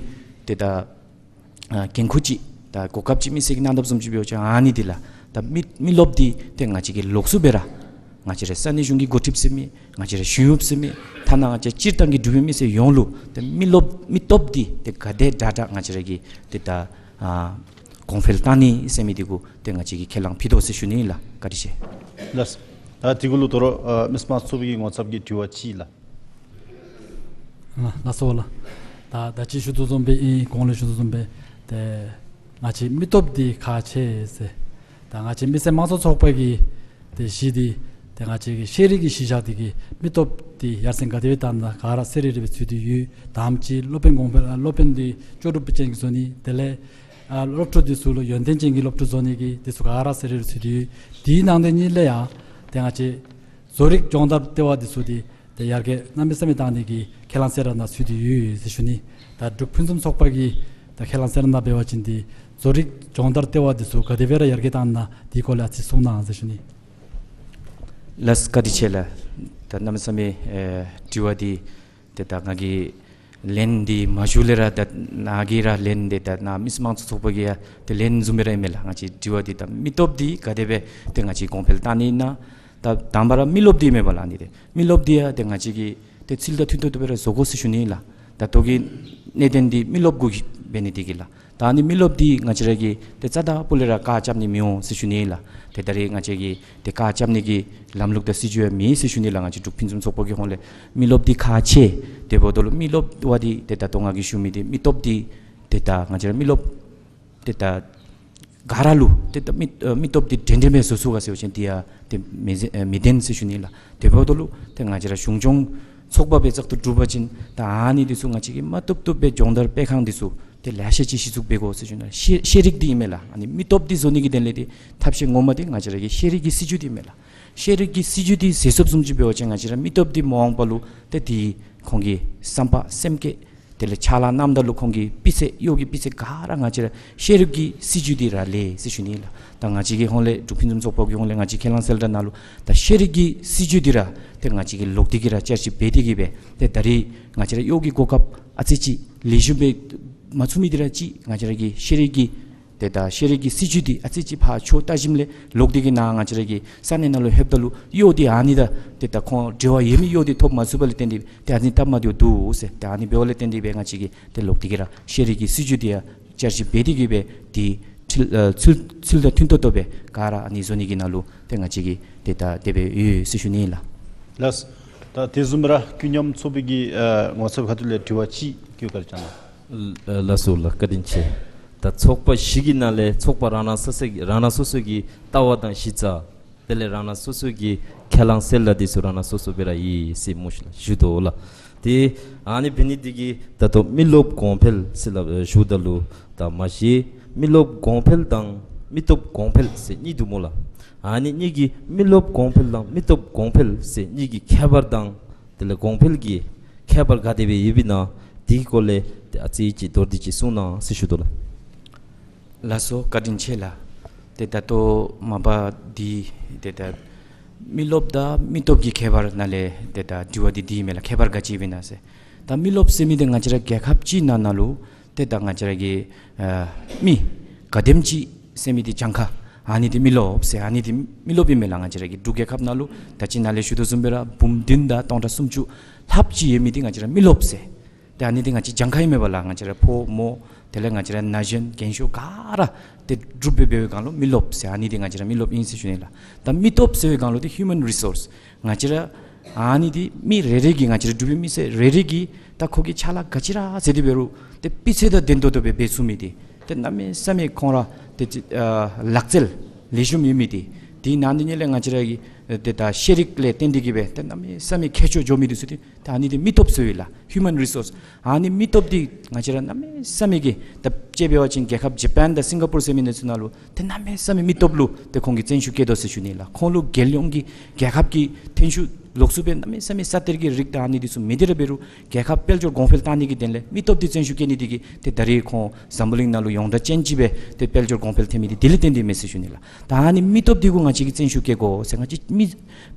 ཏེ་ད་ཨ་འགན་ཁུར་ཅིག་ད་གོ་སྐབས་ཅིག་དམིགས་བསལ་གྱིས་གནང་དཔ་བཟུམ་ཅིག་འབད་བ་ཅིན་ཨ་ནི་འདི་ལགས། ད་མི་མི་རློབས་འདི་ཏེ་ང་བཅས་ཀྱིས་ལོགས་སུ་སྦེ་ར་ང་བཅས་ར་ས་གནས་གཞུང་གི་འགོ་ཁྲིདཔ་ཟེར་མི་ང་བཅས་ར་གཞུང་གཡོགཔ་ཟེར་མི་ཐ་ན་ང་བཅས་སྤྱིར་བཏང་གི་འབྲུག་པའི་མི་སེར་ཡོངས་ལུ་ཏེ་མི་རློབས་མི་སྟོབས་འདི་ཏེ་ག་དེ་དྲག་དྲག་ང་བཅས་ར་གིས་ཏེ་ད་ཨ་གོང་འཕེལ་བཏང་ནི་ཟེར་མི་འདི་གུ་ཏེ་ང་བཅས་ཀྱིས་ཁས་བླངས་ཕུལ་དོ་ཟེར་ཞུ་ནི་ལགས། བཀའ་དྲིན་ཆེ། ལགས། ད་དེ་གུ་ལུ་དོ་རུང་ཨ་མི་སེར་དམངས་གཙོ་ཚོགས་པའི་གི་ངོ་ཚབ་ཀྱི་དྲི་བ་ཅིག་ལགས། ལགས་ལགས་སོ་ལགས། ད་ད་ཅི་ཞུ་དོ་བཟུམ་སྦེ་ཨིན། གོང་ལས་ཞུ་དོ་བཟུམ་སྦེ་ཏེ་ང་བཅས་མི་སྟོབས་འདི་ཁག་ཆེ་ཟེར། ད་ང་བཅས་མི་སེར་དམངས་གཙོ་ཚོགས་པ་གི་ཏེ་གཞི་འདི་ཏེ་ང་བཅས་ཀྱི་ཤེས་རིག་གི་གཞི་བཞག་སྟེ་གིས་མི་སྟོབས་འདི་ཡར་སེང་ག་དེ་སྦེ་བཏང་ན་ག་ར་གསལ་རི་རི་སྦེ་ཚུད་དེ་ཡོད། དང་པ་ཅིག་སློབ་དཔོན་གོང་འཕེལ་ཨ་སློབ་དཔོན་འདི་ལྕོགས་གྲུབ་ཅན་གྱི་བཟོ་ནི་དེ་ལས་ཨ་སློབ་ཕྲུག་འདི་ཚུ་ལུ་ཡོན་ཏན་ཅན་གྱི་སློབ་ཕྲུག་བཟོ་ནི་གི་འདི་ཚུ་ག་ར་གསལ་རི་རི་ཚུད་དེ་ཡོད། དེའི་ནང་དོན་གཉིས་ལས་ཡང་ཏེ་ང་བཅས་བཟོ་རིག་སྦྱོང་བརྡར་ལྟེ་བ་འདི་ཚུ་འདི་ཏེ་ཡར་རྒྱས་གནམ་མེད་ས་མེད་བཏང་ནི་གི་ཁས་བླངས་གསལ་བསྒྲགས་ནང་ཚུད་དེ་ཡོད་ཟེར་ཞུ་ནི། ད་འབྲུག་ཕུན་སུམ་ཚོགས་པ་གི་ད་ཁས་བླངས་གསལ་བསྒྲགས་ནང་འབད་བ་ཅིན་འདི་བཟོ་རིག་སྦྱོང་བརྡར་ལྟེ་བ་འདི་ཚུ་ག་དེ་སྦེ་ར་ཡར་རྒྱས་བཏང་ན་དེའི་སྐོར་ལས་ཨ་ཙི་གསུང་གནང་ཟེར་ཞུ་ནི། ལགས་བཀའ་དྲིན་ཆེ་ལགས། ད་གནམ་མེད་ས་མེད་ཨེ་དྲི་བ་འདི་ཏེ་ད་ང་གིས་ལན་འདི་མ་ཞུ་ལས་ར་ད་ནཱ་གིས་ར་ལན་འདི་ད་ནཱ་མི་སེར་དམངས་གཙོ་ཚོགས་པ་གིས་ཡང་ཏེ་ལན་བཟུམ་སྦེ་ར་ཨིན་མས་ལགས། ང་བཅས་དྲི་བ་འདི་ད་མི་སྟོབས་འདི་ག་དེ་སྦེ་ཏེ་ང་བཅས་གོང་འཕེལ་བཏང་ནི་ཨིན་ན། ད་དང་པ་ར་མི་རློབས་འདི་ཨིན་མས་པ་ལགས། ཨ་ནི་ཏེ་མི་རློབས་འདི་ཡང་ཏེ་ང་བཅས་ཀྱིས་ཏེ་ཚུལ་དང་མཐུན་ཏོག་ཏོ་སྦེ་ར་བཟོ་དགོ་ཟེར་ཞུ་ནི་ལགས། ད་ལྟོ་གི་གནད་དོན་འདི་མི་རློབས་གུ་འབད་ནི་འདི་གིས་ལགས། ད་ཨ་ནི་མི་རློབས་འདི་ང་བཅས་ར་གིས་ཏེ་རྩ་དང་སྤུ་ལས་ར་བཀག་རྐྱབ་ནི་མི་འོང་ཟེར་ཞུ་ནི་ལགས། ཏེ་ད་རེས་ང་བཅས་ཀྱིས་ཏེ་བཀག་རྐྱབ་ནི་གི་ལམ་ལུགས་དང་སྲིད་བྱུས་ཡང་མེད་ཟེར་ཞུ་ནི་ལགས། ང་བཅས་འབྲུག་ཕུན་སུམ་ཚོགས་པ་གི་ཧོང་ལས་མི་རློབས་འདི་ཁག་ཆེ། དེ་འབདཝ་ད་ལུ་མི་རློབས་པ་འདི་ཏེ་ད་ལྟོ་ང་གིས་ཞུ་མི་འདི་མི་སྟོབས་འདི་ཏེ་ད་ང་བཅས་ར་མི་རློབས་ཏེ་ད་ག་ར་ལུ་ཏེ་ད་མི་ཨ་མི་སྟོབས་འདི་འདྲན་འདྲ་སྦེ་བཟོ་ཚུགས་ག་ཟེར་བ་ཅིན་འདི་ཡང་ཏེ་མི་ཨ་མི་བདེན་ཟེར་ཞུ་ནི་ལགས། དེ་འབདཝ་ད་ལུ་ཏེ་ང་བཅས་ར་གཞུང་སྐྱོང་ཚོགས་པ་སྦེ་བཙག་འཐུ་གྲུབ་པ་ཅིན་ད་ཨ་ནི་འདི་ཚུ་ང་བཅས་ཀྱིས་མ་བཏུབ་བཏུབ་སྦེ་སྦྱོང་བརྡར་སྤེལ་ཁང་འདི་ཚུ་ཏེ་ལེ་ཤ་ཅིག་གཞི་བཙུགས་འབད་དགོ་ཟེར་ཞུ་ནི་ལགས། ཤེས་ཤེས་རིག་འདི་ཨིན་མས་ལགས། ཨ་ནི་མི་སྟོབས་འདི་བཟོ་ནི་གི་དོན་ལས་ཏེ་ཐབས་ཤེས་ངོ་མ་འདི་ང་བཅས་ར་གི་ཤེས་རིག་གི་སྲིད་བྱུས་འདི་ཨིན་མས་ལགས། ཤེས་རིག་གི་སྲིད་བྱུས་འདི་མཛད་ཚུགསཔ་བཟུམ་ཅིག་འབད་བ་ཅིན་ང་བཅས་ར་མི་སྟོབས་འདི་མ་འོངས་པ་ལུ་ཏེ་འདི་ཁོང་གི་བསམ་པ་སེམས་བསྐྱེད་དེ་ལས་ཕྱག་ལཱ་གནངམ་ད་ལུ་ཁོང་གི་སྤུས་ཚད་གཡོག་གི་སྤུས་ཚད་ག་ར་ང་བཅས་ར་ཤེས་རིག་གི་སྲིད་བྱུས་འདི་ར་ལས་ཟེར་ཞུ་ནི་ལགས། ད་ང་བཅས་ཀྱི་ཧོང་ལས་འབྲུག་ཕུན་སུམ་ཚོགས་པ་གི་ཧོང་ལས་ང་བཅས་ཁས་བླངས་གསལ་བསྒྲགས་ནང་ལུ་ད་ཤེས་རིག་གི་སྲིད་བྱུས་འདི་ར་ཏེ་ང་བཅས་ཀྱིས་ལོག་སྟེ་གི་ར་བསྐྱར་ཞིབ་འབད་དེ་གི་སྦེ་ཏེ་ད་རེས་ང་བཅས་ར་གཡོག་གི་གོ་སྐབས་ཨ་ཙི་ཅིག་ལེགས་ཤོམ་སྦེ་མ་ཚུགས་མི་འདི་ར་ཅིག་ང་བཅས་ར་གི་ཤེས་རིག་གི་ཏེ་ད་ཤེས་རིག་གི་སྲིད་བྱུས་འདི་ཨ་ཙི་ཅིག་ཕར་ཕྱོགས་བལྟ་ཞིནམ་ལས་ལོག་སྟེ་གི་ནཱ་ང་བཅས་ར་གི་ས་གནས་ནང་ལུ་ལྷོདཔ་ད་ལུ་གཡོག་འདི་ཨ་ནི་ད་ཏེ་ད་ཁོང་འབྲེལ་བ་ཡོད་མི་གཡོག་འདི་ཐོབ་མ་ཚུགས་པ་ལས་བརྟེན་ཏེ་ཏེ་ཨ་ནི་སྟབས་མ་བདེཝ་འདུག་ཟེར། ཏེ་ཨ་ནི་འབདཝ་ལས་བརྟེན་ཏེ་སྦེ་ང་བཅས་ཀྱིས་ཏེ་ལོག་སྟེ་གི་ར་ཤེས་རིག་གི་སྲིད་བྱུས་འདི་ཡང་བསྐྱར་ཞིབ་འབད་དེ་གི་སྦེ་འདི་ཚུལ་ཨ་ཚུལ་ཚུལ་དང་མཐུན་ཏོག་ཏོ་སྦེ་ག་ར་ཨ་ནི་བཟོ་ནི་གི་ནང་ལུ་ཏེ་ང་བཅས་ཀྱིས་ཏེ་ད་དེ་སྦེ་ཡོད་ཟེར་ཞུ་ནི་ལགས། ལགས། ད་དེ་བཟུམ་ར་ཀུན་མཉམ་ཚོགས་པའི་གི་ཨ་ངོ་ཚབ་ཁ་ཐུག་ལས་དྲི་བ་ཅིག་བཀོད་བཀའ་དྲིན་བསྐྱང་གནང་། ལགས་སོ་ལགས། བཀའ་དྲིན་ཆེ། ད་ཚོགས་པ་བཞི་གི་ནང་ལས་ཚོགས་པ་རང་རང་སོ་སོའི་རང་རང་སོ་སོའི་གི་ལྟ་བ་དང་གཞི་རྩ། དེ་ལས་རང་རང་སོ་སོའི་གི་ཁས་བླངས་གསལ་བསྒྲགས་འདི་ཚུ་རང་རང་སོ་སོ་སྦེ་ར་ཡོད་ཟེར་སྨོ་ཤིག་ལགས། ཞུ་དོ་ལགས། ཏེ་ཨ་ནི་འབད་ནི་འདི་གིས་ད་ལྟོ་མི་རློབས་གོང་འཕེལ་ཟེར་སླབ་ཞུཝ་ད་ལུ་ད་མ་གཞི་མི་རློབས་གོང་འཕེལ་དང་མི་སྟོབས་གོང་འཕེལ་ཟེར་གཉིས་འདུག་སྨོ་ལགས། ཨ་ནི་གཉིས་ཀྱི་མི་རློབས་གོང་འཕེལ་དང་མི་སྟོབས་གོང་འཕེལ་ཟེར་གཉིས་ཀྱི་ཁྱད་པར་དང་དེ་ལས་གོང་འཕེལ་གྱི་ཁྱད་པར་ག་དེ་སྦེ་ཡོདཔ་ཨིན་ན་དེའི་སྐོར་ལས་ཏེ་ཨ་ཙི་ཅིག་མདོར་བསྡུས་ཅིག་གསུང་གནང་ཟེར་ཞུ་དོ་ལགས། ལགས་སོ། བཀའ་དྲིན་ཆེ་ལགས། ཏེ་ད་ལྟོ་མ་པ་འདི་ཏེ་ད་མི་རློབས་དང་མི་སྟོབས་ཀྱི་ཁྱད་པར་ནང་ལས་ཏེ་ད་དྲི་བ་འདི་འདི་ཨིན་མས་ལགས། ཁྱད་པར་ག་ཅི་ཡོདཔ་ཨིན་ན་ཟེར། ད་མི་རློབས་ཟེར་མི་འདི་ང་བཅས་ར་རྒྱལ་ཁབ་ཅིག་ནང་ན་ལུ་ཏེ་ད་ང་བཅས་ར་གི་ཨ་མི་ག་དེམ་ཅིག་ཟེར་མི་འདི་གྱངས་ཁ་ཨ་ནི་འདི་མི་རློབས་ཟེར། ཨ་ནི་འདི་མི་རློབས་ཨིན་མས་ལགས། ང་བཅས་ར་གི་འབྲུག་རྒྱལ་ཁབ་ནང་ལུ་ད་ཅི་ནཱ་ལས་ཞུ་དོ་བཟུམ་སྦེ་ར་འབུམ་བདུན་དང་སྟོང་ཕྲག་སུམ་ཅུ་ལྷགཔ་ཅིག་ཡོད་མི་འདི་ང་བཅས་ར་མི་རློབས་ཟེར། ཏེ་ཨ་ནི་འདི་ང་བཅས་གྱངས་ཁ་ཨིན་མས་པ་ལགས། ང་བཅས་ར་ཕོ་མོ་དེ་ལས་ང་བཅས་ར་ན་གཞོན་རྒན་ཤོས་ག་ར་ཏེ་འབྲུགཔ་སྦེ་འབད་བའི་སྒང་ལུ་མི་རློབས་ཟེར། ཨ་ནི་འདི་ང་བཅས་ར་མི་རློབས་ཨིན་ཟེར་ཞུ་ནི་ལགས། ད་མི་སྟོབས་ཟེར་བའི་སྒང་ལུ་འདི་human resource། ང་བཅས་ར་ཨ་ནི་འདི་མི་རེ་རེ་གིས་ང་བཅས་ར་འབྲུག་པའི་མི་སེར་རེ་རེ་གིས་ད་ཁོ་གི་ཕྱག་ལཱ་ག་ཅི་ར་མཛད་དེ་འབད་རུང་ཏེ་སྤུས་ཚད་དང་ལྡན་ཏོག་ཏོ་སྦེ་འབད་ཚུགས་མི་འདི་ཏེ་གནམ་མེད་ས་མེད་ཁོང་ར་ཏེ་ཅིག་ཨ་ལག་རྩལ་ལེགས་ཤོམ་ཡོད་མི་འདི། དེ་ནང་འདི་ནང་ལས་ང་བཅས་ར་གི་ཏེ་ད་ཤེས་རིག་ལས་བརྟེན་ཏེ་གིས་སྦེ་ཏེ་གནམ་མེད་ས་མེད་མཁས་མཆོག་འགྱོ་མི་འདི་ཚུ་འདི་ད་ཨ་ནི་འདི་མི་སྟོབས་ཟེར་བས་ལགས། human resource། ཨ་ནི་མི་སྟོབས་འདི་ང་བཅས་ར་གནམ་མེད་ས་མེད་ཀྱི་ད་དཔྱེ་འབད་བ་ཅིན་རྒྱལ་ཁབ་ཇ་པཱན་དང་སིང་ག་པུར་ཟེར་མི་འདི་ཚུ་ནང་ལུ་ཏེ་གནམ་མེད་ས་མེད་མི་སྟོབས་ལུ་ཏེ་ཁོང་གིས་བརྩོན་ཤུགས་བསྐྱེད་དོ་ཟེར་ཞུ་ནི་ལགས། ཁོང་ལུ་རྒྱལ་ཡོངས་ཀྱི་རྒྱལ་ཁབ་ཀྱི་ཐོན་ཤུགས་ལོགས་སུ་སྦེ་གནམ་མེད་ས་མེད་ས་གཏེར་གྱི་རིགས་དང་ཨ་ནི་འདི་ཚུ་མེད་དེ་ར་འབད་རུང་རྒྱལ་ཁབ་དཔལ་འབྱོར་གོང་འཕེལ་བཏང་ནི་གི་དོན་ལས་མི་སྟོབས་འདི་བརྩོན་ཤུགས་བསྐྱེད་ནི་འདི་གིས་ཏེ་ད་རེས་ཁོང་འཛམ་བུ་གླིང་ནང་ལུ་ཡོངས་གྲགས་ཅན་ཅིག་སྦེ་ཏེ་དཔལ་འབྱོར་གོང་འཕེལ་ཐོན་མི་འདི་དེ་ལས་བརྟེན་ཏེ་མས་ཟེར་ཞུ་ནི་ལགས། ད་ཨ་ནི་མི་སྟོབས་འདི་གུ་ང་བཅས་ཀྱིས་བརྩོན་ཤུགས་བསྐྱེད་དགོ་ཟེར། ང་བཅས་མི་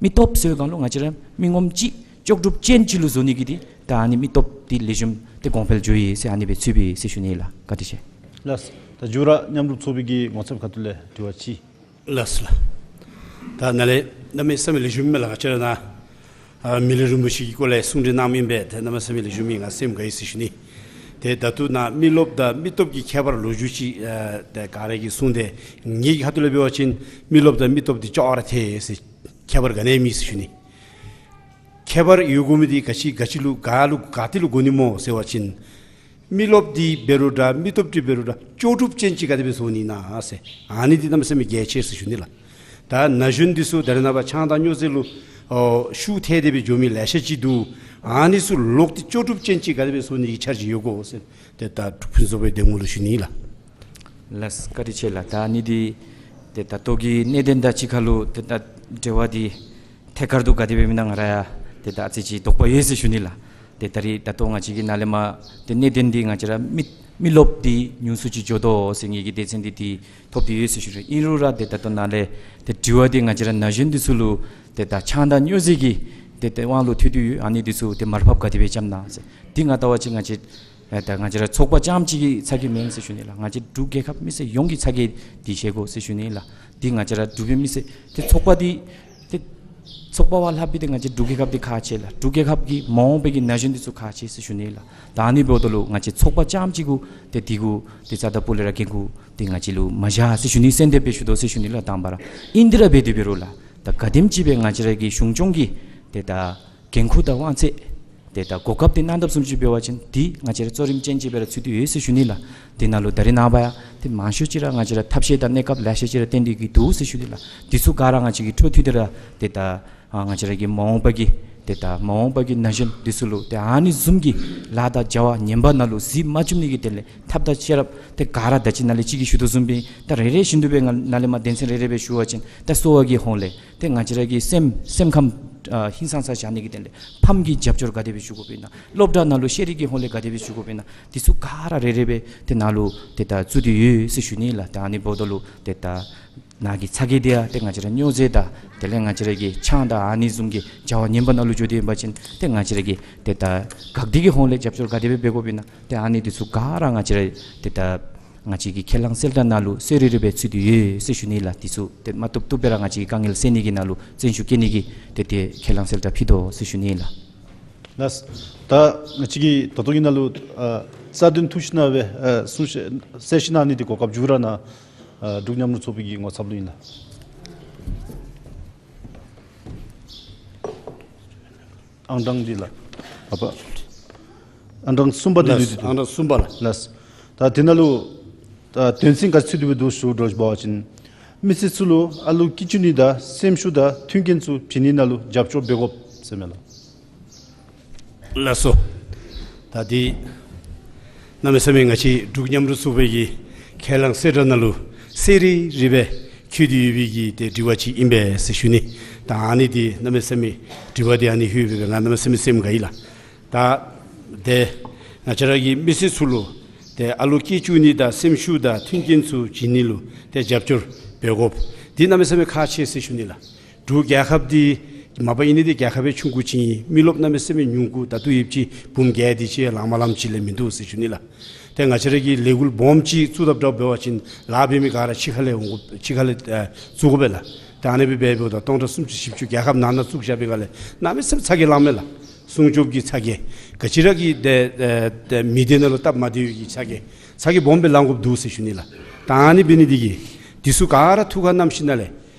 མི་སྟོབས་ཟེར་བའི་སྒང་ལུ་ང་བཅས་ར་མི་ངོམ་ཅིག་ལྕོགས་གྲུབ་ཅན་ཅིག་ལུ་བཟོ་ནི་གི་འདི་ད་ཨ་ནི་མི་སྟོབས་འདི་ལེགས་ཤོམ་ཏེ་གོང་འཕེལ་འགྱོ་ཡི་ཟེར་ཨ་ནི་སྦེ་ཚུད་པས་ཟེར་ཞུ་ནི་ལགས། བཀའ་དྲིན་ཆེ། ལགས། ད་མཇུག་ར་མཉམ་རུབ་ཚོགས་པའི་གི་ངོ་ཚབ་ཁ་ཐུག་ལས་དྲི་བ་ཅིག། ལགས་སོ་ལགས། ད་ནཱ་ལས་གནམ་མེད་ས་མེད་ལེགས་ཤོམ་མས་ལགས། ང་བཅས་ར་ནཱ་ཨ་མི་ལུས་རིན་པོ་ཆེ་གི་སྐོར་ལས་གསུང་གྲོས་གནངམ་ཨིན་པས། ཏེ་གནམ་མེད་ས་མེད་ལེགས་ཤོམ་མས། ང་སེམས་དགའ་ཡི་ཟེར་ཞུ་ནི། ཏེ་ད་ལྟོ་ནཱ་མི་རློབས་དང་མི་སྟོབས་ཀྱི་ཁྱད་པར་ལོ་རྒྱུས་ཅིག་ཨ་ཏེ་ག་ར་གིས་གསུངས་ཏེ་ངེ་གི་ཁ་ཐུག་ལས་འབད་བ་ཅིན་མི་རློབས་དང་མི་སྟོབས་འདི་ཅོག་ར་འཐད་ཟེར། ཁྱད་པར་ག་ནི་ཡང་མེད་ཟེར་ཞུ་ནི། ཁྱད་པར་ཡོད་དགོ་མི་འདི་ག་ཅི་ག་ཅི་ལུ་ག་ལུ་ག་ཏེ་ལུ་དགོ་ནི་སྨོ་ཟེར་བ་ཅིན་མི་རློབས་འདི་འབད་རུང་འདྲ་མི་སྟོབས་འདི་འབད་རུང་འདྲ་ལྕོགས་གྲུབ་ཅན་ཅིག་ག་དེ་སྦེ་བཟོ་ནི་ཨིན་ན་ཟེར། ཨ་ནི་འདི་གནམ་མེད་ས་མེད་གལ་ཆེ་ཟེར་ཞུ་ནི་ལགས། ད་ན་གཞོན་འདི་ཚུ་ད་རེས་ནངས་པ་ཆང་དང་སྨྱོ་རྫས་ལུ་ཨོ་ཤུགས་ཐལ་ཏེ་སྦེ་འགྱོ་མི་ལེ་ཤ་ཅིག་འདུག། ཨ་ནི་ཚུ་ལོག་སྟེ་ལྕོགས་གྲུབ་ཅན་ཅིག་ག་དེ་སྦེ་བཟོ་ནི་གི་འཆར་གཞི་ཡོད་གོ་ཟེར་ཏེ་ད་འབྲུག་ཕུན་ཚོགས་པའི་གདམ་ངོ་ལུ་ཞུ་ནི་ལགས། ལགས་བཀའ་དྲིན་ཆེ་ལགས། ད་ཨ་ནི་འདི་ཏེ་ད་ལྟོ་གི་གནད་དོན་དང་གཅིག་ཁར་ལུ་ཏེ་ད་འབྲེལ་བ་འདི་ཐད་ཀར་དུ་ག་དེ་སྦེ་མེན་ན་ང་ར་ཡང་ཏེ་ད་ཨ་ཙི་ཅིག་དོགས་པ་ཡོད་ཟེར་ཞུ་ནི་ལགས། ཏེ་ད་རེས་ད་ལྟོ་ང་བཅས་ཀྱི་ནཱ་ལས་མར་ཏེ་གནད་དོན་འདི་ང་བཅས་ར་མི་མི་རློབས་འདི་ཉུང་སུ་ཅིག་འགྱོ་དོ་ཟེར་ངེ་གི་སྡེ་ཚན་འདི་ཏེ་ཐོབ་སྟེ་ཡོད་ཟེར་ཞུ་ནི། ཨིན་རུང་ར་ཏེ་ད་ལྟོ་ནཱ་ལས་ཏེ་དྲི་བ་འདི་ང་བཅས་ར་ན་གཞོན་འདི་ཚུ་ལུ་ཏེ་ད་ཆང་དང་སྨྱོ་རྫས་ཀྱི་ཏེ་ཏེ་དབང་ལུ་ཐལ་ཏེ་ཡོད། ཨ་ནི་འདི་ཚུ་ཏེ་མར་ཕབ་ག་དེ་སྦེ་རྐྱབ་ན་ཟེར། འདི་ང་ལྟ་བ་ཅིན་ང་བཅས་ཨེ་ད་ང་བཅས་ར་ཚོགས་པ་རྐྱངམ་གཅིག་གི་ཚ་གྱང་མེན་ཟེར་ཞུ་ནི་ལགས། ང་བཅས་འབྲུག་རྒྱལ་ཁབ་མི་སེར་ཡོངས་ཀྱི་ཚ་གྱང་འདི་བཞེས་དགོ་ཟེར་ཞུ་ནི་ལགས། འདི་ང་བཅས་ར་འབྲུག་པའི་མི་སེར་ཏེ་ཚོགས་པ་འདི་ཏེ་ཚོགས་པ་བ་ལྷགཔ་སྦེ་ཏེ་ང་བཅས་འབྲུག་རྒྱལ་ཁབ་འདི་ཁག་ཆེ་ལགས། འབྲུག་རྒྱལ་ཁབ་ཀྱི་མ་འོངས་པའི་གི་ན་གཞོན་འདི་ཚུ་ཁག་ཆེ་ཟེར་ཞུ་ནི་ལགས། ད་ཨ་ནི་འབདཝ་ད་ལུ་ང་བཅས་ཚོགས་པ་རྐྱངམ་གཅིག་གུ་ཏེ་འདི་གུ་ཏེ་རྩ་དང་སྤུ་ལས་ར་འགན་ཁུར་འདི་ང་བཅས་ལུ་མ་བཞག་ཟེར་ཞུ་ནི། གསོལ་འདེབས་སྦེ་ཞུ་དོ་ཟེར་ཞུ་ནི་ལགས། དང་པ་ར་ཨིན་དེ་ར་འབད་དེ་འབད་རུང་ལགས། ད་ག་དེམ་ཅིག་སྦེ་ང་བཅས་ར་གི་གཞུང་སྐྱོང་གི་ཏེ་ད་འགན་ཁུར་དང་དབང་ཚད་ཏེ་ད་གོ་སྐབས་འདི་གནང་དཔ་བཟུམ་ཅིག་འབད་བ་ཅིན་འདི་ང་བཅས་ར་གཙོ་རིམ་ཅན་ཅིག་སྦེ་ར་ཚུད་དེ་ཡོད་ཟེར་ཞུ་ནི་ལགས། འདི་ནང་ལུ་ད་རེས་ནངས་པ་ཡང་ཏེ་མང་ཤོས་ཅིག་ར་ང་བཅས་ར་ཐབས་ཤེས་དང་གནས་སྐབས་ལེ་ཤ་ཅིག་ར་བཏོན་ཏེ་གི་འདུག་ཟེར་ཞུ་ནི་ལགས། འདི་ཚུ་ག་ར་ང་བཅས་ཀྱིས་འཕྲོ་མཐུད་དེ་ར་ཏེ་ད་ཨ་ང་བཅས་ར་གི་མ་འོངས་པ་གི་ཏེ་ད་མ་འོངས་པ་གི་ན་གཞོན་འདི་ཚུ་ལུ་ཏེ་ཨ་ནི་བཟུམ་གྱི་ལཱ་དང་བྱ་བ་ངན་པ་ནང་ལུ་གཟིགས་མ་བཅུག་ནི་གི་དོན་ལས་ཐབས་དང་ཤེས་རབ་ཏེ་ག་ར་ད་ཅི་ནཱ་ལས་ཅིག་གིས་ཞུ་དོ་བཟུམ་སྦེ་ད་རེ་རེ་བཞིན་དུ་སྦེ་ང་ནཱ་ལས་མར་དོན་ཚན་རེ་རེ་སྦེ་ཞུ་བ་ཅིན་ད་གསོ་བ་གི་ཧོང་ལས་ཏེ་ང་བཅས་ར་གི་སེམས་སེམས་ཁམས་ཨ་ཧིང་སངས་ས་བཞག་ནི་གི་དོན་ལས་ཕམ་གྱི་རྒྱབ་སྐྱོར་ག་དེ་སྦེ་ཞུ་དགོཔ་ཨིན་ན། སློབ་གྲྭ་ནང་ལུ་ཤེས་རིག་གི་ཧོང་ལས་ག་དེ་སྦེ་ཞུ་དགོཔ་ཨིན་ན། འདི་ཚུ་ག་ར་རེ་རེ་སྦེ་ཏེ་ནཱ་ལུ་ཏེ་ད་བཙུགས་ཏེ་ཡོད་ཟེར་ཞུ་ནི་ལགས། ཏེ་ཨ་ནི་འབདཝ་ད་ལུ་ཏེ་ད་ནཱ་གི་ཚ་གྱང་འདི་ཡང་ཏེ་ང་བཅས་ར་སྨྱོ་རྫས་དང་དེ་ལས་ང་བཅས་ར་གི་ཆང་དང་ཨ་ནི་བཟུམ་གྱི་བྱ་བ་ངན་པ་ནང་ལུ་འགྱོ་སྟེ་ཡོད་པ་ཅིན་ཏེ་ང་བཅས་ར་གིས་ཏེ་ད་འགག་སྡེ་གི་ཧོང་ལས་རྒྱབ་སྐྱོར་ག་དེ་སྦེ་འབད་དགོཔ་ཨིན་ན། ཏེ་ཨ་ནི་འདི་ཚུ་ག་ར་ང་བཅས་ར་ཏེ་ད་ང་བཅས་ཀྱི་ཁས་བླངས་གསལ་བསྒྲགས་ནང་ལུ་གསལ་རི་རི་སྦེ་ཚུད་དེ་ཡོད་ཟེར་ཞུ་ནི་ལགས། འདི་ཚུ་ཏེ་མ་བཏུབ་བཏུབ་སྦེ་ར་ང་བཅས་ཀྱིས་དཀའ་ངལ་སེལ་ནི་གི་ནང་ལུ་བརྩོན་ཤུགས་བསྐྱེད་ནི་གི་ཏེ་ཏེ་ཁས་བླངས་གསལ་བསྒྲགས་ཕུལ་དོ་ཟེར་ཞུ་ནི་ལགས། ལགས། ད་ང་བཅས་ཀྱི་ད་ལྟོ་གི་ནང་ལུ་ཨ་རྩ་དོན་ཐུགས་ཞིབ་གནང་སྦེ་ཨ་གསུང་བཤད་གསལ་བཤད་གནང་ནི་འདི་གོ་སྐབས་མཇུག་ར་ནཱ་ཨ་འབྲུག་མཉམ་རུབ་ཚོགས་པའི་གི་ངོ་ཚབ་ལུ་ཨིན་ལགས། ཨང་གྲངས་འདི་ལགས། ཨ་པ། ཨང་གྲངས་གསུམ་པ་འདི་ལགས། ལུས་ཏེ་འདུག། ཨང་གྲངས་གསུམ་པ་ལགས། ལགས། ད་དེ་ནང་ལུ་ད་དོན་ཚན་ག་ཅི་ཚུད་དེ་འདུག་ཞུ་དགོཔ་འབད་བ་ཅིན། མི་སེར་ཚུ་ལུ་ཨ་ལུ་སྐྱེ་བཅུག་ནི་དང་སེམས་ཤུགས་དང་མཐུན་རྐྱེན་ཚུ་བྱིན་ནི་ནང་ལུ་རྒྱབ་སྐྱོར་འབད་དགོཔ་ཟེར་མས་ལགས། ལགས་སོ། ད་འདི་གནམ་མེད་ས་མེད་ང་བཅས་འབྲུག་མཉམ་རུབ་ཚོགས་པའི་གི་ཁས་བླངས་གསལ་བསྒྲགས་ནང་ལུ་གསལ་རི་རི་སྦེ་འཁོད་དེ་ཡོད་པའི་གི་ཏེ་དྲི་བ་ཅིག་ཨིན་པས་ཟེར་ཞུ་ནི། ད་ཨ་ནི་འདི་གནམ་མེད་ས་མེད་དྲི་བ་འདི་ཨ་ནི་ལྷོད་སྦེ་སྦེ་ང་གནམ་མེད་ས་མེད་སེམས་དགའ་ཡི་ལགས། ད་ཏེ་ང་བཅས་ར་གི་མི་སེར་ཚུ་ལུ་ཏེ་ཨ་ལུ་སྐྱེ་བཅུག་ནི་དང་སེམས་ཤུགས་དང་མཐུན་རྐྱེན་ཚུ་བྱིན་ནི་ལུ་ཏེ་རྒྱབ་སྐྱོར་འབད་དགོཔ། འདི་གནམ་མེད་ས་མེད་ཁག་ཆེ་ཟེར་ཞུ་ནི་ལགས། འབྲུག་རྒྱལ་ཁབ་འདི་མ་པ་ཨིན་ནི་འདི་རྒྱལ་ཁབ་ཡང་ཆུང་ཀུ་ཅིག་ཨིན། མི་རློབས་གནམ་མེད་ས་མེད་ཉུང་ཀུ། ད་ལྟོ་ཡོདཔ་ཅིག་འབུམ་བརྒྱད་དེ་ཅིག་ལང་མ་ལངམ་ཅིག་ལས་མིན་འདུག་ཟེར་ཞུ་ནི་ལགས། ཏེ་ང་བཅས་ར་གིས་ལས་འགུལ་སྦོམ་ཅིག་བཙུགས་དཔ་འདྲཝ་འབད་བ་ཅིན་ལཱ་འབད་མི་ག་ར་ཕྱི་ཁ་ལས་འོང་དགོ། ཕྱི་ཁ་ལས་ཨེ་བཙུགས་དགོ་པས་ལགས། ད་ཨ་ནི་སྦེ་འབདཝ་ད་སྟོང་ཕྲག་སུམ་ཅུ་བཞི་བཅུ་རྒྱལ་ཁབ་ནང་ན་བཙུགས་བཞག་པའི་སྒང་ལས་གནམ་མེད་ས་མེད་ཚ་གྱང་ལང་མས་ལགས། སྲུང་སྐྱོབ་ཀྱི་ཚ་གྱང་། ག་ཅི་ར་གིས་ཏེ་ཨེ་ཏེ་མི་སྡེ་ནང་ལུ་སྟབས་མ་བདེ་བའི་གི་ཚ་གྱང་། ཚ་གྱང་སྦོམ་སྦེ་ལང་དགོཔ་འདུག་ཟེར་ཞུ་ནི་ལགས། ད་ཨ་ནི་འབད་ནི་འདི་གིས་འདི་ཚུ་ག་ར་ཐུགས་ཁར་བསྣམས་ཞིནམ་ལས་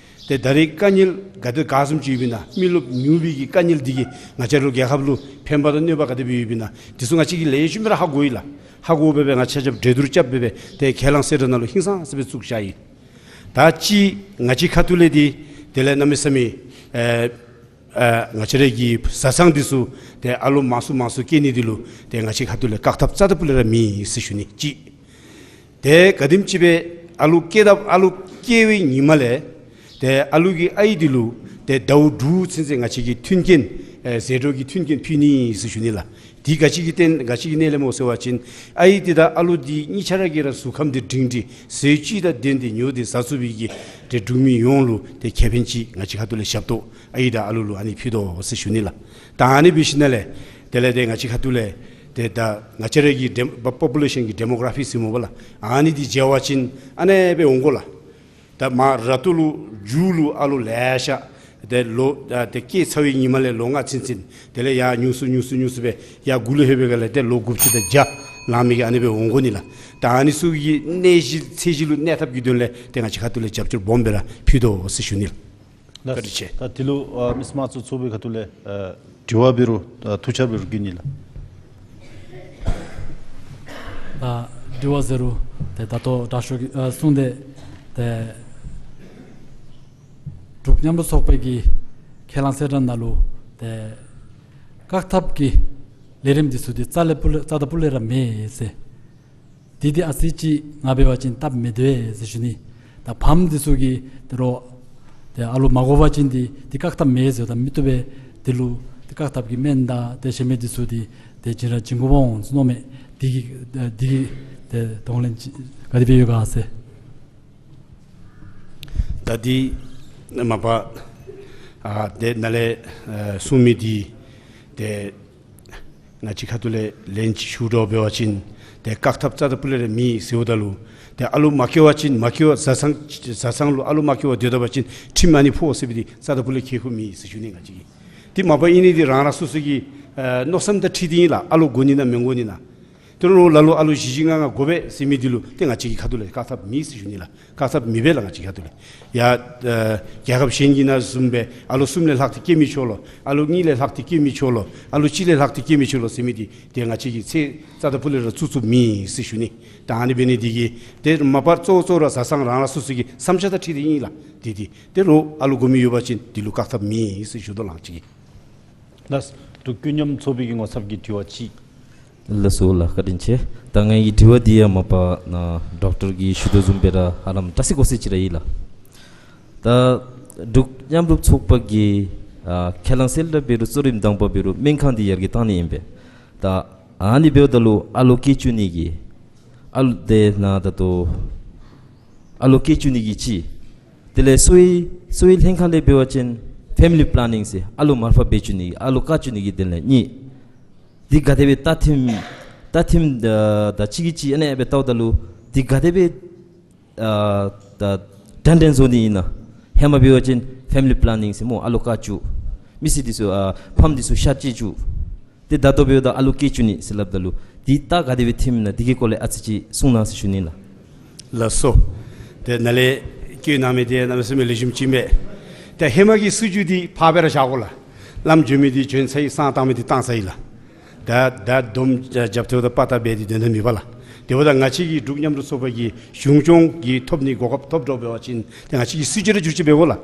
ཏེ་ད་རེས་དཀའ་ངལ་ག་དེ་ག་བཟུམ་ཅིག་ཡོདཔ་ཨིན་ན། མི་རློབས་ཉུང་བའི་གི་དཀའ་ངལ་འདི་གིས་ང་བཅས་ར་ལུ་རྒྱལ་ཁབ་ལུ་ཕན་པ་དང་གནོད་པ་ག་དེ་སྦེ་ཡོདཔ་ཨིན་ན། འདི་ཚུ་ང་བཅས་ཀྱིས་ལེགས་ཤོམ་སྦེ་ར་ཧ་གོ་ཡི་ལགས། ཧ་གོ་སྦེ་སྦེ་ང་བཅས་ར་གྲོས་བསྡུར་རྐྱབ་སྦེ་སྦེ་ཏེ་ཁས་བླངས་གསལ་བསྒྲགས་ནང་ལུ་ཧིང་སངས་ས་སྦེ་བཙུགས་བཞག་ཡི། ད་ཅི་ང་བཅས་ཁ་ཐུག་ལས་འདི་དེ་ལས་གནམ་མེད་ས་མེད་ཨེ་ཨ་ང་བཅས་ར་གི་བཟའ་ཚང་འདི་ཚུ་ཏེ་ཨ་ལུ་མང་སུ་མང་སུ་སྐྱེ་ནི་འདི་ལུ་ཏེ་ང་བཅས་ཁ་ཐུག་ལས་བཀག་ཐབས་རྩ་དང་ཕུ་ལས་ར་མེད་ཟེར་ཞུ་ནི་ཅིག། ཏེ་ག་དེམ་ཅིག་སྦེ་ཨ་ལུ་སྐྱེ་ད་ཨ་ལུ་སྐྱེ་བའི་ཉིནམ་ལས་ཏེ་ཨ་ལུ་གི་ཨའི་འདི་ལུ་ཏེ་ཟླཝ་དྲུག་ཚུན་ཚོད་ང་བཅས་ཀྱིས་མཐུན་རྐྱེན་ཨེ་ཟད་འགྲོ་གི་མཐུན་རྐྱེན་ཕུལ་ནི་ཟེར་ཞུ་ནི་ལགས། འདི་ག་ཅི་གི་རྟེན་ག་ཅི་གི་གནས་ལས་སྨོ་ཟེར་བ་ཅིན་ཨའི་འདི་དང་ཨ་ལུ་འདི་གཉིས་ཆ་ར་གི་ར་གཟུགས་ཁམས་འདི་སྒྲིང་སྒྲི་ཟས་བཅུད་དང་ལྡན་ཏེ་ཉོ་སྟེ་བཟའ་ཚུགས་པའི་གི་ཏེ་འབྲུག་མི་ཡོངས་ལུ་ཏེ་ཁེ་ཕན་ཅིག་ང་བཅས་ཁ་ཐུག་ལས་ཞབས་ཏོག་ཨའི་དང་ཨ་ལུ་ལུ་ཨ་ནི་ཕུལ་དོ་ཟེར་ཞུ་ནི་ལགས། ད་ཨ་ནི་འབད་ཞིནམ་ལས་དེ་ལས་ཏེ་ང་བཅས་ཁ་ཐུག་ལས་ཏེ་ད་ང་བཅས་ར་གི་ཌེམ་པོ་པུ་ལེ་ཤཱན་གྱི་ཌེ་མོ་གྲ་ཕི་ཟེར་སྨོ་པ་ལགས། ཨ་ནི་འདི་འཇལ་བ་ཅིན་ཨ་ནེ་སྦེ་འོང་དགོ་ལགས། ད་མར་ར་ཏོ་ལུ་མཇུག་ལུ་ཨ་ལུ་ལེ་ཤ་ཏེ་ལོ་ཨ་ཏེ་སྐྱེས་ཚར་བའི་ཉིནམ་ལས་ལོ་ལྔ་ཚུན་ཚོད་དེ་ལས་ཡར་ཉུང་སུ་ཉུང་སུ་ཉུང་སུ་སྦེ་ཡར་འགུ་ལུ་ལྷོད་པའི་སྒང་ལས་ཏེ་ལོ་དགུ་བཅུ་དང་བརྒྱ་ལང་མི་གི་ཨ་ནི་སྦེ་འོང་དགོ་ནི་ལགས། ད་ཨ་ནི་ཚུ་གི་གནས་གཞི་ཚད་གཞི་ལུ་གནས་ཐབས་ཀྱི་དོན་ལས་ཏེ་ང་བཅས་ཁ་ཐུག་ལས་རྒྱབ་སྐྱོར་སྦོམ་སྦེ་ར་ཕུལ་དོ་ཟེར་ཞུ་ནི་ལགས། ལགས། བཀའ་དྲིན་ཆེ། ད་འདི་ལུ་ཨ་མི་སེར་དམངས་གཙོ་ཚོགས་པའི་ཁ་ཐུག་ལས་ཨ་དྲི་བ་འབད་རུང་ཨ་ཐུགས་འཆར་འབད་རུང་བཀོད་ནི་ལགས། ད་དྲི་བ་ཟེར་རུང་ཏེ་ད་ལྟོ་དྲག་ཤོས་ཀྱིས་ཨ་གསུངས་ཏེ་ཏེ་འབྲུག་མཉམ་རུབ་ཚོགས་པའི་གི་ཁས་བླངས་གསལ་བསྒྲགས་ནང་ལུ་ཏེ་བཀག་ཐབས་ཀྱི་ལས་རིམ་འདི་ཚུ་འདི་རྩ་ལས་སྤུ་ལས་རྩ་དང་སྤུ་ལས་ར་མེད་ཟེར། འདི་འདི་ཨ་ཙི་ཅིག་ང་འབད་བ་ཅིན་སྟབས་མི་བདེ་བས་ཟེར་ཞུ་ནི། ད་ཕམ་འདི་ཚུ་གིས་ཏེ་རོགས་ཏེ་ཨ་ལུ་མ་དགོ་པ་ཅིན་འདི་འདི་བཀག་ཐབས་མེད་ཟེར། ད་མི་བཏུབ་པས། འདི་ལུ་ཏེ་བཀག་ཐབས་ཀྱི་སྨན་དང་ཏེ་གཞན་མི་འདི་ཚུ་འདི་ཏེ་བྱིན་ར་བྱིན་དགོཔ་འོང་ཟེར་མནོཝ་མས། འདི་གི་འདི་གི་ཏེ་གདོང་ལེན་ཅིག་ག་དེ་སྦེ་ཡོད་ག་ཟེར། ད་འདི་མ་པ་ཨ་ཏེ་ནཱ་ལས་ཨ་གསུང་མི་འདི་ཏེ་ང་བཅས་ཁ་ཐུག་ལས་ལན་ཅིག་ཞུ་དོ་འབད་བ་ཅིན་ཏེ་བཀག་ཐབས་རྩ་དང་སྤུ་ལས་ར་མེད་ཟེརཝ་ད་ལུ་ཏེ་ཨ་ལུ་མ་སྐྱེ་བ་ཅིན་མ་སྐྱེ་བ་བཟའ་ཚང་བཟའ་ཚང་ལུ་ཨ་ལུ་མ་སྐྱེ་བར་སྡོད་ད་པ་ཅིན་ཁྲིམས་ཨ་ནི་ཕོག་ཟེར་བའི་འདི་རྩ་དང་སྤུ་ལས་ཁེ་ཁུ་མེད་ཟེར་ཞུ་ནི་ང་བཅས་ཀྱིས། འདི་མ་པ་ཨིན་ནི་འདི་རང་རང་སོ་སོ་གི་ཨ་མནོ་བསམ་དང་འཁྲིལ་ཏེ་ཨིན་ལགས། ཨ་ལུ་དགོ་ནི་ན་མི་དགོ་ནི་ན། ཏེ་རོགས་ལ་ལུ་ཨ་ལུ་བཞི་བཞི་ལྔ་ལྔ་དགོ་པས་ཟེར་མི་འདི་ལུ་ཏེ་ང་བཅས་ཀྱི་ཁ་ཐུག་ལས་བཀག་ཐབས་མེད་ཟེར་ཞུ་ནི་ལགས། བཀག་ཐབས་མེད་པས་ལགས་ང་བཅས་ཁ་ཐུག་ལས། ཡ་ཨ་རྒྱལ་ཁབ་གཞན་གྱི་ནང་བཟུམ་སྦེ་ཨ་ལུ་གསུམ་ལས་ལྷག་སྟེ་སྐྱེ་མི་ཆོག་ལོ། ཨ་ལུ་གཉིས་ལས་ལྷག་སྟེ་སྐྱེ་མི་ཆོག་ལོ། ཨ་ལུ་གཅིག་ལས་ལྷག་སྟེ་སྐྱེ་མི་ཆོག་ལོ་ཟེར་མི་འདི་ཏེ་ང་བཅས་ཀྱིས་ཚད་རྩ་དང་སྤུ་ལས་ར་བཙུགས་བཙུགསཔ་མེད་ཟེར་ཞུ་ནི། ད་ཨ་ནི་འབད་ནི་འདི་གིས་ཏེ་མ་པ་གཙོ་བོ་གཙོ་བོ་ར་བཟའ་ཚང་རང་རང་སོ་སོ་གི་བསམ་འཆར་དང་འཁྲིལ་ཏེ་ཨིན་ལགས། འདི་འདི་ཏེ་རོགས་ཨ་ལུ་དགོ་མི་ཡོད་པ་ཅིན་འདི་ལུ་བཀག་ཐབས་མེད་ཟེར་ཞུ་དོ་ལགས་ང་བཅས་ཀྱིས། ལགས། འབྲུག་ཀུན་མཉམ་ཚོགས་པའི་གི་ངོ་ཚབ་ཀྱི་དྲི་བ་ཅིག། ལགས་སོ་ལགས། བཀའ་དྲིན་ཆེ། ད་ངེ་གི་དྲི་བ་འདི་ཡང་མ་པ་ནཱ་ཌོག་ཊར་གྱིས་ཞུ་དོ་བཟུམ་སྦེ་ར་ཧ་ལམ་ཏ་སི་ཀོ་སི་ཅིག་ར་ཨིན་ལགས། ད་འབྲུག་མཉམ་རུབ་ཚོགས་པ་གི་ཨ་ཁས་བླངས་གསལ་བསྒྲགས་འབད་རུང་གཙོ་རིམ་དང་པ་འབད་རུང་སྨན་ཁང་འདི་ཡར་རྒྱས་བཏང་ནི་ཨིན་པས། ད་ཨ་ནི་འབདཝ་ད་ལུ་ཨ་ལོ་སྐྱེ་བཅུག་ནི་གི་ཨ་ལོ་དེ་ནང་ད་ལྟོ་ཨ་ལོ་སྐྱེ་བཅུག་ནི་གི་ཅིག། དེ་ལས་གསོ་བའི་གསོ་བའི་ལྷན་ཁག་ལས་འབད་བ་ཅིན་ཕེ་མི་ལི་པ་ལེ་ནིང་ཟེར་ཨ་ལོ་མར་ཕབ་འབད་བཅུག་ནི་གི་ཨ་ལོ་བཀག་བཅུག་ནི་གི་དོན་ལས་གཉིས། འདི་ག་དེ་སྦེ་ལྟ་ཐིམ་ལྟ་ཐིམ་ད་ད་གཅིག་གིས་གཅིག་ཨ་ནེ་སྦེ་ལྟཝ་ད་ལུ་འདི་ག་དེ་སྦེ་ཨ་ད་འདྲན་འདྲ་བཟོ་ནི་ཨིན་ན། ཧེ་མ་འབད་བ་ཅིན་ཕེ་མི་ལི་པ་ལེ་ནིང་ཟེར་སྨོ་ཨ་ལོ་བཀག་བཅུག། མི་སེར་འདི་ཚུ་ཨ་ཕམ་འདི་ཚུ་ཤ་བཅད་བཅུག། ཏེ་ད་ལྟོ་འབདཝ་ད་ཨ་ལོ་སྐྱེ་བཅུག་ནི་ཟེར་སླབ་ད་ལུ་འདི་ལྟ་ག་དེ་སྦེ་ཐིམ་ཨིན་ན་འདི་གི་སྐོར་ལས་ཨ་ཙི་ཅིག་གསུང་གནང་ཟེར་ཞུ་ནི་ལགས། ལགས་སོ། ཏེ་ནཱ་ལས་བཀོད་གནང་མི་འདི་གནམ་མེད་ས་མེད་ལེགས་ཤོམ་ཅིག་མས། ཏེ་ཧེ་མ་གི་སྲིད་བྱུས་འདི་ཕར་སྦེ་ར་བཞག་དགོ་ལགས། བླམ་བྱོན་མི་འདི་བྱོན་ཚར་ཡི། བསང་བཏང་མི་འདི་བཏང་ཚར་ཡི་ལགས། ད་ད་སྡོམ་རྒྱབ་ཐོག་དང་དཔའ་རྟགས་འབད་དེ་དོན་དག་མེད་པ་ལགས། དེ་འབདཝ་ད་ང་བཅས་ཀྱི་འབྲུག་མཉམ་རུབ་ཚོགས་པ་གིས་གཞུང་སྐྱོང་གི་ཐོབ་ནི་གོ་སྐབས་ཐོབ་འགྱོ་བ་ཅིན་ཏེ་ང་བཅས་ཀྱིས་སྲིད་བྱུས་ར་བསྒྱུར་བཅོས་འབད་དགོ་ལགས།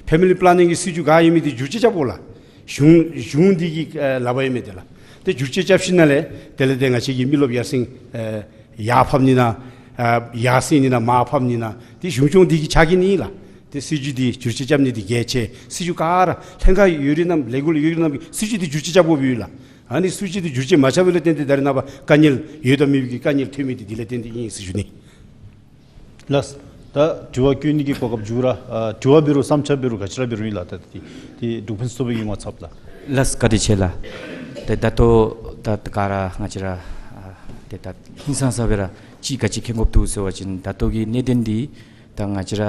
ཕེ་མི་ལི་པ་ལེ་ནིང་གི་སྲིད་བྱུས་ག་ཨིན་མི་འདི་བསྒྱུར་བཅོས་རྐྱབ་དགོ་ལགས། གཞུང་གཞུང་འདི་གི་ཨེ་ལག་པར་ཨིན་མས་དེ་ལགས། ཏེ་བསྒྱུར་བཅོས་རྐྱབ་ཞིནམ་ལས་དེ་ལས་ཏེ་ང་བཅས་ཀྱི་མི་རློབས་ཡར་སེང་ཨེ་ཡར་ཕབ་ནི་ན་ཨེ་ཡར་སེང་ནི་ན་མར་ཕབ་ནི་ན་ཏེ་གཞུང་སྐྱོང་འདི་གི་ཕྱག་འགན་ཨིན་ལགས། ཏེ་སྲིད་བྱུས་འདི་བསྒྱུར་བཅོས་རྐྱབ་ནི་འདི་གལ་ཆེ། སྲིད་བྱུས་ག་ར་ལྷན་ཁག་ཡོད་རིགས་རྣམས་ལས་འགུལ་ཡོད་རིགས་རྣམས་ཀྱིས་སྲིད་བྱུས་འདི་བསྒྱུར་བཅོས་རྐྱབ་དགོཔ་ཨིན་ལགས། ཨ་ནི་སྲིད་བྱུས་འདི་བསྒྱུར་བཅོས་མ་རྐྱབ་པ་ལས་བརྟེན་ཏེ་ད་རེས་ནངས་པ་དཀའ་ངལ་ཡོད་དང་མེད་པའི་གི་དཀའ་ངལ་ཐོན་མི་འདི་དེ་ལས་བརྟེན་ཏེ་ཨིན་ཟེར་ཞུ་ནི། ལགས། ད་དྲི་བ་བཀོད་ནི་གི་གོ་སྐབས་འཇུག་ར། ཨ་དྲི་བ་འབད་རུང་བསམ་འཆར་འབད་རུང་ག་ཅི་ར་འབད་རུང་ཨིན་ལགས། ད་ཏེ་ཏེ་འབྲུག་ཕུན་སུམ་ཚོགས་པའི་གི་ངོ་ཚབ་ལགས། ལགས་བཀའ་དྲིན་ཆེ་ལགས། ཏེ་ད་ལྟོ་ད་ག་ར་ང་བཅས་ར་ཨ་ཏེ་ད་ཧིང་སངས་ས་སྦེ་ར་ཅིག་ག་ཅི་མཁྱེན་དགོཔ་འདུག་ཟེར་བ་ཅིན་ད་ལྟོ་གི་གནད་དོན་འདི་ད་ང་བཅས་ར་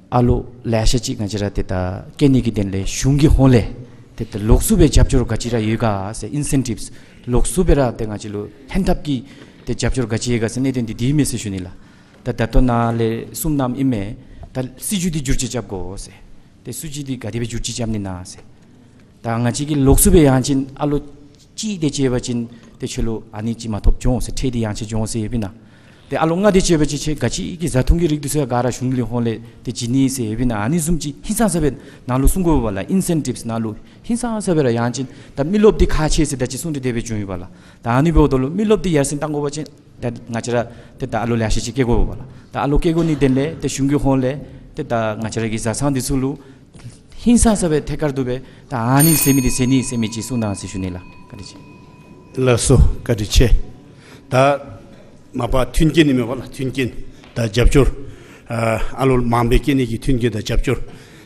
ཨ་ལོ་ལེ་ཤ་ཅིག་ང་བཅས་ར་ཏེ་ད་སྐྱེལ་ནི་གི་དོན་ལས་གཞུང་གི་ཧོངས་ལས་ཏེ་ད་ལོགས་སུ་སྦེ་རྒྱབ་སྐྱོར་ག་ཅི་ར་ཡོད་ག་ཟེར། ཨིན་སེན་ཊིབསི་ལོགས་སུ་སྦེ་ར་ཏེ་ང་བཅས་ལུ་ལྷན་ཐབས་ཀྱི་ཏེ་རྒྱབ་སྐྱོར་ག་ཅི་ཡོད་ག་ཟེར་གནད་དོན་འདི་འདི་ཨིན་མས་ཟེར་ཞུ་ནི་ལགས། ད་ད་ལྟོ་ནཱ་ལས་གསུངམ་ཨིན་མས། ད་སྲིད་བྱུས་འདི་བསྒྱུར་བཅོས་རྐྱབ་དགོ་ཟེར། ཏེ་སྲིད་བྱུས་འདི་ག་དེ་སྦེ་བསྒྱུར་བཅོས་རྐྱབ་ནི་ན་ཟེར། ད་ང་བཅས་ཀྱིས་ལོགས་སུ་སྦེ་ཡང་ཅིན་ཨ་ལོ་གཅིག་དེ་ཅིག་འབད་བ་ཅིན་ཏེ་ཁྱོད་ལུ་ཨ་ནི་ཅིག་མ་ཐོབ་འགྱོ་འོང་ཟེར། ཁྲལ་འདི་ཡང་ཆེ་འགྱོ་འོང་ཟེར་ཡོདཔ་ཨིན་ན། ཏེ་ཨ་ལོ་ལྔ་དེ་ཅིག་འབད་བ་ཅིན་ཁྱོད་ག་ཅི་གི་བཟའ་འཐུང་གི་རིགས་འདི་ཚུ་ཡང་ག་ར་གཞུང་གི་ཧོངས་ལས་ཏེ་བྱིན་ནི་ཟེར་ཡོདཔ་ཨིན་ན། ཨ་ནི་བཟུམ་ཅིག་ཧིང་སངས་ས་སྦེ་ནཱ་ལུ་གསུང་དགོ་པས་ལགས། ཨིན་སེན་ཊིབསི་ནཱ་ལུ་ཧིང་སངས་ས་སྦེ་ར་ཡང་ཅིན་ད་མི་རློབས་འདི་ཁག་ཆེ་ཟེར་ད་ཅི་གསུང་སྟེ་དེ་སྦེ་བྱུང་ཡོདཔ་ལགས། ད་ཨ་ནི་འབདཝ་ད་ལུ་མི་རློབས་འདི་ཡར་སེང་གཏང་དགོ་པ་ཅིན་ད་ང་བཅས་ར་ཏེ་ད་ཨ་ལོ་ལེ་ཤ་ཅིག་བསྐྱལ་དགོ་པས་ལགས། ད་ཨ་ལོ་བསྐྱལ་དགོ་ནི་དོན་ལས་ཏེ་གཞུང་གི་ཧོངས་ལས་ཏེ་ད་ང་བཅས་ར་གི་བཟའ་ཚང་འདི་ཚུ་ལུ་ཧིང་སངས་ས་སྦེ་ཐད་ཀར་དུ་སྦེ་ད་ཨ་ནི་ཟེར་མི་འདི་ཟེར་ནི་ཟེར་མི་ཅིག་གསུང་གནང་ཟེར་ཞུ་ནི་ལགས། བཀའ་དྲིན་ཆེ། ལགས་སོ། བཀའ་དྲིན་ཆེ། ད་མ་པ་མཐུན་རྐྱེན་ཨིན་མས་པ་ལགས། མཐུན་རྐྱེན་དང་རྒྱབ་སྐྱོར། ཨ་ཨ་ལོ་མང་སྦེ་སྐྱེལ་ནི་གི་མཐུན་རྐྱེན་དང་རྒྱབ་སྐྱོར་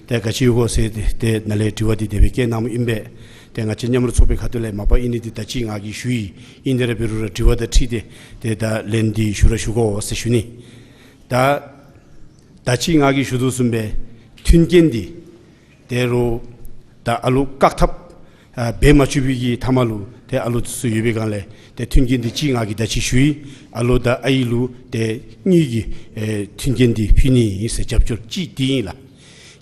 ཏེ་ག་ཅི་ཡོད་གོ་ཟེར་ཏེ་ཏེ་ནཱ་ལས་དྲི་བ་འདི་དེ་སྦེ་བཀོད་གནངམ་ཨིན་པས། ཏེ་ང་བཅས་མཉམ་རུབ་ཚོགས་པའི་ཁ་ཐུག་ལས་མ་པ་ཨིན་ནི་འདི་ད་ཅི་ང་གིས་ཞུ་ཡི། ཨིན་དེ་ར་འབད་རུང་ར་དྲི་བ་དང་འཁྲིལ་ཏེ་ཏེ་ད་ལན་འདི་ཞུ་ར་ཞུ་དགོ་ཟེར་ཞུ་ནི། ད་ད་ཅི་ང་གིས་ཞུ་དོ་བཟུམ་སྦེ་མཐུན་རྐྱེན་འདི་ད་རུང་ད་ཨ་ལོ་བཀག་ཐབས་ཨ་འབད་མ་བཅུག་པའི་གི་མཐའ་མ་ལུ་ཏེ་ཨ་ལོ་འདི་ཚུ་ཡོད་པའི་སྒང་ལས་ཏེ་མཐུན་རྐྱེན་འདི་ཅིག་ང་གིས་ད་ཅི་ཞུ་ཡི། ཨ་ལོ་དང་ཨའི་ལུ་ཏེ་གཉིས་ཀྱི་ཨེ་མཐུན་རྐྱེན་འདི་ཕུལ་ནི་ཨིན་ཟེར་རྒྱབ་སྐྱོར་ཅིག་འདི་ཨིན་ལགས།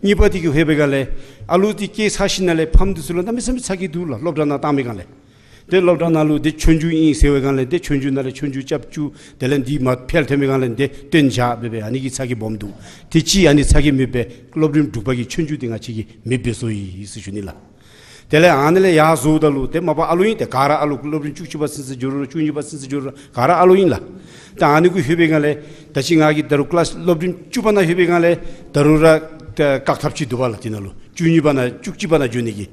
གཉིས་པ་འདི་གི་ཧེ་བའི་སྒང་ལས་ཨ་ལོ་འདི་སྐྱེས་ཚར་ཞིནམ་ལས་ཕམ་འདི་ཚུ་ལུ་གནམ་མེད་ས་མེད་ཚ་གྱང་འདུག་ལགས། སློབ་གྲྭ་ནང་བཏང་པའི་སྒང་ལས་ཏེ་སློབ་གྲྭ་ནང་ལུ་ཏེ་ཆོས་རྒྱུགས་ཨིན་ཟེར་བའི་སྒང་ལས་ཏེ་ཆོས་རྒྱུགས་ནང་ལས་ཆོས་རྒྱུགས་རྐྱབ་བཅུག། དེ་ལས་འདི་མ་ཕེལ་ཐོན་པའི་སྒང་ལས་ཏེ་སྟོན་བཞག་སྦེ་སྦེ་ཨ་ནི་གི་ཚ་གྱང་སྦོམ་འདུག། ཏེ་ཅིག་ཨ་ནི་ཚ་གྱང་མེདཔ་སྦེ་སློབ་རིམ་དྲུག་པ་གི་ཆོས་རྒྱུགས་འདི་ང་བཅས་ཀྱིས་མེདཔ་སྦེ་བཟོ་ཡི་ཟེར་ཞུ་ནི་ལགས། དེ་ལས་ཨ་ནི་ལས་ཡར་བཟོཝ་ད་ལུ་ཏེ་མ་པ་ཨ་ལོ་ཨིན། ཏེ་ག་ར་ཨ་ལོ་སློབ་རིམ་བཅུ་གཅིག་པ་ཚུན་ཚོད་འགྱོ་རུང་ར་བཅུ་གཉིས་པ་ཚུན་ཚོད་འགྱོ་རུང་ར་ག་ར་ཨ་ལོ་ཨིན་ལགས། ད་ཨ་ནི་གུ་ལྷོད་པའི་སྒང་ལས་ད་ཅི་ང་གིས་ད་རུང་ཀི་ལཱསི་སློབ་རིམ་བཅུ་པ་ནང་ལྷོད་པའི་སྒང་ལས་ད་རུང་ར་ད་བཀག་ཐབས་ཅིག་འདུག་པ་ལགས། དེ་ནང་ལུ་བཅུ་གཉིས་པ་ནང་བཅུ་གཅིག་པ་ནང་འགྱོ་ནི་གི་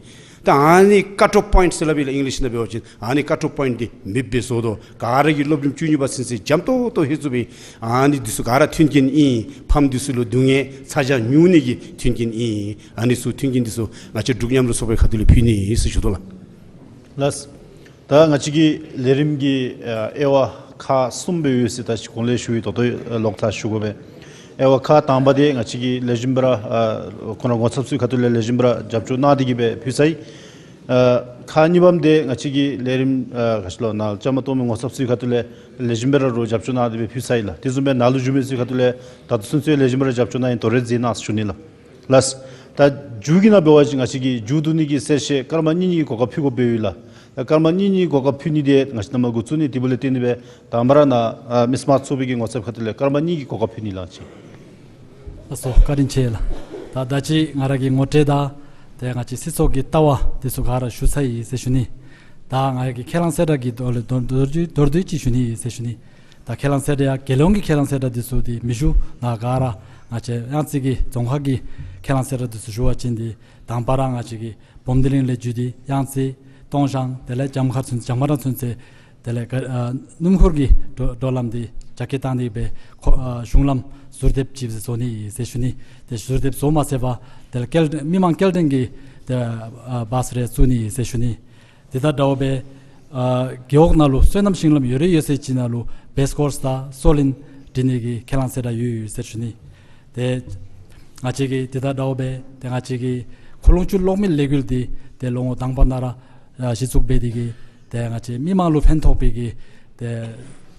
ད་ཨ་ནི་ཀཊ་ཨོཕ་པོའིནཊ་ཟེར་སླབ་ཨིན་ལགས། ཨིང་ལིཤ་ནང་འབད་བ་ཅིན་ཨ་ནི་ཀཊ་ཨོཕ་པོའིནཊ་འདི་མེདཔ་སྦེ་བཟོ་དོ། ག་ར་གིས་སློབ་རིམ་བཅུ་གཉིས་པ་ཚུན་ཚོད་འཇམ་ཏོག་ཏོ་ལྷོད་ཚུགས་པའི་ཨ་ནི་འདི་ཚུ་ག་ར་མཐུན་རྐྱེན་ཨིན། ཕམ་འདི་ཚུ་ལུ་སྡུག་བསྔལ་ཚ་གྱང་ཉུང་ནི་གི་མཐུན་རྐྱེན་ཨིན། ཨ་ནི་ཚུ་མཐུན་རྐྱེན་འདི་ཚུ་ང་བཅས་འབྲུག་མཉམ་རུབ་ཚོགས་པའི་ཁ་ཐུག་ལས་ཕུལ་ནི་ཨིན་ཟེར་ཞུ་དོ་ལགས། ལགས། ད་ང་བཅས་ཀྱི་ལས་རིམ་གྱི་ཨ་དབྱེ་བ་ཁག་གསུམ་སྦེ་ཡོད་ཟེར་ད་ཅི་གོང་ལས་ཞུ་ཡི། ད་ལྟོ་ལོག་ད་ཞུ་དགོ་པས། དབྱེ་བ་ཁག་དང་པ་འདི་ང་བཅས་ཀྱི་ལེགས་ཤོམ་སྦེ་ར་ཨ་ཁོང་ར་ངོ་ཚབ་ཚུའི་ཁ་ཐུག་ལས་ལེགས་ཤོམ་སྦེ་ར་རྒྱབ་སྐྱོར་གནང་སྟེ་གི་སྦེ་ཕུལ་ཚར་ཡི། ཨ་ཁག་གཉིས་པམ་འདི་ང་བཅས་ཀྱི་ལས་རིམ་ཨ་ག་ཅི་ལོ་ནཱ་བཅའ་མར་གཏོགས་མི་ངོ་ཚབ་ཚུའི་ཁ་ཐུག་ལས་ལེགས་ཤོམ་སྦེ་ར་རུང་རྒྱབ་སྐྱོར་གནང་སྟེ་སྦེ་ཕུལ་ཚར་ཡི་ལགས། དེ་བཟུམ་སྦེ་ནཱ་ལུ་བཞུགས་མི་ཚུའི་ཁ་ཐུག་ལས་ད་ལྟོ་ཚུན་ཚོད་ལེགས་ཤོམ་སྦེ་ར་རྒྱབ་སྐྱོར་གནང་ཡི། དོ་རུང་མཛད་གནང་ཟེར་ཞུ་ནི་ལགས། ལགས། ད་མཇུག་གི་ནང་འབད་བ་ཅིན་ང་བཅས་ཀྱིས་མཇུག་བསྡུ་ནི་གི་གསལ་བཤད་སྐར་མ་གཉིས་གཉིས་གི་གོ་སྐབས་ཕུལ་དགོཔ་སྦེ་ཡོད་ལགས། ད་སྐར་མ་གཉིས་གཉིས་གི་གོ་སྐབས་ཕུལ་ནི་འདི་ང་བཅས་ནཱ་མར་འགོ་བཙུགས་ནི། དེ་འབདཝ་ལས་བརྟེན་ཏེ་སྦེ་དང་པ་ར་ནཱ་ཨ་མི་སྨྲ་བ་ཚོགས་པའི་གི་ངོ་ཚབ་ཁ་ཐུག་ལས་སྐར་མ་གཉིས་གཉིས་གི་གོ་སྐབས་ཕུལ་ནི་ལགས། ཅིག། ལགས་སོ། བཀའ་དྲིན་ཆེ་ལགས། ད་ད་ཅི་ང་ར་གི་ངོ་སྤྲོད་དང་ཏེ་ང་བཅས་སྲིད་ཚོགས་ཀྱི་ལྟ་བ་འདི་ཚུ་ག་ར་ཞུ་ཚར་ཡི་ཟེར་ཞུ་ནི། ད་ང་ར་གི་ཁས་བླངས་གསལ་བསྒྲགས་ཀྱི་ཐོག་ལས་མདོར་མདོར་བསྡུས་མདོར་བསྡུས་ཅིག་ཞུ་ནི་ཟེར་ཞུ་ནི། ད་ཁས་བླངས་གསལ་བསྒྲགས་ཡང་རྒྱལ་ཡོངས་ཀྱི་ཁས་བླངས་གསལ་བསྒྲགས་འདི་ཚུ་འདི་མི་ཞུ། ང་ག་ར་ང་བཅས་གཡང་རྩེ་གི་རྫོང་ཁག་གི་ཁས་བླངས་གསལ་བསྒྲགས་འདི་ཚུ་ཞུ་བ་ཅིན་འདི་དང་པ་ར་ང་བཅས་ཀྱི་བུམ་སྡིངས་གླིང་ལས་བརྒྱུད་དེ་གཡང་རྩེ་སྟོང་ཞང་དེ་ལས་བྱམས་མཁར་ཚུན་བྱམས་མཁར་ཚུན་ཚོད་དེ་ལས་ཨ་སྣུམ་འཁོར་གྱི་འགྲོ་འགྲོ་ལམ་འདི་རྒྱ་སྐྱེད་བཏང་སྟེ་སྦེ་ཁོ་ཨ་གཞུང་ལམ་ཟུར་འདེབས་ཅིག་བཟོ་ནི་ཟེར་ཞུ་ནི། ཏེ་ཟུར་འདེབས་བཟོ་མ་ཚད་པར་དེ་ལས་སྐྱེལ་མི་མང་སྐྱེལ་འདྲེན་གྱི་ཏེ་ཨ་བཱས་རེ་བཙུགས་ནི་ཟེར་ཞུ་ནི། དེ་དང་འདྲཝ་སྦེ་ཨ་རྒེད་འོག་ནང་ལུ་སོ་ནམ་ཞིང་ལམ་ཡོད་རེ་ཡོད་ཚད་ཅིག་ནང་ལུ་བེས་ཀོརསི་དང་སོ་ལེན་སྒྲིག་ནི་གི་ཁས་བླངས་གསལ་བསྒྲགས་ཡོད་ཡོད་ཟེར་ཞུ་ནི། ཏེ་ང་བཅས་ཀྱིས་དེ་དང་འདྲཝ་སྦེ་ཏེ་ང་བཅས་ཀྱི་འཁོར་ལོ་བཅུ་གློག་མེ་ལས་འགུལ་འདི་ཏེ་ལོ་ངོ་དང་པ་ནང་ར་ཨ་གཞི་བཙུགས་འབད་དེ་གི་ཏེ་ང་བཅས་མི་མང་ལུ་ཕན་ཐོགས་པའི་གི་ཏེ་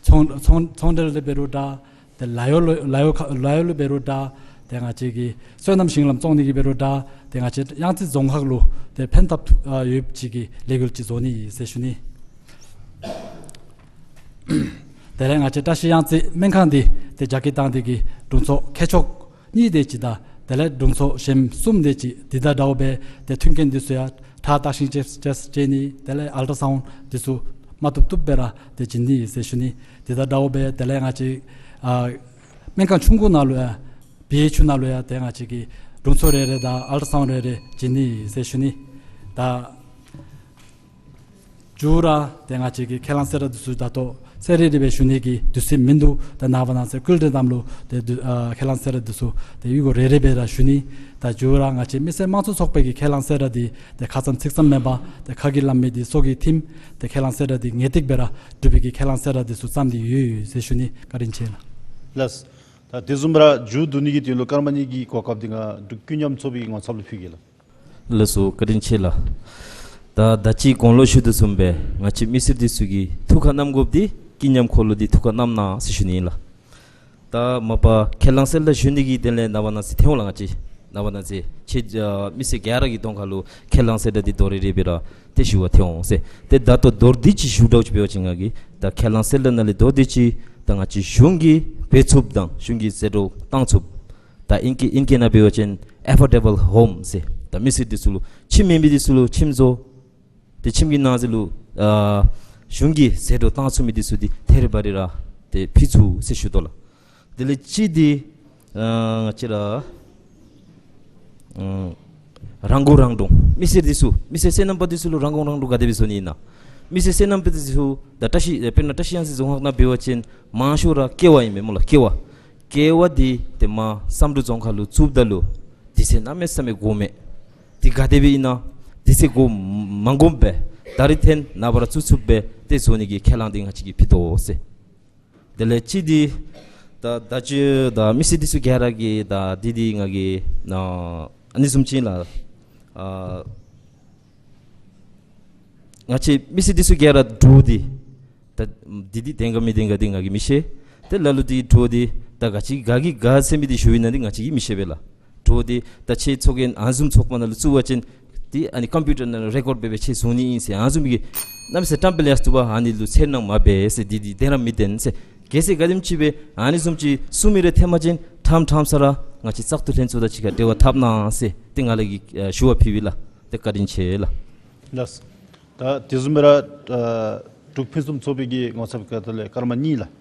ཚོང་ཚོང་ཚོང་འབྲེལ་ལུ་འབད་རུང་འདྲ། ཏེ་ལཱ་གཡོག་ལུ་ལཱ་གཡོག་ཁ་ལཱ་གཡོག་ལུ་འབད་རུང་འདྲ། ཏེ་ང་བཅས་ཀྱི་སོ་ནམ་ཞིང་ལམ་བཙོང་ནི་གི་འབད་རུང་འདྲ། ཏེ་ང་བཅས་གཡང་རྩེ་རྫོང་ཁག་ལུ་ཏེ་ཕན་ཐབས་ཨ་ཡོདཔ་ཅིག་གི་ལས་འགུལ་ཅིག་བཟོ་ནི་ཟེར་ཞུ་ནི། དེ་ལས་ང་བཅས་བཀྲ་ཤིས་གཡང་རྩེ་སྨན་ཁང་འདི་ཏེ་རྒྱ་སྐྱེད་བཏང་སྟེ་གི་དྲུང་འཚོ་མཁས་མཆོག་གཉིས་དེ་ཅིག་དང་དེ་ལས་དྲུང་འཚོ་གཞན་གསུམ་དེ་ཅིག་འདི་དང་འདྲཝ་སྦེ་ཏེ་མཐུན་རྐྱེན་འདི་ཚུ་ཡང་ཁྲག་བརྟག་ཞིབ་ཅིག་ཅིག་བྱིན་ནི། དེ་ལས་ཨལ་ཊ་སའུནཌ་འདི་ཚུ་མ་བཏུབ་བཏུབ་སྦེ་ར་ཏེ་བྱིན་ནི་ཟེར་ཞུ་ནི། འདི་དང་འདྲཝ་སྦེ་དེ་ལས་ང་བཅས་ཨ་སྨན་ཁང་ཆུང་ཀུ་ནང་ལུ་ཡང་བི་ཨེཆ་ཡུ་ནང་ལུ་ཡང་ཏེ་ང་བཅས་ཀྱིས་དྲུང་འཚོ་རེ་རེ་དང་ཨལ་ཊ་སའུནཌ་རེ་རེ་བྱིན་ནི་ཟེར་ཞུ་ནི། ད་མཇུག་ར་ཏེ་ང་བཅས་ཀྱི་ཁས་བླངས་གསལ་བསྒྲགས་འདི་ཚུ་ད་ལྟོ་གསལ་རི་རི་སྦེ་ཞུ་ནི་གི་དུས་ཚོད་མིན་འདུག། ད་ནངས་པ་གནངས་ཚེ་སྐུ་མགྲོན་རྣམས་ལུ་ཏེ་དུས་ཨ་ཁས་བླངས་གསལ་བསྒྲགས་འདི་ཚུ་ཏེ་ཡུལ་སྐོར་རེ་རེ་སྦེ་ར་ཞུ་ནི། ད་མཇུག་ར་ང་བཅས་མི་སེར་དམངས་གཙོ་ཚོགས་པའི་གི་ཁས་བླངས་གསལ་བསྒྲགས་འདི་ཏེ་ཁ་ཙ་ཚིག་ཙམ་མེད་པར་ཏེ་ཁ་གིས་སླབ་མི་འདི་སྲོག་གིས་ཐིམ། ཏེ་ཁས་བླངས་གསལ་བསྒྲགས་འདི་ངེས་ཏིག་སྦེ་ར་འགྲུབ་པའི་གི་ཁས་བླངས་གསལ་བསྒྲགས་འདི་ཚུ་བརྩམས་ཏེ་ཡོད་ཟེར་ཞུ་ནི། བཀའ་དྲིན་ཆེ་ལགས། ལགས། ད་དེ་བཟུམ་སྦེ་ར་མཇུག་བསྡུ་ནི་གི་དོན་ལུ་སྐར་མ་གཉིས་ཀྱི་གོ་སྐབས་འདི་ང་འབྲུག་ཀུན་མཉམ་ཚོགས་པའི་ངོ་ཚབ་ལུ་ཕུལ་གེ་ལགས། ལགས་སོ། བཀའ་དྲིན་ཆེ་ལགས། ད་ད་ཅི་གོང་ལུ་ཞུ་དོ་བཟུམ་སྦེ་ང་བཅས་མི་སེར་འདི་ཚུ་གིས་ཐུགས་ཁར་བསྣམ་དགོཔ་འདི་ཀུན་མཉམ་འཁོར་ལོ་འདི་ཐུགས་ཁར་བསྣམ་གནང་ཟེར་ཞུ་ནི་ཨིན་ལགས། ད་མ་པ་ཁས་བླངས་གསལ་བསྒྲགས་ཞུ་ནི་གི་དོན་ལས་ནངས་པ་གནངས་ཚེ་ཐོན་འོང་ལགས། ང་བཅས་ནངས་པ་གནངས་ཚེ་ཁྱེད་ཨ་མི་སེར་ག་ར་གི་གདོང་ཁ་ལུ་ཁས་བླངས་གསལ་བསྒྲགས་འདི་མདོར་རེ་རེ་སྦེ་ར་ཏེ་ཞུ་བར་ཐོན་འོང་ཟེར། ཏེ་ད་ལྟོ་མདོར་བསྡུས་ཅིག་ཞུ་དགོཔ་ཅིག་འབད་བ་ཅིན་ང་གིས་ད་ཁས་བླངས་གསལ་བསྒྲགས་ནང་ལས་མདོར་བསྡུས་ཅིག་ད་ང་བཅས་གཞུང་གིས་འབད་ཚུགསཔ་དང་གཞུང་གིས་ཟད་འགྲོ་བཏང་ཚུགསཔ། ད་ཨིང་སྐད་ཨིང་སྐད་ནང་འབད་བ་ཅིན་ཨེ་ཕོར་ཌེ་བཱལ་ཧོམ་ཟེར། ད་མི་སེར་འདི་ཚུ་ལུ་ཁྱིམ་མེད་མི་འདི་ཚུ་ལུ་ཁྱིམ་བཟོ། ཏེ་ཁྱིམ་གྱི་ནང་ཟེར་ལུ་ཨ་གཞུང་གིས་ཟད་འགྲོ་བཏང་ཚུགས་མི་འདི་ཚུ་འདི་ཐད་རི་བ་རི་ར་ཏེ་ཕུལ་ཚུགས་ཟེར་ཞུ་དོ་ལགས། དེ་ལས་གཅིག་འདི་ཨ་ང་བཅས་ར་ཨ་རང་མགོ་རང་འདྲོངས། མི་སེར་འདི་ཚུ་མི་སེར་སོ་ནམ་པ་འདི་ཚུ་ལུ་རང་མགོ་རང་འདྲོངས་ག་དེ་སྦེ་བཟོ་ནི་ཨིན་ན། མི་སེར་སོ་ནམ་པ་འདི་ཚུ་ད་བཀྲ་ཤིས་དཔེར་ན་བཀྲ་ཤིས་གཡང་རྩེ་རྫོང་ཁག་ནང་འབད་བ་ཅིན་མང་ཤོས་ར་ཀེ་བ་ཨིན་མས་སྨོ་ལགས། ཀེ་བ་འདི་ཏེ་མར་བསམ་གྲུབ་རྫོང་ཁག་ལུ་བཙུགསཔ་ད་ལུ་དུས་ཚོད་གནམ་མེད་ས་མེད་འགོརཝ་མས། འདི་ག་དེ་སྦེ་ཨིན་ན། དུས་ཚོད་འགོར་མ་འགོརཝ་སྦེ་ད་རིས་འཐོན་ནངས་པ་ར་བཙུགས་ཚུགསཔ་སྦེ་ཏེ་བཟོ་ནི་གི་ཁས་བླངས་འདི་ང་བཅས་ཀྱིས་ཕུལ་དོ་ཟེར། དེ་ལས་གཅིག་འདི་ད་ད་ཅི་ད་མི་སེར་འདི་ཚུ་ག་ར་གིས་ད་འདི་འདི་ང་གིས་ཨ་ཨ་ནི་བཟུམ་ཅིག་ལགས། ཨ་ང་བཅས་མི་སེར་འདི་ཚུ་ག་ར་འདྲོག་སྟེ་ད་འདི་འདི་བདེན་ག་མི་བདེན་ག་འདི་ང་གིས་མི་ཤེས། ཏེ་ལ་ལུ་འདི་འདྲོག་སྟེ་ད་ག་ཅི་ག་གིས་ག་ཟེར་མི་འདི་ཞུ་ཨིན་ན་འདི་ང་བཅས་ཀྱིས་མི་ཤེས་པས་ལགས། འདྲོག་སྟེ་ད་ཁྱེད་ཚོགས་རྒྱན་ཨ་ནི་བཟུམ་ཚོགས་པ་ནང་ལུ་བཙུགས་པ་ཅིན་འདི་ཨ་ནི་ཀམ་པིའུ་ཊར་ནང་ལུ་རེ་ཀོཌ་འབད་སྦེ་ཁྱེད་བཟུང་ནི་ཨིན་ཟེར་ཨ་ནི་བཟུམ་གྱི་གནམ་མེད་ས་མེད་བཀྲམ་སྤེལ་ཡང་བཏུབ་པས། ཨ་ནི་ལུ་འཚེར་སྣང་མ་འབད་ཟེར་འདི་འདི་བདེན་ར་མི་བདེན་ཟེར། གལ་སྲིད་ག་དེམ་ཅིག་སྦེ་ཨ་ནི་བཟུམ་ཅིག་གསུང་མི་རེ་འཐོན་པ་ཅིན་ཕྲང་ཕྲང་ས་ར་ང་བཅས་བཙག་འཐུ་ལྷན་ཚོགས་དང་གཅིག་ཁར་འབྲེལ་བ་འཐབ་གནང་ཟེར་ཏེ་ང་ལས་ཀྱིས་ཨ་ཞུ་བ་ཕུལ་བས་ལགས། ཏེ་བཀའ་དྲིན་ཆེ་ལགས། ལགས། ད་དེ་བཟུམ་སྦེ་ར་ཨ་འབྲུག་ཕུན་སུམ་ཚོགས་པའི་གི་ངོ་ཚབ་ཀྱི་ཁ་ཐུག་ལས་སྐར་མ་གཉིས་ལགས།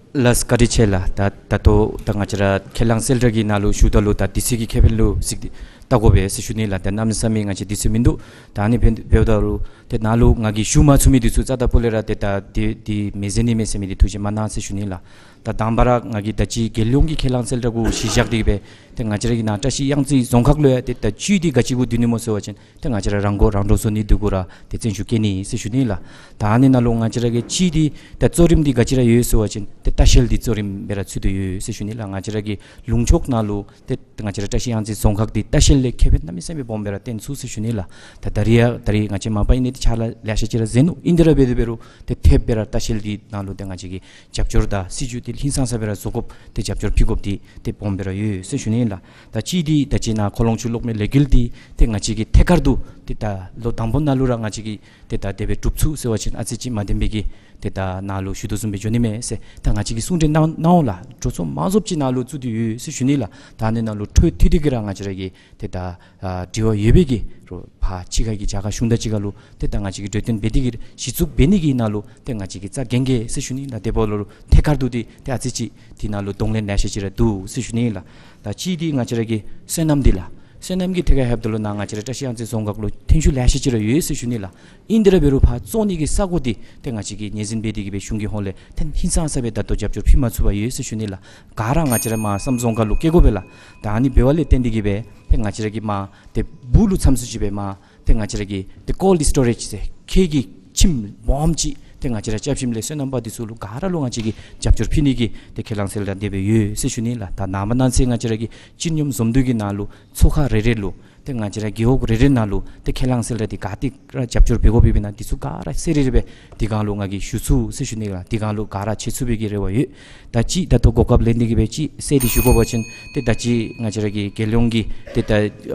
ལགས་བཀའ་དྲིན་ཆེ་ལགས། ད་ད་ལྟོ་ད་ང་བཅས་ར་ཁས་བླངས་གསལ་བསྒྲགས་ཀྱི་ནང་ལུ་ཞུཝ་ད་ལུ་ད་དུས་ཚོད་ཀྱི་ཁེ་ཕན་ལུ་གཟིགས་ཏེ་བལྟ་དགོ་པས་ཟེར་ཞུ་ནི་ལགས། ད་གནམ་མེད་ས་མེད་ང་བཅས་དུས་ཚོད་མིན་འདུག། ད་ཨ་ནི་འབདཝ་ད་ལུ་ཏེ་ནཱ་ལུ་ང་གིས་ཞུ་མ་ཚུགས་མི་འདི་ཚུ་རྩ་དང་སྤུ་ལས་ར་ཏེ་ད་འདི་འདི་མི་ཟེར་ནི་མས་ཟེར་མི་འདི་ཐུགས་རྗེ་མ་གནང་ཟེར་ཞུ་ནི་ལགས། ད་དང་པ་ར་ང་གིས་ད་ཅི་རྒྱལ་ཡོངས་ཀྱི་ཁས་བླངས་གསལ་བསྒྲགས་གུ་གཞི་བཞག་སྟེ་གི་སྦེ་ཏེ་ང་བཅས་ར་གི་ནཱ་བཀྲ་ཤིས་གཡང་རྩེ་རྫོང་ཁག་ལུ་ཡང་ཏེ་ད་བཅུད་འདི་ག་ཅི་གུ་བསྡུ་ནི་སྨོ་ཟེར་བ་ཅིན་ཏེ་ང་བཅས་ར་རང་མགོ་རང་འདྲོངས་བཟོ་ནི་འདི་གུ་ར་ཏེ་བརྩོན་ཤུགས་བསྐྱེད་ནི་ཟེར་ཞུ་ནི་ལགས། ད་ཨ་ནི་ནང་ལུ་ང་བཅས་ར་གི་གཅིག་འདི་ད་གཙོ་རིམ་འདི་ག་ཅི་ར་ཡོད་ཟེར་བ་ཅིན་ཏེ་ལྟ་བཤལ་འདི་གཙོ་རིམ་སྦེ་ར་ཚུད་དེ་ཡོད་ཟེར་ཞུ་ནི་ལགས། ང་བཅས་ར་གི་ལུང་ཕྱོགས་ནང་ལུ་ཏེ་ང་བཅས་ར་བཀྲ་ཤིས་གཡང་རྩེ་རྫོང་ཁག་འདི་ལྟ་བཤལ་ལས་ཁེ་ཕན་གནམ་མེད་ས་མེད་སྦོམ་སྦེ་ར་བཏོན་ཚུགས་ཟེར་ཞུ་ནི་ལགས། ད་ད་རིས་ཡང་ད་རིས་ང་བཅས་མ་པ་ཨིན་ནི་འདི་ཕྱག་ལཱ་ལེ་ཤ་ཅིག་ར་མཛད་ནུག། ཨིན་ཏེ་ར་འབད་དེ་འབད་རུང་ཏེ་ཐེབས་སྦེ་ར་ལྟ་བཤལ་འདི་ནང་ལུ་ཏེ་ང་བཅས་ཀྱིས་རྒྱབ་སྐྱོར་དང་སྲིད་བྱུས་འདི་ཧིང་སངས་ས་སྦེ་ར་བཟོ་དགོཔ་ཏེ་རྒྱབ་སྐྱོར་ཕུལ་དགོཔ་འདི་ཏེ་སྦོམ་སྦེ་ར་ཡོད་ཟེར་ཞུ་ནི་ལགས། ད་གཅིག་འདི་ད་ཅི་ནཱ་ཁོ་ལོང་ཆུ་གློག་མེ་ལས་འགུལ་འདི་ཏེ་ང་བཅས་ཀྱིས་ཐད་ཀར་དུ་ཏེ་ད་ལོ་དང་པོ་ནང་ལུ་ར་ང་བཅས་ཀྱིས་ཏེ་ད་དེ་སྦེ་འགྲུབ་ཚུགས་ཟེར་བ་ཅིན་ཨ་ཙི་ཅིག་མ་བདེན་པའི་གི་ཏེ་ད་ནཱ་ལུ་ཞུ་དོ་བཟུམ་སྦེ་འགྱོ་ནི་མས་ཟེར་ད་ང་བཅས་ཀྱིས་གསུང་གྲོས་གནང་གནང་འོང་ལགས། གྲོས་ཚོགས་མང་རབས་ཅིག་ནཱ་ལུ་བཙུགས་ཏེ་ཡོད་ཟེར་ཞུ་ནི་ལགས། ད་ཨ་ནི་ནང་ལུ་འཕྲོ་མཐུད་དེ་གི་ར་ང་བཅས་ར་གི་ཏེ་ད་ཨ་དྲི་བ་ཡོད་པའི་གི་རོགས་ཕར་ཕྱི་ཁ་གི་རྒྱ་གར་གཞུང་དང་གཅིག་ཁར་ལུ་ཏེ་ད་ང་བཅས་ཀྱིས་གྲོས་བསྟུན་འབད་དེ་གི་གཞི་བཙུགས་འབད་ནི་གི་ནང་ལུ་ཏེ་ང་བཅས་ཀྱིས་རྩ་འགེངས་གེ་ཟེར་ཞུ་ནི་ལགས། དེ་འབདཝ་ལུ་ཐད་ཀར་དུ་འདི་ཏེ་ཨ་ཙི་ཅིག་འདི་ནང་ལུ་གདོང་ལེན་ལེ་ཤ་ཅིག་ར་འདུག་ཟེར་ཞུ་ནི་ལགས། ད་གཅིག་འདི་ང་བཅས་ར་གི་སོ་ནམ་འདི་ལགས། སོ་ནམ་གྱི་ཐད་ཁར་ལྷོདཔ་ད་ལུ་ནཱ་ང་བཅས་ར་བཀྲ་ཤིས་གཡང་རྩེ་རྫོང་ཁག་ལུ་ཐོན་ཤུགས་ལེ་ཤ་ཅིག་ར་ཡོད་ཟེར་ཞུ་ནི་ལགས། ཨིན་ཏེ་ར་འབད་རུང་ཕར་བཙོང་ནི་གི་ས་གོ་འདི་ཏེ་ང་བཅས་ཀྱིས་ངོས་འཛིན་འབད་དེ་གི་སྦེ་གཞུང་གི་ཧོངས་ལས་ཏེ་ཧིང་སངས་ས་སྦེ་ད་ལྟོ་རྒྱབ་སྐྱོར་ཕུལ་མ་ཚུགས་པར་ཡོད་ཟེར་ཞུ་ནི་ལགས། ག་ར་ང་བཅས་ར་མར་བསམ་རྫོང་ཁག་ལུ་བསྐྱལ་དགོ་པས་ལགས། ད་ཨ་ནི་འབདཝ་ལས་བརྟེན་ཏེ་གི་སྦེ་ཏེ་ང་བཅས་ར་གིས་མར་ཏེ་སྦུག་ལུ་མཚམས་སུ་ཅིག་སྦེ་མར་ཏེ་ང་བཅས་ར་གི་ཏེ་ཀོལཌ་སི་ཊོ་རེཇ་ཟེར་ཁྱེགས་ཀྱི་ཁྱིམ་སྦོམ་ཅིག་ཏེ་ང་བཅས་ར་རྐྱབ་ཞིནམ་ལས་སོ་ནམ་པ་འདི་ཚུ་ལུ་ག་ར་ལུ་ང་བཅས་ཀྱིས་རྒྱབ་སྐྱོར་ཕུལ་ནི་གི་ཏེ་ཁས་བླངས་གསལ་བསྒྲགས་འདི་སྦེ་ཡོད་ཟེར་ཞུ་ནི་ལགས། ད་ནངས་པ་གནངས་ཚེ་ང་བཅས་ར་གི་སྤྱི་སྙོམས་འཛོམས་འདུ་གི་ནང་ལུ་ཚོགས་ཁང་རེ་རེ་ལུ་ ཏེ་ང་བཅས་ར་རྒེད་འོག་རེ་རེ་ནང་ལུ་ཏེ་ཁས་བླངས་གསལ་བསྒྲགས་འདི་ག་ཏེ་ར་རྒྱབ་སྐྱོར་འབད་དགོཔ་ཨིན་ན་འདི་ཚུ་ག་ར་གསལ་རི་རི་སྦེ་དེ་སྒང་ལུ་ང་གིས་ཞུ་ཚུགས་ཟེར་ཞུ་ནི་ལགས། དེ་སྒང་ལུ་ག་ར་ཆས་ཚུགས་པའི་གི་རེ་བ་ཡོད། ད་ཅི་ད་ལྟོ་གོ་སྐབས་ལེན་ཏེ་གི་སྦེ་ཅིག་གསལ་ཏེ་ཞུ་དགོ་པ་ཅིན་ཏེ་ད་ཅི་ང་བཅས་ར་གི་རྒྱལ་ཡོངས་ཀྱི་ཏེ་ད་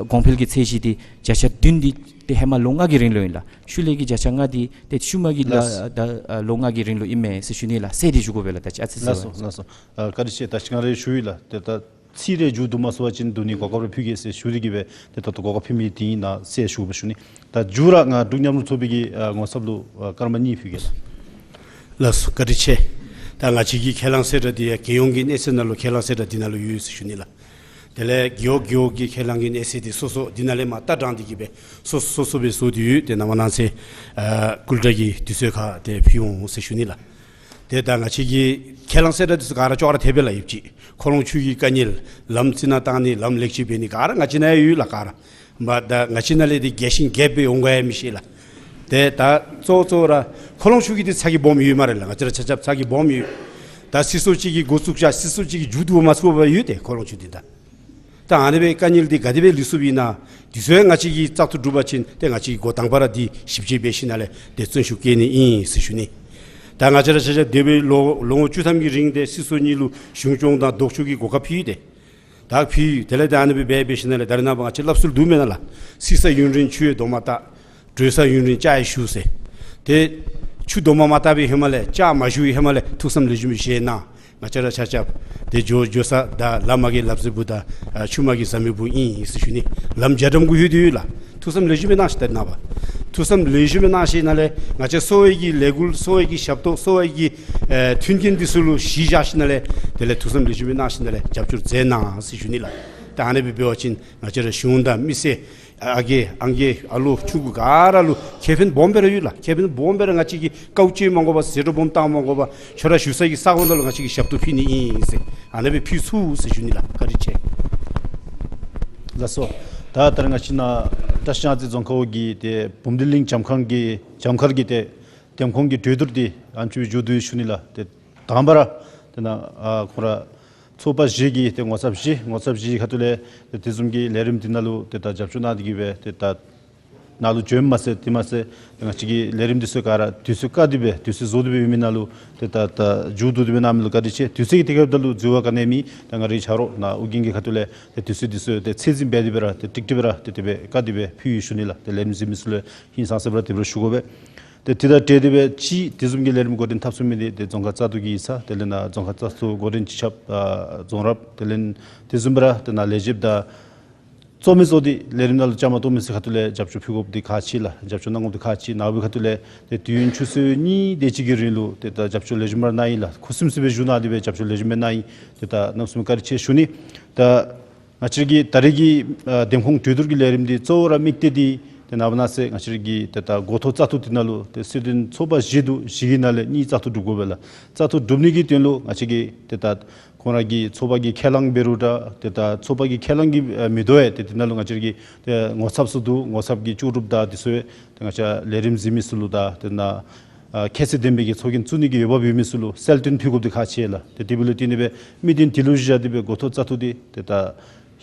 གོང་འཕེལ་གྱི་ཚད་གཞི་འདི་བརྒྱ་ཆ་བདུན་འདི་ཏེ་ཧེ་མ་ལོ་ལྔ་གི་རིང་ལུ་ཨིན་ལགས། ཤུལ་ལས་ཀྱི་བརྒྱ་ཆ་ལྔ་འདི་ཏེ་ཤུལ་མ་གི་ལགས། ད་ལོ་ལྔ་གི་རིང་ལུ་ཨིན་མས་ཟེར་ཞུ་ནི་ལགས། གསལ་ཏེ་ཞུ་དགོ་པས་ལགས། ད་ཅི་ཨ་ཙི་ཟེར་ལགས་སོ་ལགས་སོ། ཨ་བཀའ་དྲིན་ཆེ། ད་ཅི་ང་ར་ཞུ་ཡི་ལགས། ཏེ་ད་ཚིག་རེ་མཇུག་བསྡུ་མ་ཚུགས་པ་ཅིན་བསྡུ་ནི་གོ་སྐབས་རེ་ཕུལ་གེ་ཟེར་ཞུ་སྟེ་གི་སྦེ་ཏེ་ད་ལྟོ་གོ་སྐབས་ཕུལ་མི་འདི་ཨིན་ན་ཟེར་ཞུ་དགོ་པས་ཞུ་ནི། ད་མཇུག་ར་ང་འབྲུག་མཉམ་རུབ་ཚོགས་པའི་གི་ཨ་ངོ་ཚབ་ལུ་ཨ་སྐར་མ་གཉིས་ཕུལ་གེ་ལགས། ལགས་སོ་བཀའ་དྲིན་ཆེ། ད་ང་བཅས་ཀྱི་ཁས་བླངས་གསལ་བསྒྲགས་འདི་ཡང་རྒྱལ་ཡོངས་ཀྱི་གནས་ཚད་ནང་ལུ་ཁས་བླངས་གསལ་བསྒྲགས་འདི་ནང་ལུ་ཡོད་ཟེར་ཞུ་ནི་ལགས། དེ་ལས་རྒེད་འོག་རྒེད་འོག་གི་ཁས་བླངས་ཀྱི་གནས་ཚད་འདི་སོ་སོ་འདི་ནང་ལས་མར་ལྟ་དྲངས་ཏེ་གི་སྦེ་སོ་སོ་སོ་སོ་སྦེ་བཟོ་སྟེ་ཡོད། ཏེ་ནངས་པ་གནངས་ཚེ་ཨ་སྐུ་དྲག་གི་དུས་ཚོད་ཁར་ཏེ་ཕུལ་འོང་ཟེར་ཞུ་ནི་ལགས། ཏེ་ད་ང་བཅས་ཀྱི་ཁས་བླངས་གསལ་བསྒྲགས་འདི་ཚུ་ག་ར་ཅོག་ར་འཐདཔ་སྦེ་ལགས། ཡོདཔ་ཅིག་ཁོ་ལོང་ཆུ་གི་དཀའ་ངལ་ལམ་རྩི་ནག་བཏང་ནི་ལམ་ལེགས་བཅོས་འབད་ནི་ག་ར་ང་བཅས་ནང་ཡང་ཡོད་ལགས། ག་ར་མ་ད་ང་བཅས་ནང་ལས་འདི་རྒྱས་ཤིང་རྒྱསཔ་སྦེ་འོང་ག་ཡང་མི་ཤེས་ལགས། ཏེ་ད་གཙོ་གཙོ་ར་ཁོ་ལོང་ཆུ་གི་འདི་ཚ་གྱང་སྦོམ་ཡོད་སྨ་རེ་ལགས། ང་བཅས་ར་ཆ་ཁྱབ་ཚ་གྱང་སྦོམ་ཡོད། ད་སྲིད་ཚོགས་ཅིག་གིས་འགོ་བཙུགས་བཞག་སྲིད་ཚོགས་ཅིག་གིས་མཇུག་བསྡུ་མ་ཚུགས་པར་ཡོད། ཏེ་ཁོ་ལོང་ཆུ་འདི་ད་ད་ཨ་ནི་སྦེ་དཀའ་ངལ་འདི་ག་དེ་སྦེ་ལུས་ཚུགསཔ་ཨིན་ན་འདི་ཚུ་ཡང་ང་བཅས་ཀྱིས་བཙག་འཐུ་གྲུབ་པ་ཅིན་ཏེ་ང་བཅས་ཀྱིས་འགོ་དང་པ་ར་འདི་ཞིབ་དཔྱད་འབད་ཞིནམ་ལས་ཏེ་བརྩོན་ཤུགས་བསྐྱེད་ནི་ཨིན་ཟེར་ཞུ་ནི། ད་ང་བཅས་ར་ཆ་ཁྱབ་འདས་པའི་ལོ་ལོ་ངོ་བཅུ་ཐམ་གྱི་རིང་ཏེ་སྲིད་ཚོགས་གཉིས་ལུ་གཞུང་སྐྱོང་དང་ལྡོག་ཕྱོགས་ཀྱི་གོ་སྐབས་ཕུལ་ཏེ་ད་ཕུལ་དེ་ལས་ད་ཨ་ནི་སྦེ་འབད་འབད་ཞིནམ་ལས་ད་རེས་ནངས་པ་ང་བཅས་སླབ་སྲོལ་འདུག་མེན་ན་ལགས། བསིལ་ས་ཡུན་རིང་ཆུ་ཡང་དོ་མ་བཏགས། དྲོ་ས་ཡུན་རིང་ལྕགས་ཡང་ཞུ་ཟེར། ཏེ་ཆུ་དོ་མ་མ་བཏགས་པའི་ཧེ་མ་ལས་ལྕགས་མ་ཞུ་བའི་ཧེ་མ་ལས་ཐུགས་བསམ་ལེགས་ཤོམ་བཞེས་གནང་། ང་བཅས་ར་ཆ་ཁྱབ་ཏེ་འགྱོ་འགྱོ་ས་ད་ལམ་མ་གི་ལབ་རྩེ་བུ་དང་ཨ་ཆུ་མ་གི་ཟམ་པའི་བུ་ཨིན་ཟེར་ཞུ་ནི། ལམ་རྒྱ་གྲམ་གུ་ལྷོད་དེ་ཡོད་ལགས། ཐུགས་བསམ་ལེགས་ཤོམ་སྦེ་གནང་ཞིནམ་ད་རེས་ནངས་པ་ཐུགས་བསམ་ལེགས་ཤོམ་སྦེ་གནང་ཞིནམ་ལས་ང་བཅས་གསོ་བའི་གི་ལས་འགུལ་གསོ་བའི་གི་ཞབས་ཏོག་གསོ་བའི་གི་ཨེ་མཐུན་རྐྱེན་འདི་ཚུ་ལུ་གཞི་བཞག་ཞིནམ་ལས་དེ་ལས་ཐུགས་བསམ་ལེགས་ཤོམ་སྦེ་གནང་ཞིནམ་ལས་རྒྱབ་སྐྱོར་མཛད་གནང་ཟེར་ཞུ་ནི་ལགས། ད་ཨ་ནི་སྦེ་འབད་བ་ཅིན་ང་བཅས་ར་གཞུང་དང་མི་སེར་ཨ་རྒས་ཨང་རྒས་ཨ་ལོ་ཆུང་ཀུ་ག་ར་ལུ་ཁེ་ཕན་སྦོམ་སྦེ་ར་ཡོད་ལགས། ཁེ་ཕན་སྦོམ་སྦེ་ར་ང་བཅས་ཀྱིས་དཀའཝ་སྤྱད་མ་དགོ་པར་ཟད་འགྲོ་སྦོམ་བཏང་མ་དགོ་པར་ཁྱོད་ར་བཞུགས་ས་གི་ས་གོ་ནང་ལུ་ང་བཅས་ཀྱིས་ཞབས་ཏོག་ཕུལ་ནི་ཨིན་ཟེར་ཨ་ནི་སྦེ་ཕུལ་ཚུགས་ཟེར་ཞུ་ནི་ལགས། བཀའ་དྲིན་ཆེ། ལགས་སོ། ད་ད་རེས་ང་བཅས་ནཱ་བཀྲིས་གཡང་རྩེ་རྫོང་ཁག་འོག་གི་ཏེ་བུམ་སྡེ་གླིང་བྱམས་མཁར་གྱི་བྱམས་མཁར་གྱི་ཏེ་འདེམས་ཁོངས་ཀྱི་གྲོས་བསྡུར་འདི་ཨ་ནེམ་ཅིག་སྦེ་མཇུག་བསྡུ་ཡི་ཞུ་ནི་ལགས། ཏེ་དང་པ་ར་ཏེ་ནཱ་ཨ་ཁོང་ར་ཚོགས་པ་བཞི་གི་ཏེ་ངོ་ཚབ་བཞི་ངོ་ཚབ་བཞི་ཁ་ཐུག་ལས་ཏེ་དེ་བཟུམ་གྱི་ལས་རིམ་འདི་ནང་ལུ་ཏེ་ད་རྒྱབ་སྐྱོར་གནང་སྟེ་གི་སྦེ་ཏེ་ད་ནཱ་ལུ་བྱོནམ་མ་ཚད་དེ་མ་ཚད་ཏེ་ང་བཅས་ཀྱི་ལས་རིམ་འདི་ཚུ་ག་ར་དུས་ཚོད་བཀག་སྟེ་སྦེ་དུས་ཚོད་བཟོ་སྟེ་སྦེ་ཡོད་མི་ནང་ལུ་ཏེ་ད་ད་མཇུག་བསྡུ་སྟེ་སྦེ་གནང་མི་ལུ་བཀའ་དྲིན་ཆེ། དུས་ཚོད་ཀྱི་ཐད་ཁར་ད་ལུ་འཛོལ་བ་ག་ནི་ཡང་མེད། ད་ང་རའི་ཆ་རོགས་ནཱ་ཨོ་རྒྱན་གྱི་ཁ་ཐུག་ལས་ཏེ་དུས་ཚོད་འདི་ཚུ་ཏེ་ཚད་འཛིན་འབད་དེ་སྦེ་ར་ཏེ་ཀྲིག་ཀྲི་སྦེ་ར་ཏེ་དེ་སྦེ་བཀག་སྟེ་སྦེ་ཕུལ་ཡི་ཞུ་ནི་ལགས། ཏེ་ལས་རིམ་གཟིགས་མི་ཚུ་ལུ་ཧིང་སངས་ས་སྦེ་ར་དེ་སྦེ་ར་ཞུ་དགོ་པས། ཏེ་དེ་དང་འབྲེལ་ཏེ་སྦེ་ཅིག་དེ་བཟུམ་གྱི་ལས་རིམ་འགོ་འདྲེན་འཐབ་ཚུགས་མི་འདི་ཏེ་རྫོང་ཁག་བཙག་འཐུ་གི་ཡིག་ཚང་དེ་ལས་ནཱ་རྫོང་ཁག་བཙག་འཐུ་འགོ་འདྲེན་སྤྱི་ཁྱབ་ཨ་རྫོང་རབ་དེ་ལས་དེ་བཟུམ་སྦེ་ར་ཏེ་ནཱ་ལས་བྱེདཔ་དང་གཙོ་མི་ཚུ་འདི་ལས་རིམ་ནང་ལུ་བཅའ་མར་གཏོགས་མི་ཚུ་ཁ་ཐུག་ལས་རྒྱབ་སྐྱོར་ཕུལ་དགོཔ་འདི་ཁག་ཆེ་ལགས། རྒྱབ་སྐྱོར་གནང་དགོཔ་འདི་ཁག་ཆེ། ནཱ་འབད་ཁ་ཐུག་ལས་ཏེ་དུས་ཡུན་ཆུ་ཚོད་གཉིས་དེ་ཅིག་གི་རིང་ལུ་ཏེ་ད་རྒྱབ་སྐྱོར་ལེགས་ཤོམ་ར་གནང་ཡི་ལགས། ཁུ་སིམ་སིམ་སྦེ་བཞུགས་གནང་སྟེ་སྦེ་རྒྱབ་སྐྱོར་ལེགས་ཤོམ་སྦེ་གནང་ཡི། ཏེ་ད་གནམ་མེད་ས་མེད་བཀའ་དྲིན་ཆེ་ཞུ་ནི། ད་ང་བཅས་ཀྱི་ད་རེས་ཀྱི་ཨ་འདེམས་ཁོངས་གྲོས་བསྡུར་གྱི་ལས་རིམ་འདི་གཙོ་བོ་ར་དམིགས་གཏད་འདི་ཏེ་ནངས་པ་གནངས་ཚེ་ང་བཅས་ཀྱི་ཏེ་ད་འགོ་ཐོག་བཙག་འཐུ་འདི་ནང་ལུ་ཏེ་སྲིད་དོན་ཚོགས་པ་བཞི་འདུག། བཞི་གི་ནང་ལས་གཉིས་བཙག་འཐུ་གྲུབ་དགོ་པས་ལགས། བཙག་འཐུ་གྲུབ་ནི་གི་དོན་ལུ་ང་བཅས་ཀྱིས་ཏེ་ད་ཁོང་ར་གི་ཚོགས་པ་གི་ཁས་བླངས་འབད་རུང་འདྲ་ཏེ་ད་ཚོགས་པ་གི་ཁས་བླངས་ཀྱི་ཨ་མེད་དོ་ཡང་ཏེ་དེ་ནང་ལུ་ང་བཅས་ཀྱི་ཏེ་ངོ་ཚབ་ཚུ་འདུག། ངོ་ཚབ་ཀྱི་ལྕོགས་གྲུབ་དང་དེ་ཚུ་ཏེ་ང་བཅས་ལས་རིམ་གཟིགས་མི་ཚུ་ལུ་དང་ཏེ་ནཱ་ཨ་ཁྱད་ཚད་ལྡན་པའི་གི་ཚོགས་རྒྱན་བཙུགས་ནི་གི་འོས་འབབ་ཡོད་མི་ཚུ་ལུ་གསལ་སྟོན་ཕུལ་དགོཔ་འདི་ཁག་ཆེ་ལགས། ཏེ་དེ་འབདཝ་ལས་བརྟེན་ཏེ་སྦེ་དམིགས་དོན་དེ་ལུ་གཞི་བཞག་སྟེ་སྦེ་འགོ་ཐོག་བཙག་འཐུ་འདི་ཏེ་ད་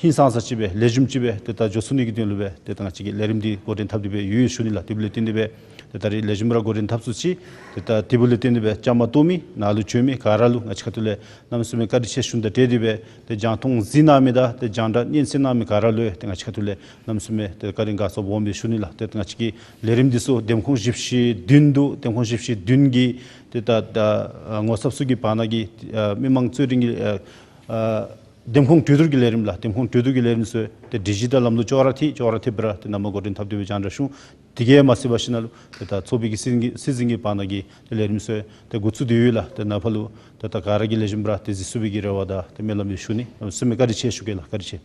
ཧིང་སངས་ས་ཅིག་སྦེ་ལེགས་ཤོམ་ཅིག་སྦེ་ཏེ་ད་འགྱོ་ཚུགས་ནི་གི་དོན་ལུ་སྦེ་ཏེ་ད་ང་བཅས་ཀྱིས་ལས་རིམ་འདི་འགོ་འདྲེན་འཐབ་སྟེ་སྦེ་ཡོད་ཞུ་ནི་ལགས། དེ་འབདཝ་ལས་བརྟེན་ཏེ་སྦེ་ཏེ་ད་རེས་ལེགས་ཤོམ་ར་འགོ་འདྲེན་འཐབ་ཚུགས་ཅིག། ཏེ་ད་དེ་འབདཝ་ལས་བརྟེན་ཏེ་སྦེ་བཅའ་མར་གཏོགས་མི་ནཱ་ལུ་བྱོན་མི་ག་ར་ལུ་ང་བཅས་ཁ་ཐུག་ལས་གནམ་མེད་ས་མེད་བཀའ་དྲིན་ཆེ་ཞུ་ནི་དང་འབྲེལ་ཏེ་སྦེ་ཏེ་རྒྱང་མཐོང་གཟིགས་གནང་མི་དང་ཏེ་རྒྱང་བསྒྲགས་སྙན་གསན་གནང་མི་ག་ར་ལུ་ཡང་ཏེ་ང་བཅས་ཁ་ཐུག་ལས་གནམ་མེད་ས་མེད་ཏེ་བཀའ་དྲིན་དགའ་ཚོར་སྦོམ་སྦེ་ཞུ་ནི་ལགས། ཏེ་ང་བཅས་ཀྱི་ལས་རིམ་འདི་ཚུ་འདེམས་ཁོངས་བཞི་བཅུ་ཞེ་བདུན་འདུག། འདེམས་ཁོངས་བཞི་བཅུ་ཞེ་བདུན་གྱི་ཏེ་ད་ད་ཨ་ངོ་ཚབ་ཚུ་གི་བར་ན་གི་ཨ་མི་མང་གཙོས་དྲིན་གྱི་ཨ་ཨ་འདེམས་ཁོངས་གྲོས་བསྡུར་གྱི་ལས་རིམ་ལགས། འདེམས་ཁོངས་གྲོས་བསྡུར་གྱི་ལས་རིམ་ཚུ་ཏེ་སྒྲིག་གཞི་དང་ལམ་ལུགས་ཅོག་ར་འཐད་ཅོག་ར་འཐད་སྦེ་ར་ཏེ་ནཱ་མར་འགོ་འདྲེན་འཐབ་སྟེ་སྦེ་རྒྱང་བསྒྲགས་ཞུ། དེ་གིས་མ་ཚད་པར་ཞིནམ་ལས་ཏེ་ད་ཚོགས་པའི་གི་སྲིད་འཛིན་སྲིད་འཛིན་གྱི་བར་ན་གི་ཏེ་ལས་རིམ་ཚུ་ཏེ་འགོ་བཙུགས་ཏེ་ཡོད་ལགས། ཏེ་ནཱ་ཕར་ལུ་ཏེ་ད་ག་ར་གིས་ལེགས་ཤོམ་སྦེ་ར་ཏེ་གཟིགས་ཚུགས་པའི་གི་རེ་བ་དང་ཏེ་སྨོན་ལམ་ཡང་ཞུ་ནི། གནམ་མེད་ས་མེད་བཀའ་དྲིན་ཆེ་ཞུ་གེ་ལགས། བཀའ་དྲིན་ཆེ།